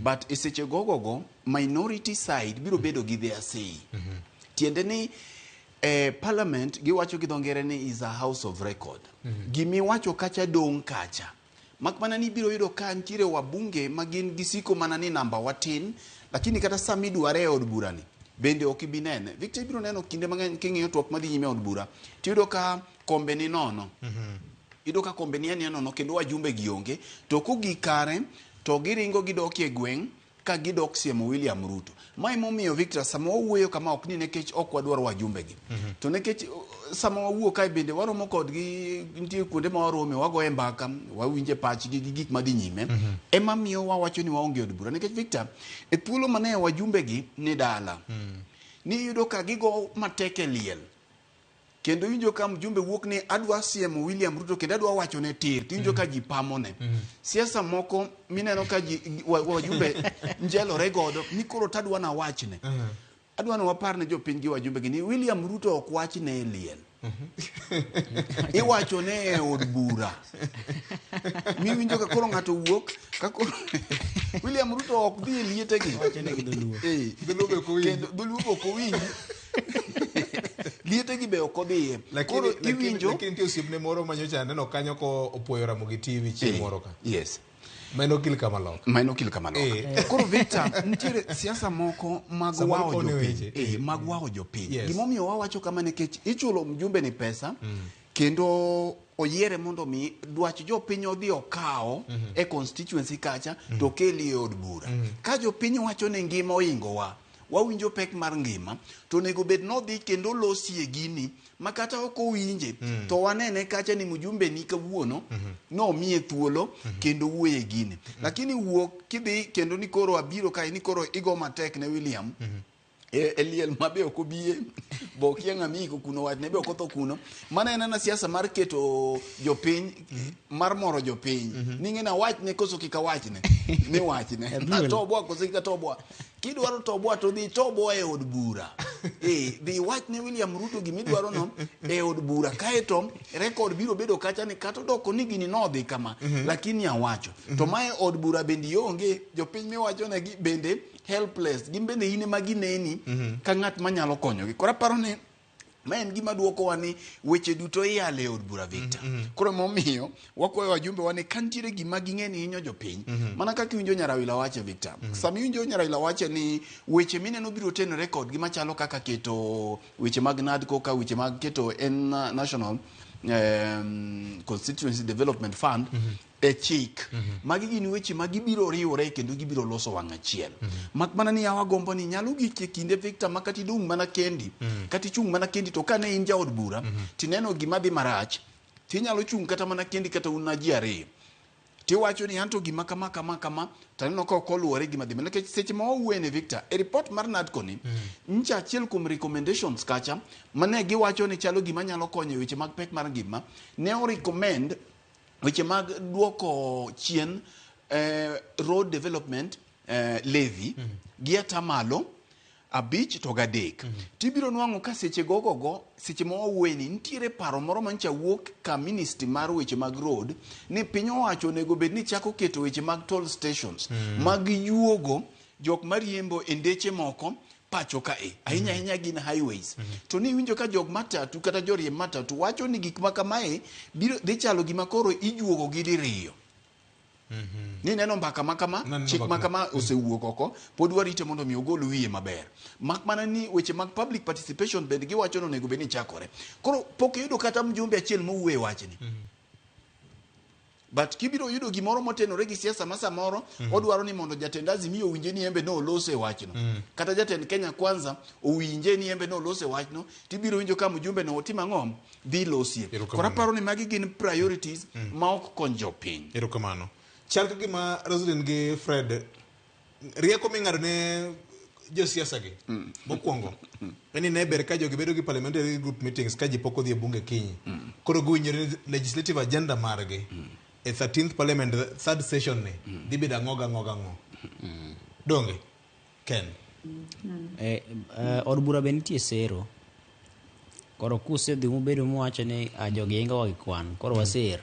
But e seche gogogo, minority side biro bedo gi their say. Tiende ni parliament giwacho gi dho ngere ni is a house of record. Gimiwacho kacha dong' kacha. Mak mana ni ibiro yudo ka nitiere wabunge ma gin gisiko mana ni namba watin, lakini kata sama idware e od bura ni bende ok ibi nene. Victor ibiro neno kinde mang'eny king'iyo twak madhi nyime e od bura, tiyudo ka kombe ni nono. Iyudo ka kombe ni ania nono kendo wajumbe gi onge. To kogik kare to giringo gidok e gweng' ka gidok siemo William Ruto. Ma emomiyo Victor sama wawuoyo kama ok ni nikech ok wadwar wajumbe gi. To nikech sama wawuo kae bende waromo kodgi nitie kuonde ma warome wagoye mbaka wawinje pachgi gi gik madhi nyime. Ema miyo wawacho ni waonge od bura nikech Victor e thuolo mane wajumbe gi ni dala. Ni iyudo ka gigo matek e liel. Kendo iwinjo ka mjumbe wuok ni adwa siemo William Ruto kendo adwa wachone tir tiwinjo ka ji pamone. Siasa moko mineno ka ji wajumbe njelore godo ni koro tadwa nawachne. Adwa ni wapar ne jopiny gi wajumbe gi ni William Ruto ok wachne e liel. Iwacho ne e od bura. Miwinjo ka koro ng'ato wuok ka koro William Ruto ok dhi e liete gi. Eh, Dholuo be ok owinji. Kendo dholuo be ok owinji. Liete gi be ok odhiye. Lakini Koro iwinjo lakini nitie osiepne moro manyocha aneno kanyo ko opuoyo Ramogi TV chieng' moro ka. Yes. Ma en okil kamaloka. Ma en okil kamaloka. Eh. Koro Victor, nitiere siasa moko mag Samoro wawo kone jopiny. weche. Eh, mag wawo jopiny. Yes. Gimomiyo wawacho kama nikech ichulo mjumbe ni pesa kendo oyiere mondo mi dwach jopiny odhi okawo e constituency kacha to okeli e od bura. Ka jopiny wacho ni ngima oingowa, wawinjo pek mar ngima to onego bed nodhi kendo losie gini ma kata ok owinje to wanene kacha ni mjumbe ni kawuono nomiye thuolo kendo wuoye gini. Lakini wuok kidhi kendo ni koro abiro kae ni koro igo matek ne William e liel ma be ok obiye bo okia ng'ama iiko kuno wachne be ok otho kuno. Mano en ana siasa mar keto jopiny mar moro jopiny ni ng'e awachne koso kik awachne ni wachne atoboa koso kik atoboa. Kidwaro toboa to dhi toboa e od bura. Dhi iwachne William Ruto gimidwaro no e od bura kaeto record biro bedo kacha ni kata odoko ni gini nodhi kama lakini awacho. To mae od bura bende ionge jopiny miwachonegi bende helpless gin bende in ema gineni ka ng'at manyalo konyogi. Koro aparo ni ma en gima duokowa ni weche duto iyalo e od bura Victor. Koro emomiyo wakwayo wajumbe wa ni ka nitiere gima ging'e ni hinyo jopiny mana kaka iwinjo Nyarawila wacho Victor. Sama iwinjo Nyarawila wacho ni weche mineno biro tenore kodgi machalo kaka keto weche mag NADCO ka weche mag keto en National Constituency Development Fund e chik. Magi gin weche ma gibiro riwore kendo gibiro loso wang' achiel. Mak mana ni yawa gombo ni nyalo gik e kinde Victor ma kata idong' mana kendi, kata ichung' mana kendi to kane in jaod bura tineno gima dhi marach tinyalo chung' kata mana kendi kata un na ji ariyo. Tiwacho ni anto gima kama kama kama taneno ka ok oluwore gima dhi. Nikech seche ma wawuoye ni Victor, e report mar NADCO ni, nyicha achiel kuom recommendations kacha mane giwacho ni chalo gima nyalo konyo e weche mag pek mar ngima, ne o recommend weche mag duoko chien road development levy gi atamalo 5 to 3. Tibiro nwang'o ka seche gogogo, seche ma wawuoye ni nitiere paro moro mancha wuok ka ministry mar weche mag road ni piny owacho onego bed ni chako keto weche mag toll stations mag yuogo jok mariembo e ndeche moko pacho kae ahinya ahinya gin highways. To ni iwinjo ka jok matatu kata joriemb matatu wacho ni gik ma kamae biro dhi chalo gima koro ijuogo gi diriyo. Ni neno mbaka ma kama, chik ma kama osewuok oko, pod warite mondo mi ogol wiye maber. Mak mana ni weche mag public participation bende giwacho ni onego bed ni chakore. Koro pok iyudo kata mjumbe achiel mowuoyo e wachni. But kibiro yudo gimoro motenore gi siasa ma samoro odwaro ni mondo jatend Azimio owinje ni embe noloso e wachno. Kata jatend Kenya Kwanza owinje ni embe noloso e wachno, tibiro winjo ka mjumbe no otimo ang'o? Dhi losie. Koro aparo ni magi gin priorities ma ok kony jopiny. Erokamano. Chal ka gima Roselyn gi Fred rieko ming'ado ne josiasa gi mokwongo en ni ne ber ka jogi bedo gi parliamentary group meetings ka ji pok odhi e bunge kiny. Koro giwinjore ni legislative agenda margi e 13th parliament third session ni dhi bedo ang'o gang'o gang'o. Donge? Ken. Od bura be nitie sero. Koro kusedhi mubedo muwacho ni jogi ingowa gi kwan, koro waser.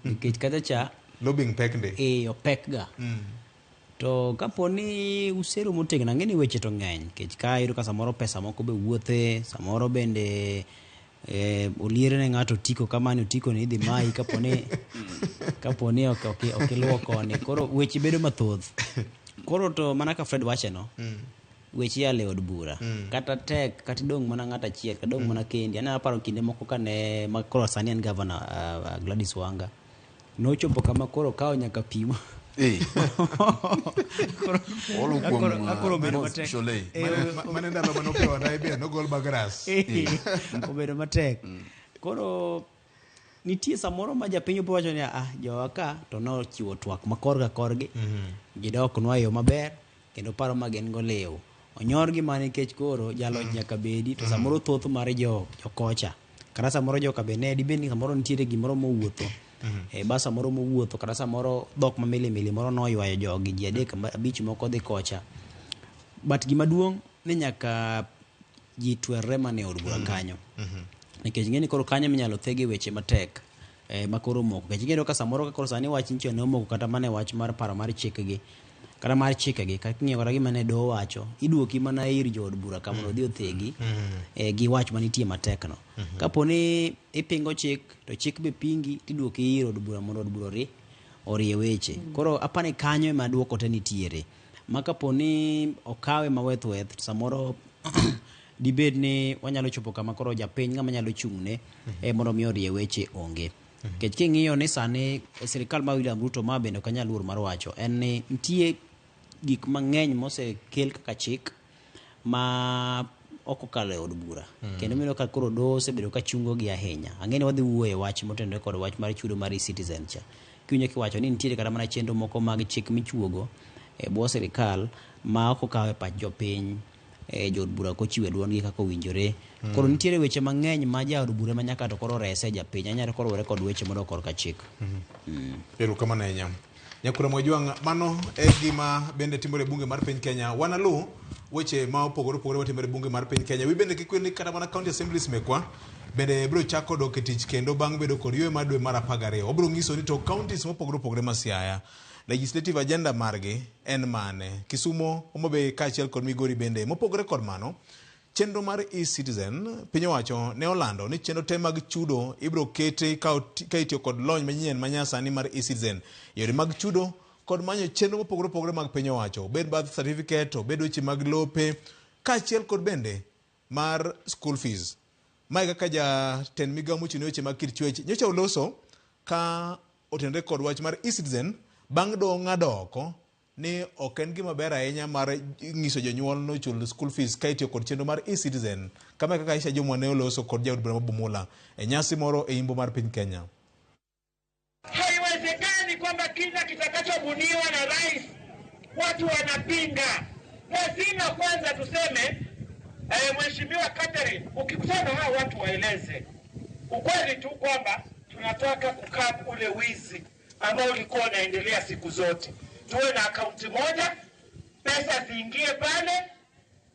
Nikech kata cha lobbying pek ndi. Opek ga. To kapo ni usero motegno, ang'e ni weche to ng'eny, nikech ka iyudo ka samoro pesa moko be wuothe, samoro bende oliere ne ng'ato otiko kama ni otiko ni idhi mayi kaponi ok iluwo koni. Koro weche bedo mathoth. Koro to mana ka Fred wache no, weche yale od bura. Kata tek, kata idong' mana ng'ato achiel, kata idong' mana kendi. Aneno aparo kinde moko kane, ma koro sani en governor Gladys Wanga. Nochopo kama koro kawo nyaka pimo. Olo kuom, Akoro obedo matek. Sholei. Mane ndalo mane opewa Naibia, nogol Bagras. Obedo matek. Koro nitie samoro ma japiny opo wacho ni jowa ka to nochiwo twak ma korka korgi. Gidok nwa e yo maber kendo paro ma gin go liw. Onyorgi mana nikech koro jaloch nyaka bedi to samoro thoth mar jokocha. Kata samoro joka be ne dibed ni samoro nitiere gimoro mowuotho. Ba samoro mowuotho kata samoro dhok ma milimili moro noywayo jogi ji 3 5 moko dhi kocha. But gima duong' ni nyaka ji twerre mana e od bura kanyo. Nikech ing'e ni koro kanyo minyalo thege weche matek ma koro omoko. Nikech ing'e ka samoro ka koro sani wach nyicho ne omoko kata mana e wach mar paro mar chikgi. Kata mar chikegi, kata king'iyo kata gima ne doho wacho, iduoki mana ir jood bura ka mondo odhi othegi, gi wach manitie matek no. Kapo ni ipingo chik, to chik be pingi, tiduoki ir od bura mondo od bura orie weche. Koro apani kanyo ema duoko te nitiere. Ma kapo ni okawe ma weth weth, to samoro dibed ni wanyalo chopo kama koro japiny ng'ama nyalo chung'ne, mondo mi orie weche onge. Nikech king'iyo ni sani sirikal mar William Ruto ma bende ok anyal luor mar wacho, en ni nitie gik mang'eny mosekel kaka chik Ma ok okalo e od bura. Kendo mineno ka koro doho osebedo ka chungo gi ahinya. Ang'e ni wadhi wuoyo e wach motenore kod wach mar chudo mar e-citizen cha. Kiwinjo kiwacho ni nitiere kata mana chenro moko mag chik michuogo e bwo sirikal ma ok okaw e pach jopiny e jood bura ok ochiwe duondgi kaka owinjore. Koro nitiere weche mang'eny ma jaod bura ema nyaka to koro rese japiny. Anyalo koro were kod weche modok korka chik. Erokamano ahinya. Nyakura Mojwang', mano e gima bende timore e bunge mar piny Kenya. Wanalu weche ma opogore opogore matimore e bunge mar piny Kenya. Wi bende kik wil ni kata mana county assemblies mekwa bende biro chako dok e tich kendo bang' bedo kod yweyo mar dwe mar 12. Wabiro nyiso ni to counties mopogore opogore ma Siaya, legislative agenda margi en mane? Kisumo, Homa Bay kaachiel kod Migori bende. Mopogore kod mano, Chenro mar eCitizen, piny owacho ne olando ni chenro te mag chudo ibiro keti ka itiyo kod lony manyien manyasani mar eCitizen. Yore mag chudo kod manyo chenro mopogore opogore mag piny owacho, obed birth certificate, obed weche mag lope, kaachiel kod bende mar school fees. Mae kaka jatend migawo mochung' ne weche mag kit chwech nyocha oloso ka otenore kod wach mar eCitizen bang' doho ng'ado oko ni ok en gima ber ahinya mar nyiso jonyuol ni ochul school fees ka itiyo kod chenro mar eCitizen. Kama e kaka Aisha Jumwa ne oloso kod jaod bura ma Bumula e nyasi moro e imbo mar piny Kenya. Haiwezekani kwamba kila kitakachobuniwa na rais watu wanapinga. Lazima kwanza tuseme eh, Mheshimiwa Catherine, ukikutana na hao watu waeleze ukweli tu kwamba tunataka kukaa ule wizi ambao ulikuwa unaendelea siku zote. Tuwe na akaunti moja, pesa ziingie pale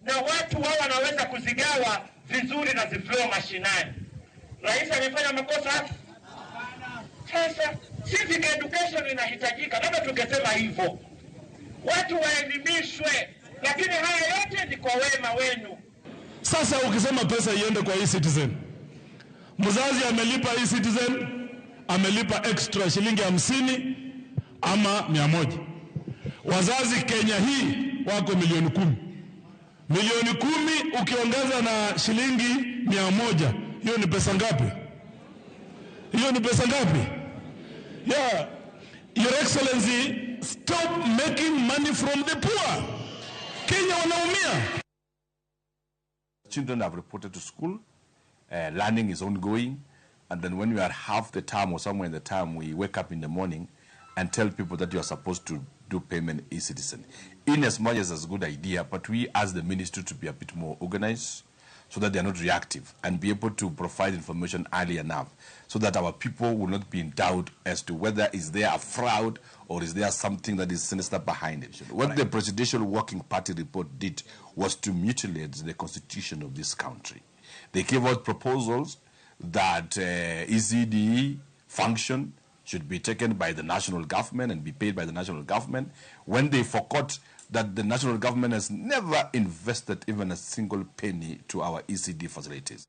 na watu wao wanaweza kuzigawa vizuri na ziflow mashinani. Rais amefanya makosa hapo? Sasa civic education inahitajika, labda tungesema hivyo, watu waelimishwe, lakini haya yote ni kwa wema wenu. Sasa ukisema pesa iende kwa eCitizen, mzazi amelipa eCitizen, amelipa extra shilingi 50 ama 100. Wazazi Kenya hii wako milioni 10. Milioni 10 ukiongeza na shilingi 100, hiyo ni pesa ngapi? Hiyo ni pesa ngapi? Yeah. Your Excellency, stop making money from the poor. Kenya wanaumia. Children have reported to school, learning is ongoing, and then when we are half the term or somewhere in the term, we wake up in the morning and tell people that you are supposed to do payment e-citizen. In as much as it's a good idea, but we ask the ministry to be a bit more organized so that they are not reactive and be able to provide information early enough so that our people will not be in doubt as to whether is there a fraud or is there something that is sinister behind it. What the Presidential Working Party report did was to mutilate the constitution of this country. They gave out proposals that ECDE function should be taken by the national government and be paid by the national government, when they forgot that the national government has never invested even a single penny to our ECD facilities.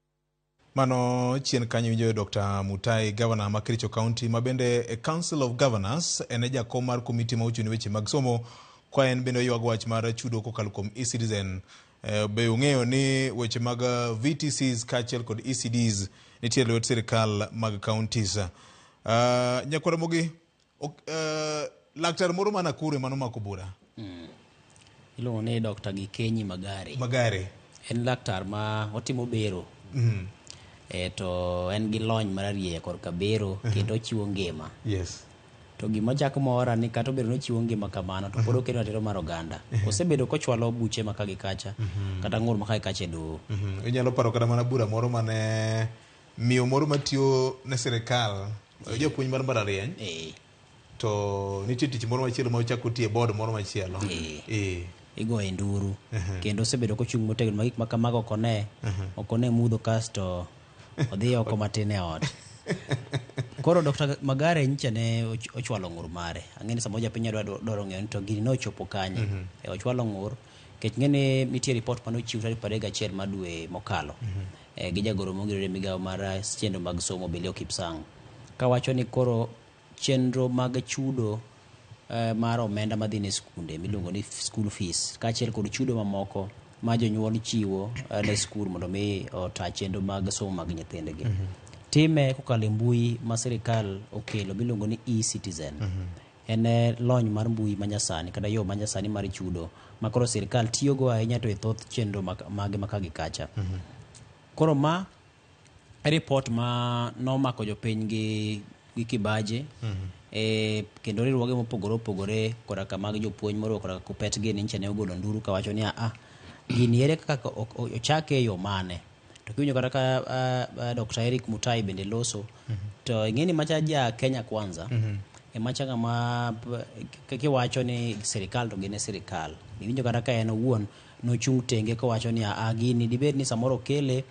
Mano chien kanyo winjo Dr. Mutai, Governor ma Kericho County, ma bende e Council of Governors en e jakom mar komiti ma ochung' ne weche mag somo ka en bende oywago wach mar chudo kokalo kuom eCitizen. Be ung'eyo ni weche mag VTCs kaachiel kod ECDs nitie e lwet sirikal mag counties. Nyakwar Ramogi, laktar moro ma Nakuru ema nomako bura. Iluongo ni Dr. Gikenyi Magare. Magare. En laktar ma otimo bero. E, to en gi lony mararieya korka bero kendo ochiwo ngima. To gima chako mora ni kata obedo ni ochiwo ngima kamano to pod oketo ratiro mar oganda. Osebedo kochwalo buche ma ka gi kacha kata ng'ur ma ka gi kacha e doho. Inyalo paro kata mana bura moro mane miyo moro matiyo ne sirikal, japuonj mar mbalariany. To nitie tich moro machielo ma ochako tiyo e board moro machielo. Igoye nduru. Kendo osebedo kochung' motegno ma gik ma kamago ok one. Ok one mudho kasto odhi oko matin e ot. Koro Dr. Magare nyicha ne ochwalo ng'ur mare. Ang'e ni samoro japiny dwaro ng'eyo ni to gini nochopo kanye. E, ochwalo ng'ur nikech ng'e ni nitie report mane ochiw tarik 31 mar dwe mokalo. E, gi jagoro mongirore e migawo mar chenro mag somo Belio Kipsang. Kawacho ni koro chenro mag chudo mar omenda madhi ne skunde miluongo ni school fees kaachiel kod chudo mamoko ma jonyuol chiwo ne skul mondo mi ota chenro mag somo mag nyithindgi. Time kokalo e mbui ma sirikal okelo miluongo ni e-citizen. En lony mar mbui manyasani kata yo manyasani mar chudo ma koro sirkal tiyogo ahinya to e thoth chenro mage ma ka gi kacha. Koro ma report ma nomako jopiny gi kibaje kendo riwruoge mopogore opogore koda ka mag jopuonj moriwo koda ka KUPPET gini nyicha ne ogolo nduru kawacho ni a gini ere kaka ochake e yo mane. To kiwinjo kata ka Dr. Eric Mutai bende loso to ing'e ni macha ja Kenya Kwanza emacha ng'ama kiwacho ni sirikal to gin e sirikal. Iwinjo kata ka en owuon nochung' tenge kowacho ni a gini dibed ni samoro okele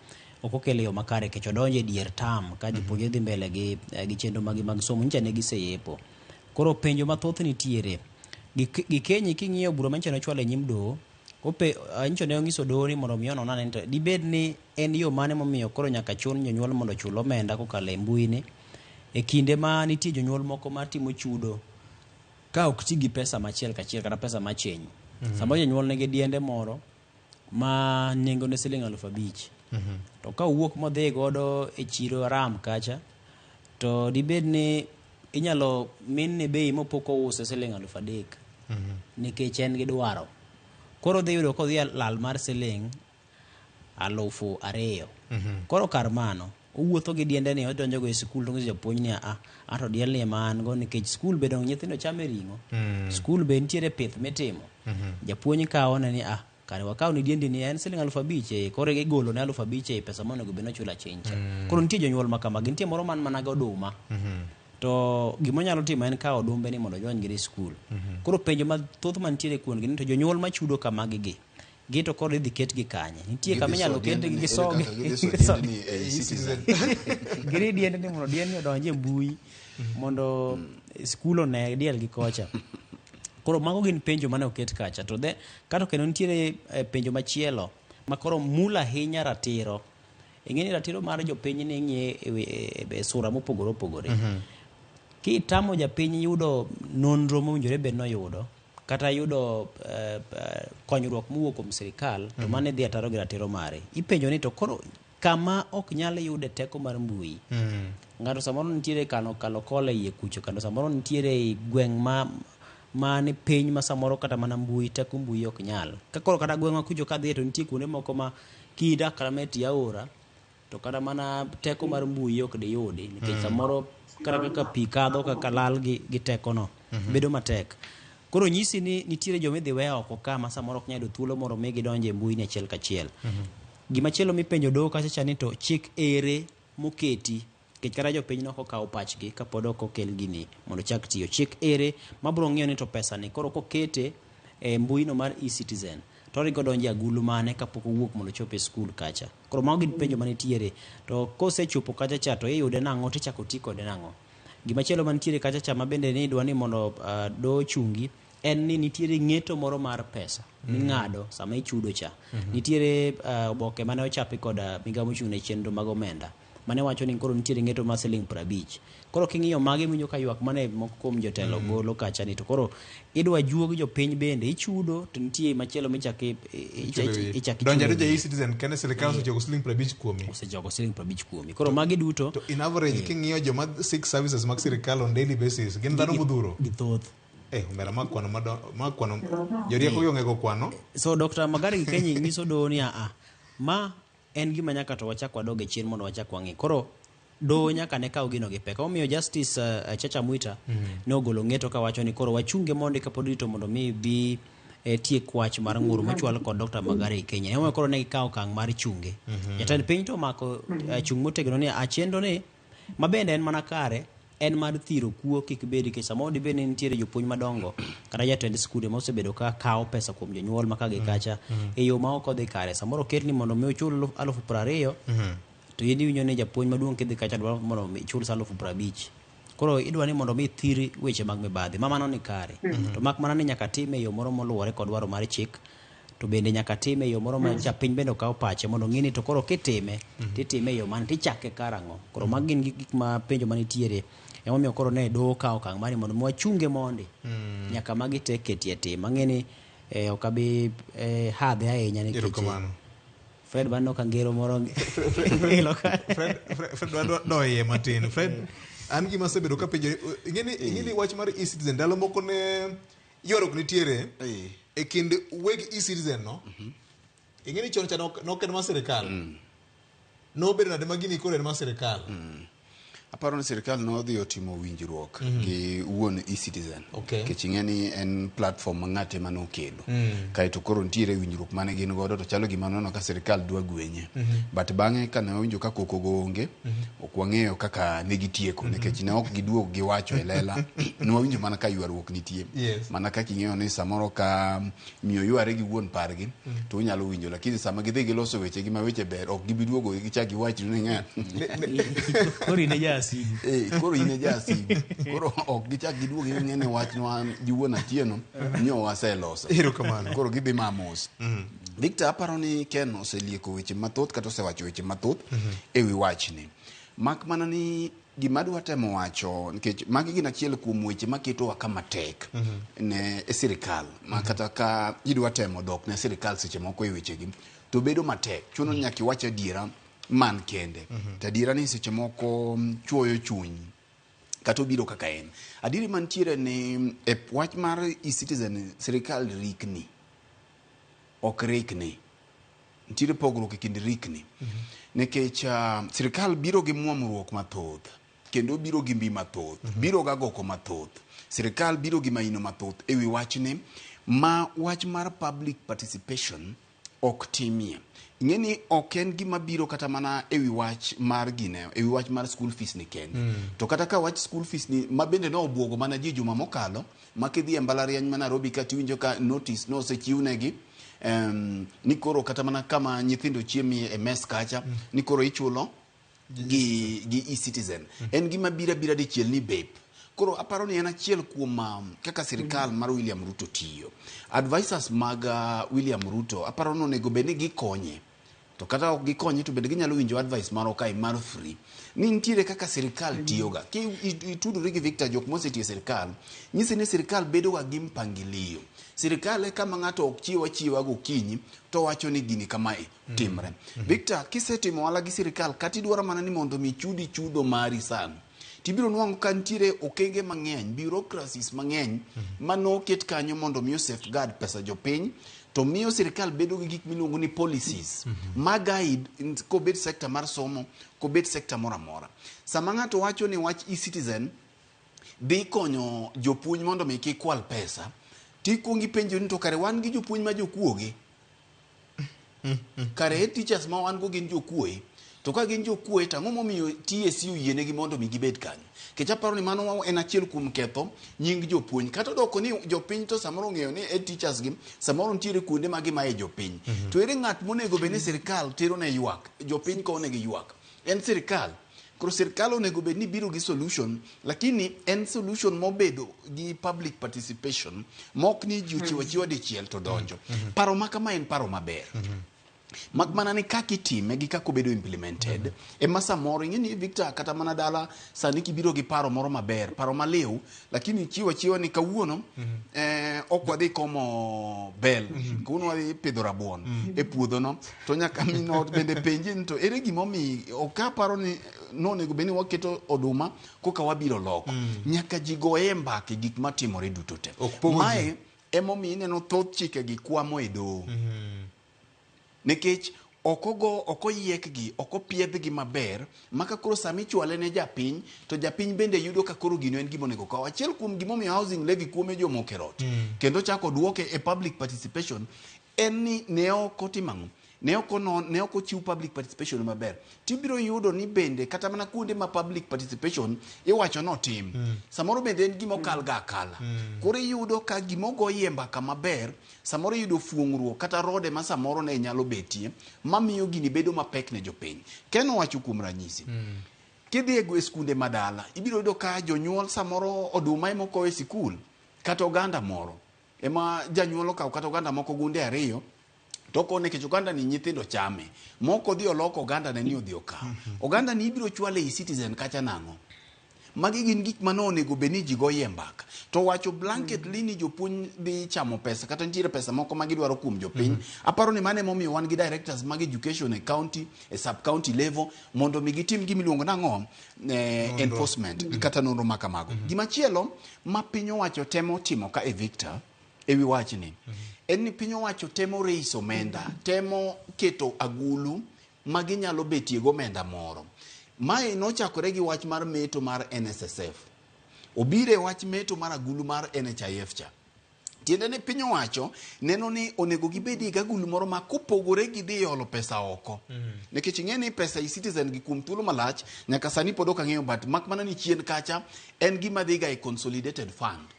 ok okele yo makare nikech odonjo e dier term ka jopuonjre dhi mbele gi chenro magi mag somo nyicha ne giseyepo. Koro penjo mathoth nitiere. Gikenyi king'iyo bura manyicha nochwalo e nyim doho, nyicha ne onyiso doho ni mondo mi onon ane ni to dibed ni en yo mane momiyo koro nyaka chun jonyuol mondo ochul omenda kokalo e mbui ni e kinde ma nitie jonyuol moko matimo chudo ka ok ti gi pesa machiel kachiel kata pesa machiny. Samoro jonyuol nigi diende moro ma nengone siling 5,000. To ka owuok modhi godo e chiro Aram kacha, to dibed ni inyalo minne bei mopok ouse siling 3,000 nikech en gi dwaro. Koro odhi yudo kodhi lal mar siling 2,000. Koro kar mano, owuotho gi diende ni odonjo go e sikul to onyiso japuonj ni a ato diel ni ema an go nikech skul be dong nyithindo chame ring'o. Skul be nitiere pith mitimo. Japuonj kawo ne ni a kare wakaw ni diendi ni en siling 5,000 koro igolo ne 5,000 e pesa monego bed ni ochulo aching' cha. Koro nitie jonyuol ma kamagi, nitie moro man mana gi oduma. To gima onyalo timo en kawo odumbe ni mondo ojony godo e skul. Koro penjo mathoth mantiere kuondgi ni to jonyuol machudo kamagi gi, gi to koro idhi ketgi kanye? Nitie kama inyalo ketgi gi sogi. Giri diendni mondo diendni odonj e mbui mondo skul one diel gi kocha. Koro mago gin penjo mane oket kacha. To kato kendo nitiere penjo machielo ma koro mulo ahinya ratiro. Ing'e ni ratiro mar jopiny ni ing'iye e sura mopogore opogore. Kitamo japiny yudo nonro mowinjore bed noyudo kata yudo konyruok mowuok kuom sirikal to mano idhi ataro gi ratiro mare. Ipenjo ni to koro kama ok nyal yude teko mar mbui ng'ato samoro nitiere kano kalo kola iye kucho kendo samoro nitiere e gweng' ma ni piny ma samoro kata mana mbui teko mbui ok nyal. Ka koro kata gweng'wa kucho kadhiye to nitie kuonde moko ma kidak kata mana e tie aora to kata mana teko mar mbui ok diyudi nikech samoro kata kaka pi kadho kaka lal gi tekono bedo matek. Koro nyisi ni nitiere joma idhi we oko ka ma samoro ok nyal yudo thuolo moro mi gidonje e mbui ni achiel kachiel. Gimachielo mipenjo doho kacha cha ni to chik ere moketi nikech kata jopiny nok okawo pachgi kapod ok okel gini mondo ochak tiyo. Chik ere mabiro ng'iyo ni to pesa ni koro kokete e mbui no mar e-citizen to oringo donjo e agulu mane kapok owuok mondo ochop e skul kacha. Koro mago gin penjo manitiere to kosechopo kacha cha to iyude nang'o tichako ti kode nang'o. Gimachielo mantiere kacha cha mabende ni idwa ni mondo doho ochungi en ni nitiere ng'eto moro mar pesa ming'ado sama ichudo cha. Nitiere oboke mane ochapi kod migawo mochung' ne chenro mag omenda mane wacho ni koro nitiere ng'eto mar siling 50. Koro king'iyo magi iwinjo ka ywak mane moko kuom jotelo golo kacha ni to koro idwa juog jopiny bende ichudo to nitie machielo michak ichak donjo adonja e-citizen kende sirikal osechogo siling 50 kuomi. Osechogo siling 50 kuomi. Koro magi duto to in average king'iyo joma seek services mag sirikal on daily basis gin dhano modhuro. Githoth. Omera ma kwano ma kwano jorieko gi ong'ego kwano. So Dr. Magari Gikenyi nyiso doho ni a ma en gima nyaka to wachak wadog e chien mondo wachak wang'i. Koro doho nyaka ne kaw gino gi pek. Omiyo Justice Chacha Mwita ne ogolo ng'eto kawacho ni koro wachunge mondi kapod rito mondo mi bi tiek wach mar ng'ur mochwal kod Dr. Magari Gikenyi. Emomiyo koro ne gikawo okang' mar chunge. Jatend piny to omako chung' motegno ni a chenro ni ma bende en mana kare en mar thiro kuo kik bedi nikech samoro dibed ni nitiere jopuonj madongo kata jatend skunde ma osebedo ka kawo pesa kuom jonyuol ma ka gi kacha e yo ma ok odhi kare. Samoro oket ni mondo mi ochul 20,000 to in iwinjo ni japuonj maduong' kidhi kacha dwaro mondo mi ichul sa 50,000. Koro idwa ni mondo mi ithir weche mag mibadhi ma mano ni kare. To mak mana ni nyaka time e yo moro moluwore kod dwaro mar chik to bende nyaka time e yo moro ma japiny bende okaw pache mondo ong'e ni to koro kitime titime e yo mane tichake karang'o. Koro magi gin gik ma penjo manitiere emomiyo koro ne doho okawo okang' mar ni mondo mi wachunge mondi nyaka magi te ketie tim. Ang'e ni ok abi hadhe ahinya nikech Erokamano. Fred baneno ka ngero moro ilo ka. Fred dwa doye matin. Fred An gima asebedo ka penjore, ing'eni ing'eni wach mar e-citizen ndalo moko ne ywaruok nitiere e kind weg e-citizen no. Ing'eni chon cha nok nok en mar sirikal. Nobedo nade ma gini koro en mar sirikal? Aparo ni sirikal nodhi otimo winjruok gi wuon e-citizen. Okay. Nikech ing'e ni en platform ma ng'ate mane okelo. Kaeto koro nitiere winjruok mane gin godo to chalo gima nono ka sirikal dwa gwenye. But bang'e kane wawinjo ka koko go onge, ok wang'eyo kaka ne gitieko nikech ne ok giduog giwacho e lela. Ne wawinjo mana ka ywaruok nitie. Yes. Mana kaka ing'eyo ni samoro ka miyo yware gi wuon pargi to unyalo winjo lakini sama gidhi giloso wechegi ma weche ber ok gibi duogo gichak giwach ni ng'a Koro in e jasigu. Eh, koro in e jasigu. Koro ok gichak giduog ging'e ni wachnwa gi wuon Atieno nyo waseloso. Erokamano. Koro gidhi ma mos. Victor, aparo ni Ken oselieko weche mathoth kata osewacho weche mathoth e wi wachni. Mak mana ni gima adwa temo wacho nikech magi gin achiel kuom weche maketowa kama tek ne e sirikal ma kata ka idwa temo dok ne sirikal seche moko e wechegi to bedo matek chuno ni nyaka iwach adiera man kende to adiera ni seche moko chuoyo chuny kata obiro kaka en adieri mantiere ni e wach mar e-citizen sirikal rikni ok rikni nitiere pogruok e kind rikni nikech sirikal biro gi muomruok mathoth kendo biro gi mbi mathoth biro ga goko mathoth sirikal biro gi maino mathoth e wi wachni ma wach mar public participation ok timie ing'e ni ok en gima biro kata mana e wi wach mar gine e wi wach mar school fees ni kende to kata ka wach school fees ni ma bende nobuogo mana ji juma mokalo ma kidhi e mbalariany ma Nairobi ka tiwinjo ka notice nosechiwnegi ni koro kata mana kama nyithindo chiemie e mess kacha ni koro ichulo gi gi e-citizen en gima biro abira dichiel ni bep koro aparo ni en achiel kuom kaka sirikal mar William Ruto tiyo advisors mag William Ruto aparo ni onego bed ni gikonye to kata ok gikonye to bende ginyalo winjo advice moro kae mar free ni nitiere kaka sirikal tiyoga ki itudori gi Victor jok mosetiyo e sirikal nyisi ni sirikal bedoga gi mpangilio sirikal e kama ng'ato ok chiew achiewa gokinyi to wacho ni gini kamae timre Victor kisetimo ohala gi sirikal kata idwaro mana ni mondo mi chudi chudo mari sani tibiro nwang'o ka nitiere okenge mang'eny bureaucracies mang'eny manoket kanyo mondo mi safeguard pesa jopiny to miyo sirikal bedo gi gik miluongo ni policies ma guide kobet sector mar somo kobet sector moro amora sama ng'ato wacho ni wach e-citizen dhi konyo jopuonj mondo mi kik kwal pesa tikuongo ipenjo ni to kare wan gi jopuonj ma jokuoge kare head teachers ma wan go gin jokuoe to ka gin jokuoe to ang'o momiyo TSC oyienegi mondo mi gibed kanyo nikech aparo ni mano en achiel kuom ketho nying jopuonj kata odoko ni jopiny to samoro ong'eyo ni head teachers gi samoro nitiere kuonde ma gimaye jopiny to ere ng'at monego bed ni sirikal tero ne ywak jopiny kowo negi ywak en sirikal koro sirikal onego bed ni biro gi solution lakini en solution mobedo gi public participation mok ni ji ochiwo achiwa dichiel to donjo paro ma kama en paro maber mak mana ni kaka itime gi kaka obedo implemented ema samoro ing'e ni Victor kata mana dala sani kibiro gi paro moro maber paro maliw lakini chiwo achiwa ni kawuono ok wadhi komo bel kawuono wadhi pidho rabuon e puodho no to nyaka min ot bende penji ni to ere gimomiyo ok aparo ni nonego bed ni waketo oduma koka wabiro loko nyaka ji goye mbaka e gik matimore duto te pogo ji. mae emomiyo ineno thoth chikegi kwamo e doho nikech ok ogo ok oyiekgi ok opiedhgi maber maka koro sama ichwale ne japiny to japiny bende yudo ka koro gino en gima onego kaw achiel kuom gimomiyo housing levy kuome jomoko e rot kendo chako duoke e public participation en ni ne ok otimo ang'o ne ok onon ne ok ochiw public participation maber tibiro yudo ni bende kata mana kuonde ma public participation iwacho notim samoro bende en gima okal ga akala koro iyudo ka gima ogoyie mbaka maber samoro iyudo fuong'ruok kata rode ma samoro ne nyalo betie mamiyo gini bedo mapek ne jopiny Ken owacho kuom ranyisi kidhi e skunde madala ibiro yudo ka jonyuol samoro oduma ema okowo e sikul kata oganda moro ema janyuol okawo kata oganda moko gunde ariyo to okone nikech oganda ni nyithindo chame moko odhi oloko oganda ne ni odhi okawo oganda ni ibiro chwale e citizen kacha nang'o Magi gin gik mane onego bed ni ji goye mbaka. To wacho blanketly ni jopuonj dhi chamo pesa kata nitiere pesa moko ma gidwaro kuom jopiny. Aparo ni mano emomiyo wan gi directors mag education e county, e sub county level mondo mi gitim gima iluongo nang'o enforcement kata nonro ma kamago. Gimachielo ma piny owacho temo timo ka e Victor ewi wachni en ni piny owacho temo raise omenda, temo keto agulu ma ginyalo betie gomenda moro. Mae nochakore gi wach mar meto mar NSSF. Obiro e wach meto mar agulu mar NHIF cha. Tiende ni piny owacho neno ni onego gibedie gi agulu moro ma kopogore gi dhi olo pesa oko. Nikech ing'e ni pesa e-citizen gi kuom thuolo malach nyaka sani pod ok ang'eyo but mak mana ni chien kacha en gima dhiga e consolidated fund.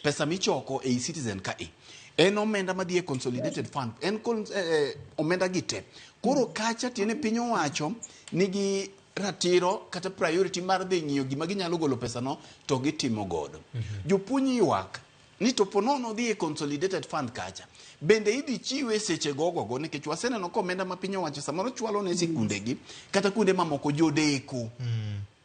Pesa michoko e e-citizen ka e en omenda madhi e consolidated fund en omenda gi te. Koro kacha tiende piny owacho nigi ratiro kata priority mar dhi ng'iyo gima ginyalo golo pesano to gitimo godo. Jopuonj ywak ni to ponono dhi e consolidated fund kacha bende idhi chiwe seche gogogo nikech waseneno ka omenda ma piny owacho samoro chwalo ne sikundegi kata kuonde mamoko jodeko.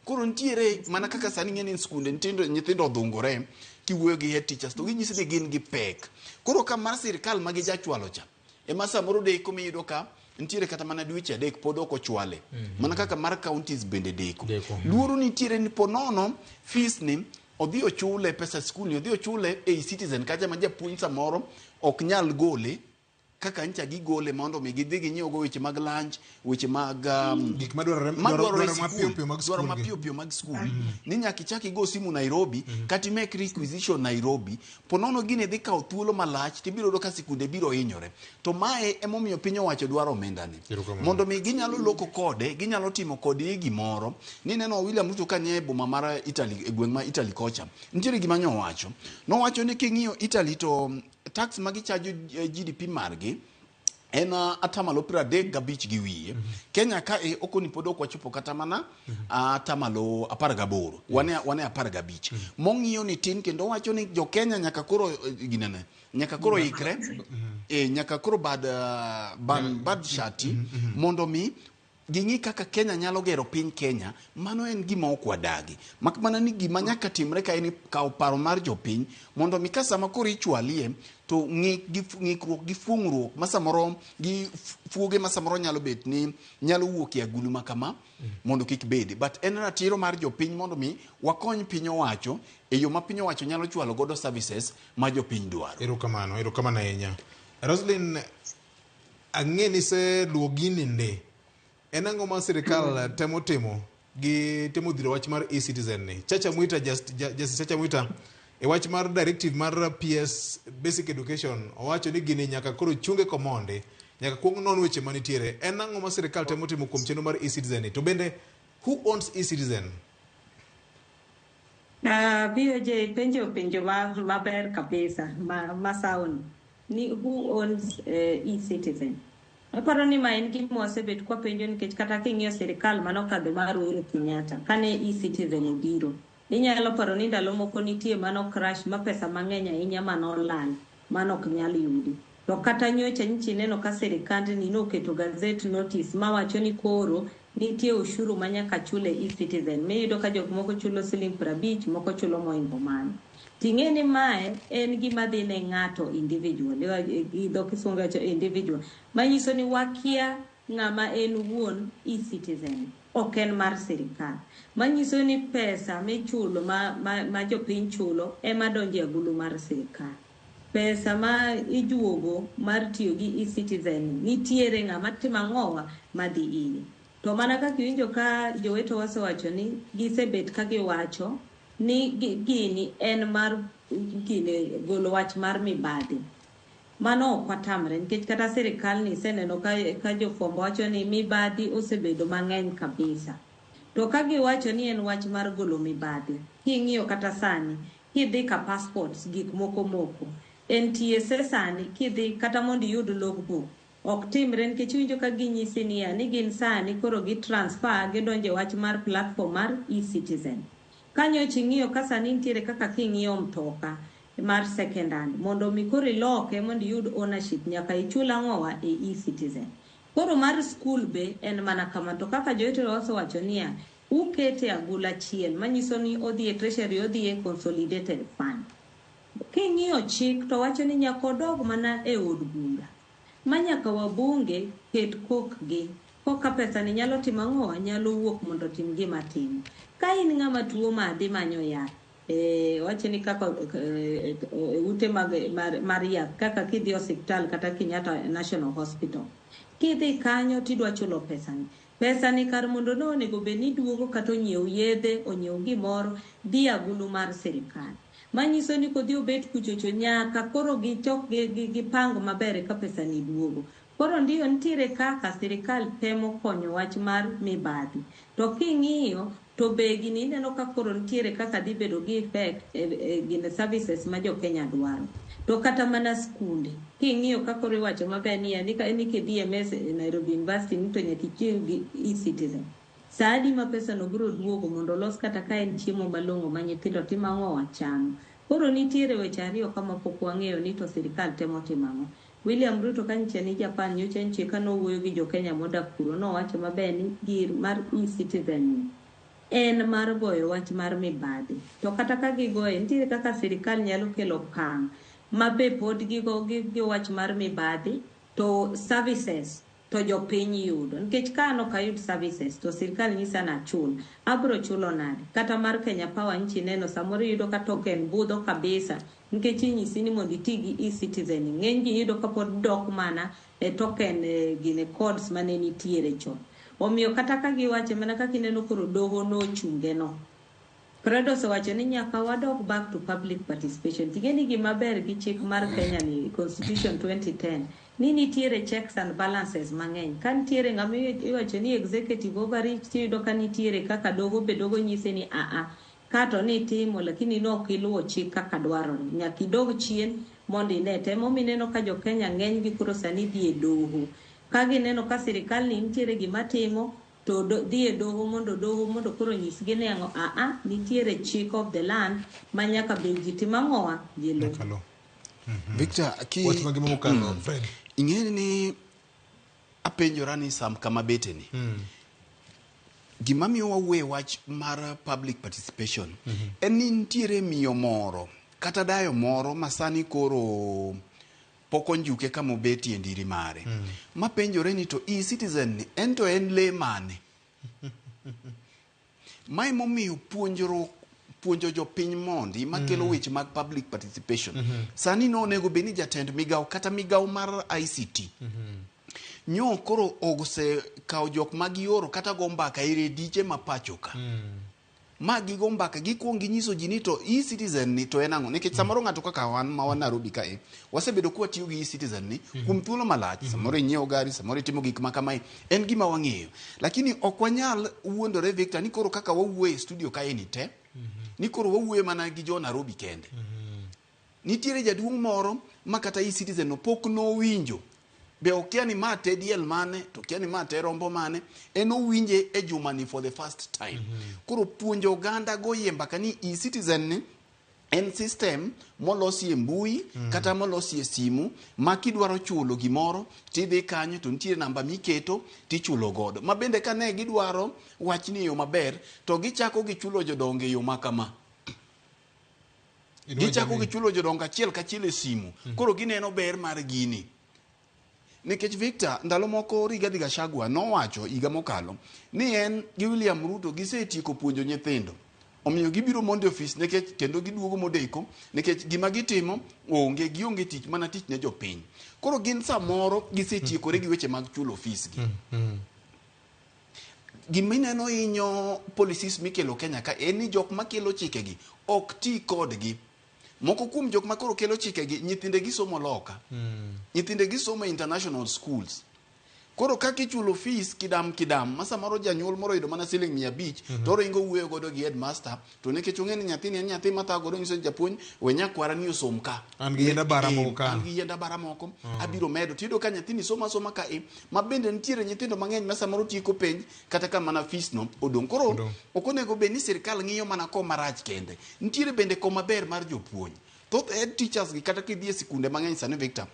Koro nitiere mana kaka sani ing'e ni skunde nyithindo odhungore kiwuoyo gi head teachers to ginyisi ni gin gi pek. Koro ka mar sirikal ma gijachwalo cha ema samoro deko miyudo ka nitiere kata mana dweche 3 pod ok ochwale. Mana kaka mar counties bende deko. Luoro nitiere ni ponono fees ni odhi ochule pesa skul ni odhi ochule e citizen kacha ma japuonj samoro ok nyal gole kaka ncha gigole mondo mi gidhi ginyiew go weche mag lunch, weche mag gik madwarore madwarore dwaro mapiyo piyo mag dwaro skul gi. mapiyo piyo mag skul ni nyaka ichak igo simu Nairobi kata imek requisition Nairobi. Ponono gini dhi kawo thuolo malach tibiro yudo ka sikunde biro hinyore. To mae emomiyo piny owacho dwaro omenda ni mondo mi ginyalo loko kode, ginyalo timo kode gimoro. Nineno William Ruto ka nie e boma mar Italy, e gweng' ma Italy kocha, nitiere gima nyowacho. Nowacho ni king'iyo Italy to tax ma gichajo GDP margi en atamalo 35 gi wiye. Kenya ka e okoni pod ok wachopo kata mana atamalo 18. Wane 15. Mong'iyo ni tin kendo wacho ni jo Kenya nyaka koro ginene, nyaka koro ikre, nyaka koro bad ban bad shati mondo mi ging'i kaka Kenya nyalo gero piny Kenya. Mano en gima ok wadagi. Mak mana ni gima nyaka timre ka en kawo paro mar jopiny mondo mi ka sama koro ichwalie to ng'ikruok gi fuong'ruok ma samoro gi fuoge ma samoro nyalo bet ni nyalo wuok e agulu ma kama mondo kik bedi. But en ratiro mar jopiny mondo mi wakony piny owacho e yo ma piny owacho nyalo chwalo godo services ma jopiny dwaro. Erokamano, erokamano ahinya. Roslyn, ang'e ni iseluwo gini ndi. En ang'o ma sirikal temo timo gi temo dhiro wach mar e-citizen ni? Chacha Mwita, Justice Chacha Mwita, e wach mar directive mar PS Basic Education owacho ni gini nyaka koro chunge komondi, nyaka kuong non weche manitiere. En ang'o ma sirikal temo timo kuom chenro mar e-citizen ni? To bende, who owns e-citizen? BOJ penjo penjo maber kabisa ma sound ni who owns e-citizen. Aparo ni ma en gima wasebet kwapenjo nikech kata king'iyo sirikal manokadho mar Uhuru Kenyatta kane e-citizen obiro, inyalo paro ni ndalo moko nitie mano crash ma pesa mang'eny ahinya manolal manok nyal yudi. To kata nyocha nyicha ineno ka sirikandni noketo gazette notice mawacho ni koro nitie ushuru ma nyaka chul e e-citizen miyudo ka jok moko chulo siling 50, moko chulo moingo mano. Ting'e ni mae en gima dhi ne ng'ato individual, gi dho kisungu wacho individual, manyiso ni wakia ng'ama en wuon e-citizen, ok en mar sirikal. Manyiso ni pesa michulo ma jopiny chulo ema donjo e agulu mar sirikal. Pesa ma ijuogo mar tiyo gi e-citizen nitiere ng'ama timo ang'owa madhi ire. To mana kaka iwinjo ka jowetewa osewacho ni gisebet ka giwacho ni gini en mar gini golo wach mar mibadhi. Mano ok watamre nikech kata sirikal ni iseneno ka jofwambo wacho ni mibadhi osebedo mang'eny kabisa. To ka giwacho ni en wach mar golo mibadhi, king'iyo kata sani, kidhi ka passports gik moko moko, NTSA sani kidhi kata mondo iyud logbook ok timre nikech iwinjo ka ginyisi niya ni gin sani koro gi transfer gidonjo e wach mar platform mar e-citizen. Kanyocha ing'iyo ka sani nitiere kaka king'iyo mtoka mar second hand mondo mi koro iloke mondo iyud ownership nyaka ichul ang'owa e e-citizen. Koro mar skul be en mana kamano to kaka jowetewa osewacho niya Ukete e agula achiel manyiso ni odhi e treasury odhi e consolidated fund. King'iyo chik to wacho ni nyaka odog mana e od bura. Ma nyaka wabunge ket kokgi koka pesa ni nyalo timo ang'o nyalo wuok mondo otim gima timo. Ka in ng'ama tuo ma dhi manyo yath wacho ni kaka ute mag mar yath kaka kidhi osiptal kata Kenyatta National Hospital kidhi kanyo tidwa chulo pesani pesani kar mondo ne onego bed ni duogo kata onyiew yedhe onyiew gimoro dhi agulu mar sirikal manyiso ni kodhi obet kuchocho nyaka koro gichok gipang maber eka pesani duogo. Koro ndiyo nitiere kaka sirikal temo konyo wach mar mibadhi to king'iyo to be gini ineno ka koro nitiere kaka dhi bedo gi effect e gine services ma jo Kenya dwaro. To kata mana skunde king'iyo ka koro iwacho maber ni ni kidhi e mes e Nairobi University ni to nyaka ichiw gi e-citizen. Sa adi ma pesa no biro duogo mondo olos kata ka en chiemo malong'o ma nyithindo timo ang'o wachamo. Koro nitiere weche ariyo ka ma pok wang'eyo ni to sirikal temo timo ang'o. William Ruto ka nyicha ni Japan nyocha nyiche ka nowuoyo gi jo Kenya modak kuro nowacho maber ni gir mar e-citizen ni en mar goyo wach mar mibadhi. To kata ka gigoye nitiere kaka sirikal nyalo kelo okang' ma be pod gigo gi wach mar mibadhi to services to jopiny yudo. Nikech ka an ok ayud services to sirikal nyisa ni achul, abro chulo nade? Kata mar Kenya Power nchi neno samoro iyudo ka token budho kabisa nikech inyisi ni mondo iti gi e-citizen. Ng'eny ji iyudo ka pod dok mana e token gine codes mane nitiere chon. Omiyo kata ka giwache mana kaka ineno koro doho nochunge no. Fredo osewacho ni nyaka wadok back to public participation. Ting'e ni gima ber gi chik mar Kenya ni Constitution 2010 ni nitiere checks and balances mang'eny. Ka nitiere ng'ama iwacho ni executive overreach tiyudo ka nitiere kaka doho be doho nyise ni aa ka to nitimo lakini nok iluwo chik kaka dwarore. Nyaka idog chien mondo ine. To emomiyo ineno ka jo Kenya ng'eny gi koro sani dhi e doho. Ka gineno ka sirikal ni nitiere gima timo to dhi e doho mondo koro nyisgi ni ang'o aa nitiere chik of the land ma nyaka bed ji timo ang'owa ji luw. Victor, ki Wach magima mokalo, Fred. Ing'e ni apenjora ni sam kama bete ni. Gima miyo wawuoye wach mar public participation en ni nitiere miyo moro kata dayo moro ma sani koro pok onjuke kama obetie e ndiri mare. Mapenjore ni to e-citizen ni en to en lee mane? Mae momiyo puonjo jopiny mondi makelo weche mag public participation. Sani no onego bed ni jatend migawo kata migawo mar ICT nyo koro osekawo jok ma gioro kata go mbaka e rediche ma pacho ka. Ma gigo mbaka gikuong ginyiso ji ni to e-citizen ni to en ang'o nikech samoro ng'ato kaka wan ma wan Nairobi kae wasebedo ka watiyo gi e-citizen ni kuom thuolo malach samoro inyiewo gari samoro itimo gik ma kamae en gima wang'eyo lakini ok wanyal wuondore Victor ni koro kaka wawuoyo e studio kae ni te ni koro wawuoyo mana gi jo Nairobi kende nitiere jaduong' moro ma kata e-citizen no pok nowinjo be okia ni ma te diel mane to okia ni ma te rombo mane en owinje e jumani for the first time koro puonjo oganda goyie mbaka ni e-citizen ni en system molosi e mbui kata molosi e simu ma kidwaro chulo gimoro tidhi kanyo to nitie namba miketo tichulo godo ma bende ka ne gidwaro wachni e yo maber to gichako gichulo jodongo e yo ma kama gichako gichulo jodongo achiel kachiel e simu koro gineno ber mar gini nikech Victor ndalo moko Rigathi Gachagua nowacho higa mokalo ni en gi William Ruto gisetieko puonjo nyithindo omiyo gibiro mondo e ofis nikech kendo giduogo modeko nikech gima gitimo onge gionge tich mana tich ne jopiny koro gin samoro gisetiekore gi weche mag chulo ofis gi gima ineno hinyo policies mikelo Kenya ka en ni jok makelo chikegi ok ti kodgi moko kuom jok makoro kelo chikegi nyithinde gisomo loka nyithinde gisomo e international schools koro kaka ichulo fees kidam kidam ma samoro janyuol moro oyudo mana siling 500 to oringo wuoyo godo gi headmaster to nikech ong'e ni nyathini en nyathi mathagore onyiso ni japuonj we nyakwara ni osom ka An gi yiend abara moko ka. An gi yiend abara moko abiro medo tiyudo ka nyathini somo asoma ka e ma bende nitiere nyithindo mang'eny ma samoro tieko penj kata ka mana fees no odong' koro ok onego bed ni sirikal ng'iyo mana koma rach kende nitiere bende koma ber mar jopuonj thoth head teachers gi kata kidhi e sikunde mang'eny sani Victor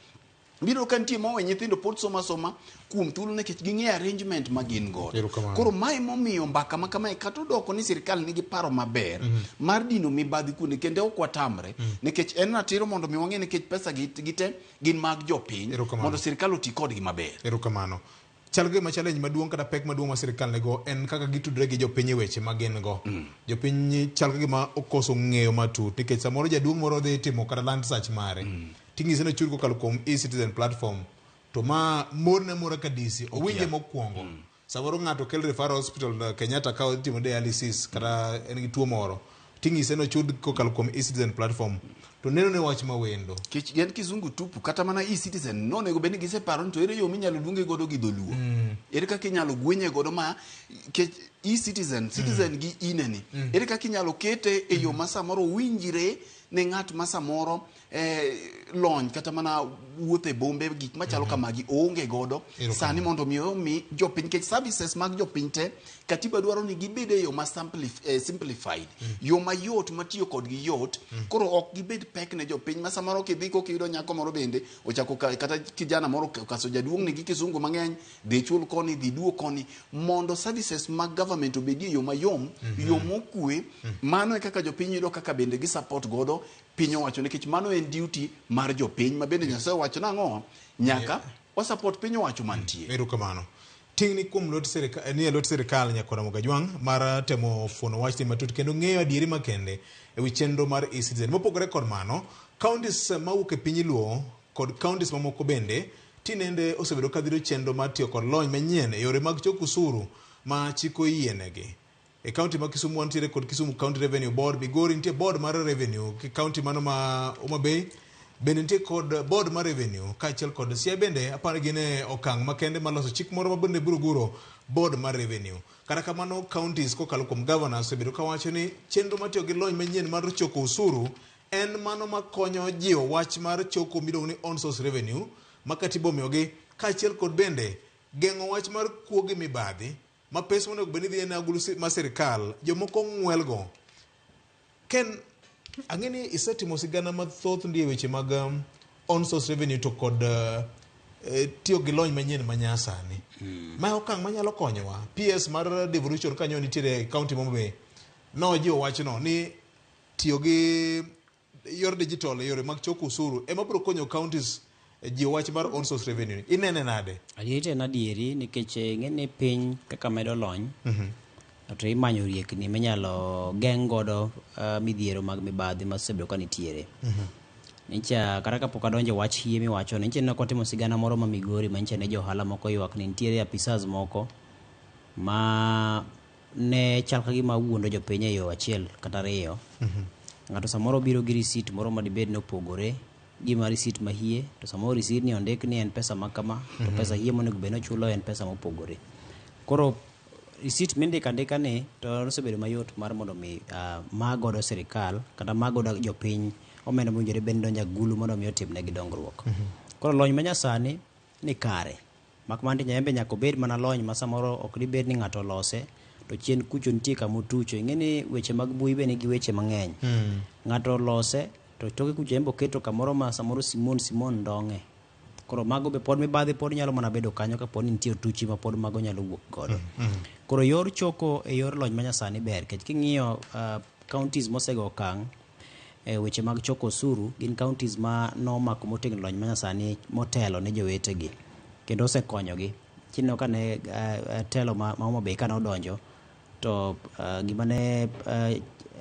Biro ka nitie mowe nyithindo pod somo asoma kuom thuolo nikech ging'eyo arrangement ma gin godo. Erokamano. Koro mae momiyo mbaka ma kamae kata odoko ni sirikal nigi paro maber mar dino mibadhi kuonde kendo ok watamre nikech en ratiro mondo mi wang'e nikech pesa gi gite gin mag jopiny mondo sirikal oti kodgi maber. Erokamano. Chal gima challenge maduong' kata pek maduong' ma sirikal nigo en kaka gitudre gi jopiny e weche ma gin go. Jopiny chal ka gima okoso ng'eyo matut nikech samoro jaduong' moro dhi timo kata land search mare. Ting'ise ni ochud kokalo kuom e-citizen platform. To ma morne amora ka DC owinje mokwongo. Samoro ng'ato kel referral hospital Kenyatta ka odhi timo dialysis kata en gi tuo moro. Ting'ise ni ochud kokalo kuom e-citizen platform. To neno ne wach mawendo. Kech en kizungu tupu kata mana e-citizen nonego bed ni giseparo ni to ere yo minyalo luonge godo gi dholuo. Ere kaka inyalo gwenye godo ma kech e-citizen citizen gi ineni. Ere kaka inyalo kete e yo ma samoro winjre ne ng'at ma samoro lony kata mana wuotho e bombe gik machalo kamagi oonge godo sani mondo mi omi jopiny nikech services mag jopiny te katiba dwaro ni gibed e yo ma simplified yo mayot matiyo kodgi yot koro ok gibed pek ne jopiny ma samoro kidhi kokiyudo nyako moro bende ochako kata kijana moro okaso jaduong' nigi kisungu mang'eny dhi chul koni dhi duo koni mondo services mag government obedie yo mayom yo mokwe mano e kaka jopiny yudo kaka bende gi support godo piny owacho nikech mano en duty mar jopiny ma bende Nyasaye owacho nang'o nyaka wa support piny owacho mantie. Erokamano. Ting' ni kuom lwet sirikal, ni e lwet sirikal Nyakora Mogajwang' mar temo fuono wachni matut kendo ng'eyo adieri makende e wi chenro mar e-citizen. Mopogore kod mano, counties mawuok e piny Luo kod counties mamoko bende tinende osebedo ka dhiro chenro mar tiyo kod lony manyien e yore mag choko osuru ma chik oyienegi. E county ma Kisumu wantiere kod Kisumu County Revenue Board, Migori nitie board mar revenue, ki county mano ma Homa Bay bende nitie kod board mar revenue kaachiel kod Siaya bende aparo gin e okang' makende mar loso chik moro ma bende biro guro board mar revenue. Kata kamano counties kokalo kuom governors osebedo kawacho ni chenro mar tiyo gi lony manyien mar choko osuru en mano makonyo jiwo wach mar choko miluongo ni on source revenue ma katiba omiyogi kaachiel kod bende geng'o wach mar kuo gi mibadhi ma pesa monego bed ni dhi e agulu ma sirikal jomoko ng'welgo. Ken, ang'e ni isetimo sigana mathoth ndi e weche mag on source revenue to kod tiyo gi lony manyien ma nyasani. Ma okang' manyalo konyowa. PS mar devolution kanyo nitiere e county ma Homa Bay nojiwo wachno ni tiyo gi yor digital e yore mag choko osuru ema biro konyo counties jiwo wach mar on source revenue. Inene nade? Adieri to en adieri nikech ing'e ni piny kaka medo lony to imanyo riekni minyalo geng' godo midhiero mag mibadhi masebedo ka nitiere. Nyicha kata kapok adonjo e wach hie miwacho ni nyicha ne watimo sigana moro ma Migori ma nyicha ne johala moko ywak ni nitiere apisas moko ma ne chal ka gima wuondo jopiny e yo achiel kata ariyo. Ng'ato samoro biro gi receipt moro ma dibed ni opogore gi ma receipt ma hie to samoro receipt ni ondik ni en pesa ma kama to pesa hie monego bed ni ochulo en pesa mopogore. Koro receipt mindiko andika ni to osebedo mayot mar mondo mi ma godo sirikal kata ma godo jopiny omenda mowinjore bed ni donjo e agulu mondo mi otimnegi dongruok. Koro lony manyasani ni kare mak mana ni en be nyaka obed mana lony ma samoro ok dibed ni ng'ato olose to chien kucho nitie kama otucho. Ing'e ni weche mag mbui be nigi weche mang'eny. Ng'ato olose to toke kucho en be oketo kamoro ma samoro Simon Simon ndong'e. Koro mago be pod mibadhi pod nyalo mana bedo kanyo kapo ni nitie otuchi ma pod mago nyalo wuok godo. Koro yor choko e yor lony manyasani ber nikech king'iyo counties mosego okang' e weche mag choko osuru gin counties ma nomako motegno lony manyasani motelo ne jowetegi kendo osekonyogi. Kineno ka ne telo ma Homa Bay kane odonjo to gima ne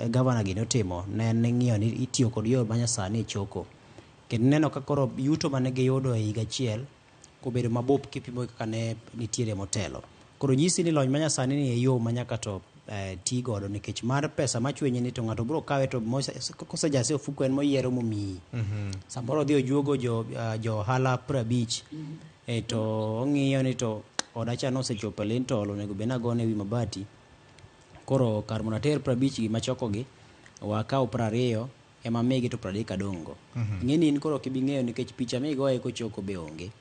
gavana gi notimo ne en ng'iyo ni itiyo kod yo manyasani e choko. Kendo ineno ka koro yuto mane giyudo e higa achiel kobedo mabup kipimo gi kaka ne nitiere motelo. Koro nyisi ni lony manyasani ni e yo ma nyaka to ti godo nikech mar pesa machwenyi ni to ng'ato biro kawe to kosejase e ofuko en moyiero momiyi. Samoro odhi ojuogo jo ohala 50 to ong'iyo ni to oda cha nosechopo e lintel onego bed ni agone wi mabati. Koro kar mondo ater 50 gi machokogi wakaw 20 ema migi to 30 adong' go. Ing'e ni in koro ok ibi ng'eyo nikech picha migoye kochoko be onge.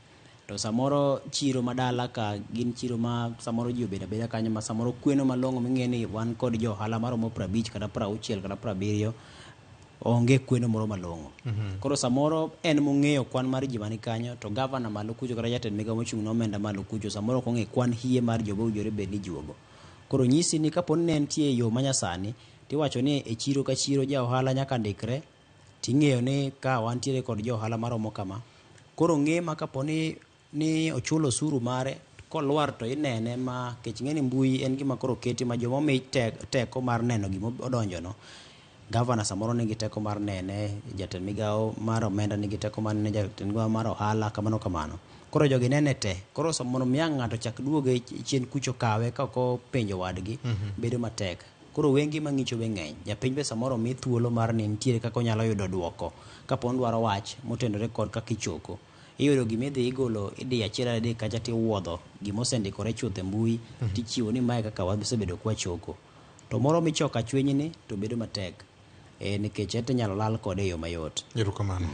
To samoro chiro madala ka gin chiro ma samoro ji obedo abeda kanyo ma samoro kweno malong'o ming'e ni wan kod jo ohala maromo 50 kata 60 kata 70 Onge kweno moro malong'o. Koro samoro en mong'eyo kwan mar ji mani kanyo to gavana malo kucho kata jatend migao mochung' ne omenda malo kucho samoro ok ong'e kwan hie mar joma owinjore bed ni juogo. Koro nyisi ni kapo ni ne nitie yo manyasani tiwacho ni e chiro ka chiro ja ohala nyaka ndikre ting'eyo ni ka wantiere kod jo ohala maromo kama. Koro ng'e ma kapo ni ochulo osuru mare kolwar to inene ma kech ing'e ni mbui en gima koro oketi ma joma omi teko mar neno gima odonjono. Gavana samoro nigi teko mar nene, jatend migao mar omenda nigi teko mar nene, jatend migao mar ohala, kamano kamano. Koro jogi nene te. Koro mondo mi ang' ng'ato chak duoge chien kucho kawe ka ok openjo wadgi, bedo matek. Koro wenge mang'icho be ng'eny. Japiny be samoro omi thuolo mar ni nitiere kaka onyalo yudo duoko kapo ni odwaro wach motenore kod kaka ichoko. Iyudo gima idhi igolo idiyo achiel adek kacha tiwuodho gima osendikore chuth e mbui tichiwo ni mae kaka wasebedo kwachoko. To moro michoko achwinyni to bedo matek nikech ento inyalo lal kode e yo mayot. Erokamano.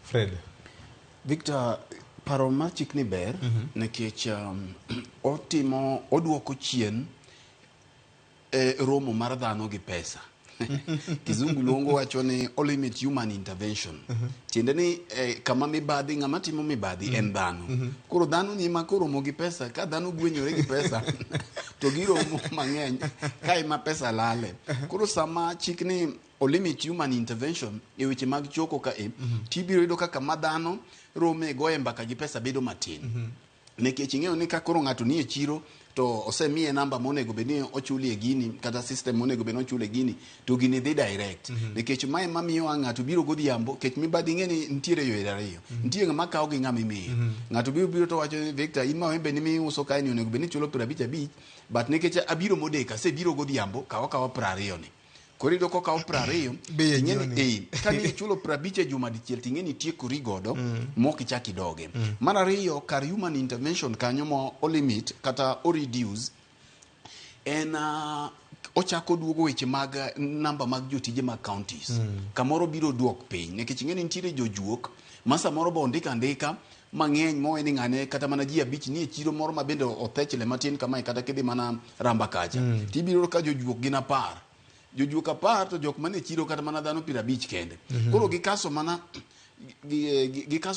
Fred. Victor, paro mar chik ni ber nikech otimo oduoko chien romo mar dhano gi pesa. Kizungu luongo wacho ni limit human intervention. Tiende ni kama mibadhi ng'ama timo mibadhi en dhano. Koro dhano ni ema koromo gi pesa ka dhano gwenyore gi pesa to giromo mang'eny ka ema pesa lale. Koro sama chik ni olimit human intervention e weche mag choko ka e tibiro yudo kaka ma dhano rome goye mbaka gi pesa bedo matin. Nikech ing'eyo ni ka koro ng'ato nie chiro to osemiye namba monego bed ni ochulie gini kata system monego bed ni ochule gini to gini dhi direct. Nikech mae mamiyo ang' ng'ato biro godhiambo kech mibadhi ing'e ni nitiere yore ariyo. Nitie ng'ama kawo gi ng'ama imiyo. Ng'ato biro to wacho ni Victor in mawembe ni miuso kae ni onego bed ni ichulo 55 but nikech abiro modeko asebiro godhiambo kaw akawa 20 ni. Koro iyudo kokawo 20 ing'e ni kane ichulo 50 e juma dichiel ting'e ni itiekori godo mok ichak idoge. Mar ariyo kar human intervention kanyo mo olimit kata o reduce en ochako duogo weche mag namba mag jotije mag counties. Kamoro biro duok piny nikech ing'e ni nitiere jojuok ma samoro be ondiko andika mang'eny mowe ni ng'ane kata mana ji 5 nie chiro moro ma bende othechle matin kamae kata kidhi mana Ramba kacha. Tibiro ka jojuok gin 10. Jojuok 10 to jok mane chiro kata mana dhano 50 kende. Koro gikaso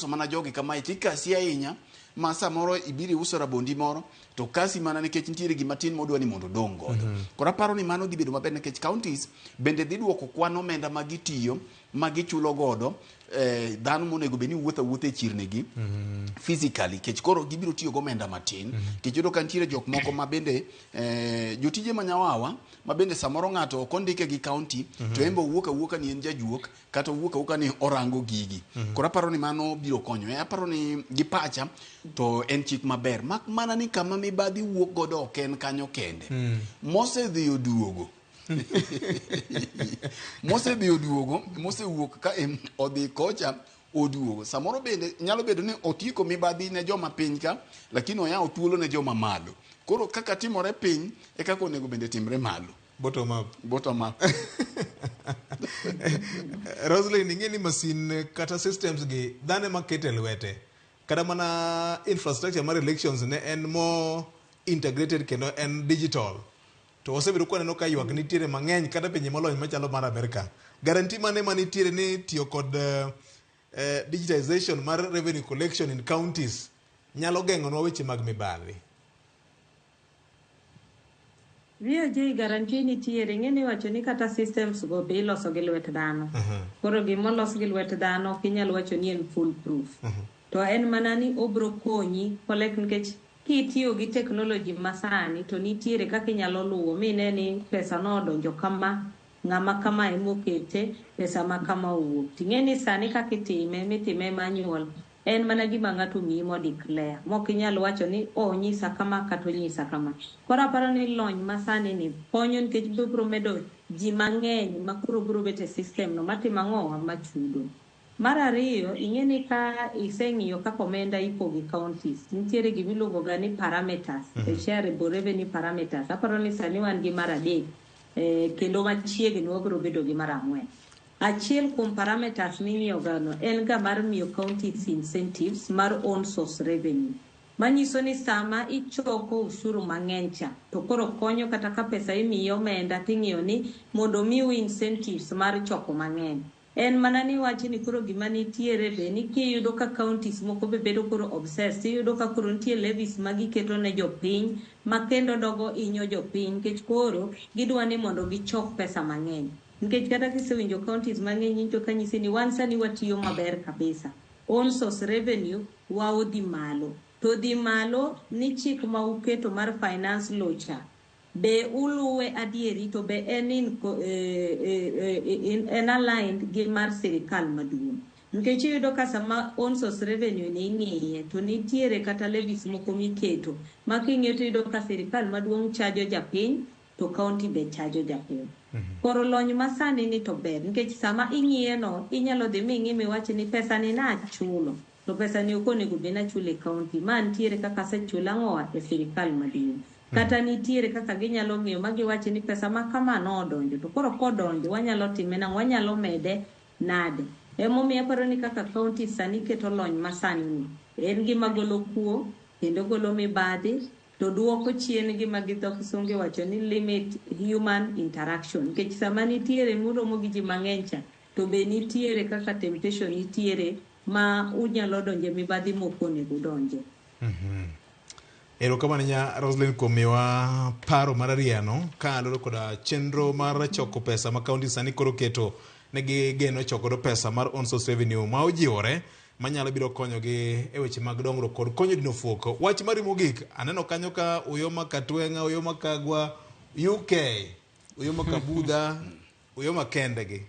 mana jogi kamae tikasi ahinya ma samoro ibiro iuso rabondi moro to kasi mana nikech nitiere gima tin modwa ni mondo odong' godo. Koro aparo ni mano dhi bedo maber nikech counties bende dhi duoko kwan omenda ma gitiyo ma gichulo godo dhano monego bed ni wuotho awuotha e chirnigi physically kech koro gibiro tiyo gi omenda matin. Kech yudo ka nitiere jok moko ma bende jotije manyawawa ma bende samoro ng'ato ok ondike gi county to en be owuok awuoka ni en jajuok kata owuok awuoka ni orango gigi. Koro aparo ni mano biro konyo. Aparo ni gi pacha to en chik maber. Mak mana ni kama mibadhi wuok godo ok en kanyo kende. Mosedhi oduogo. Mosedhi oduogo, mosewuok ka odhi kocha oduogo. Samoro bende nyalo bedo ni otieko mibadhi ne joma piny ka, lakini oyawo thuolo ne joma malo. Koro kaka timore piny e kaka onego bende timre malo. Bottom up. Bottom up. Roslyn, ing'e ni masin kata systems gi dhano ema kete lwete. Kata mana infrastructure mar elections ne en more integrated kendo en digital. To wasebedo kwaneno ka ywak nitiere mang'eny kata pinje molony machalo mar Amerika. Guarantee mane manitiere ni tiyo kod digitization mar revenue collection in counties nyalo geng'onwa weche mag mibadhi? VOJ guarantee nitiere, ing'e ni iwacho ni kata systems go be iloso gi lwet dhano. Koro gimolos gi lwet dhano ok inyal wacho ni en full proof. To en mana ni obro konyi collect nikech kitiyo gi technology masani to nitiere kaka inyalo luwo mine ni pesa no odonjo kama, ng'ama kama emokete, pesa ma kama owuok. Ting'e ni sani kaka itime, mitime manual, en mana gima ng'ato miyi mo declare. Mok inyal wacho ni onyisa kama kata onyisa kama. Koro aparo ni lony masani ni konyo nikech biro medo ji mang'eny ma koro biro bet e system no matimo ang'o machudo. Mar ariyo, ing'e ni ka iseng'iyo kaka omenda ipogo e counties, nitiere gimiluongo ga ni parameters, shareable revenue parameters. Aparo ni sani wan gi mar 3, kendo machiegni wabiro bedo gi mar 4. Achiel kuom parameters ming'iyo ga no en ga mar miyo counties incentives mar own source revenue. Manyiso ni sama ichoko ushuru mang'eny cha, to koro konyo kata ka pesa imiyi omenda ting'iyo ni mondo miu incentives mar choko mang'eny. En mana ni wach ni koro gima nitiere be ni kiyudo ka counties moko be bedo koro obsessed, iyudo ka koro nitie levies ma giketo ne jopiny ma kendo dogo inyo jopiny nikech koro gidwa ni mondo gichok pesa mang'eny. Nikech kata kisewinjo counties mang'eny iwinjo ka nyisi ni wan sani watiyo maber kabisa. Own source revenue wa odhi malo. To dhi malo ni chik ma uketo mar finance law cha be uluwe adieri to be en in, en aligned gi mar sirikal maduong'. Nikech iyudo ka sama own source revenue ni ing'iye to nitiere kata levies moko miketo ma king'iyo to iyudo ka sirikal maduong' chajo japiny to county be chajo japiny. Koro lony masani ni to ber nikech sama ing'iye no inyalo dhi ming'i miwach ni pesa ni nachulo to pesa ni ok onego bed nachulo e county ma nitiere kaka asechulo ang'owa e sirikal maduong'. Kata nitiere kaka ginyalo ng'iyo ma giwach ni pesa ma kama nodonjo to koro kodonjo wanyalo time nang'o wanyalo mede nade. Emomiyo aparo ni kaka county sani keto lony masani ni en gima golo kuo kendo golo mibadhi to duoko chien gima gi dho kisungu iwacho ni limit human interaction nikech sama nitiere muromo gi ji mang'eny cha to be nitiere kaka temptation nitiere ma unyalo donje mibadhi mok onego udonje. Erokamano nya Roslyn kuom miwa paro marariano kaluwore koda chenro mar choko pesa ma kaunti sani koro keto ne gigeno choko pesa mar own source revenue ma ojiwore manyalo biro konyogi e weche mag dongruok kod konyo dino fuok. Wach mari mogik, aneno kanyo ka Uyoma Katweng'a, Uyoma Kagwa, UK, Uyoma Kabudha, Uyoma kendgi.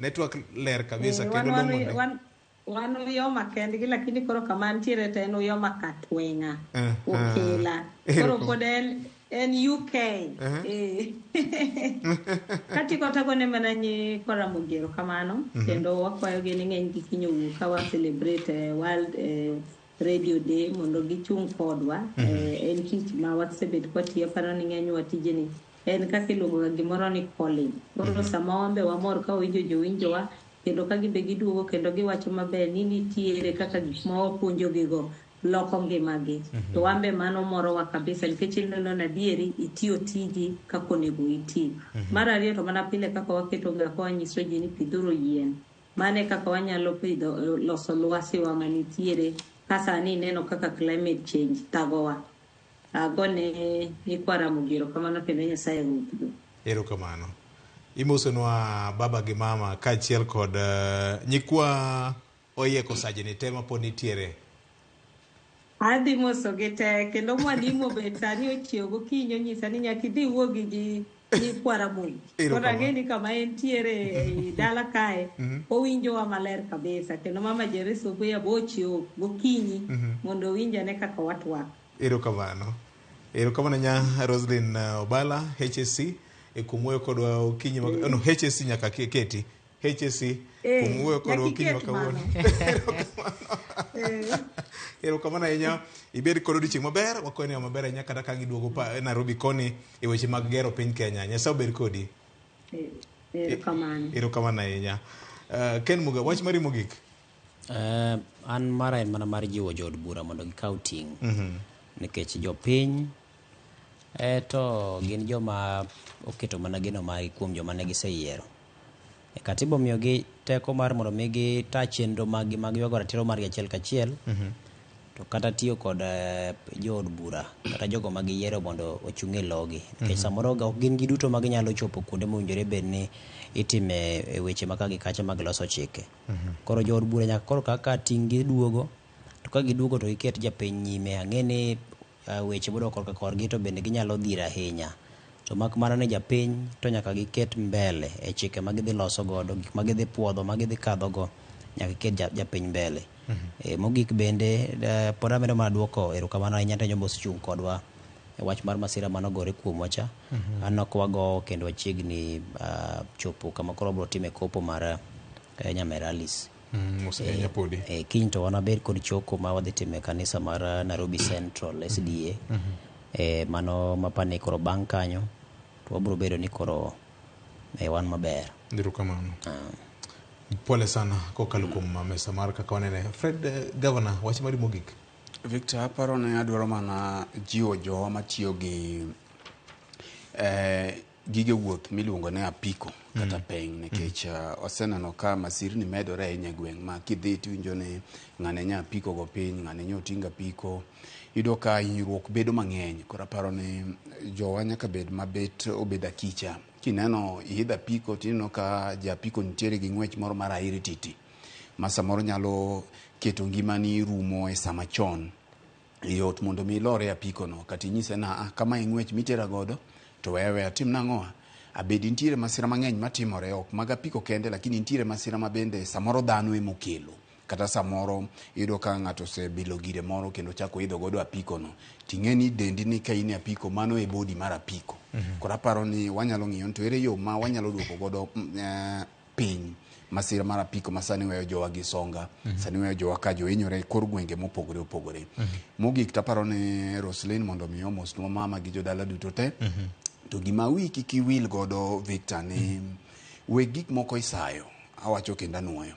Network ler kabisa kendo long'o. Wan Uyoma kendgi lakini koro kama ntiere to en Uyoma Katweng'a. Okela. Koro pod en UK. Katieko tagone mana nyi Ramogi erokamano kendo wakwayogi ni ng'eny gi kiny owuok ka wa celebrate World Radio Day mondo gichung' kodwa. En tich ma wasebet kwatiyo aparo ni ng'enywa tijeni en kaka iluongo ga gimoro ni calling. Koro sama wan be wamor ka wawinjo jowinjowa kendo ka gimbe giduogo kendo giwacho maber ni nitiere kaka gik ma wapuonjogigo loko ngimagi. To wan be mano morowa kabisa nikech ineno ni adieri itiyo tiji kaka onego iti. Mar ariyo to mana pile kaka waketo ga ka wanyiso ji ni pidhuru yien. Mano e kaka wanyalo pidho loso lwasiwa manitiere ka sani ineno kaka climate change thagowa. Agone nyikwa Ramogi erokamano kendo Nyasaye ogwedhu. Erokamano. Imosonwa baba gi mama kaachiel kod nyikwa Oyieko Sajini te mapod nitiere. Adhi mosogi te kendo mwalimu be sani ochiew gokinyi onyisa ni nyaka idhi iwuo gi ji nyikwa Ramogi. Koro ang'e ni kama entiere e dala kae owinjowa maler kabisa kendo mama Jeresi Obuya bo ochiew gokinyi mondo owinj ane kaka watwak. Erokamano. Erokamano nya Roslyn Obala HSC e kuom wuoyo kodwa okinyi ma, no, HSC nyaka keti HSC kuom wuoyo kodwa okinyi ma kawuono. Erokamano ahinya. Ibed kod odiochieng' maber, wakwayo ni maber ahinya kata ka giduogo pa Nairobi koni e weche mag gero piny Kenya. Nyasaye obed kodi. Erokamano. Erokamano ahinya. Ken Muga, wach mari mogik. An mara en mana mar jiwo jood bura mondo gikaw ting'. Nikech jopiny to gin joma oketo mana geno margi kuom joma ne giseyiero. Katiba omiyogi teko mar mondo mi gita chenro maggi mag ywago ratiro margi achiel kachiel. To kata tiyo kod jood bura kata jogo ma giyiero mondo ochung' e logi. Nikech samoro ok gin giduto ma ginyalo chopo kuonde mowinjore bed ni itime weche ma ka gi kacha mag loso chike. Koro jood bura nyaka koro kaka ting' gi duogo to ka giduogo to giket japiny nyime. Ang'e ni weche modok korka korgi to bende ginyalo dhir ahinya. To mak mana ni japiny to nyaka giket mbele e chike ma gidhi loso godo, gik ma gidhi puodho, ma gidhi kadho go, nyaka giket japiny mbele. Mogik bende pod amedo mana duoko erokamano ahinya ne joma osechung' kodwa e wach mar masira manogore kuomwa cha. Aneno ka wagowo kendo wachiegni chopo kama koro wabiro time kopo mar Nyamera Alice. Kiny to wanabed kod choko ma wadhi timo e kanisa mar Nairobi Central SDA. Mano mapani koro bang' kanyo to wabiro bedo ni koro wan maber. Erokamano. Pole sana kokalo kuom mesa mar kaka wanene. Fred, Governor, wach mari mogik. Victor, aparo ni adwaro mana jiwo jowa matiyo gi Gige wuoth miluongo ni apiko kata peng nikech oseneno ka masirni medore ahinya e gweng' ma kidhi tiwinjo ni ng'ane nya apiko go piny, ng'ane nyo otingo apiko. Iyudo ka hinyruok bedo mang'eny. Koro aparo ni jowa nyaka bed mabet obed akicha. Kineno iidho apiko tineno ka ja apiko nitiere gi ng'wech moro mar airititi ma samoro nyalo keto ngimani rumo e sama chon. Yot mondo mi ilor e apiko no kata inyise na ah, kama e ng'wech mitera godo to weya weya atim nang'o abedi nitiere masira mang'eny matimore ok mag apiko kende lakini nitiere masira ma bende samoro dhano emokelo kata samoro iyudo ka ng'ato osebilo gire moro kendo ochako idho godo apiko no ting'e ni dendi ni ka in e apiko mano e body mar apiko. Koro aparo ni wanyalo ng'iyo ni to ere yo ma wanyalo duoko godo piny masira mar apiko ma sani weyo jowa gi songa. Sani weyo jowa ka johinyore e kor gwenge mopogore opogore. Mogik taparo ni Roslyn mondo mi omosnwa mama gi jodala duto te. To gima wiyi kik iwil godo Victor ni weg gik moko isayo awacho kendo anuoyo.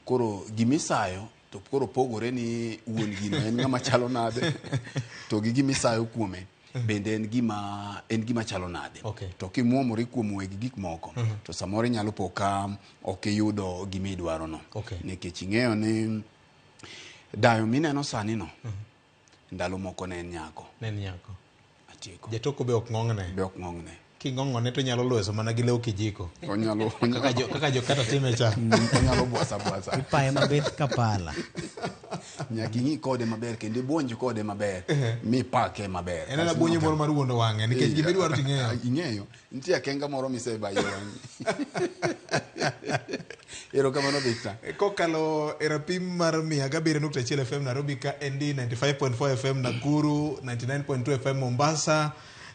Koro gimisayo to koro pogore ni wuon gino en ng'ama chalo nade to gi gimisayo kuome bende en gima en gima chalo nade. To kimuomori kuom weg gik moko to samoro inyalo po ka ok iyudo gima idwaro no. Nikech ing'eyo ni dayo mineno sani no ndalo moko ne en nyako. Ne en nyako. Atieko. Jatoko be ok ng'ong'ne. Be ok ng'ong'ne. King'ong'one to nyalo lweso mana gi lew kijiko. Onyalo Kaka jokata time cha. Onyalo bwasa bwasa. Ipaye mabith ka pala. Nyaka ing'i kode maber kendo ibuonj kode maber mipake maber. En ana buonyo moro mar wuondo wang'e nikech gima idwaro to ing'eyo. Ing'eyo. Nitie akenga moro misebayo wang'i. Erokamano Victor. Kokalo e rapim mar 107.1 FM Nairobi ka ND 95.4 FM Nakuru, 99.2 FM Mombasa,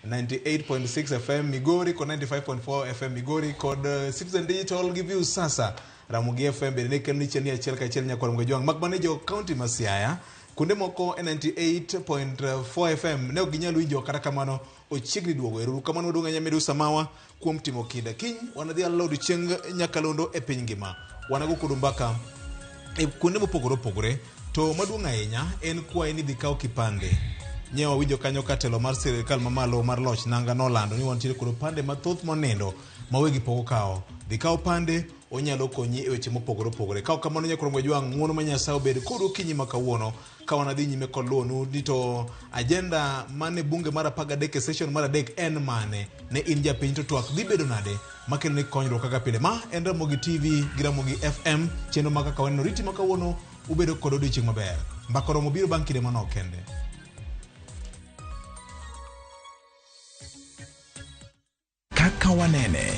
98.6 FM Migori kod 95.4 FM Migori kod Citizen Digital gi View Sasa Ramogi FM bende ne keloni chenro achiel kachiel nyakwar Mgajwang' mak mana jo kaunti ma Siaya kuonde moko e 98.4 FM ne ok ginyal winjo kata kamano ochiegni duogo. Ero uru kamano maduong' ahinya medu samawa kuom timo kinda. Kiny wanadhi alo odiochieng nyakalondo e piny ngima. Wanago kodu mbaka e kuonde mopogore opogore to maduong' ahinya en kwayi ni dhi kaw kipande. Nye wawinjo kanyo ka telo mar sirikal mamalo mar loch nanga nolando ni wantiere kod opande mathoth monindo ma wegi pok okawo. Dhi kaw opande onyalo konyi e weche mopogore opogore. Kaw kamano nyakwar Mgajwang' ng'uono ma Nyasaye obed kodu okinyi ma kawuono ka wanadhi nyime kod luwonu ni to agenda mane bunge mar 13 e session mar 3 en mane ne in japiny to twak dhi bedo nade makelo ni konyruok kaka pile. Ma en Ramogi TV gi Ramogi FM chenro ma kaka waneno riti ma kawuono ubedo kod odiochieng' maber. Mbaka oromo biro bang' kinde manok kende. Kaka wanene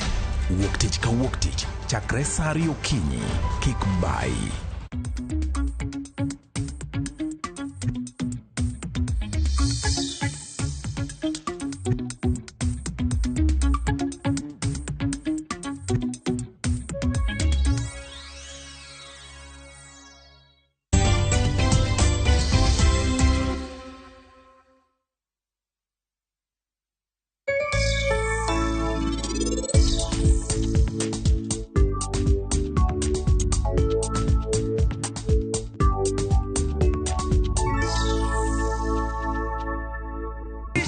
wuok tich ka wuok tich chakre saa ariyo okinyi kik bayi.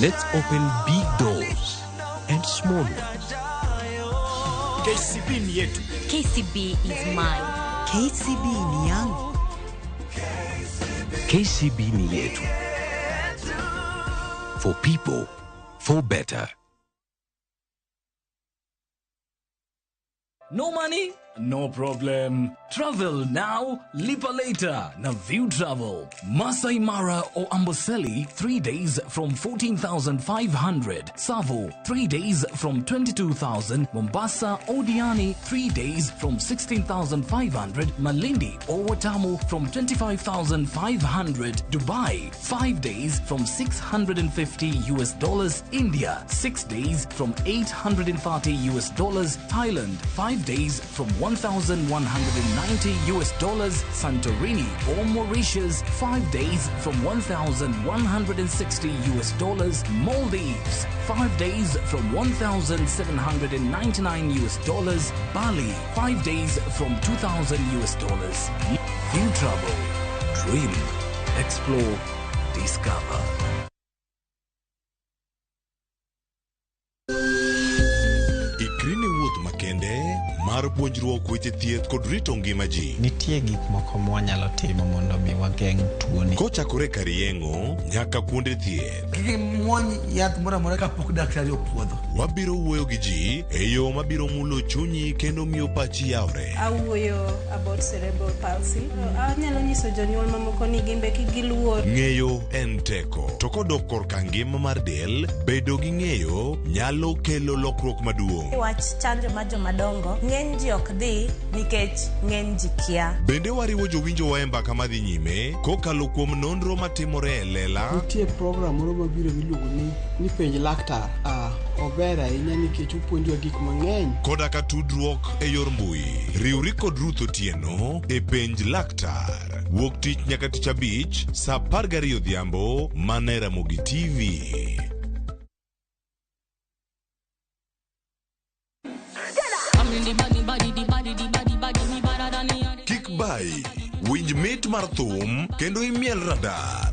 Let's open big doors and small ones. KCB ni yetu. KCB is mine. KCB ni yangu. KCB ni yetu. For people, for better. No money? No problem. Travel now, lipa later. Na View Travel. Masai Mara or Amboseli, 3 days from 14,500. Savo, 3 days from 22,000. Mombasa or Diani, 3 days from 16,500. Malindi or Watamu from 25,500. Dubai, 5 days from $650 US dollars. India, 6 days from $830 US dollars. Thailand, 5 days from $1,190 US dollars. Santorini or Mauritius, 5 days from $1,160 US dollars. Maldives, 5 days from $1,799 US dollars. Bali, 5 days from $2,000 US dollars. View Travel. Dream, explore, discover. Mar puonjruok weche thieth kod rito ngima ji. Nitie gik moko mwanyalo timo mondo mi wageng' tuoni. Kochakore kar yeng'o nyaka kuonde thieth. Kik imuony yath moro amora kapok daktari opuodho. Wabiro wuoyo gi ji e yo mabiro mulo chunyi kendo miyo pachi yawre. Awuoyo about cerebral palsy. Anyalo nyiso jonyuol mamoko ni gin be kik giluor. Ng'eyo en teko. To kodok korka ngima mar del, bedo gi ng'eyo nyalo kelo lokruok maduong'. Wach chanjo mar jomadongo, ng'eny ji ok dhi nikech ng'eny ji kia. Bende wariwo jowinjowa e mbaka madhi nyime kokalo kuom nonro matimore e lela. Nitie program moro mabiro miluongo ni penj laktar. Ober ahinya nikech opuonjowa gik mang'eny. Koda ka tudruok e yor mbui. Riwri kod Ruth Otieno e penj laktar. Wuok tich nyaka tich abich saa 12 odhiambo mana e Ramogi TV. Kik bai, winj mit mar thum kendo imiel radar.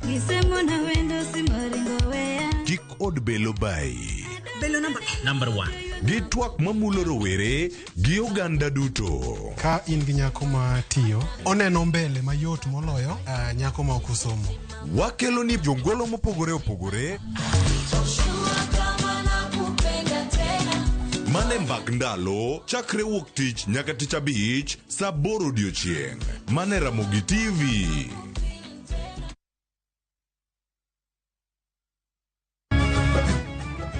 Kik od belo bai. Belo number 1. Gi twak mamulo rowere gi oganda duto. Ka in gi nyako ma tiyo, oneno mbele mayot moloyo nyako ma ok osomo. Wakelo ni jongolo mopogore opogore. Mane mbak ndalo chakre wuok tich nyaka tich abich saa 8 odiochieng'. Mane Ramogi TV.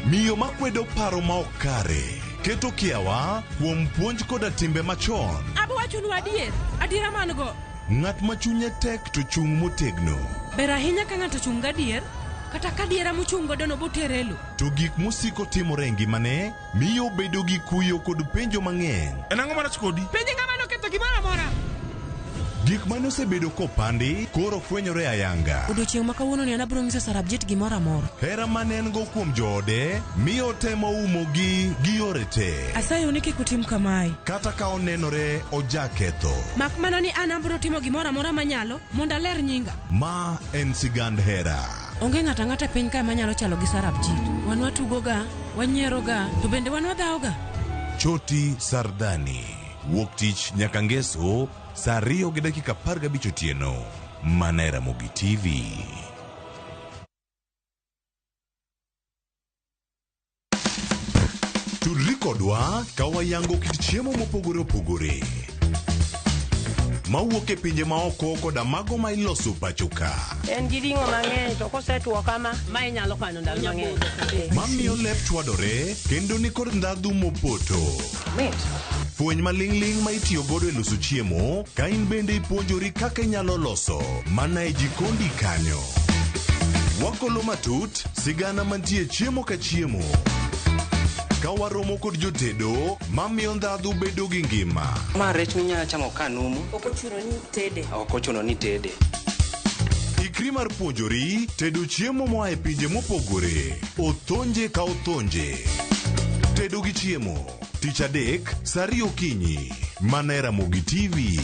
Miyo makwedo paro ma ok kare keto kiawa kuom puonj koda timbe machon. Abo wachonu adier, adiera man go. Ng'at ma chunye tek to chung' motegno. Ber ahinya ka ng'ato chung' gadier, kata ka adiera mochung' godo no botere e lo. To gik mosiko timore e ngimane miyo obedo gi kuyo kod penjo mang'eny. En ang'o marach kodi? Penje ng'ama noketho gimoro amora. Gik mane osebedo kopandi koro fwenyore ayanga. Odiochieng' ma kawuono ni an abiro nyiso Sarabjit gimoro amora. Hera mane en go kuom joode miyo otemo umogi gi yore te. Asayo ni kik utim kamae. Kata ka onenore ojaketho. Mak mana ni an abiro timo gimoro amora manyalo mondo aler nyinga. Ma en sigand hera. Onge ng'ato ang'ata e piny kae manyalo chalo gi Sarabjit. Wan watugoga, wanyieroga, to bende wan wadhawoga. Choti Sardani. Wuok tich nyaka ngeso saa 2:15 otieno. Mana e Ramogi TV. Tudri kodwa ka wayango kit chiemo mopogore opogore mawuok e pinje maoko koda mago ma iloso pacho ka. En gi ring'o mang'eny to kosetuo kama, ma inyalo kano ndalo mang'eny. Mamiyo lep chwadore kendo nikod ndhadhu mopoto. Mit. Fweny maling'ling' ma itiyo godo e loso chiemo ka in bende ipuonjori kaka inyalo loso mana e jikondi kanyo. Wakolo matut sigana mantie chiemo ka chiemo. Ka waromo kod jotedo mamiyo ndhadhu bedo gi ngima. Ma rech minyalo chamo ka numu. Ok ochuno ni tede. Ok ochuno ni tede. Ikri mar puonjori tedo chiemo moa e pinje mopogore. Othonje ka othonje. Tedo gi chiemo. Tich adek, saa 2 okinyi. Mana e Ramogi TV.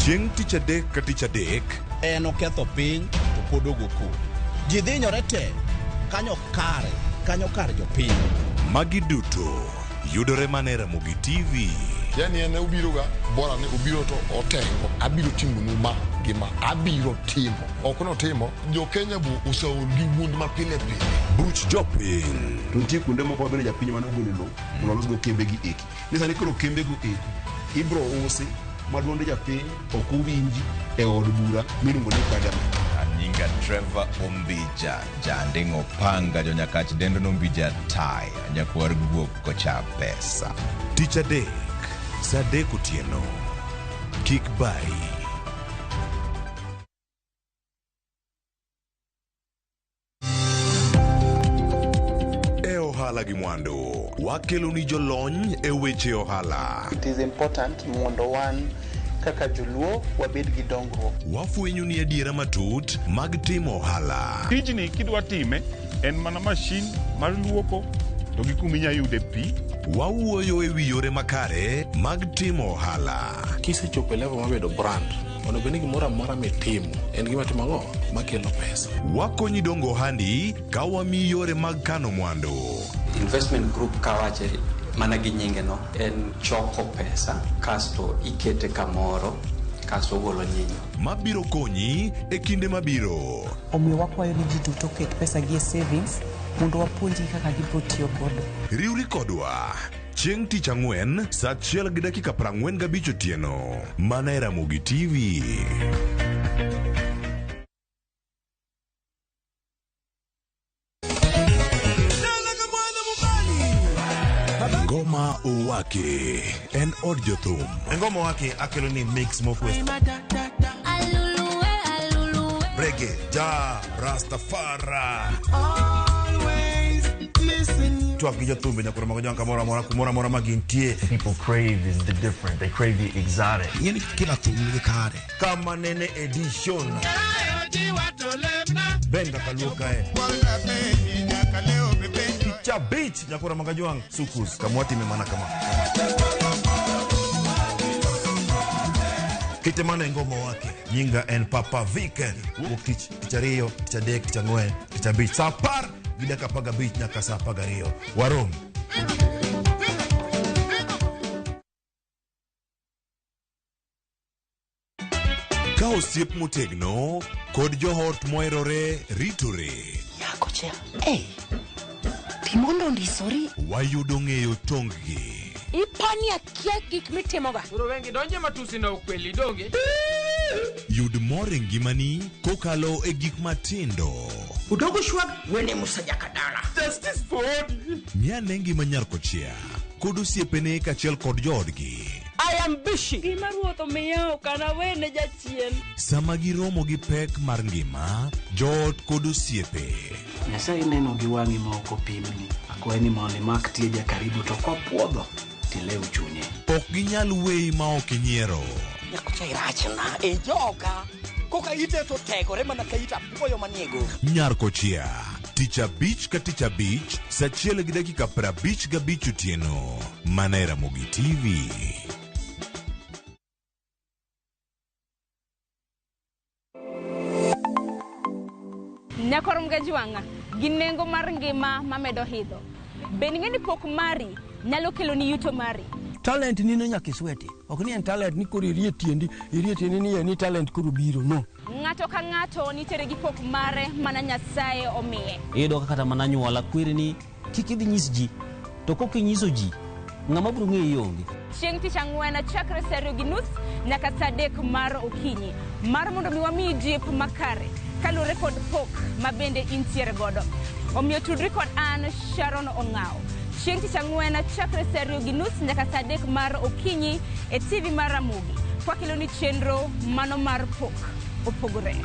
Chieng' tich adek ka tich adek. En oketho piny to pod ogo koko. Ji dhinyore te kanyo kare, kanyo kar jopiny. Magi duto yudore mana e Ramogi TV. Yani en obiroga bora ni obiro to otengo. Abiro timonu ma gi ma. Abiro timo. Ok notimo. Jo Kenya bu oseol gi wuond ma pile pile. Buch jopiny. To nitie kuonde moko mabende japiny mane ogolo lowo mondo olosgo kembe gi eki. Ni sani koro kembe go eko ibro usi ma duond japiny ok owinji e od bura miluongo ni parliament. Anyinga Trevor Ombija, Janding'o Panga, Jonyakach dendo Nombija Tai, nyakwar guok kocha pesa. Tich adek, saa 3 otieno. Kik bai. E ohala gi mwandu, wakelo ni jolony e weche ohala. It is important mondo wan kaka joluo wabed gi dongruok. Wafwenyo ni adiera matut mag timo ohala. Tijni kidwa time en mana mashin mar luoko to gi kuma inyalo yude pi. Wawuoyo e wi yore makare mag timo ohala. Kisechopo e level mar bedo brand, Onego bed ni gimoro amora mitimo en gima timo ang'o makelo pesa. Wakonyi dongo ohandi ka wamiyi yore mag kano mwandu. Investment group kawache mana gi nyinge no en choko pesa kasto ikete kamoro kasto ogolo nyinyo. Mabiro konyi e kinde mabiro. Omiyo wakwayo ni ji duto oket pesa gi e savings mondo wapuonjgi kaka gibiro tiyo godo. Riwri kodwa chieng' tich ang'wen saa achiel gi dakika 45 otieno mana e Ramogi TV. Ngoma Owake en od jothum. Ngoma Owake akelo ni mix mofwes. Reggae, ja, Rastafari. Twak gi jothumbe nyaka romo gi jong kamoro amora kumoro amora ma gintie. People crave is the different. They crave the exotic. Ing'eni kila thum nigi kare. Kama nene edition. Ben kaka luo kae. Picha beach nyakura magajwang sukus kamwatime mana kama. Kite mana e ngoma wake. Nyinga en Papa Vic. Wuok tich, tich ariyo, tich adek, tich ang'wen, tich abich. Saa apar gi dakika apar gabich nyaka saa apar gariyo. Warom. Ka osiep motegno kod joot moherore ritore. Nyako cha, hey, timondo ondisori. Wayudo ng'eyo tonggi. Ipani akia gik mitimoga. Koro wengi donje matusi na ukweli donge. Yud mor e ngimani kokalo e gik matindo. Udogo shwag wene musa jakadala. Justice for Odi. Ng'ane ngima nyar kochia kod osiepene kaachiel kod joodgi. I am busy. Gima ruoth omiya ok anawene jachien. Sama giromo gi pek mar ngima, joot kod osiepe. Nyasaye neno gi wang'i ma ok opimni. Akwayi ni mondo imak tieja karibu to kopuodho tilew chunye. Ok ginyal weyi ma ok inyiero. Nyakocha irachna e joka. Koka ite to tegore mana ka it apuoyo manie go. Nyar kochia, tich abich ka tich abich, saa achiel gi dakika 55 otieno. Mana e Ramogi TV. Nyakor Mgajwang'a gi nengo mar ngima mamedo idho. Be ing'e ni pok mari nyalo kelo ni yuto mari? Talent nino nyaka isweti. Ok ni en talent ni koro irie tiendi, irie tiendi ni en ni talent koro biro, no. Ng'ato ka ng'ato nitiere gi pok mare mana Nyasaye omiye. Iyudo ka kata mana anyuola kweri ni kik idhi nyis ji, to kok inyiso ji, ng'ama biro ng'eyi onge. Chieng' tich ang'wen chakre saa 2:30 nyaka saa 3 mar okinyi mar mondo mi wamiyi jip makare kaluwore kod pok ma bende intiere godo. Omiyo tudri kod an Sharon Ong'awo. Chieng' tich ang'wen chakre saa 2:30 nyaka saa 3 mar okinyi e TV mar Ramogi. Kwakelo ni chenro mano mar pok opogore.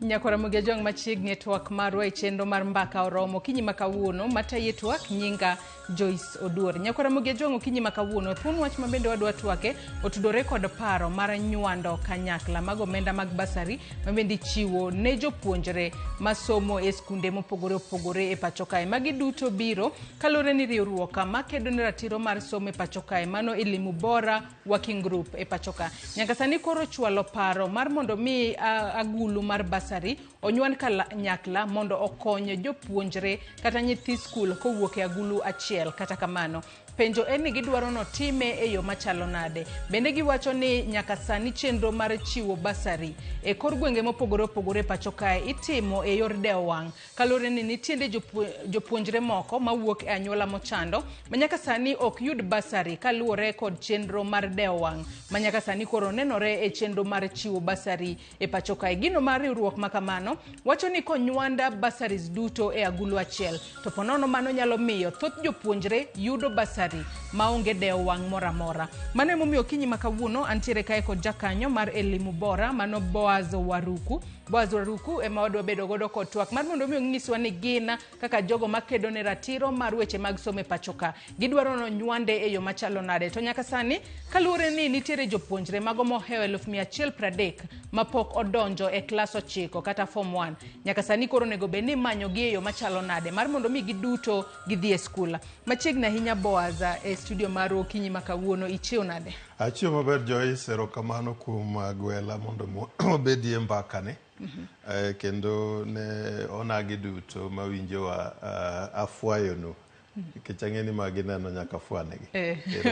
Nyakora Mugejwang' machiegni e twak marwa e chenro mar mbaka oromo okinyi ma kawuono mataye twak nyinga Joyce Oduor. Nyakwara Mugejwang' okinyi ma kawuono thuon wach ma bende wadwa twake otudore kod paro mar nywando kanyakla mag omenda mag basari ma bende ichiwo ne jopuonjre masomo e skunde mopogore opogore e pacho kae. Magi duto biro kaluwore ni riwruok makedo ne ratiro mar somo e pacho kae mano Elimu Bora Working Group e pacho ka. Nyaka sani koro chwalo paro mar mondo mi agulu mar basari onyuan kanyakla mondo okony jopuonjre kata nyithi skul kowuok e agulu achiel. achiel. Kata kamano, penjo en ni gidwaro notime e yo machalo nade. Bende giwacho ni nyaka sani chenro mar chiwo basari e kor gwenge mopogore opogore pacho kae itimo e yor dewo wang' kaluwore ni nitiere jopuonjre moko mawuok e anyuola mochando ma nyaka sani ok yud basari kaluwore kod chenro mar dewo wang' ma nyaka sani koro nenore e chenro mar chiwo basari e pacho kae. Gino mar riwruok ma kamano wacho ni konywanda basaris duto e agulu achiel to ponono mano nyalo miyo thoth jopuonjre yudo basari maonge dewo wang' moro amora. Mano emomiyo okinyi ma kawuono antiere kae kod jakanyo mar Elimu Bora mano Boaz Waruku. Boaz Waruku ema wadwa bedo godo kod twak mar mondo mi onyiswa ni gin kaka jogo makedo ne ratiro mar weche mag somo e pacho ka gidwaro nonywande e yo machalo nade. To nyaka sani kaluwore ni nitiere jopuonjre mago mohewo 130,000 mapok odonjo e klas 9 kata form 1 nyaka sani koro onego bed ni imanyogi e yo machalo nade mar mondo mi giduto gidhi e skul. Machiegni ahinya Boaz e studio mar okinyi ma kawuono, ichiew nade? Achiew maber Joyce, erokamano kuom gwela mondo wabedie mbakani. Kendo ne onagi duto mawinjowa afwayonu nikech ang'e ni magi neno nyaka fwanegi.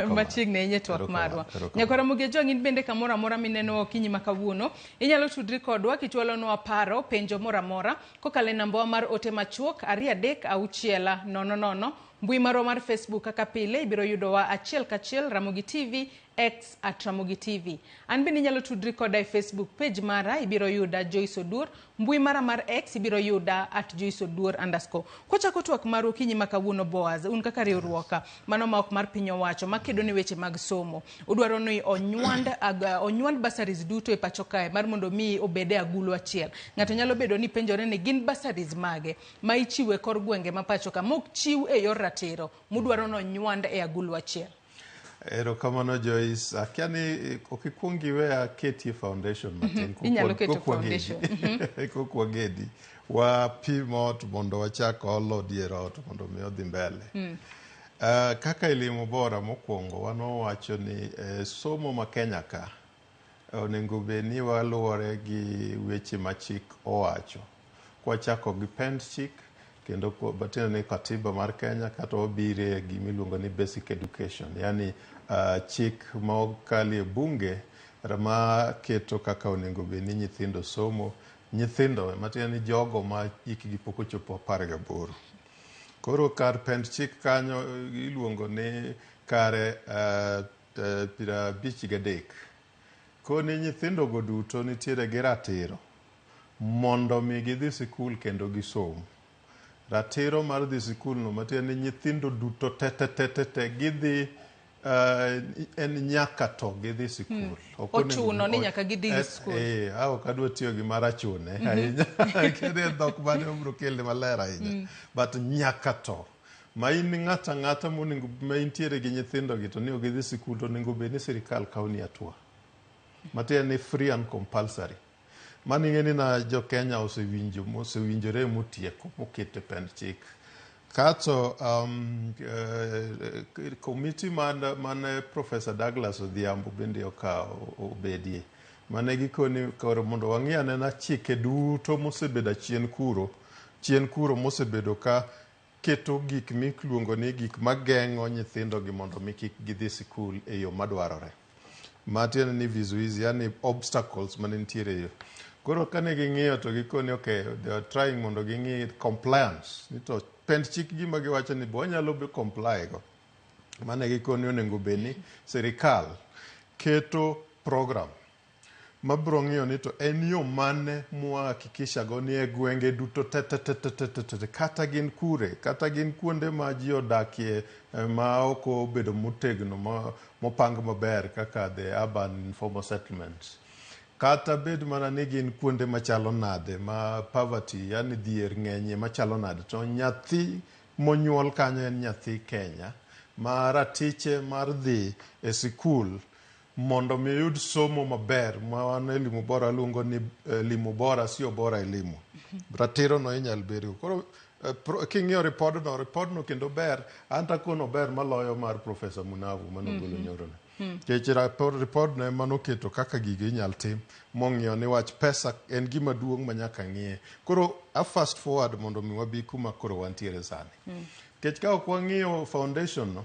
Machiegni ahinya e twak marwa. Nyakwara Ramogi Ajwang' in bende kamoro amora mineno okinyi ma kawuono, inyalo tudri kodwa kichwalonwa paro, penjo moro amora kokalo e nambawa mar ote machuok 2 3 6 0 0. Mbui marwa mar Facebook kaka pile ibiro yudowa achiel kachiel Ramogi TV, X at Ramogi TV. An bende inyalo tudri koda e Facebook page mara, ibiro yuda Joyce Oduor. Mbui mara mar X ibiro yuda at Joyce Oduor underscore. Kwachako twak mar okinyi ma kawuono Boaz, un kaka riwruok mano ma ok mar piny owacho makedo ne weche mag somo, udwaro ni onywand bursaries duto e pacho kae mar mondo mi obed e agulu achiel. Ng'ato nyalo bedo ni penjore ni gin bursaries mage ma ichiwo e kor gwenge ma pacho ka mok chiw e yor ratiro mudwaro nonywand e agulu achiel. Erokamano Joyce, akia ni ok ikuong iwe aketie foundation matin. Inyalo keto foundation. Kok wagedi. Wapim ot mondo wachak olo dier ot mondo mi odhi mbele. Kaka Elimu Bora mokwongo wan wawacho ni somo ma Kenya ka onego bed ni waluwore gi weche ma chik owacho. Kwachako gi pend chik kendo matiende ni katiba mar Kenya kata wabire gimiluongo ni basic education, yani chik ma okalie bunge ma keto kaka onego bed ni nyithindo somo, nyithindo matiende ni jogo ma hikgi pok ochopo 18. Koro kar pend chik kanyo iluongo ni kare 53. Koni nyithindo go duto nitiere gi ratiro mondo mi gidhi sikul kendo gisom. Ratiro mar dhi sikul no matiende ni nyithindo duto te te te te te gidhi en nyaka to gidhi sikul. Ochuno ni nyaka gidhi sikul. Ok adwa tiyo gi mar achune ahinya. Kendo en dhok mane obiro kele maler ahinya. But nyaka to. Ma in ng'ato ang'ata monego ma intiere gi nyithindo gi to ni ok gidhi sikul to onego bed ni sirikal kawo ni hatua. Matiende ni free and compulsory. Mano ing'e ni na jo Kenya osewinjo mosewinjore motieko mokete pend chik. Kato committee mane Professor Douglas Odhiambo bende okawo obedie. Mane gikoni koro mondo wang'i anena chike duto mosebedo achien kuro, chien kuro mosebedo ka keto gik miluongo ni gik mageng'o nyithindo gi mondo mi kik gidhi sikul e yo madwarore. Matiende ni vizuizi, yani obstacles mane nitiere e yo. Koro kane ging'iyo to gikoni okay, they are trying mondo ging'i compliance. Ni to pend chik gima giwacho ni bo wanyalo be comply go. Mane gikoni onego bed ni sirikal keto program mabiro ng'iyo ni to en yo mane mwahakikisha go ni e gwenge duto te te te te te te te kata gin kure kata gin kuonde ma ji odakie ma ok obedo motegno mopang maber kaka the urban informal settlements kata bed mana ni gin kuonde machalo nade ma poverty yani dhier ng'enyie machalo nade to nyathi monyuol kanyo en nyathi Kenya ma ratiche mar dhi e sikul mondo mi oyud somo maber ma wan Elimu Bora luongo ni elimu bora sio bora elimu. Ratiro no inyal bedgo. Koro king'iyo ripodno kendo ber, an takono ber maloyo mar Professor Munavu manogolo nyoro no. Nikech ripodno ema noketo kaka gigo inyal tim mong'iyo ni wach pesa en gima duong' ma nyaka ng'iye. Koro a fast forward mondo mi wabi kuma koro wantiere sani. Nikech ka ok wang'iyo foundation no,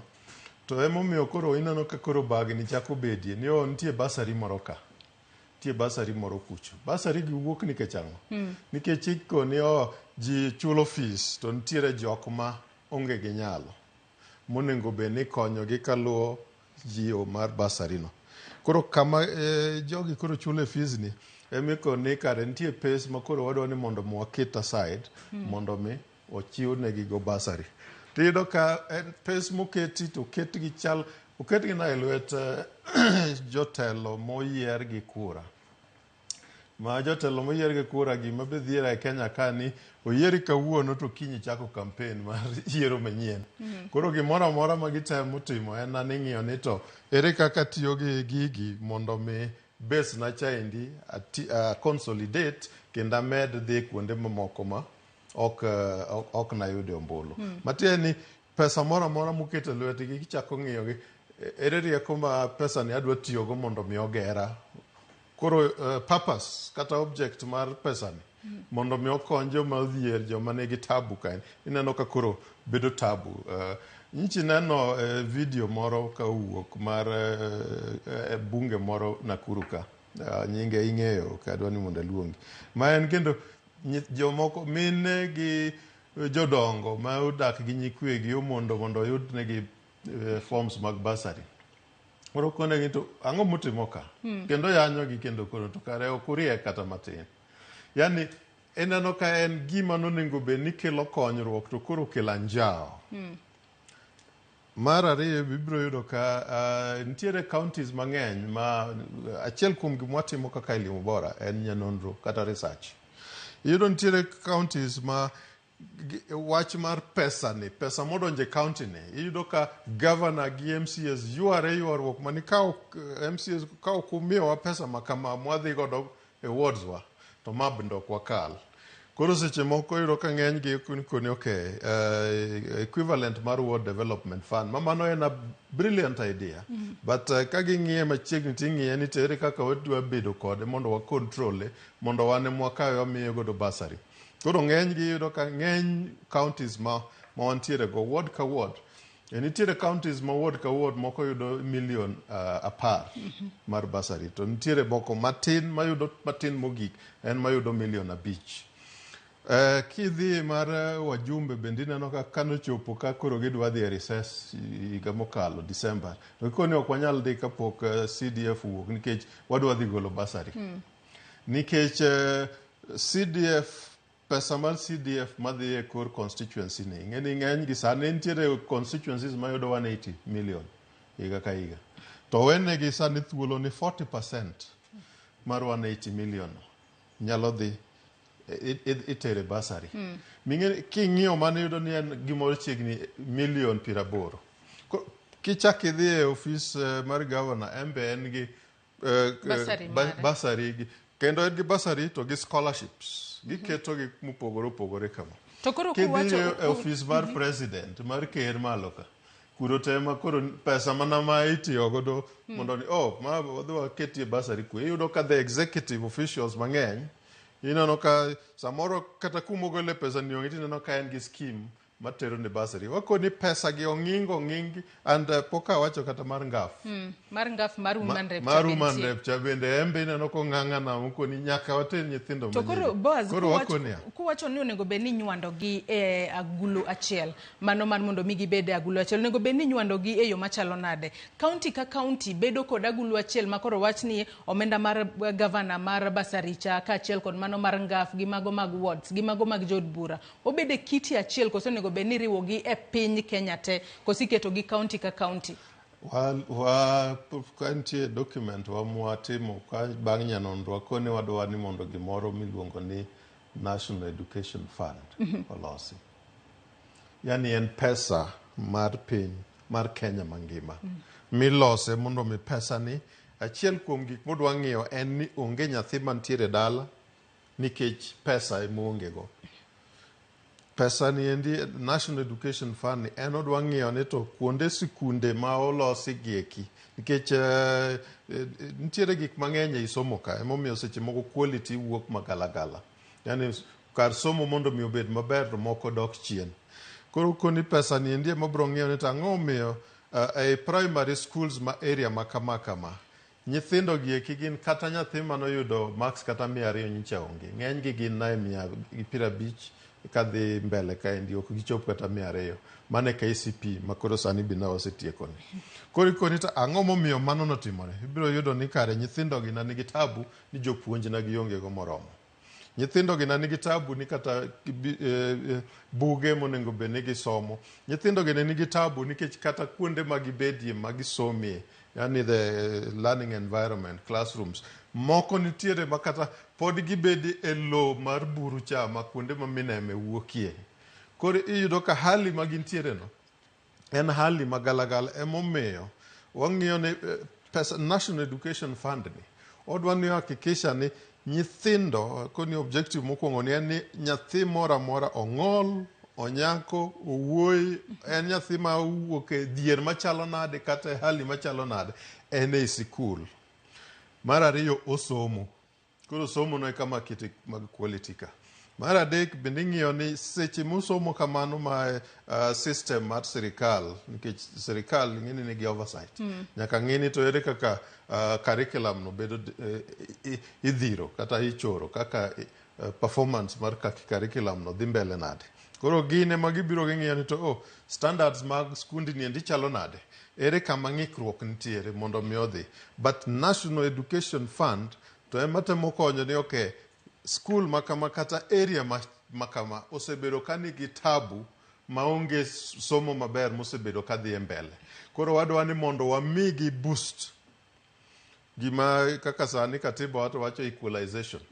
to emomiyo koro ineno ka koro bagni chako bedie ni oh, nitie bursary moro ka. Nitie bursary moro kucho. Bursary gi wuok nikech ang'o? Nikech ikoni oh, ji chulo fees to nitiere jok ma onge gi nyalo monego bed ni ikonyogi kaluwo jiwo mar bursary no. Koro kama jogi koro chulo e fees ni ema ikoni kare nitie pes ma koro wadwa ni mondo mi waket aside mondo mi ochiw negi go bursary. Tiyudo ka en pes moketi to oketgi chal oketgi na e lwet jotelo moyier gi kura. Ma jotelo moyier gi kura gima be dhiera e Kenya ka ni oyieri kawuono to kiny ichako campaign mar yiero manyien. Koro gimoro amora ma gitemo timo en ni ng'iyo ni to ere kaka tiyo gi gigi mondo mi base na chaendi ati, consolidate kendo amed dhi kuonde mamoko ma ok, ok nayude ombulu. Matiende ni pesa moro amora moketo e lwetgi gichako ng'iyo gi ere rieko ma pesa ni adwa tiyogo mondo mi ogera. Koro purpose kata object mar pesa ni mondo mi okony joma odhier, joma nigi tabu ka ineno ka koro bedo tabu. Nyichi neno video moro ka owuok mar bunge moro Nakuru ka. Nyinge ing'eyo ok adwa ni mondo aluongi. Ma en kendo jomoko mine gi jodongo ma odak gi nyikwegi omondo mondo oyud negi forms mag bursary. Koro konegi to ang'o mutimo ka? Kendo yanyogi kendo koro to kare ok uriek kata matin. Yani ineno ka en gima nonego bed ni kelo konyruok to koro okelo anjawo. Mar ariyo ibiro yudo ka nitiere counties mang'eny ma achiel kuom gima watimo kaka Elimu Bora en nyanonro kata research. Iyudo nitiere counties ma wach mar pesa ni, pesa modonjo e county ni, iyudo ka governor gi MCAs yware ywaruok mani ka ok MCAs ka ok umiyowa pesa ma kama mwadhi godo e wards wa to ma bende ok wakal. Koro seche moko iyudo ka ng'eny gi koni okay, equivalent mar Ward Development Fund ma mano en a brilliant idea. But ka ging'iye machiegni ting'iye ni to ere kaka wadwa bedo kode mondo wa control mondo wan ema wakawe wamiye godo bursary. Koro ng'eny gi iyudo ka ng'eny counties ma wantiere go ward ka ward. Nitiere counties ma ward ka ward moko yudo milion 10 mar bursary to nitiere moko matin mayudo matin mogik en mayudo milion 5. Kidhi mar wajumbe bende ineno ka kanochopo ka koro gidwa dhi e recess higa mokalo December to gikoni ok wanyal dhi kapok CDF owuok nikech wadwa dhi golo bursary. Nikech CDF pesa mar CDF madhi e kor constituency ni ing'e ni ng'eny gi sani nitiere constituencies mayudo 180 million higa ka higa to owenegi sani thuolo ni 40% mar 180 million nyalo dhi itere bursary. Ming'e king'iyo mano iyudo ni en gimoro chiegni milion 80. Kichak idhi e ofis mar governor en be en gi Bursary mare. bursary gi kendo en gi bursary to gi scholarships giketo gi mopogore opogore kama. To koro Kidhi kuwacho e ofis mar president mar ker malo ka kuro tema koro pesa mana ma itiyo godo mondo ni oh ma wadhi waketie bursary kwe iyudo ka the executive officials mang'eny ineno ka samoro kata kumogole pesa ni onge tineno ka en gi scheme matero ne bursary wakoni pesa gi ong'ingo ong'ingi and pok awacho kata mar ngaf. Mar ngaf mar woman rep mar cha be woman nitie. rep cha bende en be ineno kong'ang'ana mokoni nyaka water nyithindo To koro manyiri. Boaz, Koro wakoni ya. kuwacho ni onego bed ni inywando gi e agulu achiel, mano mar mondo mi gibed e agulu achiel, onego bed ni inywando gi e yo machalo nade? County ka county bedo kod agulu achiel ma koro wach ni omenda mar governor mar bursary cha kaachiel kod mano mar ngaf gi mago mag wards gi mago mag jood bura obed e kiti achiel, koso onego bed ni iriwo gi e piny Kenya te, koso iketo gi county ka county? Wa ka nitie document wa mwatimo ka bang' nyanonro wakoni wadwa ni mondo gimoro miluongo ni National Education Fund olosi. Yani en pesa mar piny mar Kenya mangima. Milose mondo mi pesa ni achiel kuom gik modwa ng'iyo en ni onge nyathi mantiere dala nikech pesa ema oonge go. Pesa ni endi National Education Fund ni en odwa ng'iyo ni to kuonde sikunde ma olosi gi eki nikech nitiere gik mang'eny ei somo ka emomiyo seche moko quality wuok magalagala. Yani kar somo mondo mi obed maber to moko dok chien. Koro koni pesa ni endi ema biro ng'iyo ni to ang'o omiyo ei primary schools ma area ma kama kama nyithindo gi eki gin kata nyathi manoyudo marks kata 200 nyicha onge. Ng'eny gi gin na e 150 kadhi mbele kaendi ok gichop kata 200. Mano e KCPE ma koro sani be ne wasetieko ni. Koro ikoni to ang'o momiyo mano notimore? Ibiro yudo ni kare nyithindo gi ne nigi tabu ni jopuonj ne gionge go moromo. Nyithindo gi ne nigi tabu ni kata buge monego bed ni gisomo. Nyithindo gi ne nigi tabu nikech kata kuonde ma gibedie ma gisomie, yani the learning environment, classrooms, moko nitiere ma kata pod gibedi e lowo mar buru cha ma kuonde ma mineme wuokie. Koro iyudo ka hali ma gintiere no en hali ma galagala emomiyo wang'iyo ni pesa National Education Fund ni odwa ni hakikisha ni nyithindo koni objective mokwongo ni en ni nyathi moro amora ong'ol onyako owuoyi en nyathi ma owuok e dhier machalo nade kata e hali machalo nade en ei sikul. Mar ariyo osomo. Koro somo no e kama kete mag quality ka. Mar adek bende ing'iyo ni seche mosomo kamano ma system mar sirikal nikech sirikal ing'e ni nigi oversight. Nyaka ng'i ni to ere kaka curriculum no bedo idhiro kata ichoro kaka performance mar curriculum no dhi mbele nade. Koro gin ema gibiro ging'iyo ni to oh, standards mag skundi ni endi chalo nade. Ere kama ng'ikruok nitiere mondo mi odhi. But National Education Fund to ema temo konyo ni okay, skul ma kama kata area ma kama osebedo ka nigi tabu maonge somo maber mosebedo ka dhi e mbele. Koro wadwa ni mondo wamigi boost. Gima kaka sani katiba wacho wacho equalization.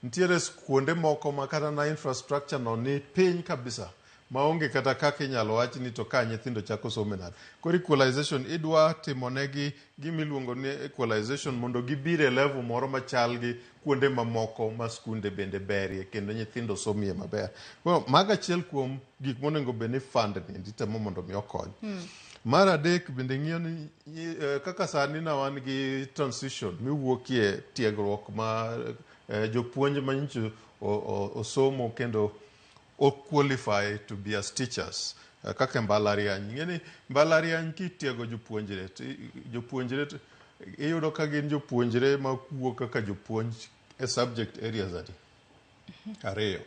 Nitiere kuonde moko ma kata na infrastructure no ni piny kabisa maonge kata kaka inyalo wach ni to ka nyithindo chako somo nade. Koro equalization idwa timonegi gima iluongo ni equalization mondo gibir e level moro machal gi kuonde mamoko ma skunde bende berie kendo nyithindo somie maber. Koro mago achiel kuom gik monego bed ni fund ni endi temo mondo mi okony. Mar adek bende ng'iyo ni kaka sani na wan gi transition miwuokie tiegruok ma jopuonj manyicho osomo kendo o qualify to be as teachers kaka e mbalariany. Ing'e ni mbalariany kitiego jopuonjre jopuonjre iyudo ka gin jopuonjre ma wuok kaka jopuonj e subject areas adi? Ariyo.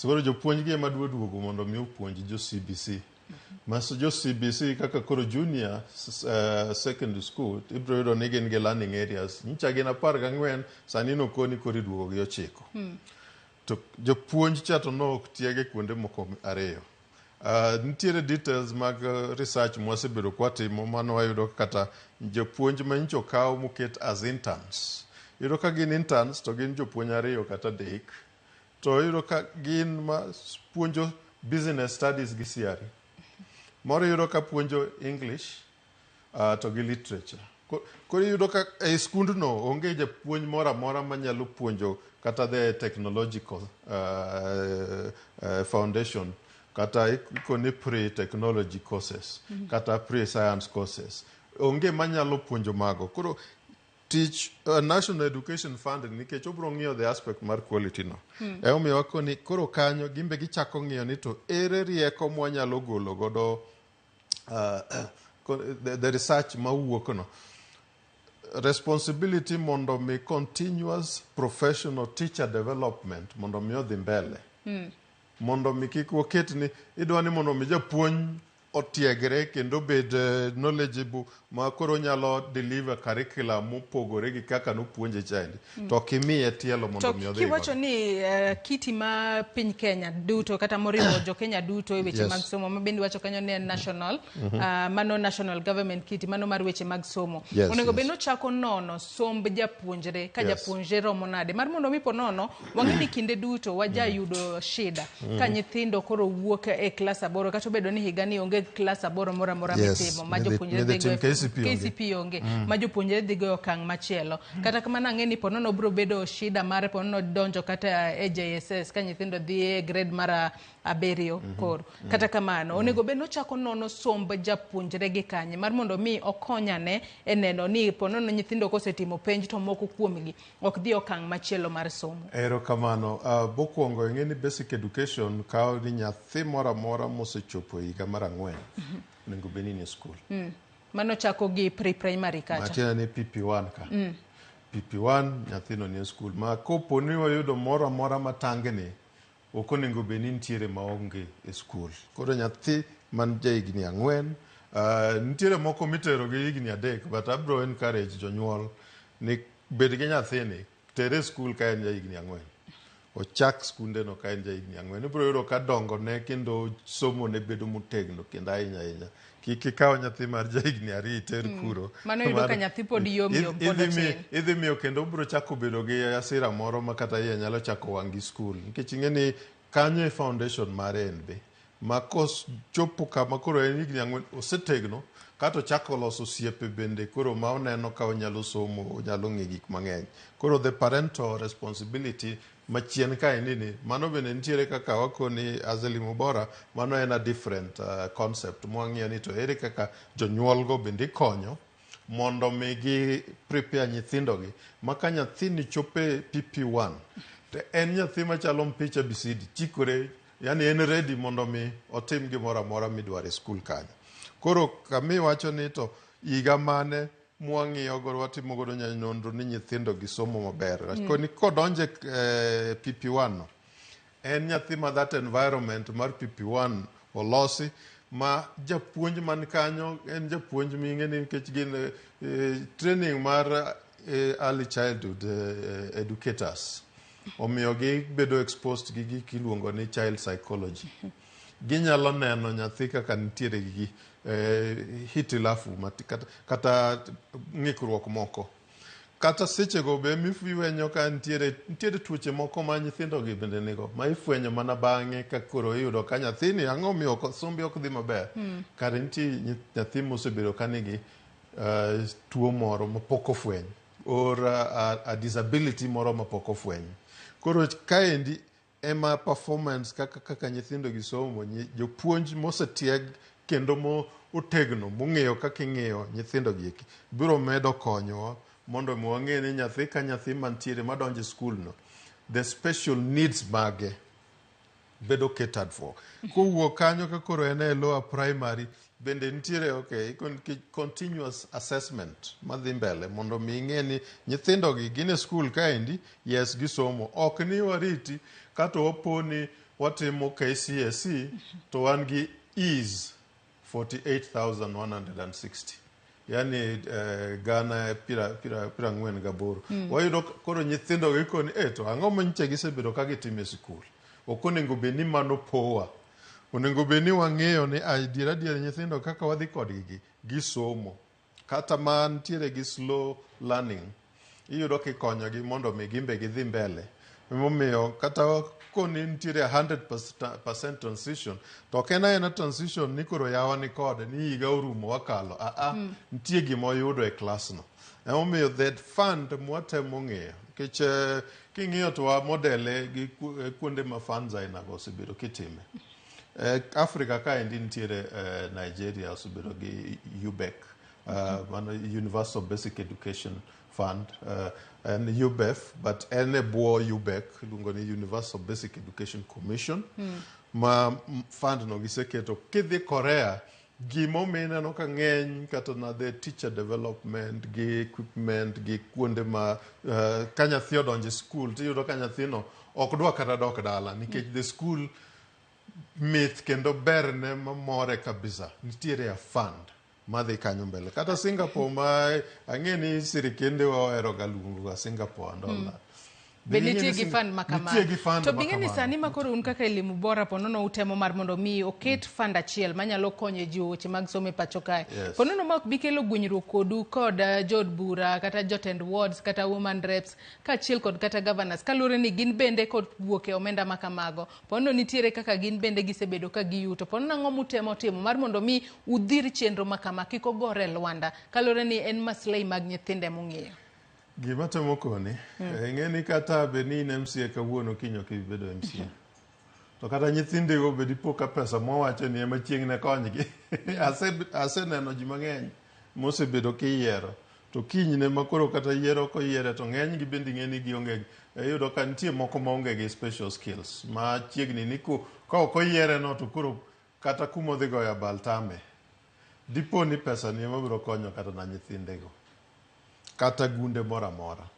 Koro jopuonj gi ema dwa duogo mondo mi opuonj jo CBC. Mas jo CBC kaka koro junior secondary school ibiro yudo ni gin gi learning areas. Nyicha gin 14 sani nokoni koro iduogo gi 9. To jopuonj cha to nok tiege kuonde moko ariyo. Nitiere details mag research mwasebedo kwatimo mano wayudo kata jopuonj manyicha okaw moket as interns. Iyudo ka gin interns to gin jopuonj 2 kata 3. To iyudo ka gin ma puonjo business studies gi CRE. Moro iyudo ka puonjo English to gi literature. Koro iyudo ka ei skundno onge japuonj moro amora manyalo puonjo kata the technological foundation kata ikoni pre-technology courses kata pre-science courses. Onge manyalo puonjo mago. Koro tich National Education Fund nikech obiro ng'iyo the aspect mar quality no. Emomiyo wakoni koro kanyo gimbe gichako ng'iyo ni to ere rieko mwanyalo golo godo the research mawuok no. Responsibility mondo mi continuous professional teacher development mondo mi odhi mbele. Mondo mi kik waket ni idwa ni mondo mi japuonj otiegre kendo obed knowledgeable ma koro nyalo deliver curriculum mopogore gi kaka nopuonje chaendi. To ok imiye tielo mondo To mi odhi kiwacho ni kiti ma piny Kenya duto kata moriwo jo Kenya duto e weche mag somo ma bende iwacho kanyo ni en national mano national government kiti mano mar weche mag somo. Onego bed ni ochako nono somb japuonjre ka japuonjre romo nade mar mondo mi po nono wang'e ni kinde duto wajayudo shida ka nyithindo koro wuok e klas 8 kata obedo ni higa ni onge Onge klas aboro moro amora mitimo ma jopuonjre midhi dhi go tim KCPE onge. KCPE onge ma jopuonjre dhi go e okang' machielo. Kata kamano ang'e ni ponono biro bedo shida mare ponono donjo kata e JSS ka nyithindo dhi e grade mar abiriyo koro. Kata kamano onego bed ni ochako nono somb japuonjre gi kanye mar mondo mi okonyane e neno ni ponono nyithindo kosetimo penj to moko kuomgi ok dhi e okang' machielo mar somo. Erokamano. Mokwongo ing'e ni basic education kawo ni nyathi moro amora mosechopo e higa mar ang'wen onego bed ni nie skul. Mano chako gi pre-primary kacha. Matiende ni PP1 ka. PP1 nyathino nie skul. Ma kopo ni wayudo moro amora matangni, ok onego bed ni nitiere maonge e skul. Koro nyathi man ja higni 4, nitiere moko mitero gi higni 3, but abro encourage jonyuol ni bed gi nyathini, tere e skul ka en ja higni 4. Ochak skundeno ka en ja higni 4. Ibiro yudo ka dongone kendo somone bedo motegno kendo ahinya ahinya. Kik ikaw nyathi mar ja higni 2 iter kuro. Mano yudo ka nyathi pod yom yom, pod otin. Idhi miyo kendo obiro chako bedo gi asira moro ma kata iye nyalo chako wang' gi skul. Nikech ing'e ni kanyo e foundation mare en be. Ma kochopo kama koro en higni 4 osetegno, kato ochako loso osiepe bende koro ma oneno ka onyalo somo, onyalo ng'e gik mang'eny. Koro the parental responsibility machien kaendi ni, mano bende nitiere kaka wakoni as Elimu Bora, mano en a different concept. Mwang'iyo ni to ere kaka jonyuolgo bende ikonyo mondo mi gi prepare nyithindogi ma ka nyathini chopo e PP1 to en nyathi machalo mpich ABCD chikore, yani en ready mondo mi otim gimoro amora midwaro e skul kanyo. Koro kama iwacho ni to higa mane mwang'iyo godo watimo godo nonro ni nyithindo gi somo maber. Koni kodonje PP1 no, en nyathi ma that environment mar PP1 olosi ma japuonj man kanyo en japuonj ming'e ni nikech gin training mar early childhood educators omiyo gibedo exposed gi gik iluongo ni child psychology. Ginyalo neno nyathi kaka nitiere gi hitilafu kata ng'ikruok moko. Kata sechego be mifwenyo ka nitiere tuoche moko ma nyithindo gi bende nigo ma ifwenyo mana bang'e ka koro iyudo ka nyathini ang'o miyo sombe ok dhi maber. Kare nitie nyathi mosebedo ka nigi tuo moro mapok ofweny or a disability moro mapok ofweny. Koro kaendi ema performance kaka nyithindo gi somo, jopuonj mosetieg kendo motegno mong'eyo kaka ing'iyo nyithindo gi eki biro medo konyowa mondo mi wang'e ni nyathi ka nyathi mantiere madonjo e skul no, the special needs mage bedo catered for. Kowuok kanyo ka koro en e lower primary bende nitiere okay, continuous assessment madhi mbele mondo mi ing'e ni nyithindo gi gin e skul kaendi, yes gisomo. Ok ni wariti kato wapo ni watimo KCSE to wan gi E's 48,160. Yani gana 48. Wayudo koro nyithindo gi koni to ang'o ma nyicha gisebedo ka gitimo e sikul. Ok onego bed ni mano powa. Onego bed ni wang'eyo ni adier adier nyithindo kaka wadhi kodgi gi gisomo. Kata mantiere gi slow learning, iyudo kikonyogi mondo mi gimbe gidhi mbele. Emomiyo kata koni nitiere 100% transition, to ok en aena transition ni koro yawa ni kode ni higa orumo wakalo. Nitie gima oyudo e klas no. Emomiyo that fund mwatemo ng'iyo, nikech king'iyo to wa modele gi kuonde ma funds ainago osebedo kitime. Africa kaendi nitiere Nigeria osebedo gi UBEC, mano Universal Basic Education Fund, en UBEF, but en e bwo UBEC, iluongo ni Universal Basic Education Commission, ma fund no giseketo. Kidhi Korea, gimomiyo ineno ka ng'eny kata na the teacher development gi equipment gi kuonde ma ka nyathi odonjo e school tiyudo ka nyathino ok dwa kata dok dala nikech the school mith kendo berne mamore kabisa. Nitiere a fund madhi kanyo mbele. Kata Singapore ma ang'e ni sirikende wa ohero ga luongo ga Singapore and all that. Be ing'e nitie ni gi fund ma kamano? Nitie gi fund To ma be ing'e ni kamano. sani ma koro un kaka Elimu Bora ponono utemo mar mondo mi oket fund achiel manyalo konyo e jiwo weche mag somo e pacho kae. Yes. Ponono ma ok bi kelo gwenyruok kodu kod jood bura kata jotend wards kata woman reps kaachiel kod kata governors kaluwore ni gin bende kod wuok e omenda ma kamago. Ponono nitiere kaka gin bende gisebedo ka giyuto. Ponono ang'o mutemo timo mar mondo mi udhir chenro ma kama kik ogore e lwanda kaluwore ni en maslahi mag nyithindo emong'iyo. Gima temo koni, ing'e ni kata bed ni in MCA kawuono kiny ok ibi bedo MCA. To kata nyithindigo be dipo ka pesa mwawacho ni ema chieng' ne konygi. Aseneno ji mang'eny mosebedo kiyiero. To kinyne ma koro kata yiero ok oyiere to ng'enygi bende ing'e ni gionge, iyudo ka nitie moko maonge gi special skills ma chiegni ni ka ok oyiere no to koro kata kuma odhi goyo abal tame. Dipo ni pesa ni ema biro konyo kata na nyithindego. Kata gunde moro amora.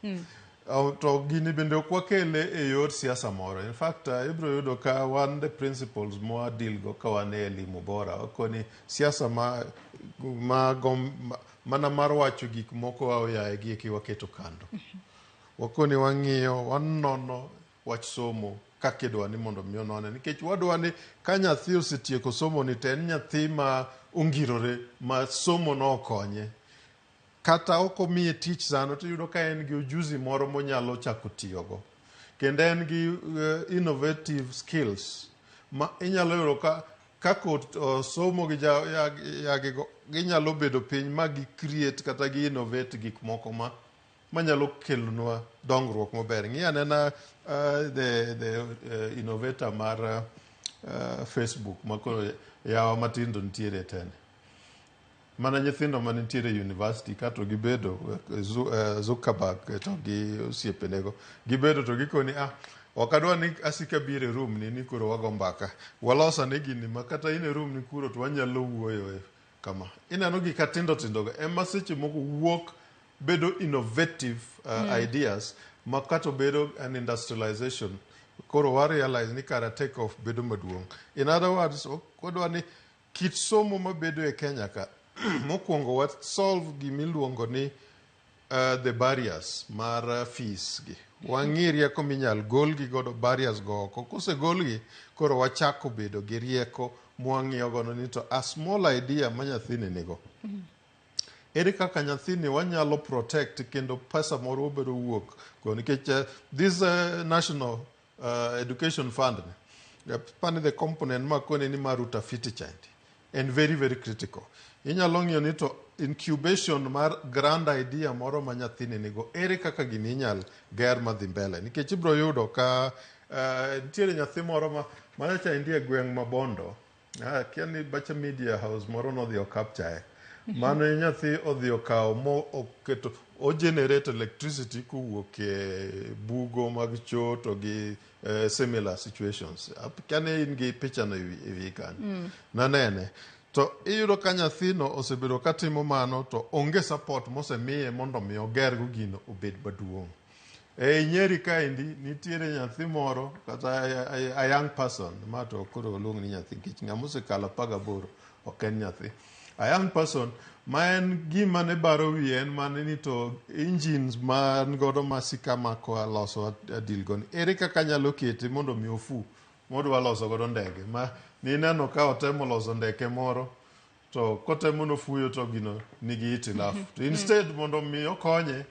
To gini bende ok wakele e yor siasa moro. In fact, ibiro yudo ka wan the principles mwa deal go ka wan e Elimu Bora. Wakoni siasa ma mana mar wacho gik moko aoyaye gi eki waketo kando. Wakoni wang'iyo, wanono wach somo kaka idwa ni mondo mi onone. Nikech wadwa ni ka nyathi osetieko somo ni to en nyathi ma ongirore ma somo no okonye. Kata ok omiye tich sano to iyudo ka en gi ujuzi moro monyalo chako tiyogo. Kendo en gi innovative skills ma inyalo yudo ka kaka osomo gi yagigo ginyalo bedo piny ma gi create kata gi innovate gik moko ma manyalo kelonwa dongruok maber. Ng'i anena the innovator mar Facebook ma koro yawa matindo nitiere e tende. Mana nyithindo manitiere e university kato gibedo Zuckerberg to gi osiepenego gibedo to gikoni ok adwa ni asika biro e room ni koro wago mbaka. Walos ane gini ma kata in e room ni kuro to wanyalo wuoyo kama. Ineno gik atindo tindo go ema seche moko wuok bedo innovative ideas ma kata bedo an industrialization. Koro wa realize ni kara take off bedo maduong'. In other words, wadwa ni kit somo mabedo e Kenya ka mokwongo wa solve gimiluongo ni the barriers mar fees gi. Wang'i rieko minyal golgi godo barriers go oko. Kosegolgi, koro wachako bedo gi rieko mwang'iyo godo ni to a small idea ma nyathini nigo. Ere kaka nyathini wanyalo protect kendo pesa moro obiro wuok go nikech this national education fund ni pani the component ma kone ni mar utafiti chandi en very very critical. Inyalo ng'iyo ni to incubation mar grand idea moro ma nyathini nigo ere kaka gini inyal ger madhi mbele nikech ibiro yudo ka nitiere nyathi moro ma manyocha nitie e gweng' ma Bondo akia ni Bacha Media House moro nodhi o capture mano nyathi odhi okawo mo oketo o generate electricity kowuok e bugo mag choo to gi similar situations. Akia ni in gi picha no e wiyi kanyo. Nanene. To iyudo ka nyathino osebedo katimo mano to onge support mosemiye mondo mi ogergo gino obed maduong'. E Nyeri kaendi nitiere nyathi moro kata a young person ma to koro oluong ni nyathi nikech ng'ama osekalo 18 ok en nyathi. A young person ma en gima ne baro wiye en mana ni to engines man godo ma sika mako loso adil go ni ere kaka anyalo kete mondo mi ofu modwa loso godo ndege ma nineno ka otemo loso ndeke moro to kotemo nofuyo to gino nigi hitilafu. To instead mondo mi okonye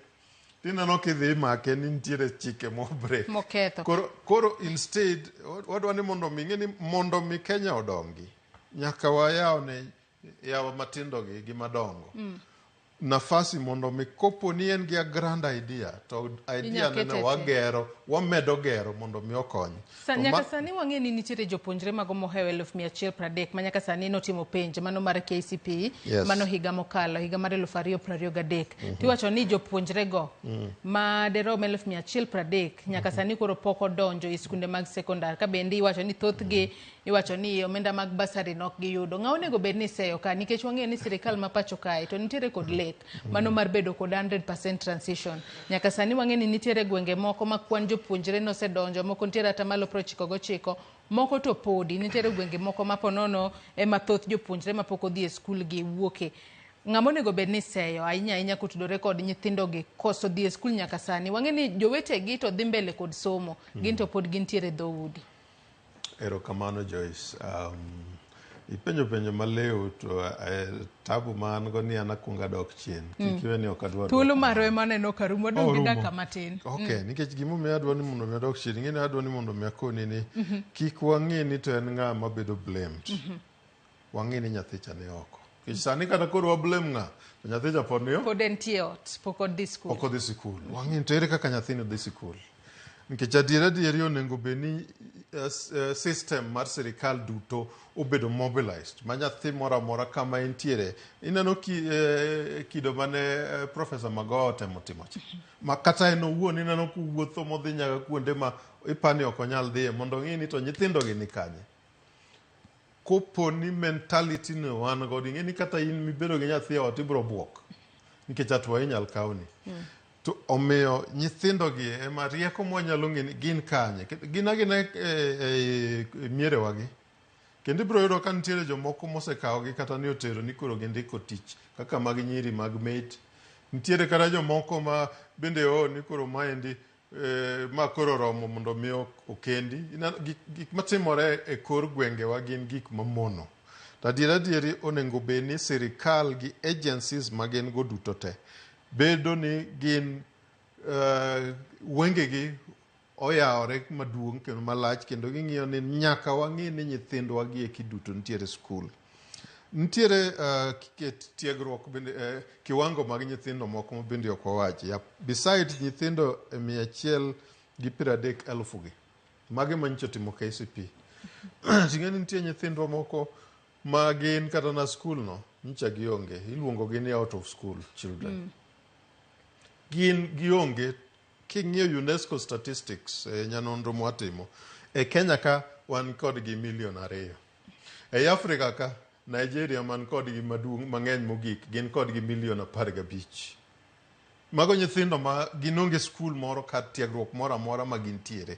tineno kidhi imake ni nitiere chike mo break. Moketho. Koro instead wadwa ni mondo mi ng'e ni mondo mi Kenya odongi nyaka wayaw ne yawa matindo gi madongo. Nafasi mondo mi kopo ni en gi a grand idea to idea nene wagero wamedo gero mondo mi okony. Nyaka sani wang'e ni nitiere jopuonjre mago mohewo 130,000 ma nyaka sani notimo penj mano mar KCPE mano higa mokalo higa mar 2023. Tiwacho ni jopuonjre go ma derom 130,000 nyaka sani koro pok odonjo e skunde mag sekondar ka bende iwacho ni thothgi iwacho ni omenda mag basari nok giyudo. Ng'a onego bed ni iseyo ka nikech wang'eyo ni sirikal ma pacho kae to nitiere kod lek mano mar bedo kod 100% transition. Nyaka sani wang'eyo ni nitiere gwenge moko ma kwan jopuonjre nosedonjo, moko nitiere atamalo 99, moko to podi nitiere gwenge moko ma ponono ema thoth jopuonjre mapok odhi e skul gi wuoke. Ng'ama onego bed ni seyo ahinya ahinya kotudore kod nyithindogi koso dhi e skul nyaka sani. Wang'e ni jowetegi to dhi mbele kod somo, gin to pod gintiere e dhoudi. Erokamano Joyce. Ipenjo penjo maliw to tabu ma an go ni an akuongo adok chien. Kik iwe ni ok adwar Thuolo dwoko. marwa ema aneno ka rumo, wadong' gi Orumo. dakika matin. Ok, nikech gimomiyo adwa ni mondo mi adok chien, ing'e ni adwa ni mondo mi akoni ni kik wang'i ni to en ng'a mabedo blamed. Wang'i ni nyathi cha ni oko. Nikech sani kata koro wa blame ng'a, to nyathi cha pod ni oko. Pod entie e ot, pok odhi skul. Pok odhi sikul. Wang'i ni to ere kaka nyathini dhi sikul. Nikech adier adieri onego bed ni system mar sirikal duto obedo mobilized ma nyathi moro amora kama entiere. Ineno ki, kido mane Professor Magoha otemo timo cha. Ma kata en owuon ineno kowuotho modhi nyaka kuonde ma ipani ok onyal dhiye mondo ong'i ni to nyithindo gi ni kanye. Kopo ni mentality no wan godo, ing'e ni kata in mibedo gi nyathi e ot ibiro buok. Nikech hatua inyal kawni. To omiyo nyithindo gi ema rieko mwanyalo ng'e ni gin kanye. Gin agina e mierewa gi. Kendo ibiro yudo ka nitiere jomoko mosekawogi kata ni otero ni koro gindiko tich kaka mag nyiri mag mate. Nitiere kata jomoko ma bende o ni koro maendi ma koro oromo mondo mi okendi. Ineno, gik matimore e kor gwengewa gin gik mamono. To adier adieri onego bed ni sirikal gi agencies ma gin go duto te bedo ni gin wengegi oyawore maduong' kendo malach kendo ging'iyo ni nyaka wang'i ni nyithindwa gi eki duto nitiere skul. Nitiere tiegruok bende kiwango mag nyithindo moko ma bende ok wawachi. Ya, besides nyithindo 130,000 gi, magi manyicho timo KCPE. Ting'e ni nitie nyithindwa moko ma gin kata na skul no nyicha gionge, iluongo gi ni out of school children. Gin gionge king'iyo UNESCO statistics e nyanonro mwatimo e Kenya ka wan kodgi milion 2. Ei Afrika ka Nigeria man kodgi maduong' mang'eny mogik gin kodgi milion 15. Mago nyithindo ma gin onge skul moro kar tiegruok moro amora ma gintiere.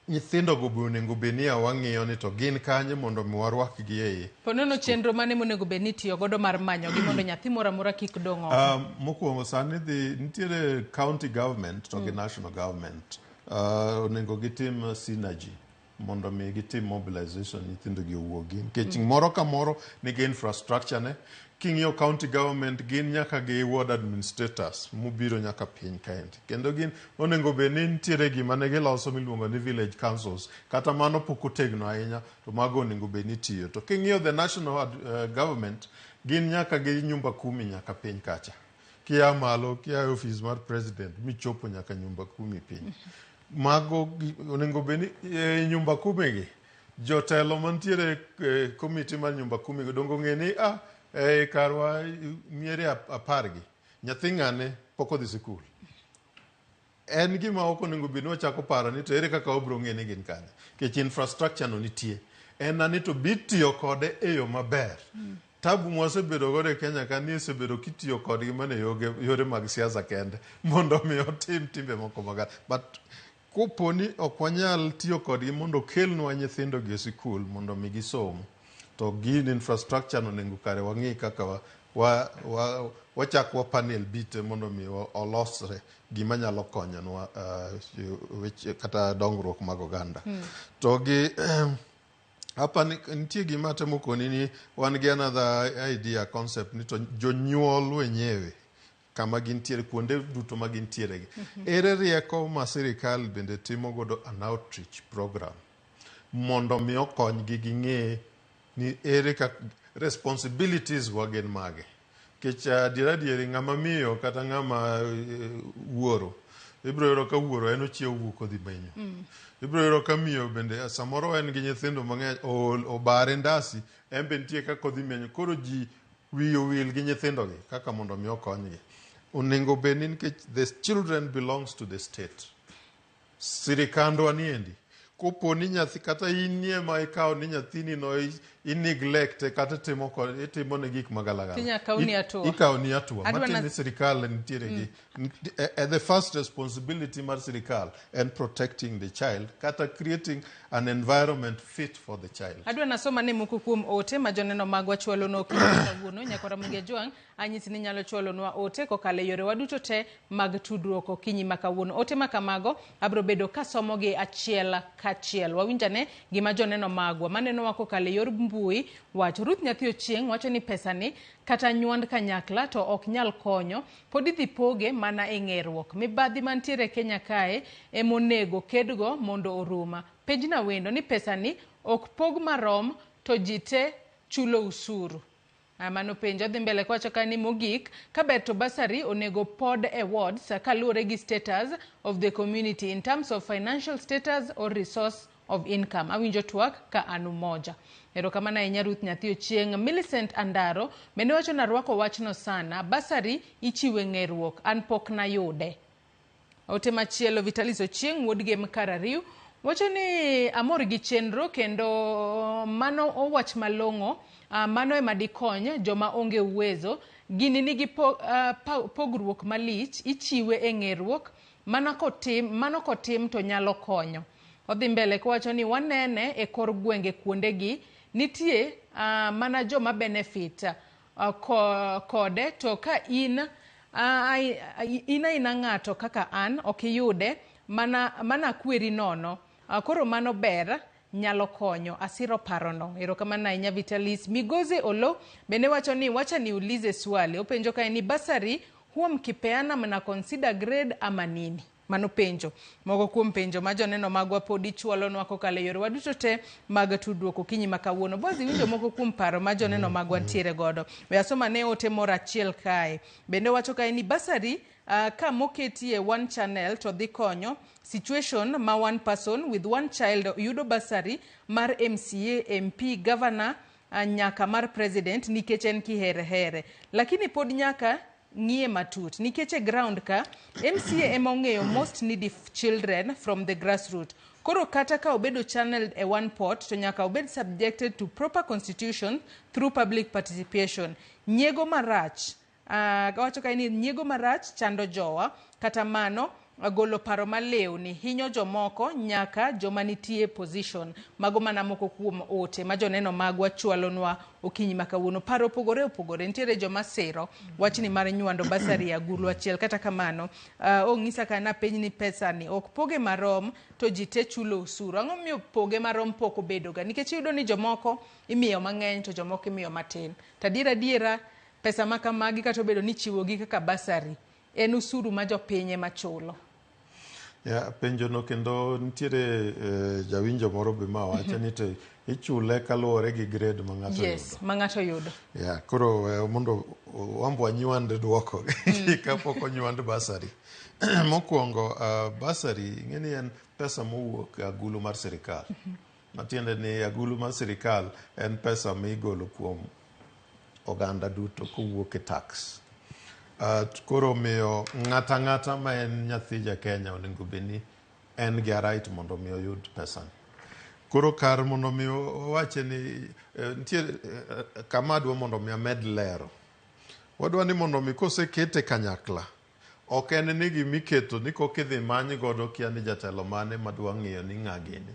Nyithindo go be onego bed ni wang'iyo ni to gin kanye mondo mi warwakgi ei Ponono chenro mane monego bed ni itiyo godo mar manyogi mondo nyathi moro amora kik dong' oko? Mokwongo sani dhi nitiere county government to gi national government onego gitim synergy mondo mi gitim mobilization nyithindo gi owuogi nikech moro ka moro nigi infrastructure ne. King'iyo county government gin nyaka gi ward administrators mobiro nyaka piny kaendi kendo gin onego bed ni nitiere gima ne giloso miluongo ni village councils. Kata mano pok otegno ahinya to mago onego bed ni tiyo. To king'iyo the national government gin nyaka gi nyumba kumi nyaka piny kacha kia malo kia e office mar president michopo nyaka nyumba kumi piny. Mago onego bed ni e nyumba kumi gi jotelo mantiere e komiti mar nyumba kumi go dongo ng'e ni e karwa miere 10 gi nyathi ng'ane pok odhi sikul. En gima ok onego bed ni wachako paro ni to ere kaka wabiro ng'e ni gin kanye nikech infrastructure no nitie. En na ni to bitiyo kode e yo maber. Tabu mwasebedo godo e Kenya ka ni osebedo kitiyo kodgi mana e yore mag siasa kende mondo mi otim timbe moko maga. But kopo ni ok wanyal tiyo kodgi mondo okelnwa nyithindo gi e sikul mondo mi gisom, to gin infrastructure no onego kare wang'i kaka wachak wa panel bite mondo mi olosre gima nyalo konyonwa weche kata dongruok mag oganda. To gi hapa ni, nitie gima atemo koni ni wan gi another idea concept ni to jonyuol wenyewe kama gintiere kuonde duto ma gintiere gi. Ere rieko ma sirikal bende timo godo an outreach program mondo mi okonygi ging'e ni ere kaka responsibilities wa gin mage. Nikech adier adieri ng'ama miyo kata ng'ama wuoro ibiro yudo ka wuoro en ochiew wuok odhi menyo. Ibiro yudo ka miyo bende samoro en gi nyithindo mang'eny ool obare ndasi en be nitie kaka odhi menyo. Koro ji wiye owil gi nyithindo gi kaka mondo mi okonygi. Onego bed ni nikech the children belongs to the state. Sirikandwa niendi kopo ni nyathi kata in ema ikawo ni nyathini no. i neglect kata itimo kod itimo ne gik magalagala. Tinya kawni hatua. Ikawni hatua. Adwa Matiende na- ni sirikal nitiere gi the first responsibility mar sirikal en protecting the child kata creating an environment fit for the child. Adwa nasoma ne moko kuom ote ma joneno magwa chwalonwa okinyi ma kawuono. Nyakwara Mugia Jwang' anyisi ni nyalo chwalonwa ote kokalo e yorewa duto te mag tudruok okinyi ma kawuono. Ote ma kamago abiro bedo kasomogi achiel kachiel. Wawinj ane gima joneno magwa manenowa kokalo e yor mbui wacho. Ruth Nyathi Ochieng' wacho ni pesani kata nywand kanyakla to ok nyal konyo, pod idhi poge mana e ng'eruok. Mibadhi mantiere e Kenya kae emonego kedgo mondo orum. Penjna wendo ni pesani ok pog marom to ji te chulo usuru. Mano penjo dhi mbele kwacho ka ni mogik ka ber to bursary onego pod e wards kaluwore gi status of the community in terms of financial status or resource of income. Awinjo twak ka an umoja. Erokamano ahinya Ruth Nyathi Ochieng'. Millicent Andaro bende wacho narwako wachno sana. Bursary ichiwe ng'eruok, an pok nayude. Ote machielo Vitalis Ochieng' wuod Gem Karariu wacho ni amor gi chenro kendo mano owach malong'o, mano ema dikony joma onge uwezo. Gini nigi pogruok malich, ichiwe e ng'eruok, mano kotim to nyalo konyo. Odhi mbele kowacho ni wanene e kor gwenge kuondegi nitie mana joma benefit kode to ka in aina ng'ato kaka an ok iyude mana kweri nono. Koro mano ber nyalo konyo asiro parono. Erokamano ahinya Vitalis. Migoze Olo bende wacho ni wacha niulize swali. Openjo kae ni bursary huwa mkipeana mna consider grade ama nini? Mano penjo. Moko kuom penjo ma joneno magwa podi chwalonwa kokalo e yorewa duto te mag tudruok okinyi ma kawuono. Bozi winjo moko kuom paro ma joneno magwa ntiere godo. We asoma ne ote moro achiel kae. Bende wacho kae ni bursary ka moketie one channel to dhi konyo situation ma one person with one child yudo bursary mar MCA, MP, governor nyaka mar president nikech en kiherehere. Lakini pod nyaka ng'iye matut nikech e ground ka MCA ema ong'eyo most needy children from the grassroots. Koro kata ka obedo channeled e one pot to nyaka obed subjected to proper constitution through public participation. Nyiego marach wacho kae ni nyiego marach chando jowa kata mano golo paro maliw ni hinyo jomoko nyaka joma nitie position. Mago mana moko kuom ote ma joneno magwa chwalonwa okinyi ma kawuono. Paro opogore opogore, nitiere joma siro wachni mar nywando bursary e agulu achiel. Kata kamano ong'isa ka napenj ni pesa ni ok poge marom to ji te chulo osuru. Ang'o momiyo poge marom pok obedoga? Nikech iyudo ni jomoko imiyo mang'eny to jomoko imiyo matin. To adiera adiera pesa ma kamagi kata obedo ni ichiwogi kaka bursary en usuru ma jopiny ema chulo. Ya, penjo no kendo nitiere jawinjo moro be ma wacho ni to ichule kaluwore gi grade ma ng'ato Yes, yudo. ma ng'ato yudo. Ya, koro mondo wambo wanywand duoko kapok onywand bursary. Mokwongo bursary ing'e ni en pesa mowuok e agulu mar sirikal. Matiende ni agulu mar sirikal en pesa migolo kuom oganda duto kowuok e tax. Koro omiyo ng'ata ang'ata ma en nyathi ja Kenya onego bed ni en gi right mondo mi oyud pesani. Koro kar mondo mi wawache ni nitie kama adwa mondo mi amed lero. Wadwa ni mondo mi kosekete kanyakla, ok en ni gimiketo ni kokidhi many godo kia ni jatelo mane madwa ng'iyo ni ng'a gini.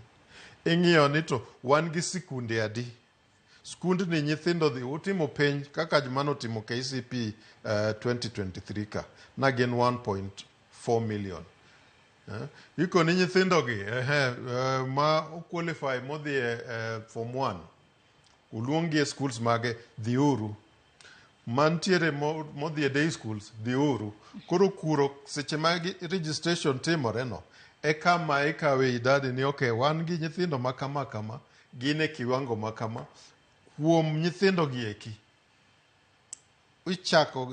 Ing'iyo ni to wan gi sikunde adi. Skundni nyithindo dhi utimo penj kaka mano timo KCP 2023 ka na gin 1.4 million. Ikoni nyithindo gi ma qualify modhi e form 1 uluong gi e schools mage dhiuru. Mantiere modhi e day schools dhiuru. Koro kuro seche ma registration timore no e kama ikawe idadi ni okay wan gi nyithindo ma kama kama gin e kiwango ma kama kuom nyithindo gi eki ichako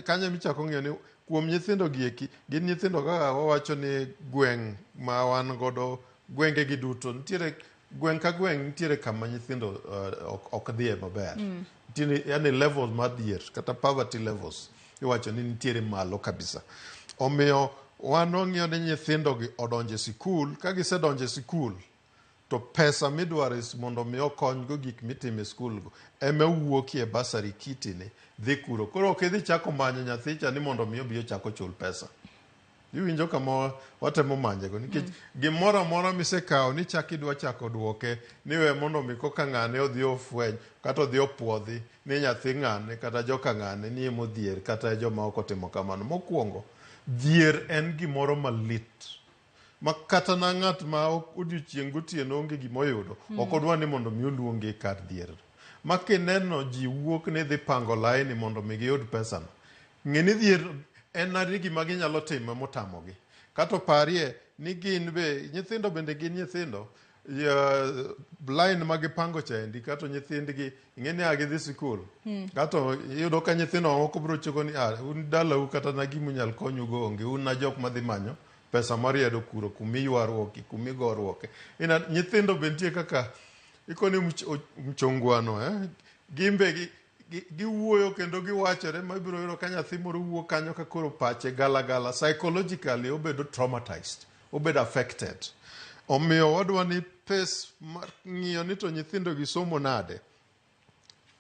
kanye michako ng'iyo ni kuom nyithindo gi eki gin nyithindo kaka wawacho ni gweng' ma wan godo gwenge gi duto nitiere gweng' ka gweng' nitiere kama nyithindo ok dhiye maber. Nitiere yani levels mar dhier kata poverty levels iwacho ni nitiere malo kabisa. Omiyo wan wang'iyo ni nyithindo gi odonje sikul, ka gisedonje sikul To pesa midwaro is mondo mi okonygo gik mitimo e skul go ema wuokie bursary kitty ni dhi kuro. Koro ok idhi chako manyo nyathi cha ni mondo mi obi ochak ochul pesa. Iwinjo kama watemo manyego nikech gimoro amora misekawo ni chak idwa chako duoke ni we mondo mi koka ng'ane odhi ofweny kata odhi opuodhi ni nyathi ng'ane kata joka ng'ane ni emodhier kata e joma ok otimo kamano. Mokwongo, dhier en gimoro malit ma kata na ng'at ma odiochieng' gotieno onge gima oyudo ok odwa ni mondo mi oluonge e kar dhier. Ma kineno ji wuok ni dhi pango laini mondo mi giyud pesano, ng'e ni dhier en nadi gima ginyalo timo motamogi. Kato parie ni gin be nyithindo bende gin nyithindo line ma gipango cha endi kato nyithindgi ing'e ni a gidhi sikul kato iyudo ka nyithindo mamoko biro chiko ni ah, un dalau kata na gimunyal konyugo onge un na jok madhi manyo pesa mariedo kuro kumiywaruoke kumigoruoke ina nyithindo be nitie kaka ikoni mchongwano eh? Gimbe giwuoyo kendo giwachore ma ibiro yudo ka nyathi moro wuok kanyo ka koro pache galagala psychologically obedo traumatized obedo affected omiyo wadwa ni pes mar ng'iyo ni to nyithindo gi somo nade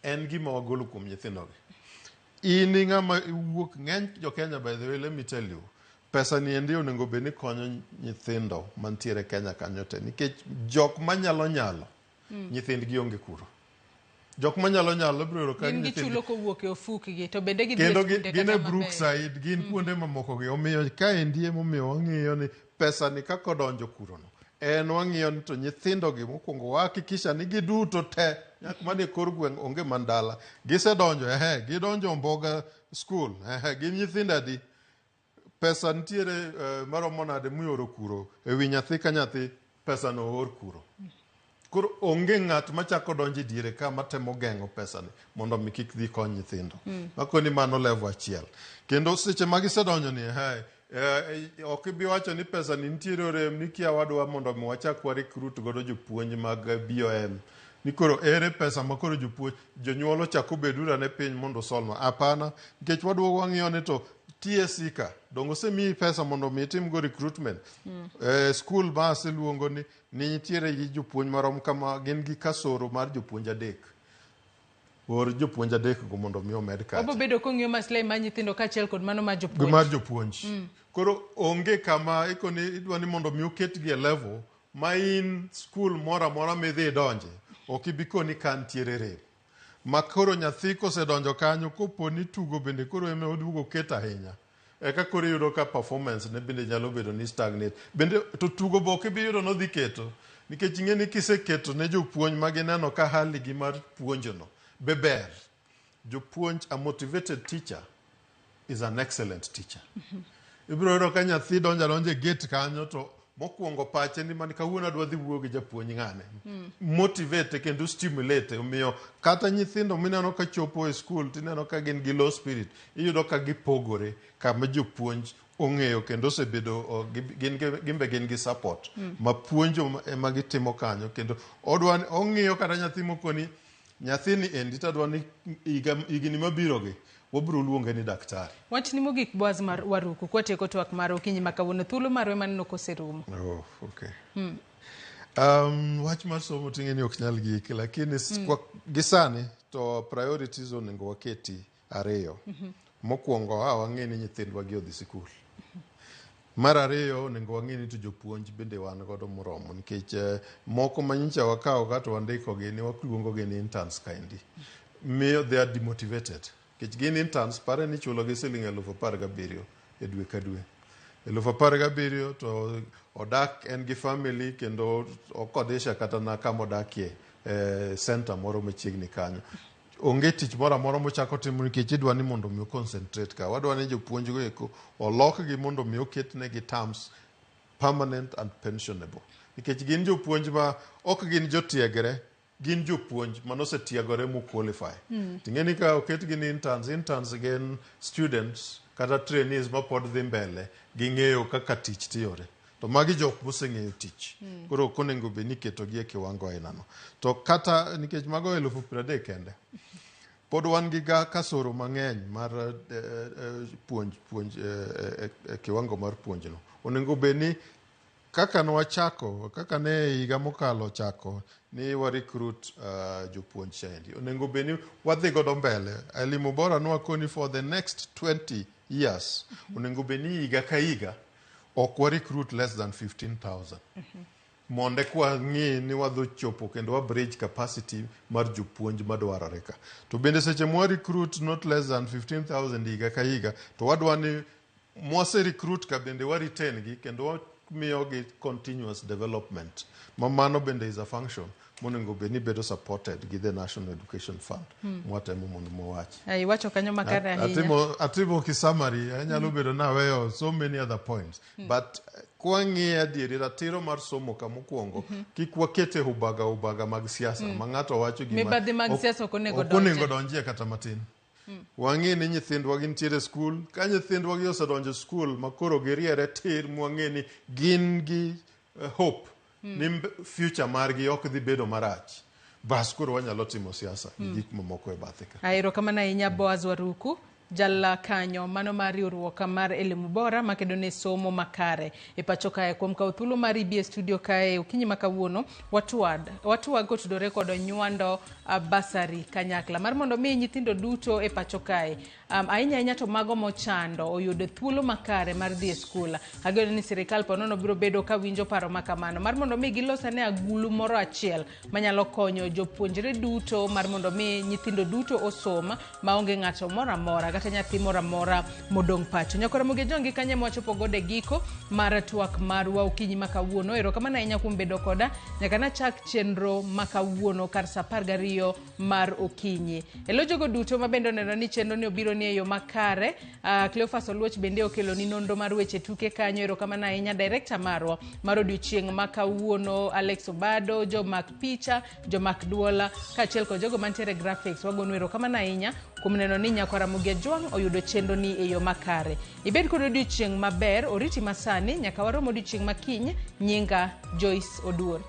en gima wagolo kuom nyithindogi in i ng'ama iwuok ng'eny jo Kenya by the way let me tell you pesa ni endi onego bed ni konyo nyithindo mantiere Kenya kanyo te nikech jok manyalo nyalo nyithindgi onge kuro jok manyalo nyalo ibiro yudo ka Gin nyithindgi gichulo kowuok e ofukgi to bende gidhi e kendo skunde gin kata e mabeyo. Brookside gin kuonde mamoko gi omiyo kaendi emomiyo wang'iyo ni pesa ni kaka odonjo kurono en wang'iyo ni to nyithindo gi mokwongo wahakikisha ni giduto te nyak manie kor gweng' onge man dala gisedonjo ehe gidonjo Omboga school ehe gin nyithindo adi pesa nitiere maromo nade mioro kuro e wi nyathi ka nyathi pesa no oor kuro koro onge ng'at machako donjo e diere ka matemo geng'o pesa ni mondo mi kik dhi kony nyithindo makoni mano level achiel kendo seche ma gisedonjo ni ehe ok ibi wacho ni pesa ni nitiere orem ni kia wadwa mondo mi wachak wa recruit godo jopuonj mag BOM ni koro ere pesa ma koro jopuonj jonyuol ochak obedura ne piny mondo osolnwa hapana nikech waduogo wang'iyo ni to TSC ka dongo osemiyi pesa mondo mi itimgo recruitment school ma aseluongo ni nitiere gi jopuonj marom kama gin gi kasoro mar jopuonj adek or jopuonj adek go mondo mi omed kacha Wabo bedo kong'iyo maslahi mar nyithindo kaachiel kod mano mar gi jopuonj. mar jopuonj koro onge kama ikoni idwa ni mondo mi oketgi e level ma in skul moro amora midhi idonje ok ibi koni ka ntiere rem ma koro nyathi kosedonjo kanyo kopo ni tugo bende koro ema oduogo ket ahinya eka koro iyudo ka performance ne bende nyalo bedo ni stagnate bende to tugo be ok ibi yudo nodhi keto nikech ing'e ni kiseketo ne jopuonj ma gineno ka hali gi mar puonjono be ber jopuonj a motivated teacher is an excellent teacher ibiro yudo ka nyathi donjo adonja e gate kanyo to mokwongo pache ni man kawuono adwa dhi wuoyo gi japuonj ng'ane motivate kendo stimulate omiyo kata nyithindo mineno ka chopo e skul tineno ka gin gi low spirit iyudo ka gipogore kama jopuonj ong'eyo kendo osebedo gin be gin gi support ma puonjo ema gitimo kanyo kendo odwa ong'iyo kata nyathi mokoni nyathini endi tadwa ni higni mabirogi wabiro luonge ni daktari. Wachni mogik Boaz mar Waruku kwatieko twak mar okinyi ma kawuono thuolo marwa maneno koserumo. Oh, okay. Wach mar somo ting'e ni ok nyal gik lakini gi sani to priorities onego waketi ariyo. Mokwongo a wang'e ni nyithindwa gi odhi sikul. Mar ariyo onego wang'e ni to jopuonj bende wan godo moromo nikech moko ma nyocha wakawo ka to wandiko gi ni waluongo gi ni interns kaendi. Miyo they are demotivated. Nikech gin interns pare ni ichulo gi siling 17,000 e dwe ka dwe. 17,000 to odak en gi family kendo okodisha kata na kama odakie center moro machiegni kanyo. Onge tich moro amora mochako timo nikech idwa ni mondo mi concentrate ka. Wadwa ni jopuonj go eko olokgi mondo mi oketnegi terms permanent and pensionable. Nikech gin jopuonj ma ok gin jotiegre, gin jopuonj manosetiegore mo qualify. Ting'e ni ka oketgi ni interns, interns gin students kata trainees mapod dhi mbele ging'eyo kaka tich tiyore. To magi jok moseng'eyo tich. Koro ok onego bed ni iketogi e kiwango ainano. To kata nikech mago 30,000 kende. Pod wan gi kasoro mang'eny mar puonj kiwango mar puonjno. Onego bed ni Kaka nwachako, kaka ne higa mokalo chako ni wa recruit jopuonj chaendi, onego bed ni wadhi godo mbele. Elimu Bora nwakoni for the next 20 years, onego bed ni higa ka higa ok wa recruit less than 15,000 mondo eka wang'i ni wadhi chopo kendo wa bridge capacity mar jopuonj madwarore ka. To bende seche mwa recruit not less than 15,000 higa ka higa, to wadwa ni mwase recruit ka bende wa retain gi kendo wamiyogi continuous development, ma mano bende is a function monego bed ni bedo supported gi the National Education Fund mwatemo mondo mwawachi. Iwacho kanyo makare ahinya. Atimo ki summary, anyalo bedo naweyo so many other points, but kwang'iye adieri, ratiro mar somo ka mokwongo, kik wakete ubaga ubaga mag siasa ma ng'ato wacho gima Mibadhi mag siasa ok onego ok onego donje. Donjie kata matin. Wang'e ni nyithindwa gintiere e skul. Ka nyithindwa gi osedonjo e skul ma koro giriere tir, mwang'e ni gin gi hope ni future margi ok dhi bedo marach, bas koro wanyalo timo siasa gi gik mamoko e bathe ka. Erokamano ahinya, Boaz Waruku, jal kanyo mano mar riwruok mar Elimu Bora makedo ne somo makare e pacho kae, kuom kawo thuolo mar ibi e studio kae okinyi ma kawuono watwag kotudore kod nywando bursary kanyakla mar mondo mi nyithindo duto e pacho kae, ahinya ahinya to mago mochando, oyud thuolo makare mar dhi e skul. Ageno ni sirikal ponono biro bedo ka winjo paro ma kamano mar mondo mi gilos ane agulu moro achiel manyalo konyo jopuonjre duto mar mondo mi nyithindo duto osom maonge ng'ato moro amora kata nyathi moro amora modong' pacho. Nyakora Mogi Jongi, kanyo ema wachopo godo e giko mar twak marwa okinyi ma kawuono. Erokamano ahinya kuom bedo koda nyaka nachak chenro ma kawuono kar sa 12 mar okinyi. E lo jogo duto ma bende oneno ni chenro ni obiro ni e yo makare, Cleophas Oluoch bende okelo ni nonro mar weche tuke kanyo. Erokamano ahinya director marwa mar odiochieng' ma kawuono, Alex Obado, jomak picha, jomak duola, kaachiel kod jogo mantiere graphics. Wagonu erokamano ahinya kuom neno ni nyakwara Ramogi Ajwang' oyudo chenro ni e yo makare. Ibed kod odiochieng' maber, oriti masani nyaka warom odiochieng' makiny. Nyinga Joyce Oduor.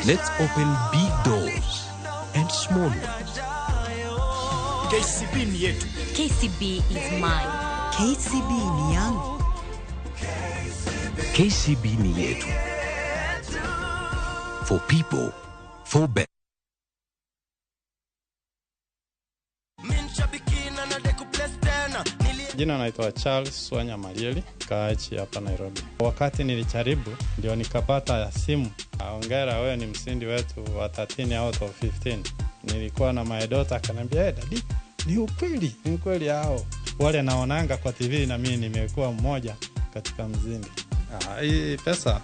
Let's open big doors and small ones. KCB ni yetu. KCB is mine. KCB ni yangu. KCB ni yetu. For people, for better. Jina naitwa Charles Swanya Marieli, kaachi hapa Nairobi. Wakati nilijaribu ndio nikapata simu, hongera, wewe ni mshindi wetu wa 13 out of 15. Nilikuwa na my daughter akaniambia, hey, daddy, ni ukweli, ni ukweli hao wale naonanga kwa TV na mimi nimekuwa mmoja katika mshindi. Hii pesa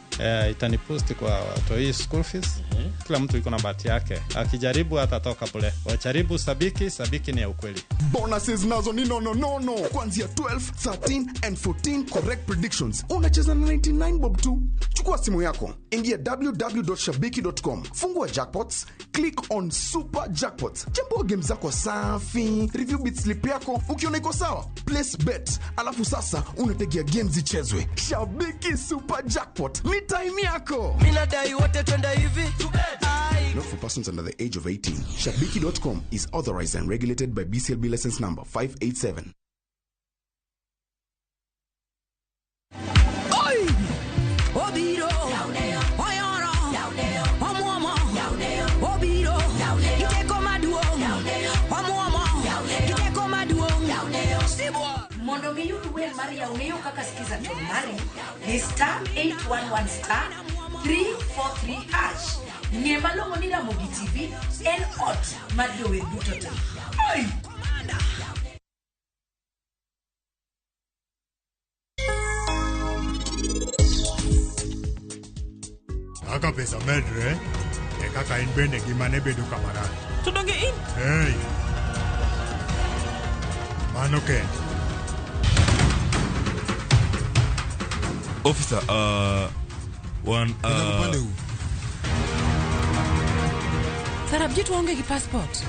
itaniboost kwa watoi school fees. Kila mtu iko na bahati yake, akijaribu atatoka pole. Wajaribu Sabiki, Sabiki ni ya ukweli. Bonuses nazo ni no no no no. Kuanzia 12, 13 and 14 correct predictions. Unacheza na 99 bob tu. Chukua simu yako, ingia www.shabiki.com, fungua jackpots, click on super jackpots, chambua game zako safi, review bet slip yako, ukiona iko sawa, place bet, alafu sasa unategea games zichezwe. Shabiki Super Jackpot ni time yako. Mimi nadai wote twende hivi. Not for persons under the age of 18. Shabiki.com is authorized and regulated by BCLB license number 587. Oi! Obiro! Oyoro! Omuomo! Obiro! Giteko maduong'! Omuomo! Giteko maduong'! Sibwa! Mondo Mondo mi iyud wer mar Yawneo kaka skiza tune mari di star 811 star 343 hash. Ng'e malong'o ni Ramogi TV en ot mar jower duto te. Oi! Kaka pesa medre, e kaka in bende ngimane bedo kama rach. To donge in? Hey! Mano kende. Officer, wan Sarabjit waonge gi passport.